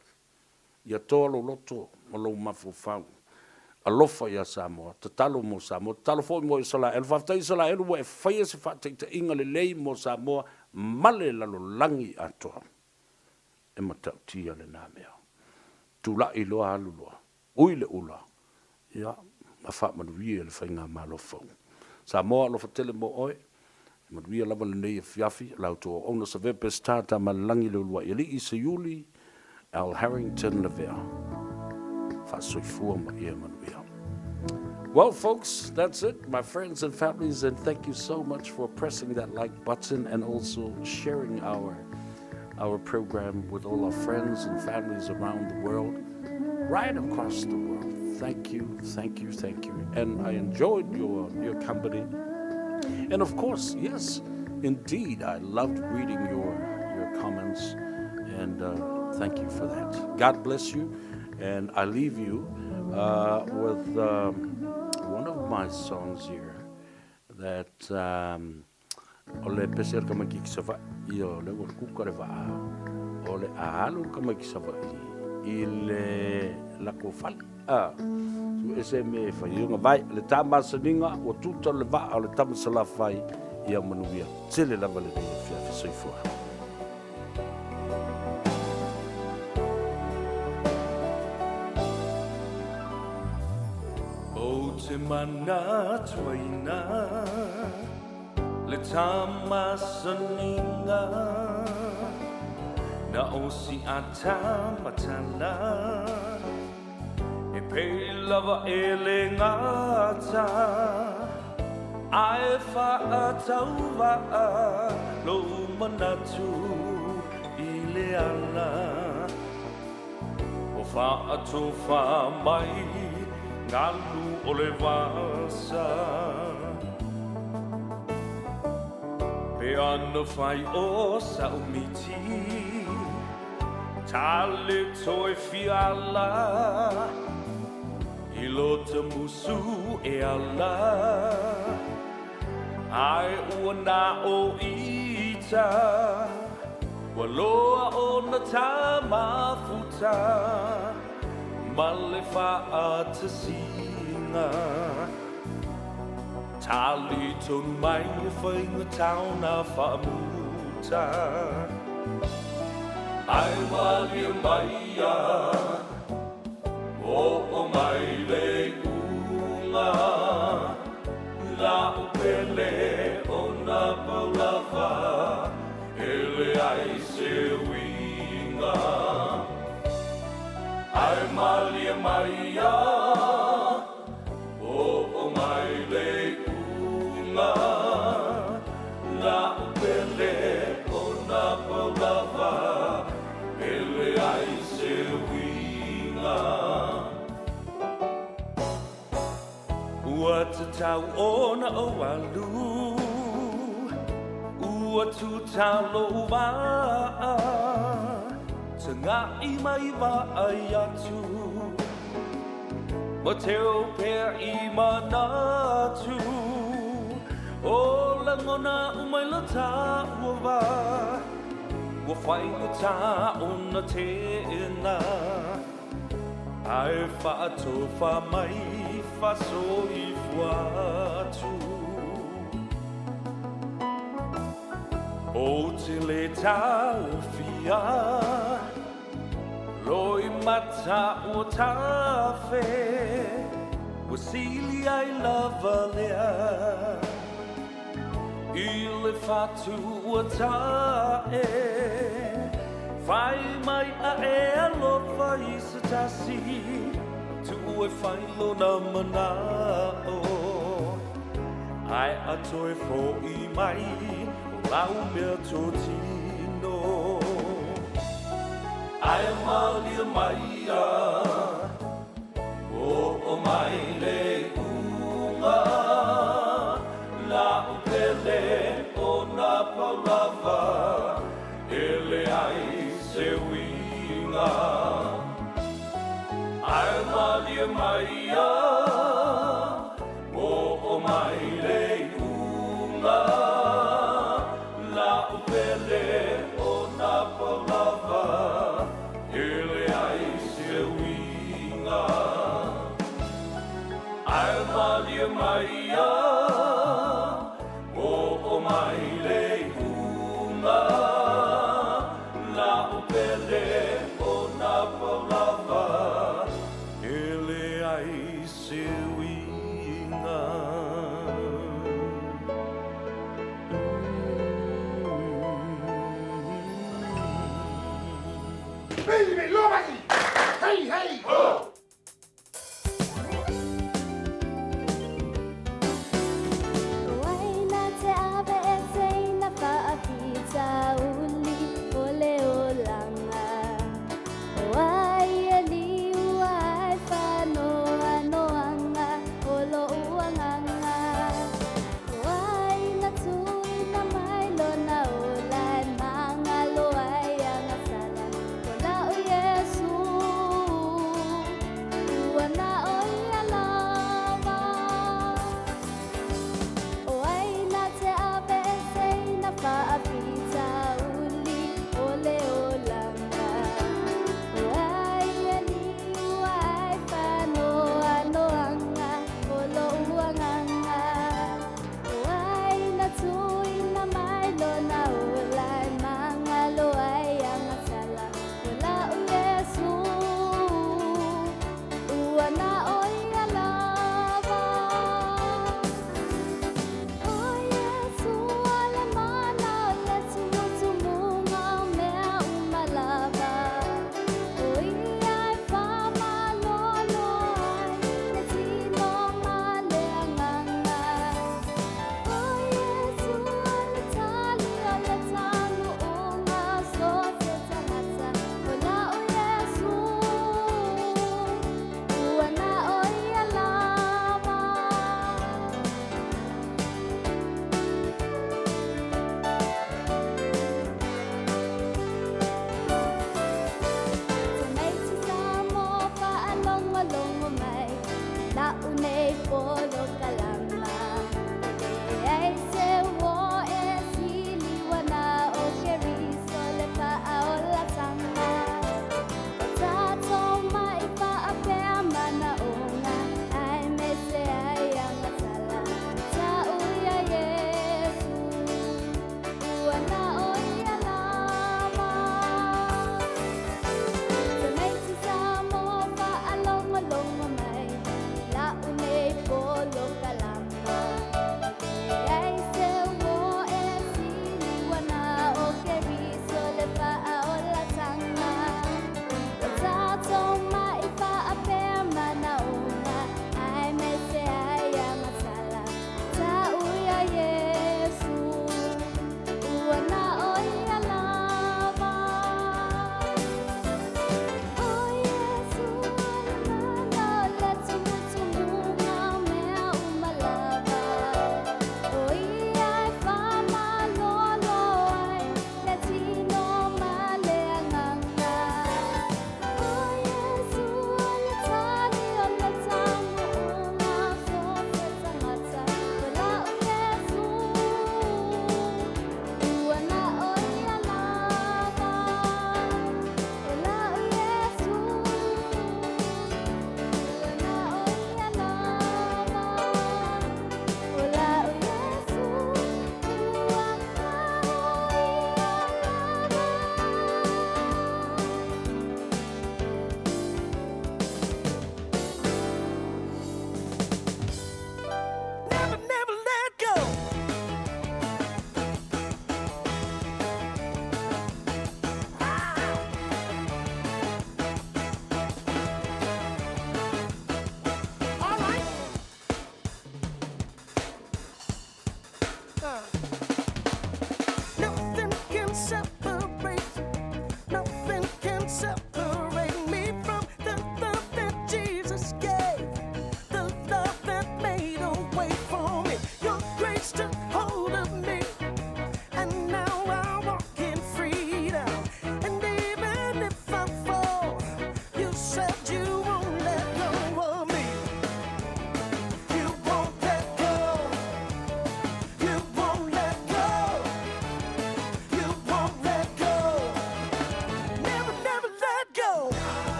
Ia toa lou loto ma lou mafaufau. Alofa ia Samoa, tatalo mo Samoa, tatalo foi mo Isalaelu. Faafetai Isalaelu ua e faia se faataitaiga lelei mo Samoa ma le lalolagi atoa. E matautia lena mea. Tulai loa alu loa. Ui le ula, ia, ma faamanuia i le faigamalo fou. Samoa, alofa tele mo oe. E manuia lava lenei afiafi, o la outou auauna Savea Peseta Tamalelagi Leuluai Alii Seiuli Al Harrington Lavea. Faasoifua ma ia manuia. Well, folks, that's it, my friends and families, and thank you so much for pressing that like button and also sharing our our program with all our friends and families around the world, right across the world. Thank you, thank you, thank you. And I enjoyed your, your company. And of course, yes, indeed, I loved reading your, your comments. And thank you for that. God bless you. And I leave you with one of my songs here that um, O le pese a le tamaiti ki Savaii, ia o lea ua kuka le vaa, o le a alu le tamaiti Savaii i le latou fale. A, su ese me e fai ona vai, le tā masaniga ua tuta le vaa o le tama Salafai, ia manuia tele lava lenei afiafi. Soifua. Ou te manatuaina le tamasaniga Na o si ata matala E pei lava e le gata Ae faatauvaa lou manatu i le ala Ua faatofa mai galu o le vasa Pe ana fai o sa'u miti Tale toe fiala I lota musu e ala Ae ua na o ita Ua loa ona ta mafuta Ma le faatasiga Tali tonu mai e whainga taona whaamuta Ai malie mai ia Oo mai le iuga. La'u pele ona pau lava e leai se uiga. Ae malie mai ia, oo mai le iuga. La'u pele ona pau lava e leai se uiga. Ua tatau ona ou alu, Ua tuta lou vaa, Taga'i mai vaai atu, Ma teu pea i manatu, O lagona uma i lo taua va, Ua faigata ona teena. Ae faatofa mai faasoifua atu. Ou te le taofia loimata ua tafe, ua sili ai lava lea i le fatu ua ta'e. Fai mai a e alofa i se tasi, tuu e fai lona mana'o, ae a toe fo'i mai o lau meatotino. Ae malie mai ia, Oo mai le iuga, La'u pele ona pau lava, e leai se uiga. Ae malie mai ia, oo mai le iuga, La'u pele ona pau lava, e leai se uiga. Ae malie mai ia, oo mai le iuga, La'u pele ona pau lava, e leai se uiga. Hey, hey! Ho! Waina te ave e teina faafitauli o le olaga. O ai e liua ai faanoanoaga o lou agaga. O ai na tuuina mai lona ola e magalo ai agasala. O la'u Iesu.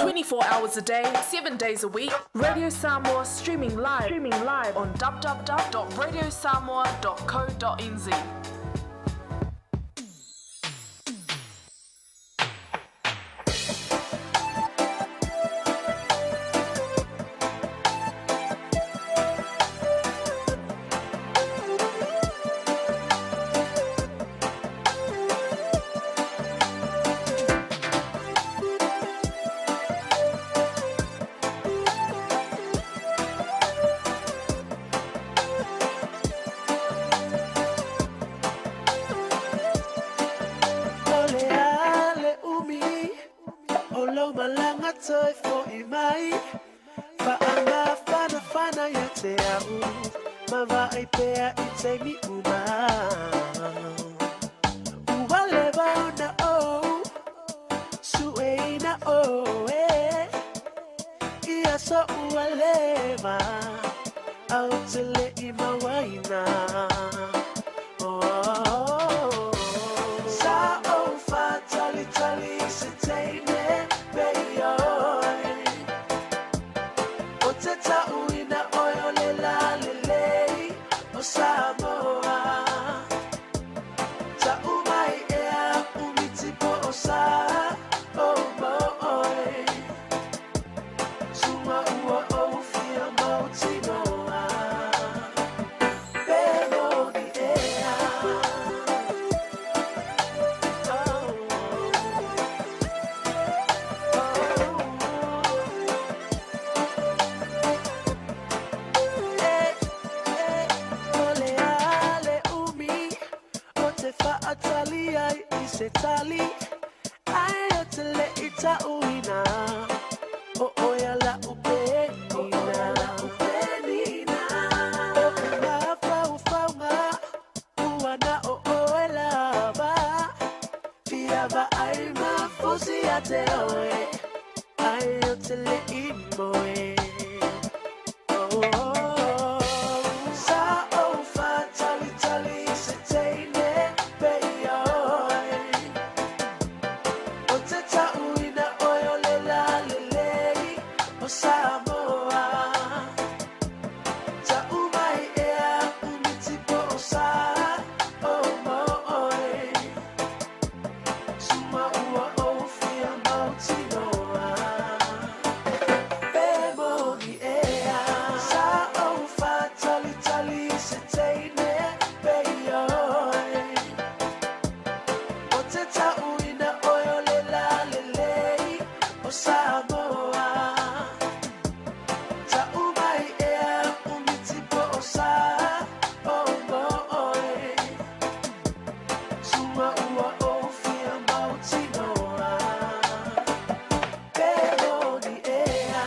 24 hours a day, 7 days a week. Radio Samoa streaming live, streaming live on www.radiosamoa.co.nz. O le a le umi o lou malaga toe fo'i mai Fa'amafanafana ia te a'u ma vaai pea i taimi uma Ua leva ona ou sueina oe I aso ua leva ae ou te le'i mauaina Oh, Sa ou fa'atalitali i se teine pei oe Ou te ta'uina oe o le lalelei o Samoa Ta'u mai ea umi tipo o sa o moe Suma ua ou fia mautinoa Pe moni ea O le a le umi o te fa'atali ai i se tali Ae ou te le'i ta'uina O oe a la'u penina O'u mafaufauga ua na o oe lava Fia vaai ma fusi ia te oe Ae ou te le'i moe Sa ou fa'atalitali i se teine pei oe Ou te ta'uina oe o le lalelei o Samoa Ta'u mai ea umi tipo o sa o moe Suma ua ou fia mautinoa Pe moni ea Sa ou fa'atalitali i se teine pei oe Ou te ta'uina oe o le lalelei o Samoa Ta'u mai ea umi tipo o sa o moe Suma ua ou fia mautinoa Pe moni ea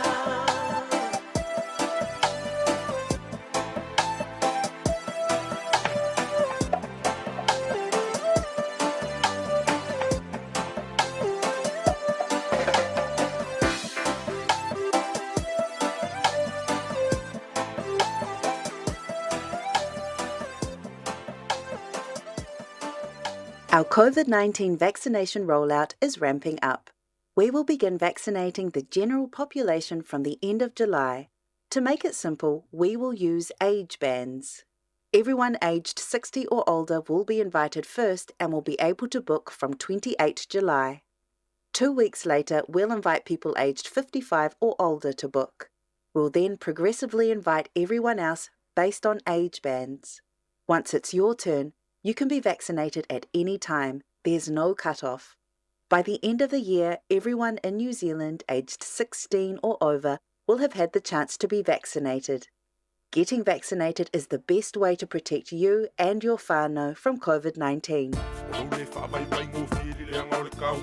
Our COVID 19 vaccination rollout is ramping up. We will begin vaccinating the general population from the end of July. To make it simple, we will use age bands. Everyone aged 60 or older will be invited first and will be able to book from 28 July. 2 weeks later, we'll invite people aged 55 or older to book. We'll then progressively invite everyone else based on age bands. Once it's your turn, you can be vaccinated at any time. There's no cut-off. By the end of the year, everyone in New Zealand aged 16 or over will have had the chance to be vaccinated. Getting vaccinated is the best way to protect you and your whānau from COVID 19. O lou le faavaivaigofie i le leaga o le kau,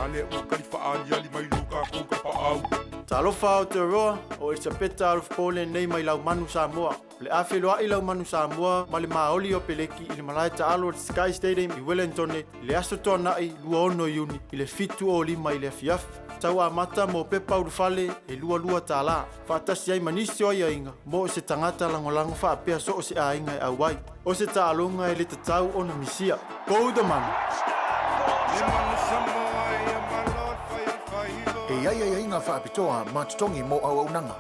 a lea ua kali faaaliali mai lo kakou tapaau. Talofa Aotearoa, o Elisapeta Alofa lenei mai Lalomanu, Samoa. O le a feiloai Lalomanu Samoa ma le maoli o Peleki i le malae taalo o le Sky Stadium i Wellington i le aso Toana'i 26 Iuni i le 7:05 i le afiafi. Tau amata mo pepa ulufale e $22. Faatasi ai ma nisi o aiaiga mo se tagata lagolago faapea so o se aiga e auai. O se taaloga e le tatau ona misia. Go the Manu! He aiaiaiga faapitoa ma totogi mo auaunaga.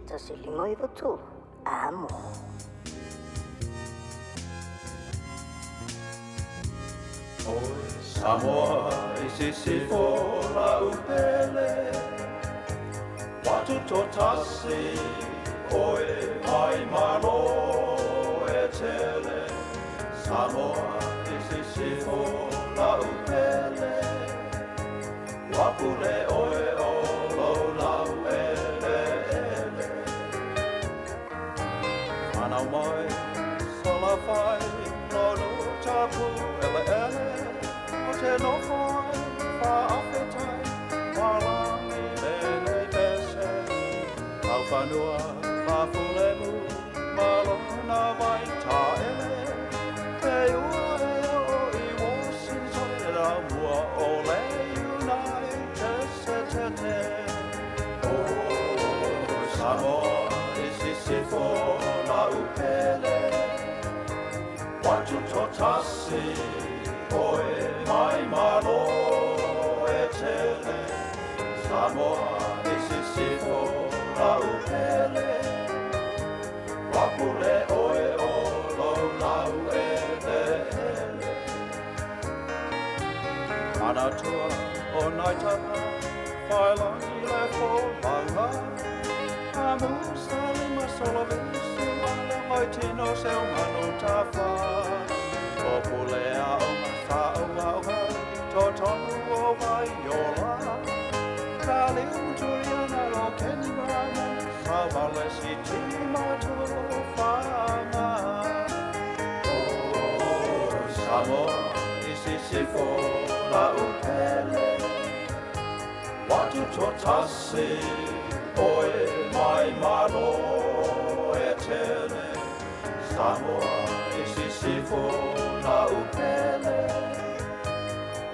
1 5 9 3, amo. Oe Samoa i sisifo la upele Watu to tasi oe mai malo e tele Samoa i sisifo la upele Wapule oe o lo lau ele ele Anau mai sola fai lono tapu ele ele O te nofo ai whaafetai Walangi lenei pese Au whanua whafulemu Malona vai taele Te ua e o i Washington E rau mua o le United States O Samoa i sisifo la upele Watu totasi oe mai malo e tele Samoa i sisifo la upele Wapule oe o lo lau ele ele Anatua o naitaka Whailangi le fo laula Amu salima solovisi wale mai tino se o manu tawha O pulea o ngā o ngā o ngā To tonu o vai ola Ka leo muturiana ro Kenny Brahman Sa vale si tima to whanga O Samoa i sisifo la upele Watu totasi oe mai malo e tele Samoa i sisifo la upele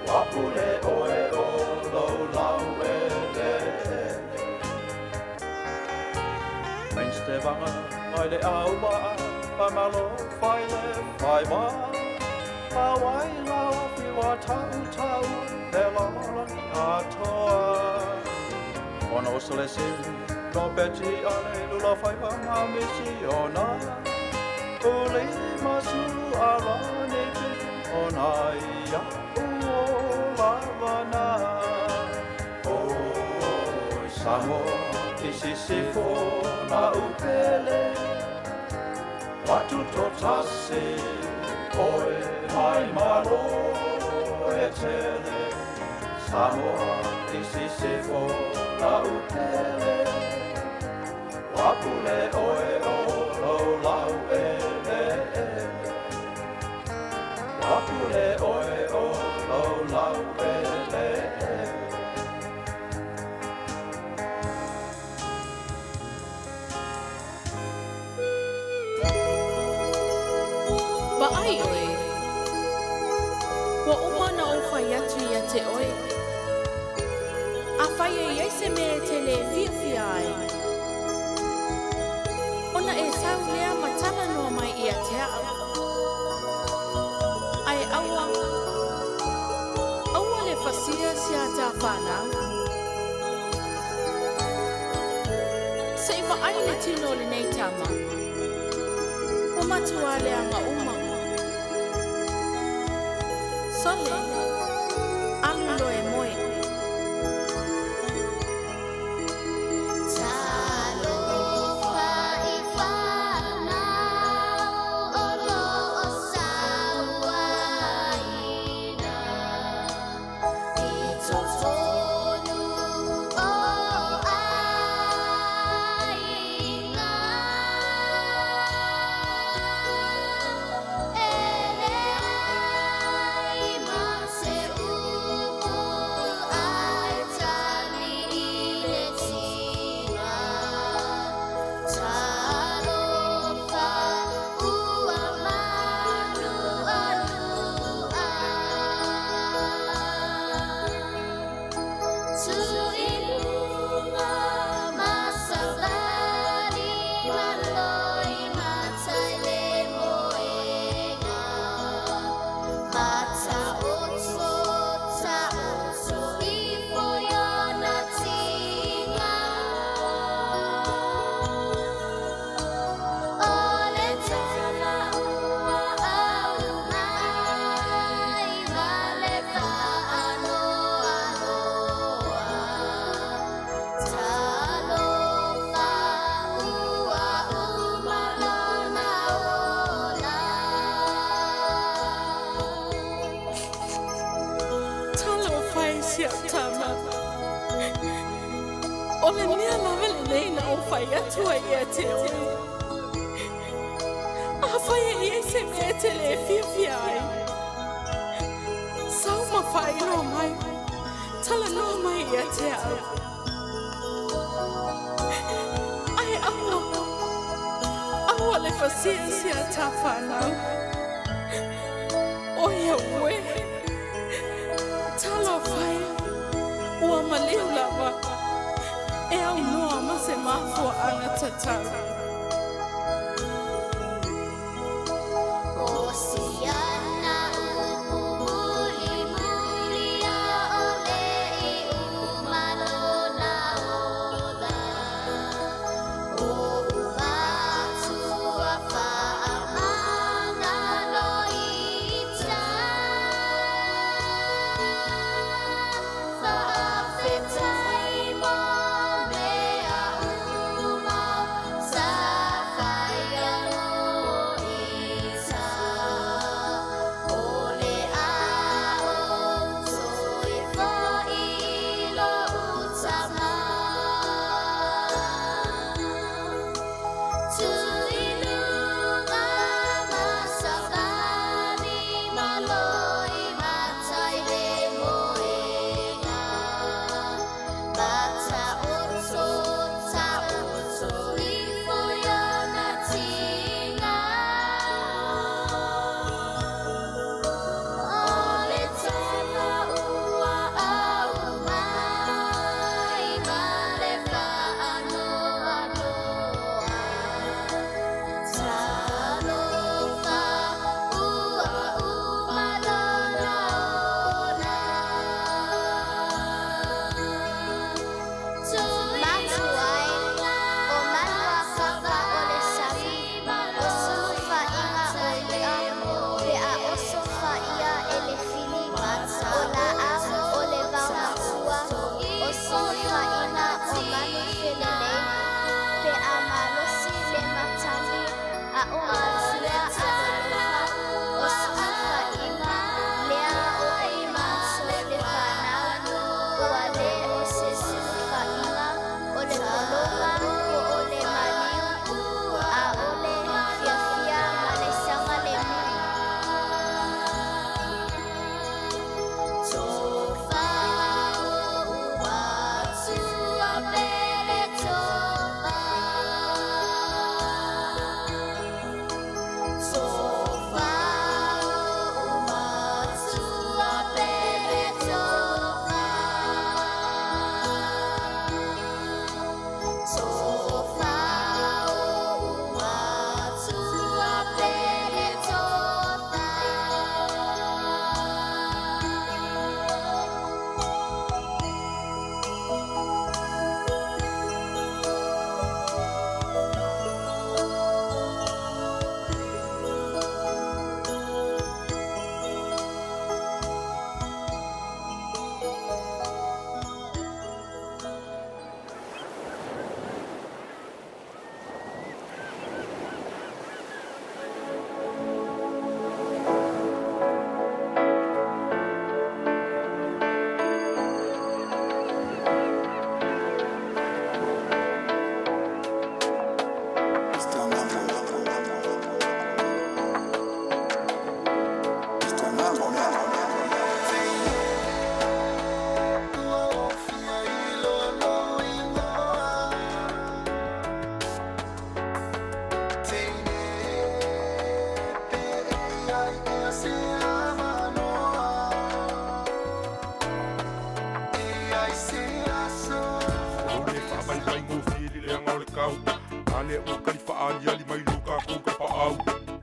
Wapule oe o lo lau ele ele Mainste vanga mai le au waa Whamalo whai le whai wā Ma wai lau whiwa tau tau Te lalani atoa Ono sele siri Robeti ale lula whaiwa ngā misi ona Uli masu arani pi Ona ia uo lavana O Samoa i sisifo la upele Watu totasi oe mai malo e tele Samoa i sisifo la upele Wapule oe o lo lau ele ele Wapule oe o lo lau ele ele Vaai oe. Ua uma ona ou fai atu ia te oe. Afai e i ai se mea e te lē fiafia ai, ona e sau lea ma talanoa mai ia te au. Ae aua, aua le fasia si a tā whānau. Se i vaai le tino o lenei tama. Ua matua leaga uma. Sole, alu loa e moe. Talofa i whanau o lo o sauaina I totonu o aiga E leai ma se upu Talofa e si au tama. O le mea lava lenei na ou fai atu ai ia te oe. Afai e i ai se mea e te le fiafia ai, sau ma faailoa mai, talanoa mai ia te au. Ae aua, aua le fasia i si a tā whānau. Oi auē! Talofa e, ua maliu lava, e aunoa ma se mafuaaga tatau.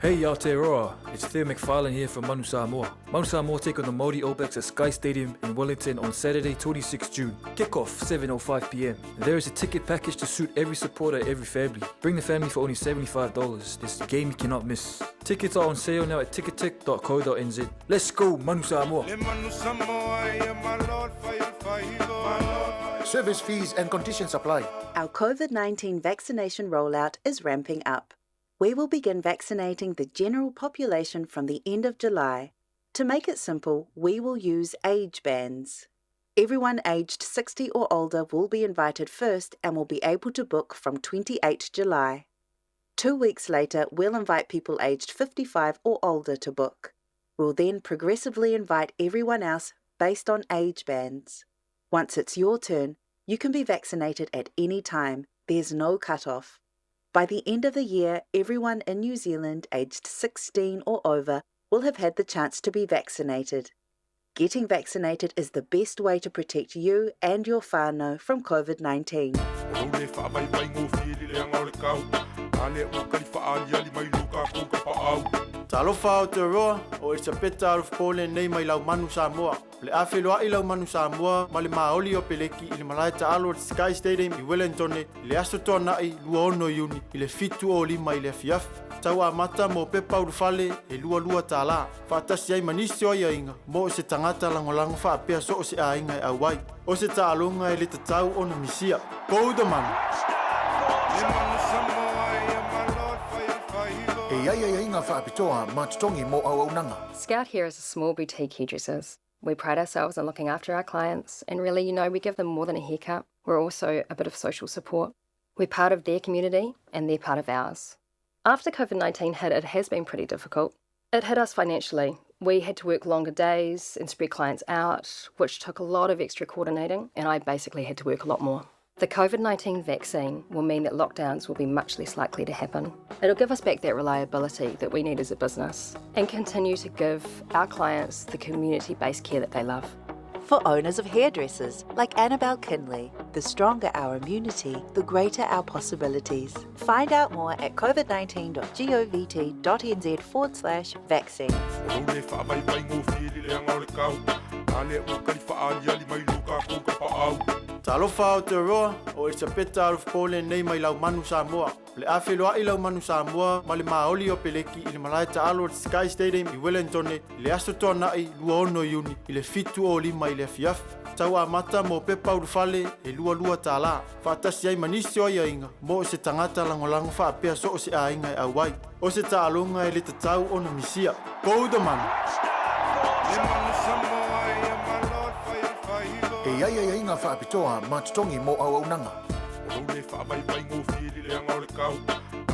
Hey Aotearoa, it's Theo McFarlane here from Manu Samoa. Manu Samoa take on the Māori All Blacks at Sky Stadium in Wellington on Saturday 26 June. Kick-off 7.05pm. There is a ticket package to suit every supporter, every family. Bring the family for only $75. This game you cannot miss. Tickets are on sale now at ticketek.co.nz. Let's go, Manu Samoa! Service fees and conditions apply. Our COVID 19 vaccination rollout is ramping up. We will begin vaccinating the general population from the end of July. To make it simple, we will use age bands. Everyone aged 60 or older will be invited first and will be able to book from 28 July. 2 weeks later, we'll invite people aged 55 or older to book. We'll then progressively invite everyone else based on age bands. Once it's your turn, you can be vaccinated at any time. There's no cut-off. By the end of the year, everyone in New Zealand aged 16 or over will have had the chance to be vaccinated. Getting vaccinated is the best way to protect you and your whānau from COVID-19. O lou le faavaivaigofie i le leaga o le kau, a lea ua kali faaaliali mai lo tatou tapaau. Talofa Aotearoa, o Elisapeta Alofa lenei mai lau manu Samoa. O le a feloai lau manu Samoa ma le maoli o Peleki i le malae taalo o le Sky Stadium i Wellington i le aso Toana'i 26 Iuni i le 7:05 i le afiafi. Tau amata mo pepa ulufale e 22 tālā. Faatasi ai ma nisi o aiaiga mo o se tagata lagolago faapea so o se aiga e auai. O se taaloga e le tatau ona misia. Go the Manu! E i ai aiaiga faapitoa ma totogi mo auaunaga. Scout Hair is a small boutique hairdressers. We pride ourselves on looking after our clients, and really, you know, we give them more than a haircut. We're also a bit of social support. We're part of their community, and they're part of ours. After COVID-19 hit, it has been pretty difficult. It hit us financially. We had to work longer days and spread clients out, which took a lot of extra coordinating, and I basically had to work a lot more. The COVID-19 vaccine will mean that lockdowns will be much less likely to happen. It'll give us back that reliability that we need as a business and continue to give our clients the community-based care that they love. For owners of hairdressers like Annabelle Kinley, the stronger our immunity, the greater our possibilities. Find out more at covid19.govt.nz forward slash vaccines. O lou le faavaivaigofie i le leaga o le kau, a lea ua kali faaaliali mai lo tatou tapaau. Talofa Aotearoa, o Elisapeta Alofa lenei mai lau manu Samoa. O le a feloai lau manu Samoa ma le maoli o Peleki i le malae taalo o le Sky Stadium i Wellington i le aso Toana'i 26 Iuni i le 7:05 i le afiafi. Tau amata mo pepa ulufale e 22 tālā. Faatasi ai ma nisi o aiaiga mo o se tagata lagolago faapea so o se aiga e auai. O se taaloga e le tatau ona misia. Go the Manu! E i ai aiaiga faapitoa ma totogi mo auaunaga. O lou le faavaivaigofie i le leaga o le kau,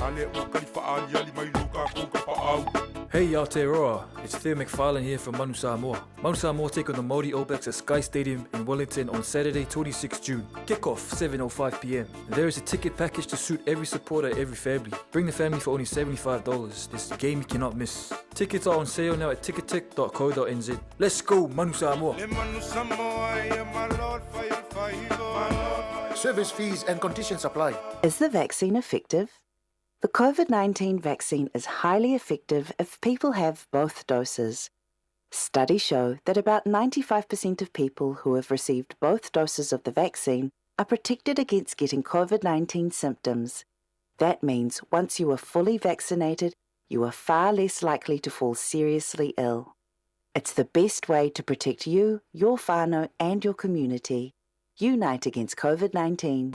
a lea ua kali faaaliali mai lo tatou tapaau. Hey Aotearoa, it's Theo McFarlane here from Manu Samoa. Manu Samoa take on the Māori All Blacks at Sky Stadium in Wellington on Saturday 26 June. Kick-off 7:05pm. There is a ticket package to suit every supporter, every family. Bring the family for only $75. This game you cannot miss. Tickets are on sale now at ticketek.co.nz. Let's go, Manu Samoa! Le Manu Samoa ia malo le faiofaiva. Service fees and conditions apply. Is the vaccine effective? The COVID-19 vaccine is highly effective if people have both doses. Studies show that about 95% of people who have received both doses of the vaccine are protected against getting COVID-19 symptoms. That means once you are fully vaccinated, you are far less likely to fall seriously ill. It's the best way to protect you, your whānau and your community. Unite against COVID-19.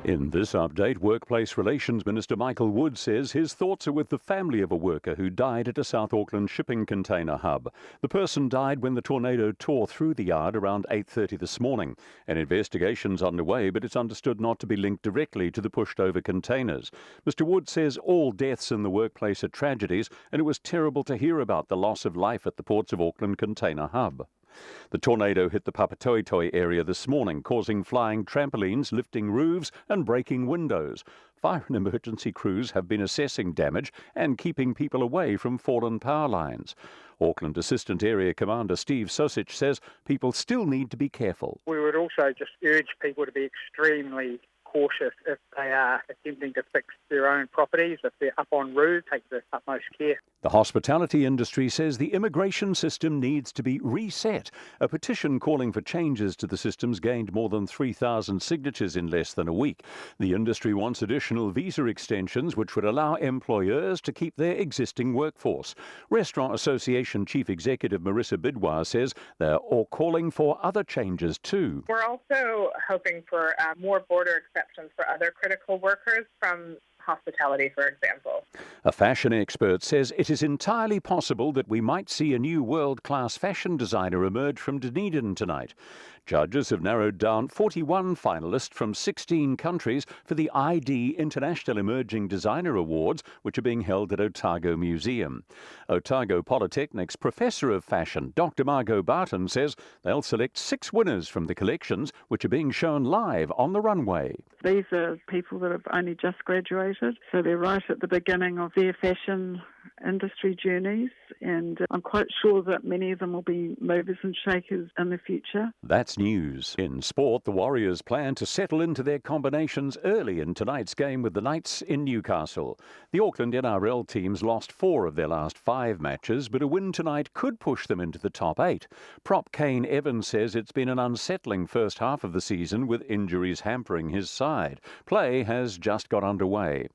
In this update, Workplace Relations Minister Michael Wood says his thoughts are with the family of a worker who died at a South Auckland shipping container hub. The person died when the tornado tore through the yard around 8:30 this morning. An investigation's underway, but it's understood not to be linked directly to the pushed-over containers. Mr Wood says all deaths in the workplace are tragedies, and it was terrible to hear about the loss of life at the Ports of Auckland container hub. The tornado hit the Papatoetoe area this morning, causing flying trampolines, lifting roofs and breaking windows. Fire and emergency crews have been assessing damage and keeping people away from fallen power lines. Auckland Assistant Area Commander Steve Sosich says people still need to be careful. We would also just urge people to be extremely cautious if they are attempting to fix their own properties. If they're up on roofs, take the utmost care. The hospitality industry says the immigration system needs to be reset. A petition calling for changes to the systems gained more than 3,000 signatures in less than a week. The industry wants additional visa extensions which would allow employers to keep their existing workforce. Restaurant Association Chief Executive Marissa Bidwar says they're all calling for other changes too. We're also hoping for more border exceptions for other critical workers from hospitality, for example. A fashion expert says it is entirely possible that we might see a new world-class fashion designer emerge from Dunedin tonight. Judges have narrowed down 41 finalists from 16 countries for the ID International Emerging Designer Awards, which are being held at Otago Museum. Otago Polytechnic's Professor of Fashion, Dr. Margot Barton, says they'll select 6 winners from the collections, which are being shown live on the runway. These are people that have only just graduated, so they're right at the beginning of their fashion industry journeys, and I'm quite sure that many of them will be movers and shakers in the future. That's news. In sport, the Warriors plan to settle into their combinations early in tonight's game with the Knights in Newcastle. The Auckland NRL teams lost 4 of their last 5 matches, but a win tonight could push them into the top 8. Prop Kane Evans says it's been an unsettling first half of the season with injuries hampering his side. Play has just got underway.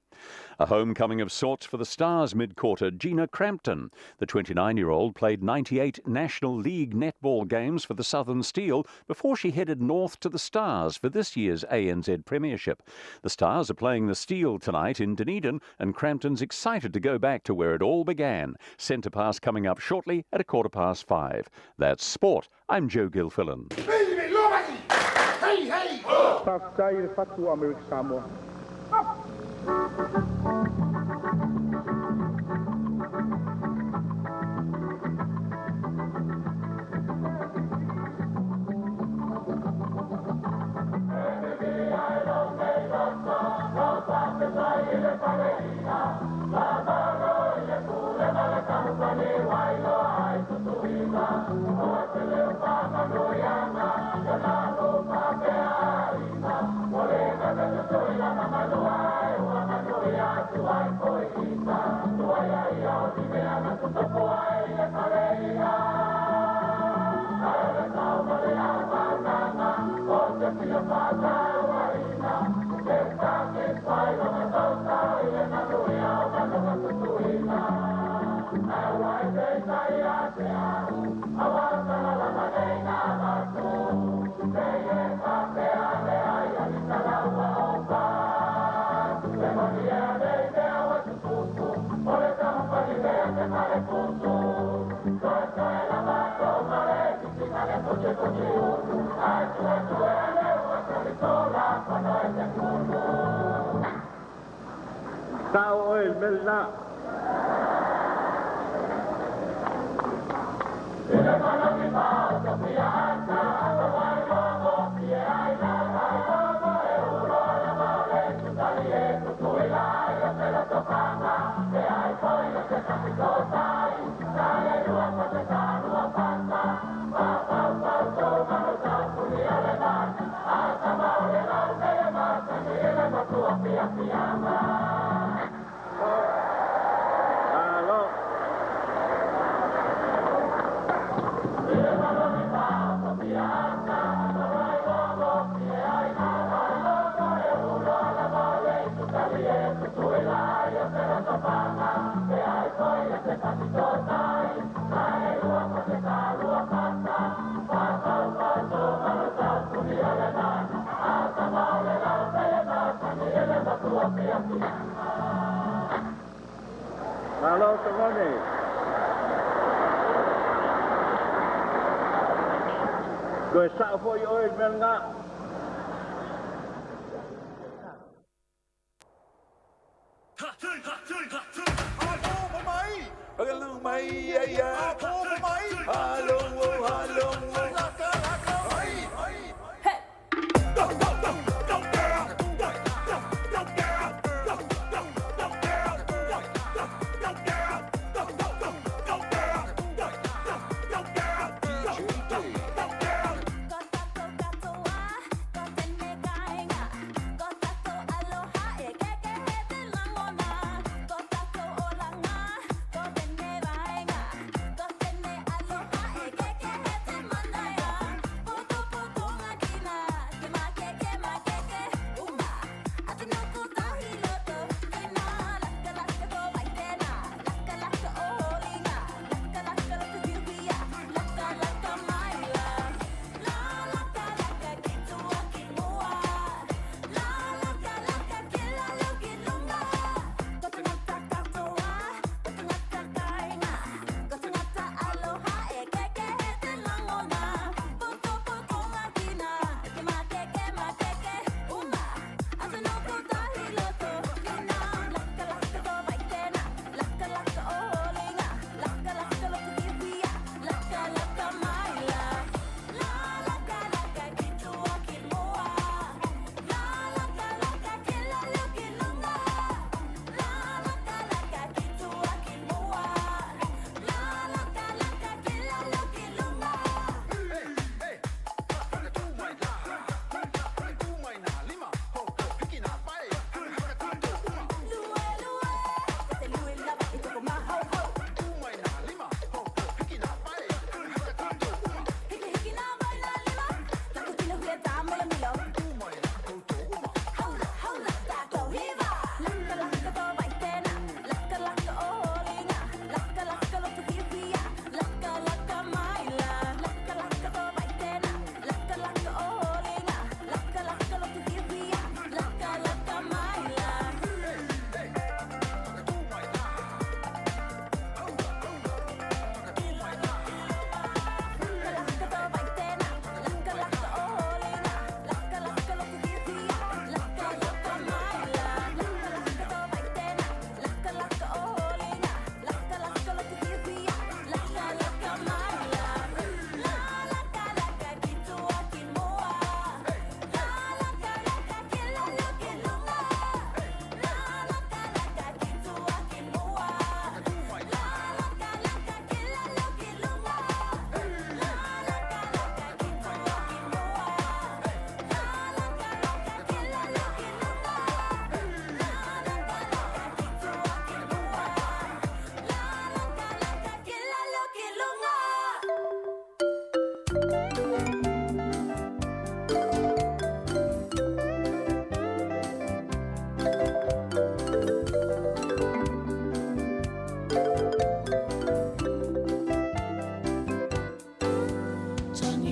A homecoming of sorts for the Stars mid-quarter, Gina Crampton. The 29-year-old played 98 National League netball games for the Southern Steel before she headed north to the Stars for this year's ANZ Premiership. The Stars are playing the Steel tonight in Dunedin, and Crampton's excited to go back to where it all began. Centre pass coming up shortly at 5:15. That's sport. I'm Joe Gilfillan. Hey, hey!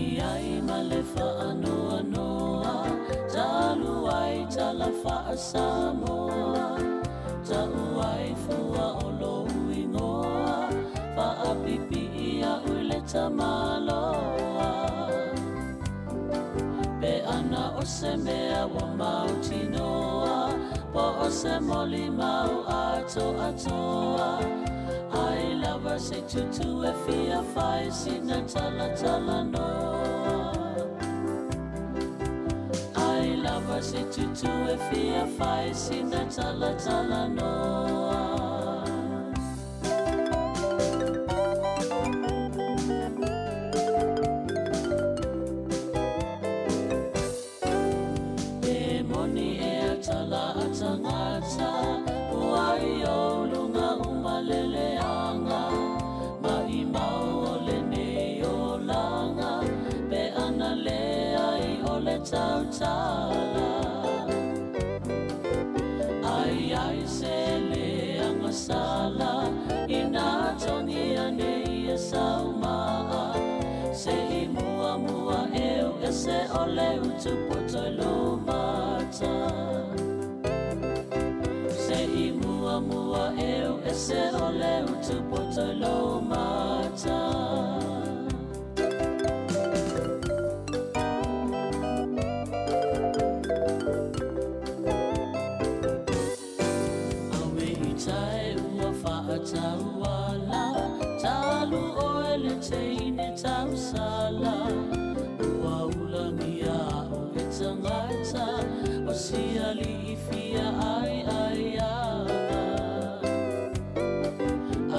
i ai ma le faanoanoa, talu ai tala faa-Samoa. Ta'u ai fua o lou igoa, faapipii a'u i le tamaloa. Pe ana o se mea ua mautinoa, po o se molimau atoatoa, ai lava se tutu e fia fai sina talatalanoa. Ai lava se tutu e fia fai sina talatalanoa. E moni ea tala a tagata, ua i ou luga uma le leaga, maʻimau o lenei olaga, pe ana leai o le tautala. Ai ai se leaga sala, ina togi ane ia saumaa, se i muamua eu ese o le utu poto i lou mata. Se i muamua eu ese o le utu poto i lou mata. Awe i tae ua faatauala, talu oe le teine tausala. Ua ulagia au e tagata, o siali'i fia ai ai aga.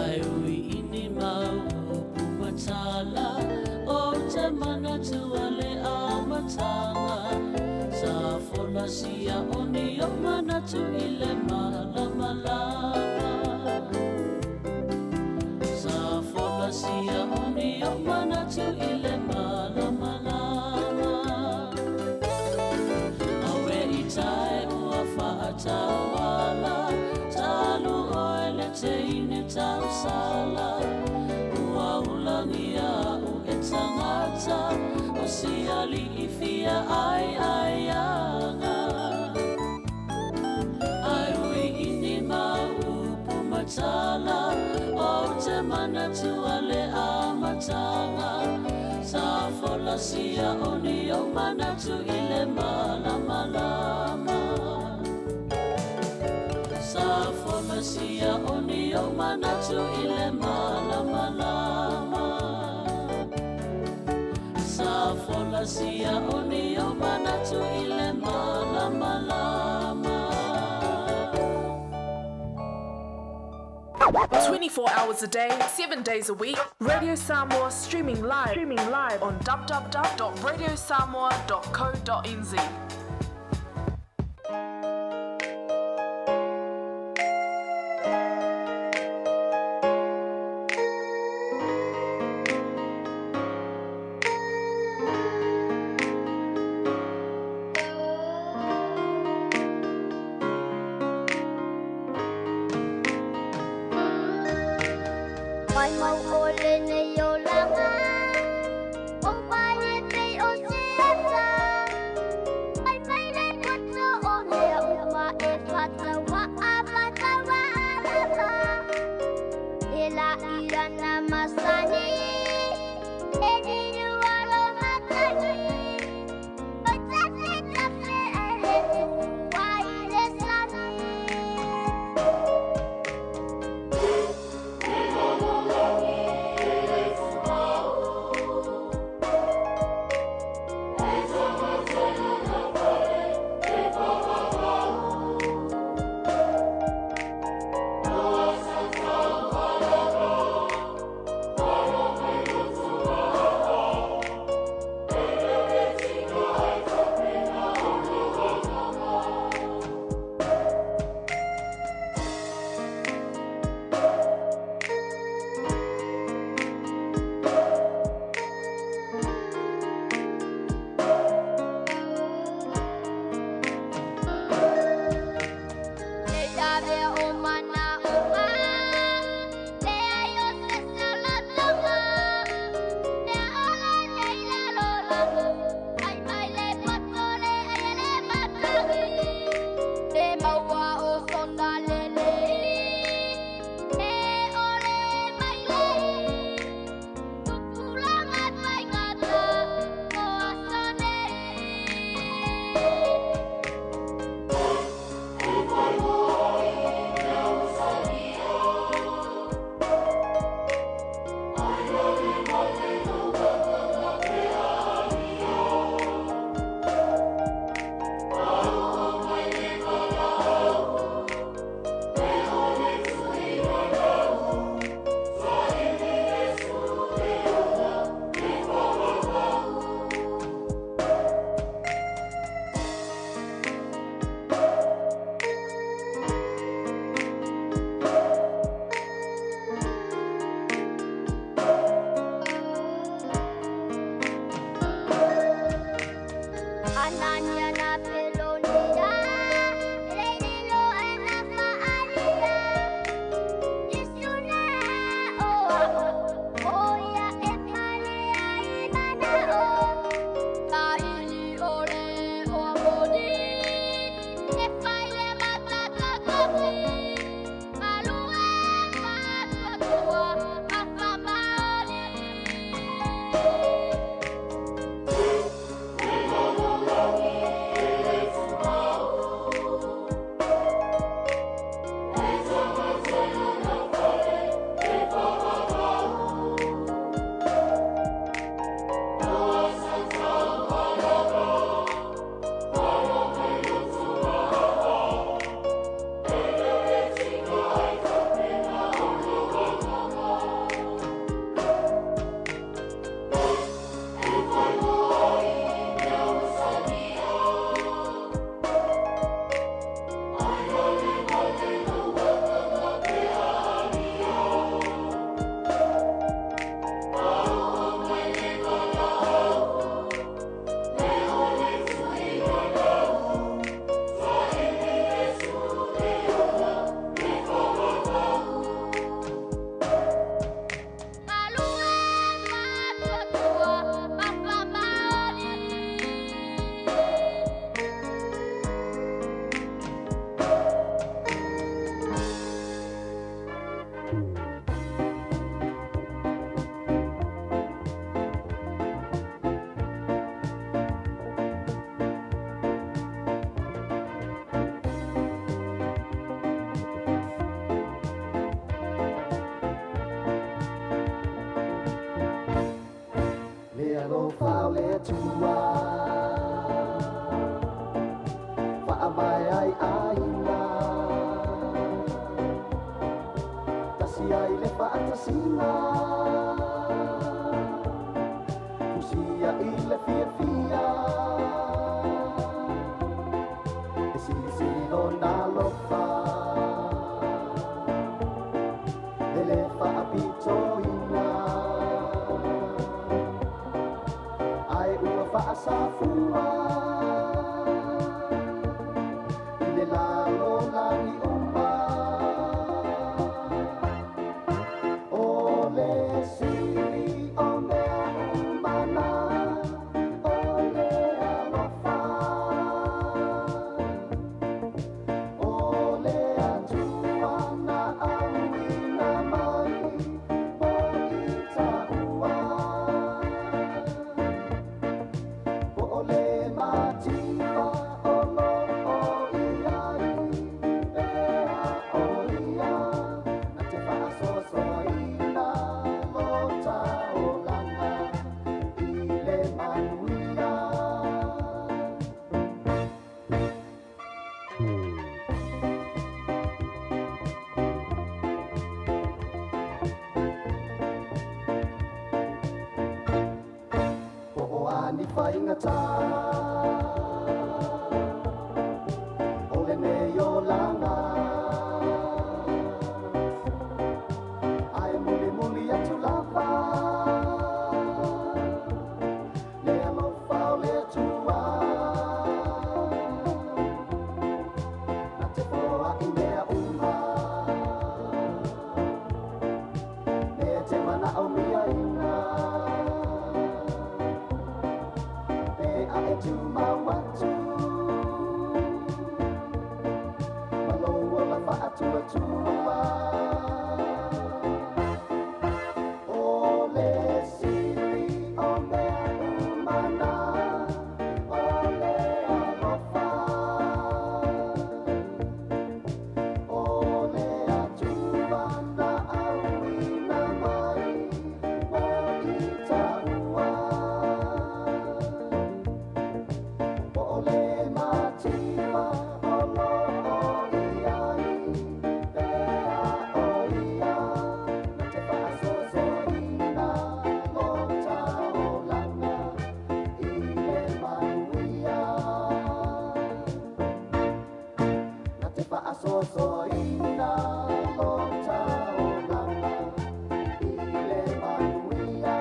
Ai ui ini mau upu matala, o te manatua le amataga. Sa folasia o ni o manatu i le malamalama. Sa folasia o ni o manatu i le malamalama. Awe i tae ua faatauala, talu oe le teine tausala. Ua ulagia au e tagata, o siali'i fia ai ai aga. Ai ui ini mau upu matala, o te manatua le amataga. Sa folasia o ni o manatu i le malamalama. Sa folasia o ni o manatu i le malamalama. Sa folasia o ni o manatu i le malamalama. 24 hours a day, 7 days a week, Radio Samoa streaming live on www.radiosamoa.co.nz. Mai mau o lenei olaga, o pae pei o se ata. Mai mai Le alofa o le Atua Faavae ai aiga Tasi ai le faatasiga Fusia i le fiafia E silisili lona alofa E le faapitoina Ae ua faasafua I le lalolagi uma O le sili o mea uma na O le alofa O le Atua na auina mai Po i taua Po o le mativa o lo o i ai Pea o ia Na te faasoasoaina lo taolaga I le manuia. Po o a ni faigata O lenei olaga Ae mulimuli atu lava Le alofa o le Atua Na te foai mea uma Me te manaomiaina Pe a e tumau atu Ma lou ola faatuatua O le sili o mea uma na O le alofa O le Atua na auina mai Mo i taua Po o le mativa o lo o i ai Pea o ia Na te faasoasoaina lo taolaga I le manuia Na te faasoasoaina lo taolaga I le manuia.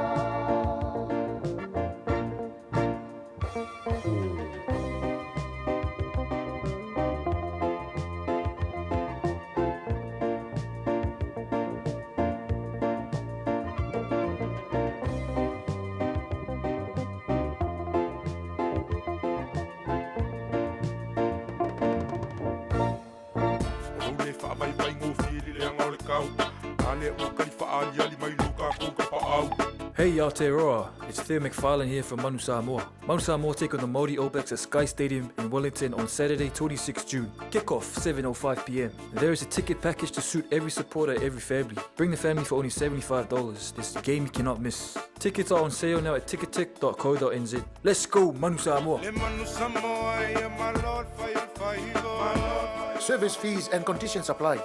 lea ua kali fa'aaliali mai lo tatou tapaau. Hey Aotearoa, it's Theo McFarlane here from Manu Samoa. Manu Samoa take on the Māori All Blacks at Sky Stadium in Wellington on Saturday 26 June. Kick-off 7.05pm. There is a ticket package to suit every supporter, every family. Bring the family for only $75. This game you cannot miss. Tickets are on sale now at ticketek.co.nz. Let's go, Manu Samoa! Le Manu Samoa ia malo le fai o le faiva. Service fees and conditions apply.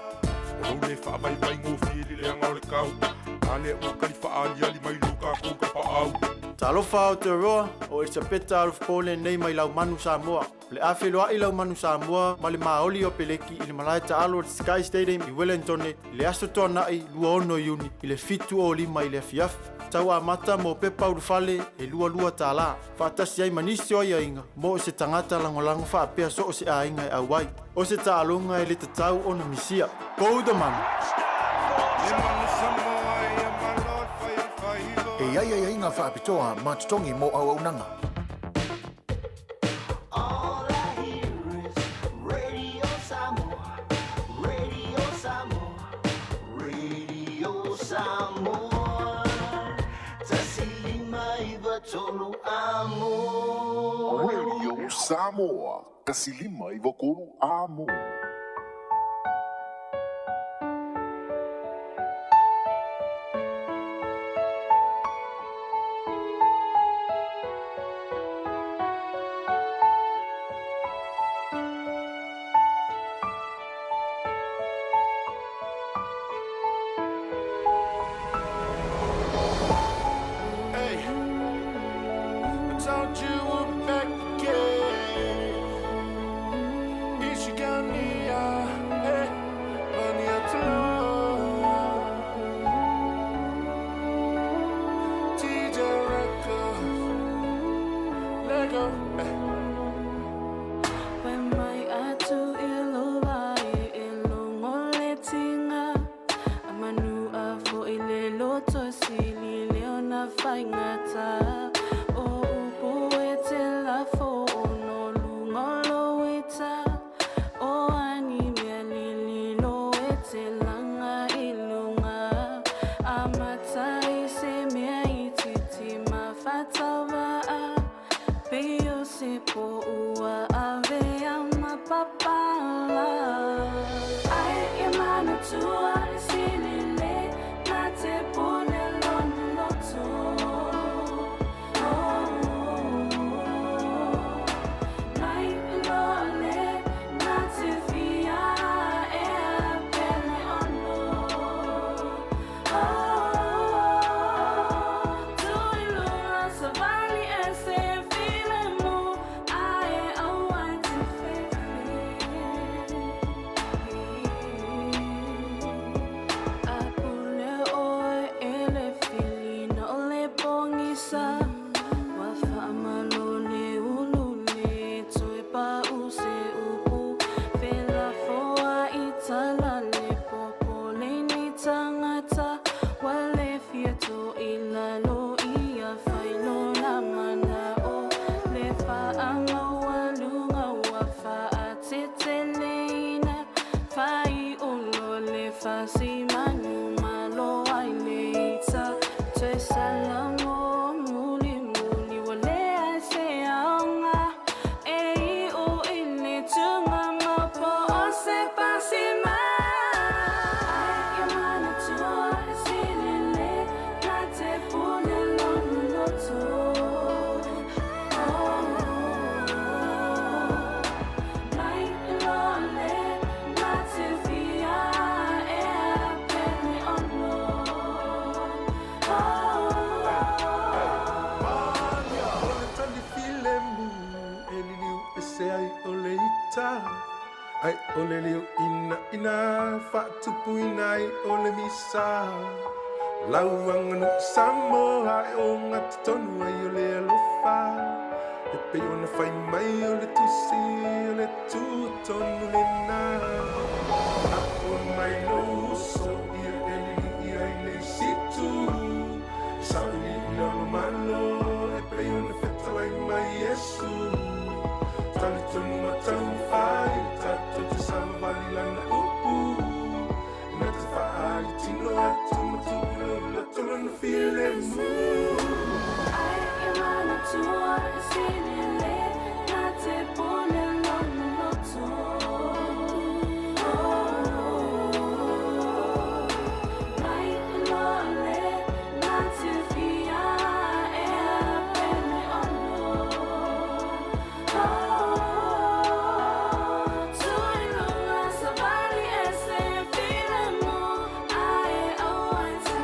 O lou le faavaivaigofie i le leaga o le kau, a lea ua kali faaaliali mai lo tatou tapaau. Talofa Aotearoa, o Elisapeta Alofa lenei mai lau manu Samoa. O le a feloai lau manu Samoa ma le maoli o Peleki i le malae taalo o le Sky Stadium i Wellington i le aso Toana'i 26 Iuni i le 7:05 i le afiafi. Tau amata mo pepa ulufale e $22. Faatasi ai ma nisi o aiaiga mo se tagata lagolago faapea so o se aiga e auai. O se taaloga e le tatau ona misia. Go the Manu! Le Manu Samoa ia malo le fai o le faiva. E i ai aiaiga faapitoa ma totogi mo auaunaga. All I hear is Radio Samoa, Radio Samoa, Radio Samoa. 159 amo. Radio Samoa, 159 amo. Hey, I told you we're back again. Ishigania, hey, Maniatolo. TJ Records, Lego. Hey. Pai mai atu i lo vai e longo le tinga A manu a fo i le loto sili le ona whaingata O upu e te lafo o no lungo lo ita O ani mea lili lo e te langa i lunga A mata i se mea i titi ma whatawaa Pe o se po ua ave a mapapala Ai e mana tua e silile Na te pune lona loto Oh, Mai lole na te fia e a pele ono Oh, tui lunga sa vali e se file mu Ae au ai te fefe A pule oe e le filina o le pongisa Wa whaamalo le ulu le toe pa u se upu Fela foa i tala le popo le ni tangata Wa le fia to i lalo ia whailo la mana o Le whaanga wa lunga wa whaa te te leina Whai ulo le whasi manu malo ai le ita Toe salamo muli muli wa le ai se aonga E i o i le tunga mapo o se pasi mai Ai e mana tua e silile Na te pune lona loto Oh, Mai lole na te fia e a pele ono O le tali filemu e liliu e se ai o le ita Ai o le liu ina ina faatupuina ai o le misa Lau aganu Samoa e o gatatonu ai o le alofa E pei ona fai mai o le tusi o le tutonu lena Apo mai lou uso ia e lili'i ai le isitu Saili i lalo malo e pei ona fetalai mai Iesu Talitonu ma taumafai tatou te savavali lana upu Na te faalitino alo atu ma tuu i lou loto lona filemu. Ai e manatua e sili le na te pone lona loto. Mai loa le na te fia e a pene ono. Tuiloga savali e se filemu ae aua e te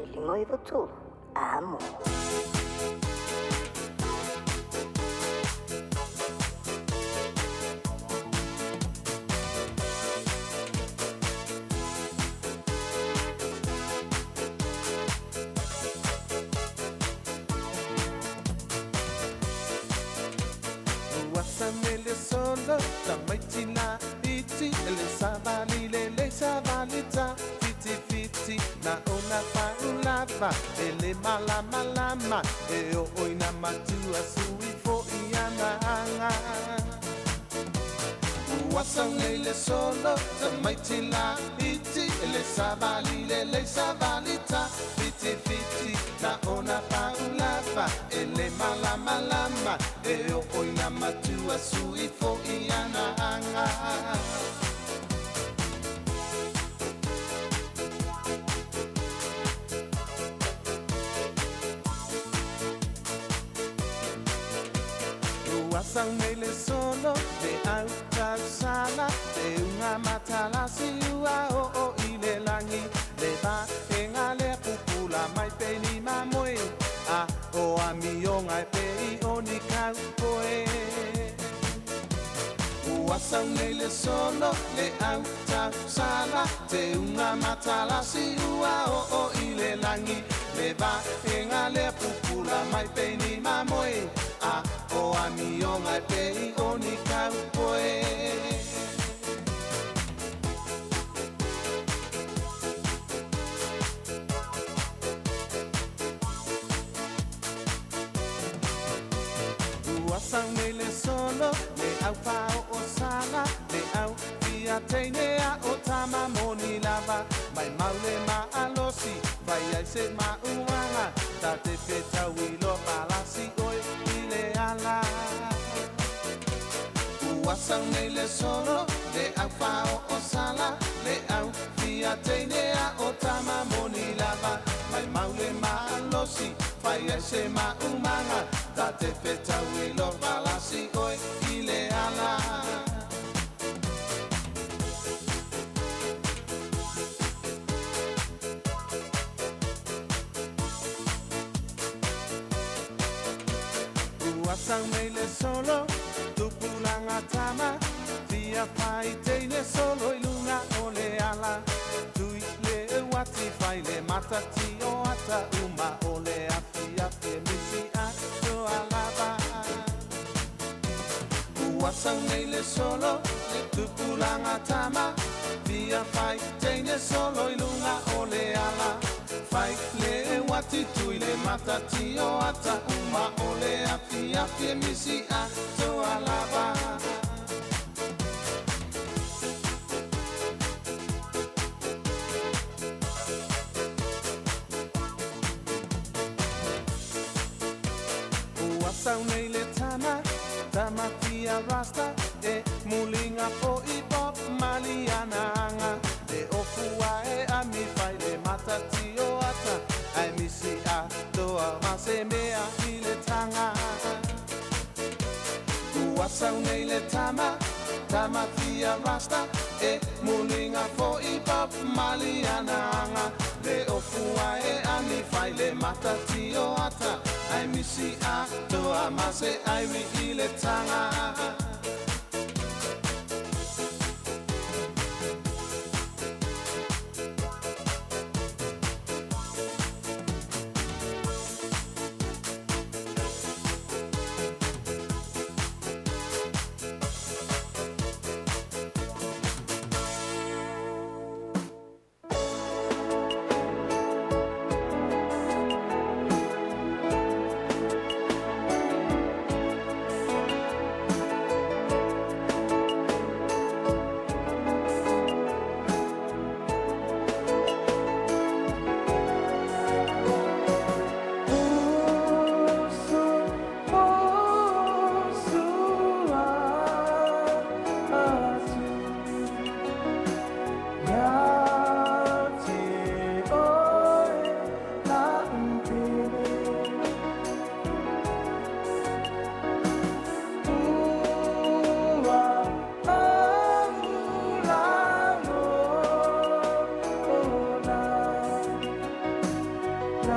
1593 amo. Ua sanele solo tamaiti la. lava e le malamalama e oo i nā matua sui foʻi ana aga. Ua sau nei le solo tamaiti laiti e le savali lelei savali tafitifiti na ona pau lava e le malamalama e oo i nā matua sui foʻi ana aga. Ua sau nei le solo le au tausala te unga matalasi ua oo i le lagi le vaega lea pupula mai pei ni mamoe a o amioga e pei o ni kaupoe. Ua sau nei le solo le au tausala te unga matalasi ua oo i le lagi le vaega lea pupula mai pei ni mamoe a o amioga e pei o ni kaupoe. Ua sau nei le solo le au fāoo sala le au fia teine a o tama moni lava mai mau le maalosi fai ai se mauaga ta te fetau i lo palasi oe i le ala. Ua sau nei le solo le au fāoo sala le au fia teine a o tama moni lava mai mau le maalosi fai ai se maumaga ta te fetau i lo palasi oe i le ala. Ua sau nei le solo tupulaga tama fia fai teine solo i luga o le ala tui le uati fai le matati o ata uma o le afiafi e misi atoa lava. Ua sau nei le solo le tupulaga tama fia fai teine solo i luga o le ala fai le uati tui le matati o ata uma o le afiafi e misi atoa lava. Ua sau nei le tama, tama fia rasta e muliga foʻi Bob Marley ana aga le ofua e ami fai le matati o ata ae misi atoa ma se mea i le taga. Ua sau nei le tama, tama fia rasta e muliga foʻi Bob Marley ana aga le ofua e ami fai le matati o ata ae misi atoa ma se airi i le taga.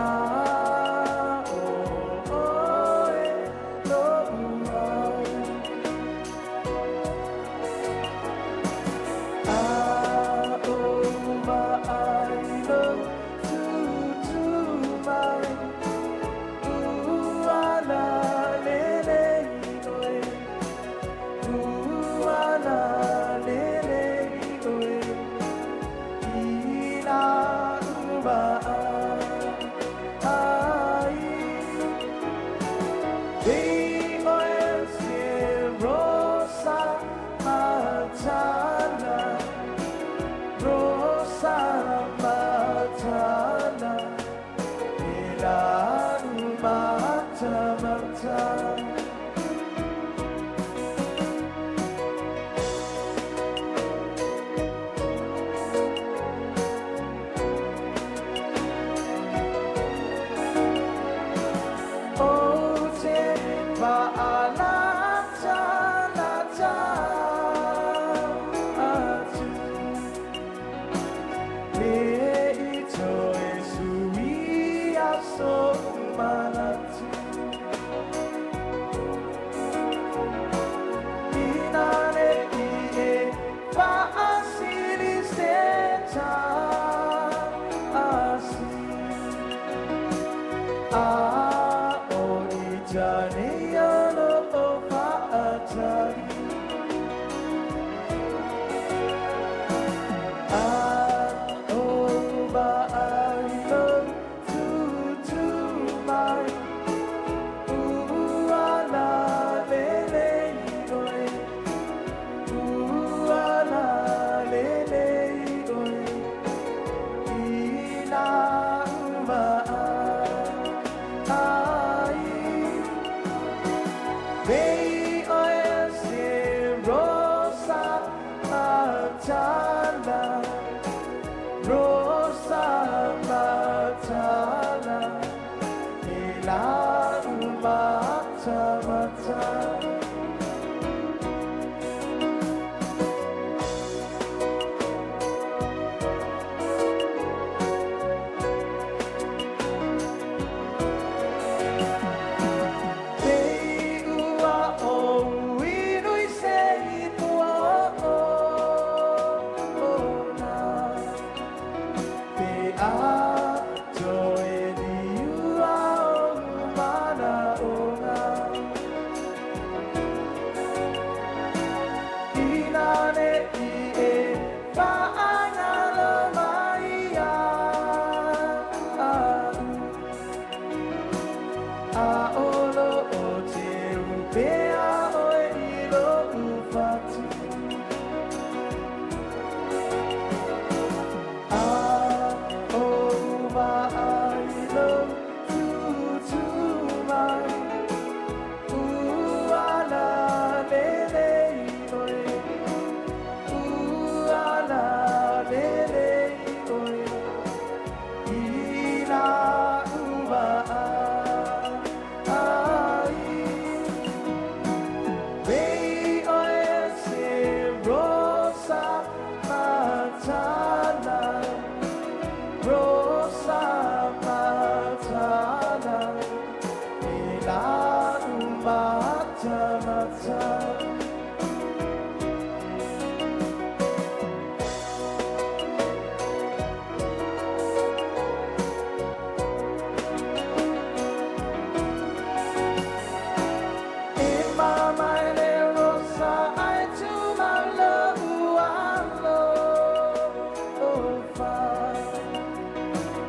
La la matamata. O te whaalata lata atu Me i toe sui a so manatu Inane i e whaasiri se tā asi A o i tane ano o whaatari A o vaai tutu mai Ua la lele i oe Ua la lele i oe I la ai Vei oe se rosa matala Rosa matala E la matamata. Te ua o inui se i tua o ona Te a toe liua o mana ona Inane i e whaangalo mai a au A olo o te upea oe i lo ufatu A o vaai lo tutu mai Ua la lele i oe Ua la lele i oe I la ua ai Vei oe se rosa matala Rosa matala E la matamata. E mama le rosa ai tu malo alo o fa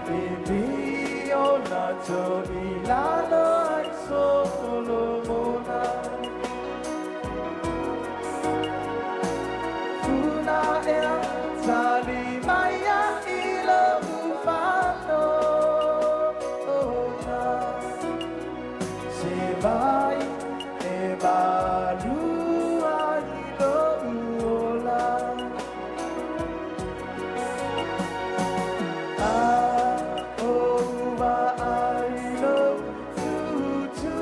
Baby o na to i lalo ai Solomona Funa ea tali mai a i lo ufano ona Se vai e malua i lo uola A o vaai lo tutu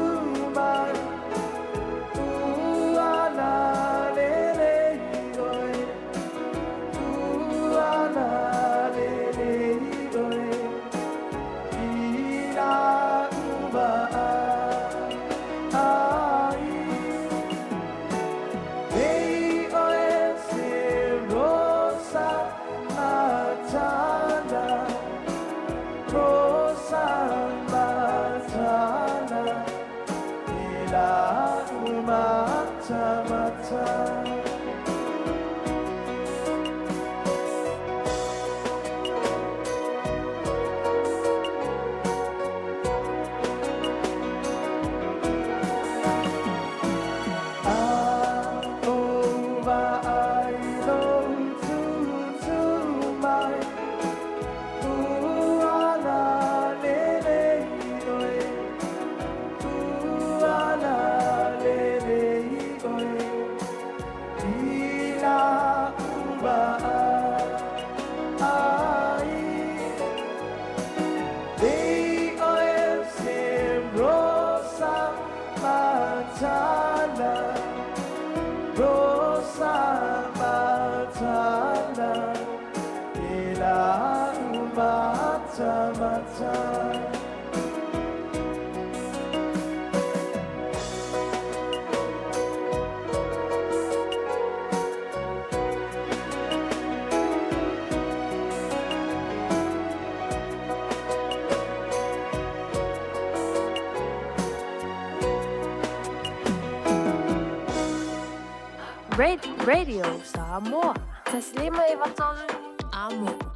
mai Radio Samoa. 153 Amo.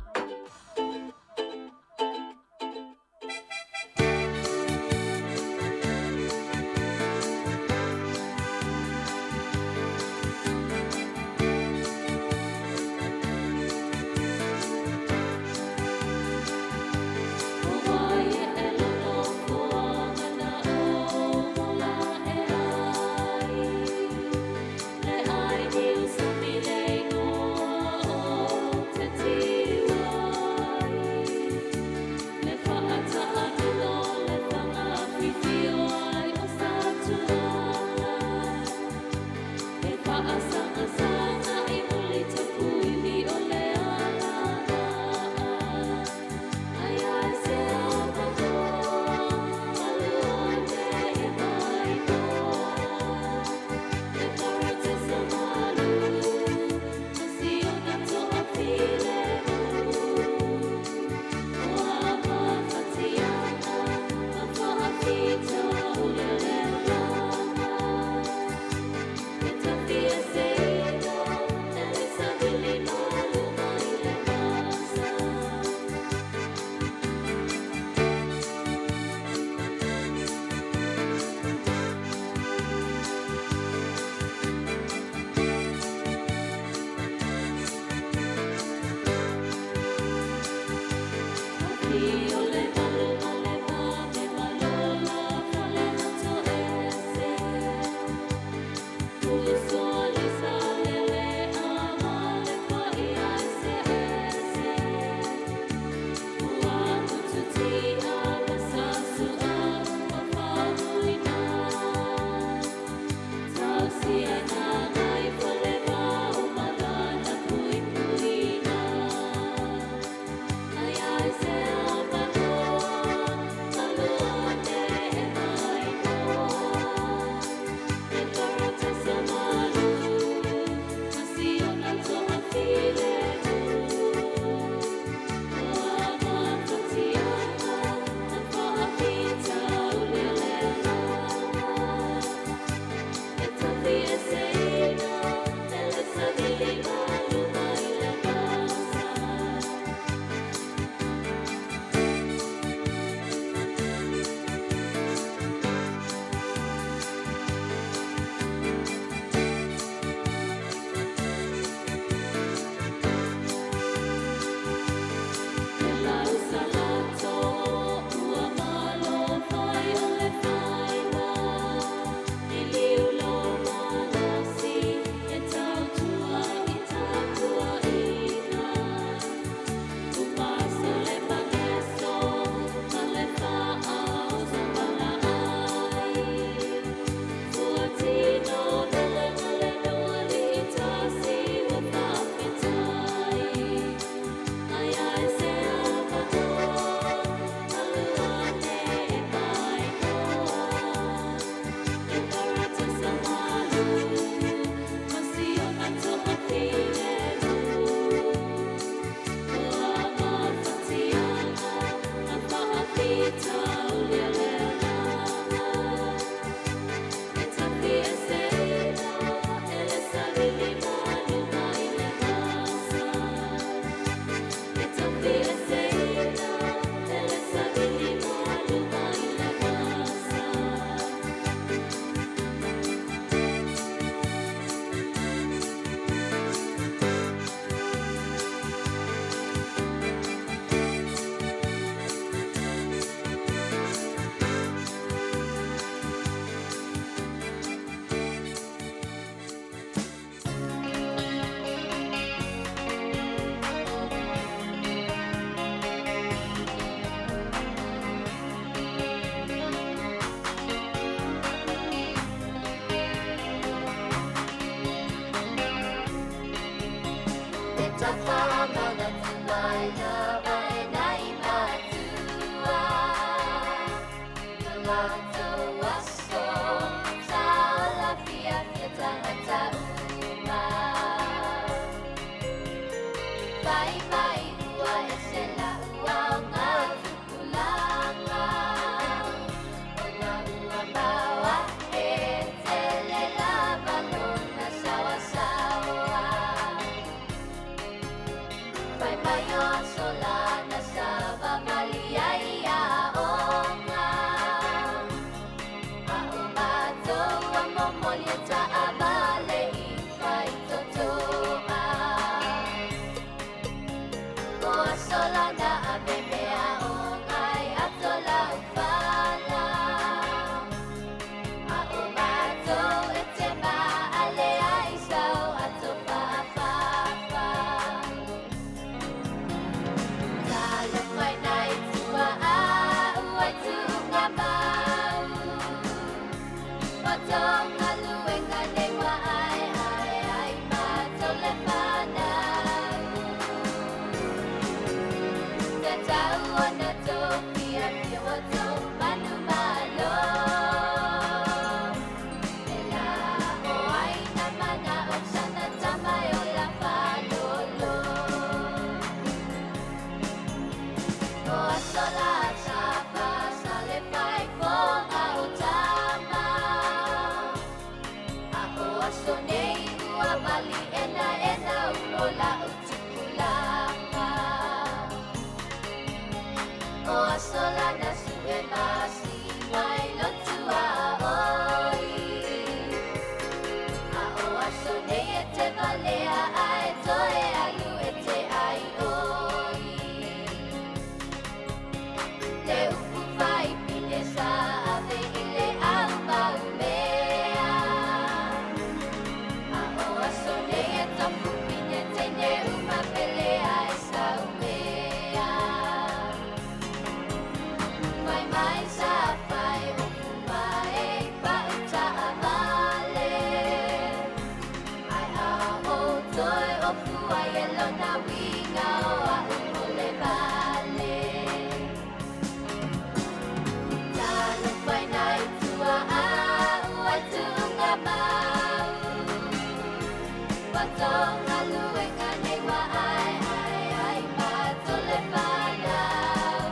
tou galuega nei ua aeae ai matou le fanau.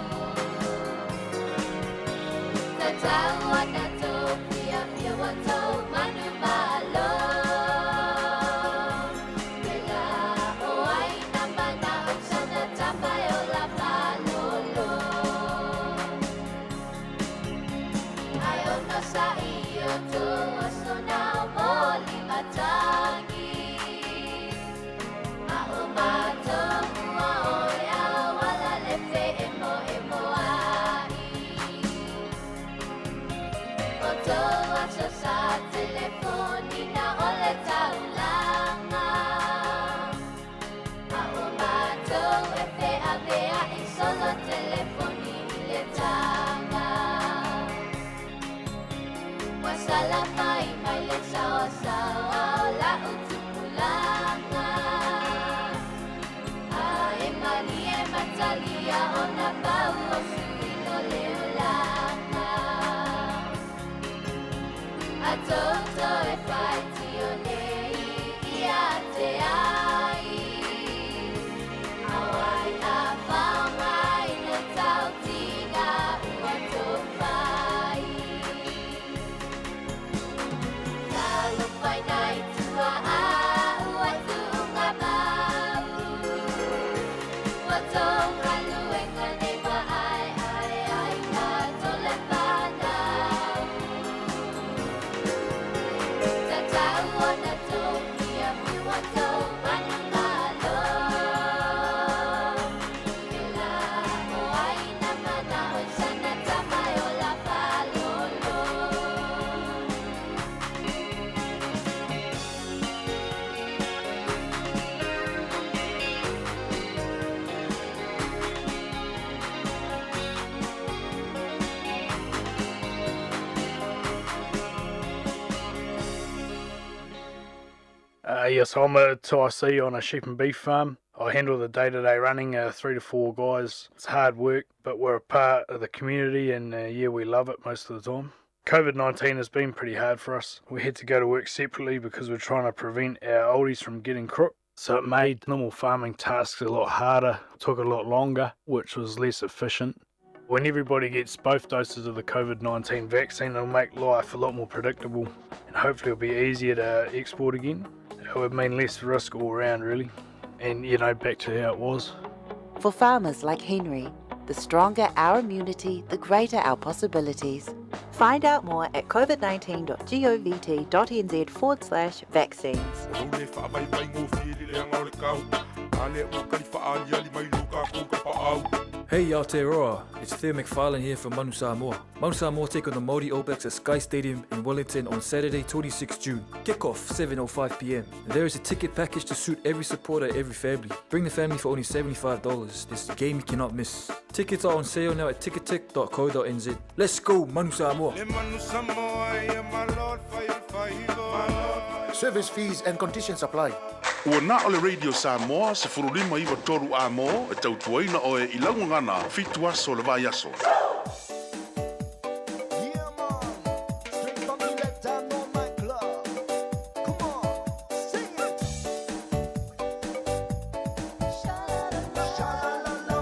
Tatau ona tou fiafia ua tou manumalo. Pela o ai na mana'o i sana tama e ola malolo. Ae onosa'i i outou aso na momoli matagi. A o matou ua o e auala le fe'emo'emo'ai. O tou aso sa telefoniina o le taulaga. A o matou e fe'avea'i solo telefoni i le taga. Ua salafai mai le saoasaoa o la'u tupulaga. A e malie matalia ona pau o suiga o le olaga. A tou toe faitio nei ia te ai. A o ai a faaaogaina tautiga ua tou fai. Talofa i nai tua'a ua tuugamau. Ua tou galuega nei ua aeae ai matou le fanau. Tatau ona tou fiafia ua tou manumalo. Pela o ai na mana'o i sana tama e ola malolo. Yes, I'm a 2IC on a sheep and beef farm. I handle the day-to-day running, 3 to 4 guys. It's hard work, but we're a part of the community and yeah, we love it most of the time. COVID-19 has been pretty hard for us. We had to go to work separately because we're trying to prevent our oldies from getting crook. So it made normal farming tasks a lot harder, took a lot longer, which was less efficient. When everybody gets both doses of the COVID-19 vaccine, it'll make life a lot more predictable and hopefully it'll be easier to export again. It would mean less risk all round, really. And, you know, back to how it was. For farmers like Henry, the stronger our immunity, the greater our possibilities. Find out more at covid19.govt.nz forward slash vaccines. O lou le faavaivai gofie i le leaga o le kau. A lea ua kali faaaliali mai lo tatou tapaau. Hey Aotearoa, it's Theo McFarlane here from Manu Samoa. Manu Samoa take on the Māori All Blacks at Sky Stadium in Wellington on Saturday 26 June. Kick-off 7.05pm. There is a ticket package to suit every supporter, every family. Bring the family for only $75. This game you cannot miss. Tickets are on sale now at ticketek.co.nz. Let's go, Manu Samoa! Le Manu Samoa ia malo le fai o le faiva. Service fees and conditions apply. Ua na o le Radio Samoa 1593 amo e tautuaina oe i lau gagana 7 aso o le vaiaso. Yeah, man. Straight from the left hand on my club. Come on, sing it. Sha-la-la-la.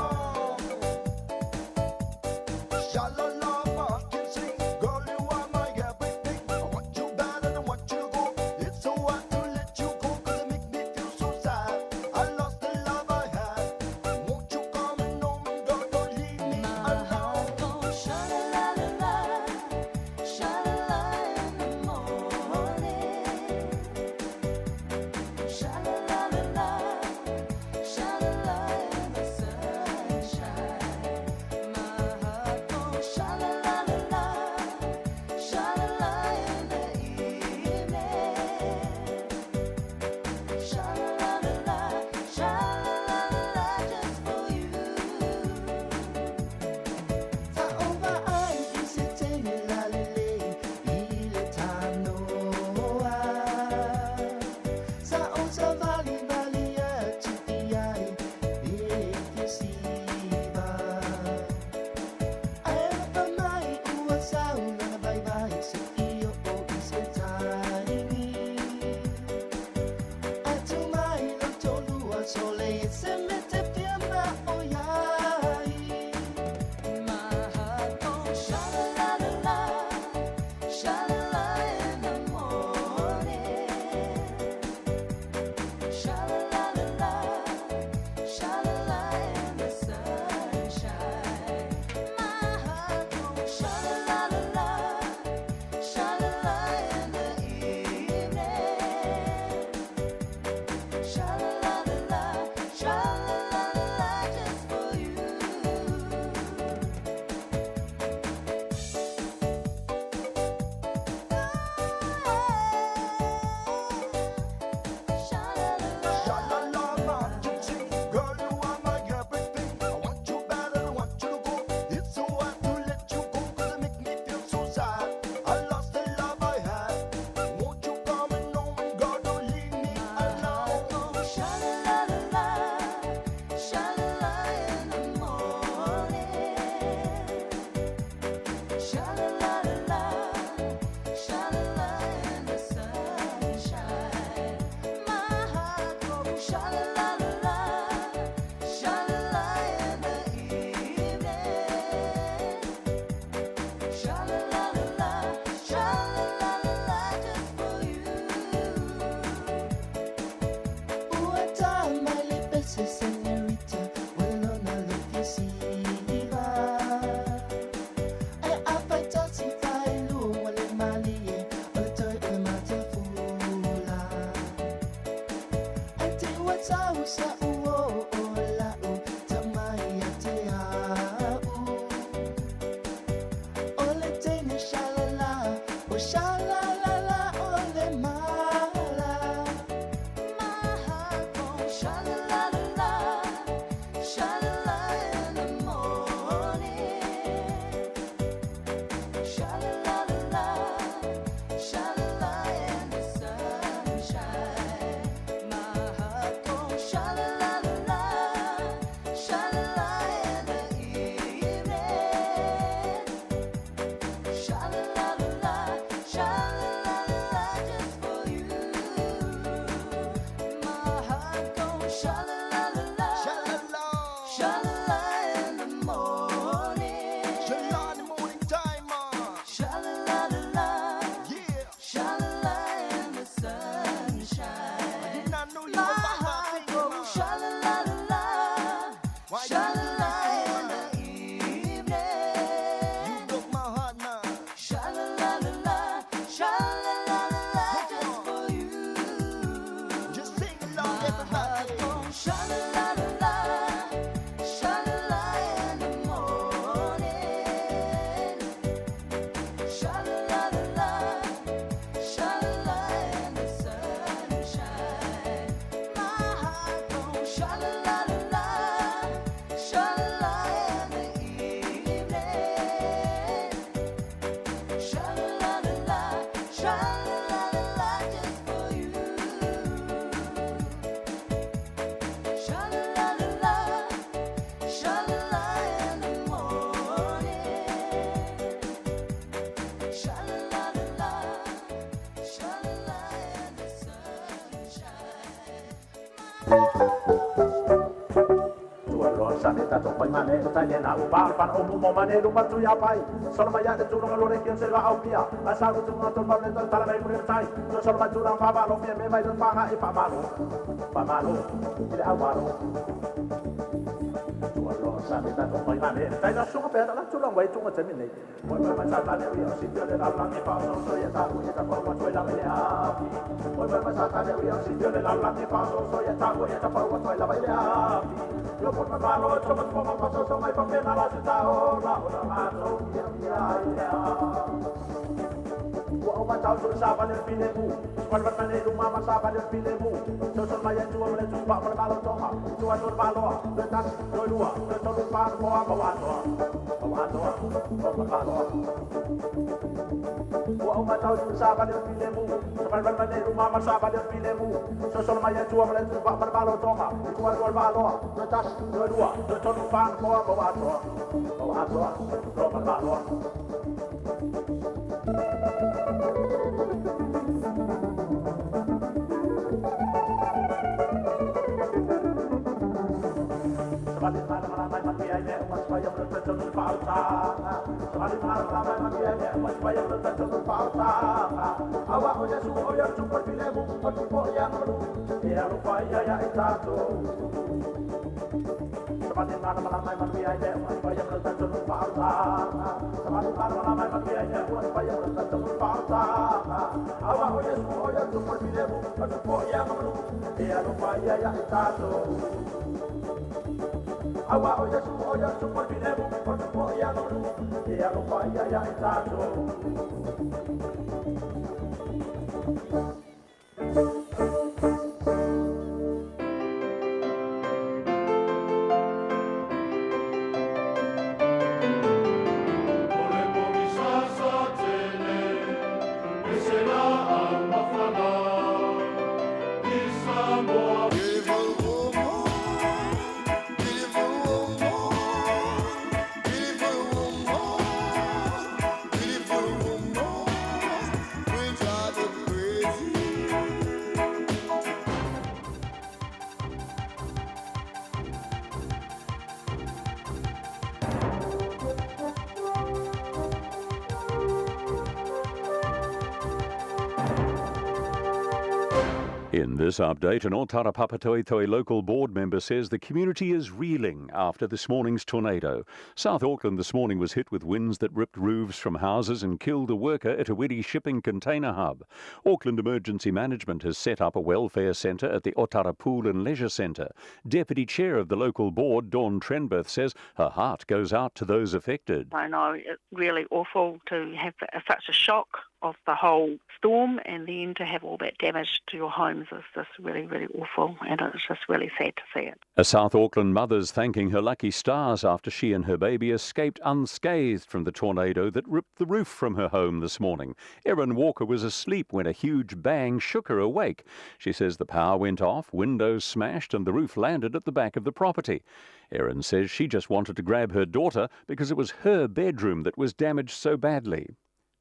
Sha-la-la, I can sing. Girl, you are my everything. I want you bad and I want you to go. It's so hard to let you go 'cause it make me feel so sad. I lost the love I had. Won't you come and home and girl, don't leave me alone. Sha-la-la-la-la, sha-la-la in the sunshine. My heart goes sha-la-la-la-la, sha-la-la in the evening. Sha-la-la-la-la, sha-la-la-la-la, just for you. Ua tā mai le pese senorita, ua lona le fisiva. E a fai tasi fai lua wa le malie, o le toi o le matafula. E te ua tau sa ua o la u, ta mai a te au. O le teine shalala, o shalalala o le mala. My heart goes sha-la-la-la-la, sha-la-la in the morning. Sha-la-la-la-la, sha-la-la in the sunshine. My heart goes sha-la-la-la-la, sha-la-la in the evening. Sha-la-la-la-la, sha-la-la-la-la, just for you. My heart goes sha-la-la-la-la, sha-la-la in the morning. Sha-la in the morning time, Sha-la-la-la-la, yeah. Sha-la-la in the sunshine. I did not know you My were about heart that thing, goes man. sha-la-la-la-la, Why you sha-la-la do in the evening. You broke my heart now. Sha-la-la-la-la, sha-la-la-la-la, just for you. Just sing along, everybody. Sha-la-la-la-la, sha-la-la in the morning. Sha-la-la-la-la, sha-la-la in the sunshine. My heart goes sha-la-la-la-la, sha-la-la in the evening. Sha-la-la-la-la, sha-la-la-la-la, just for you. Sha-la-la-la-la, sha-la-la in the morning. Sha-la-la-la-la, sha-la-la in the sunshine. Beautiful woman, beautiful woman, beautiful woman. In this update, an Otara Papatoetoe local board member says the community is reeling after this morning's tornado. South Auckland this morning was hit with winds that ripped roofs from houses and killed a worker at a Wiri shipping container hub. Auckland Emergency Management has set up a welfare centre at the Otara Pool and Leisure Centre. Deputy Chair of the local board, Dawn Trenberth, says her heart goes out to those affected. I know it's really awful to have such a shock of the whole storm and then to have all that damage to your homes is just really, really awful and it's just really sad to see it. A South Auckland mother's thanking her lucky stars after she and her baby escaped unscathed from the tornado that ripped the roof from her home this morning. Erin Walker was asleep when a huge bang shook her awake. She says the power went off, windows smashed, and the roof landed at the back of the property. Erin says she just wanted to grab her daughter because it was her bedroom that was damaged so badly.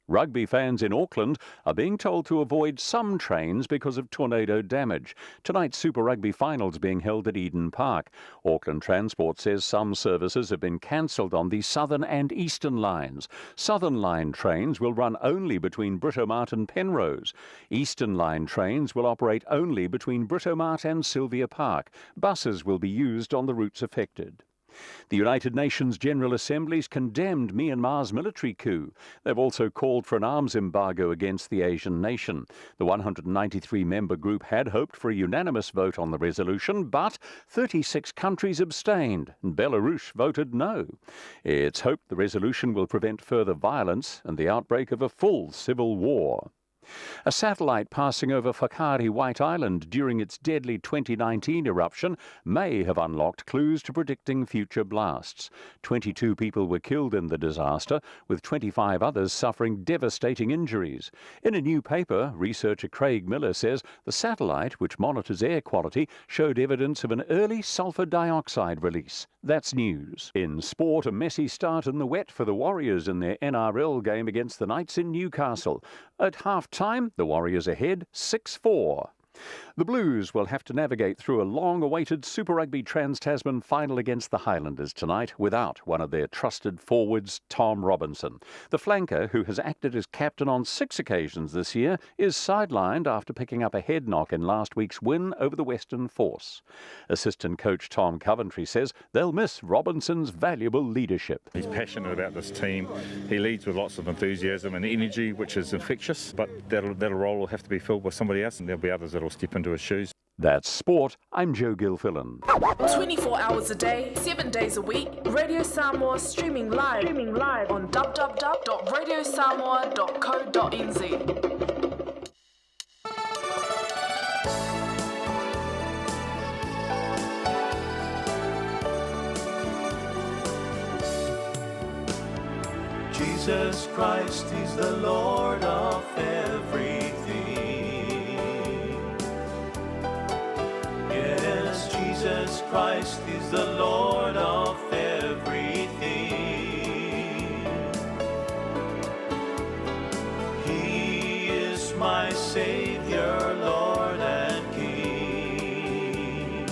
Rugby fans in Auckland are being told to avoid some trains because of tornado damage. Tonight's Super Rugby finals being held at Eden Park. Auckland Transport says some services have been cancelled on the southern and eastern lines. Southern Line trains will run only between Britomart and Penrose. Eastern Line trains will operate only between Britomart and Sylvia Park. Buses will be used on the routes affected. The United Nations General Assembly's condemned Myanmar's military coup. They've also called for an arms embargo against the Asian nation. The 193 member group had hoped for a unanimous vote on the resolution, but 36 countries abstained and Belarus voted no. It's hoped the resolution will prevent further violence and the outbreak of a full civil war. A satellite passing over Whakaari White Island during its deadly 2019 eruption may have unlocked clues to predicting future blasts. 22 people were killed in the disaster, with 25 others suffering devastating injuries. In a new paper, researcher Craig Miller says the satellite, which monitors air quality, showed evidence of an early sulfur dioxide release. That's news. In sport, a messy start in the wet for the Warriors in their NRL game against the Knights in Newcastle. At half time, the Warriors ahead 6 4. The Blues will have to navigate through a long awaited Super Rugby Trans Tasman final against the Highlanders tonight without one of their trusted forwards, Tom Robinson. The flanker, who has acted as captain on six occasions this year, is sidelined after picking up a head knock in last week's win over the Western Force. Assistant coach Tom Coventry says they'll miss Robinson's valuable leadership. He's passionate about this team. He leads with lots of enthusiasm and energy, which is infectious, but that, that role will have to be filled by somebody else, and there'll be others that'll step into his shoes. That's sport. I'm Joe Gilfillan. 24 hours a day, 7 days a week, Radio Samoa streaming live, streaming live on www.radiosamoa.co.nz. Jesus Christ, He's the Lord of everything. Yes, Jesus Christ is the Lord of everything. He is my Savior, Lord and King.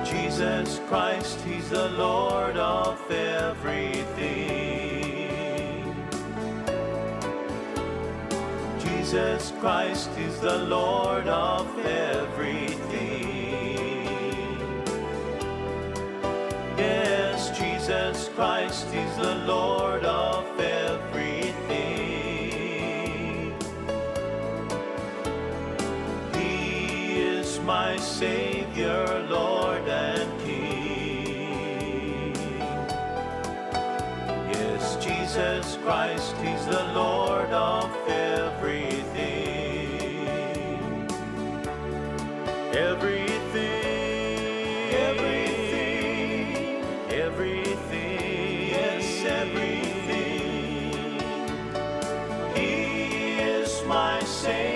Jesus Christ, He's the Lord of everything. Jesus Christ is the Lord of everything. Yes, Jesus Christ is the Lord of everything. He is my Savior, Lord and King. Yes, Jesus Christ, He's the Lord.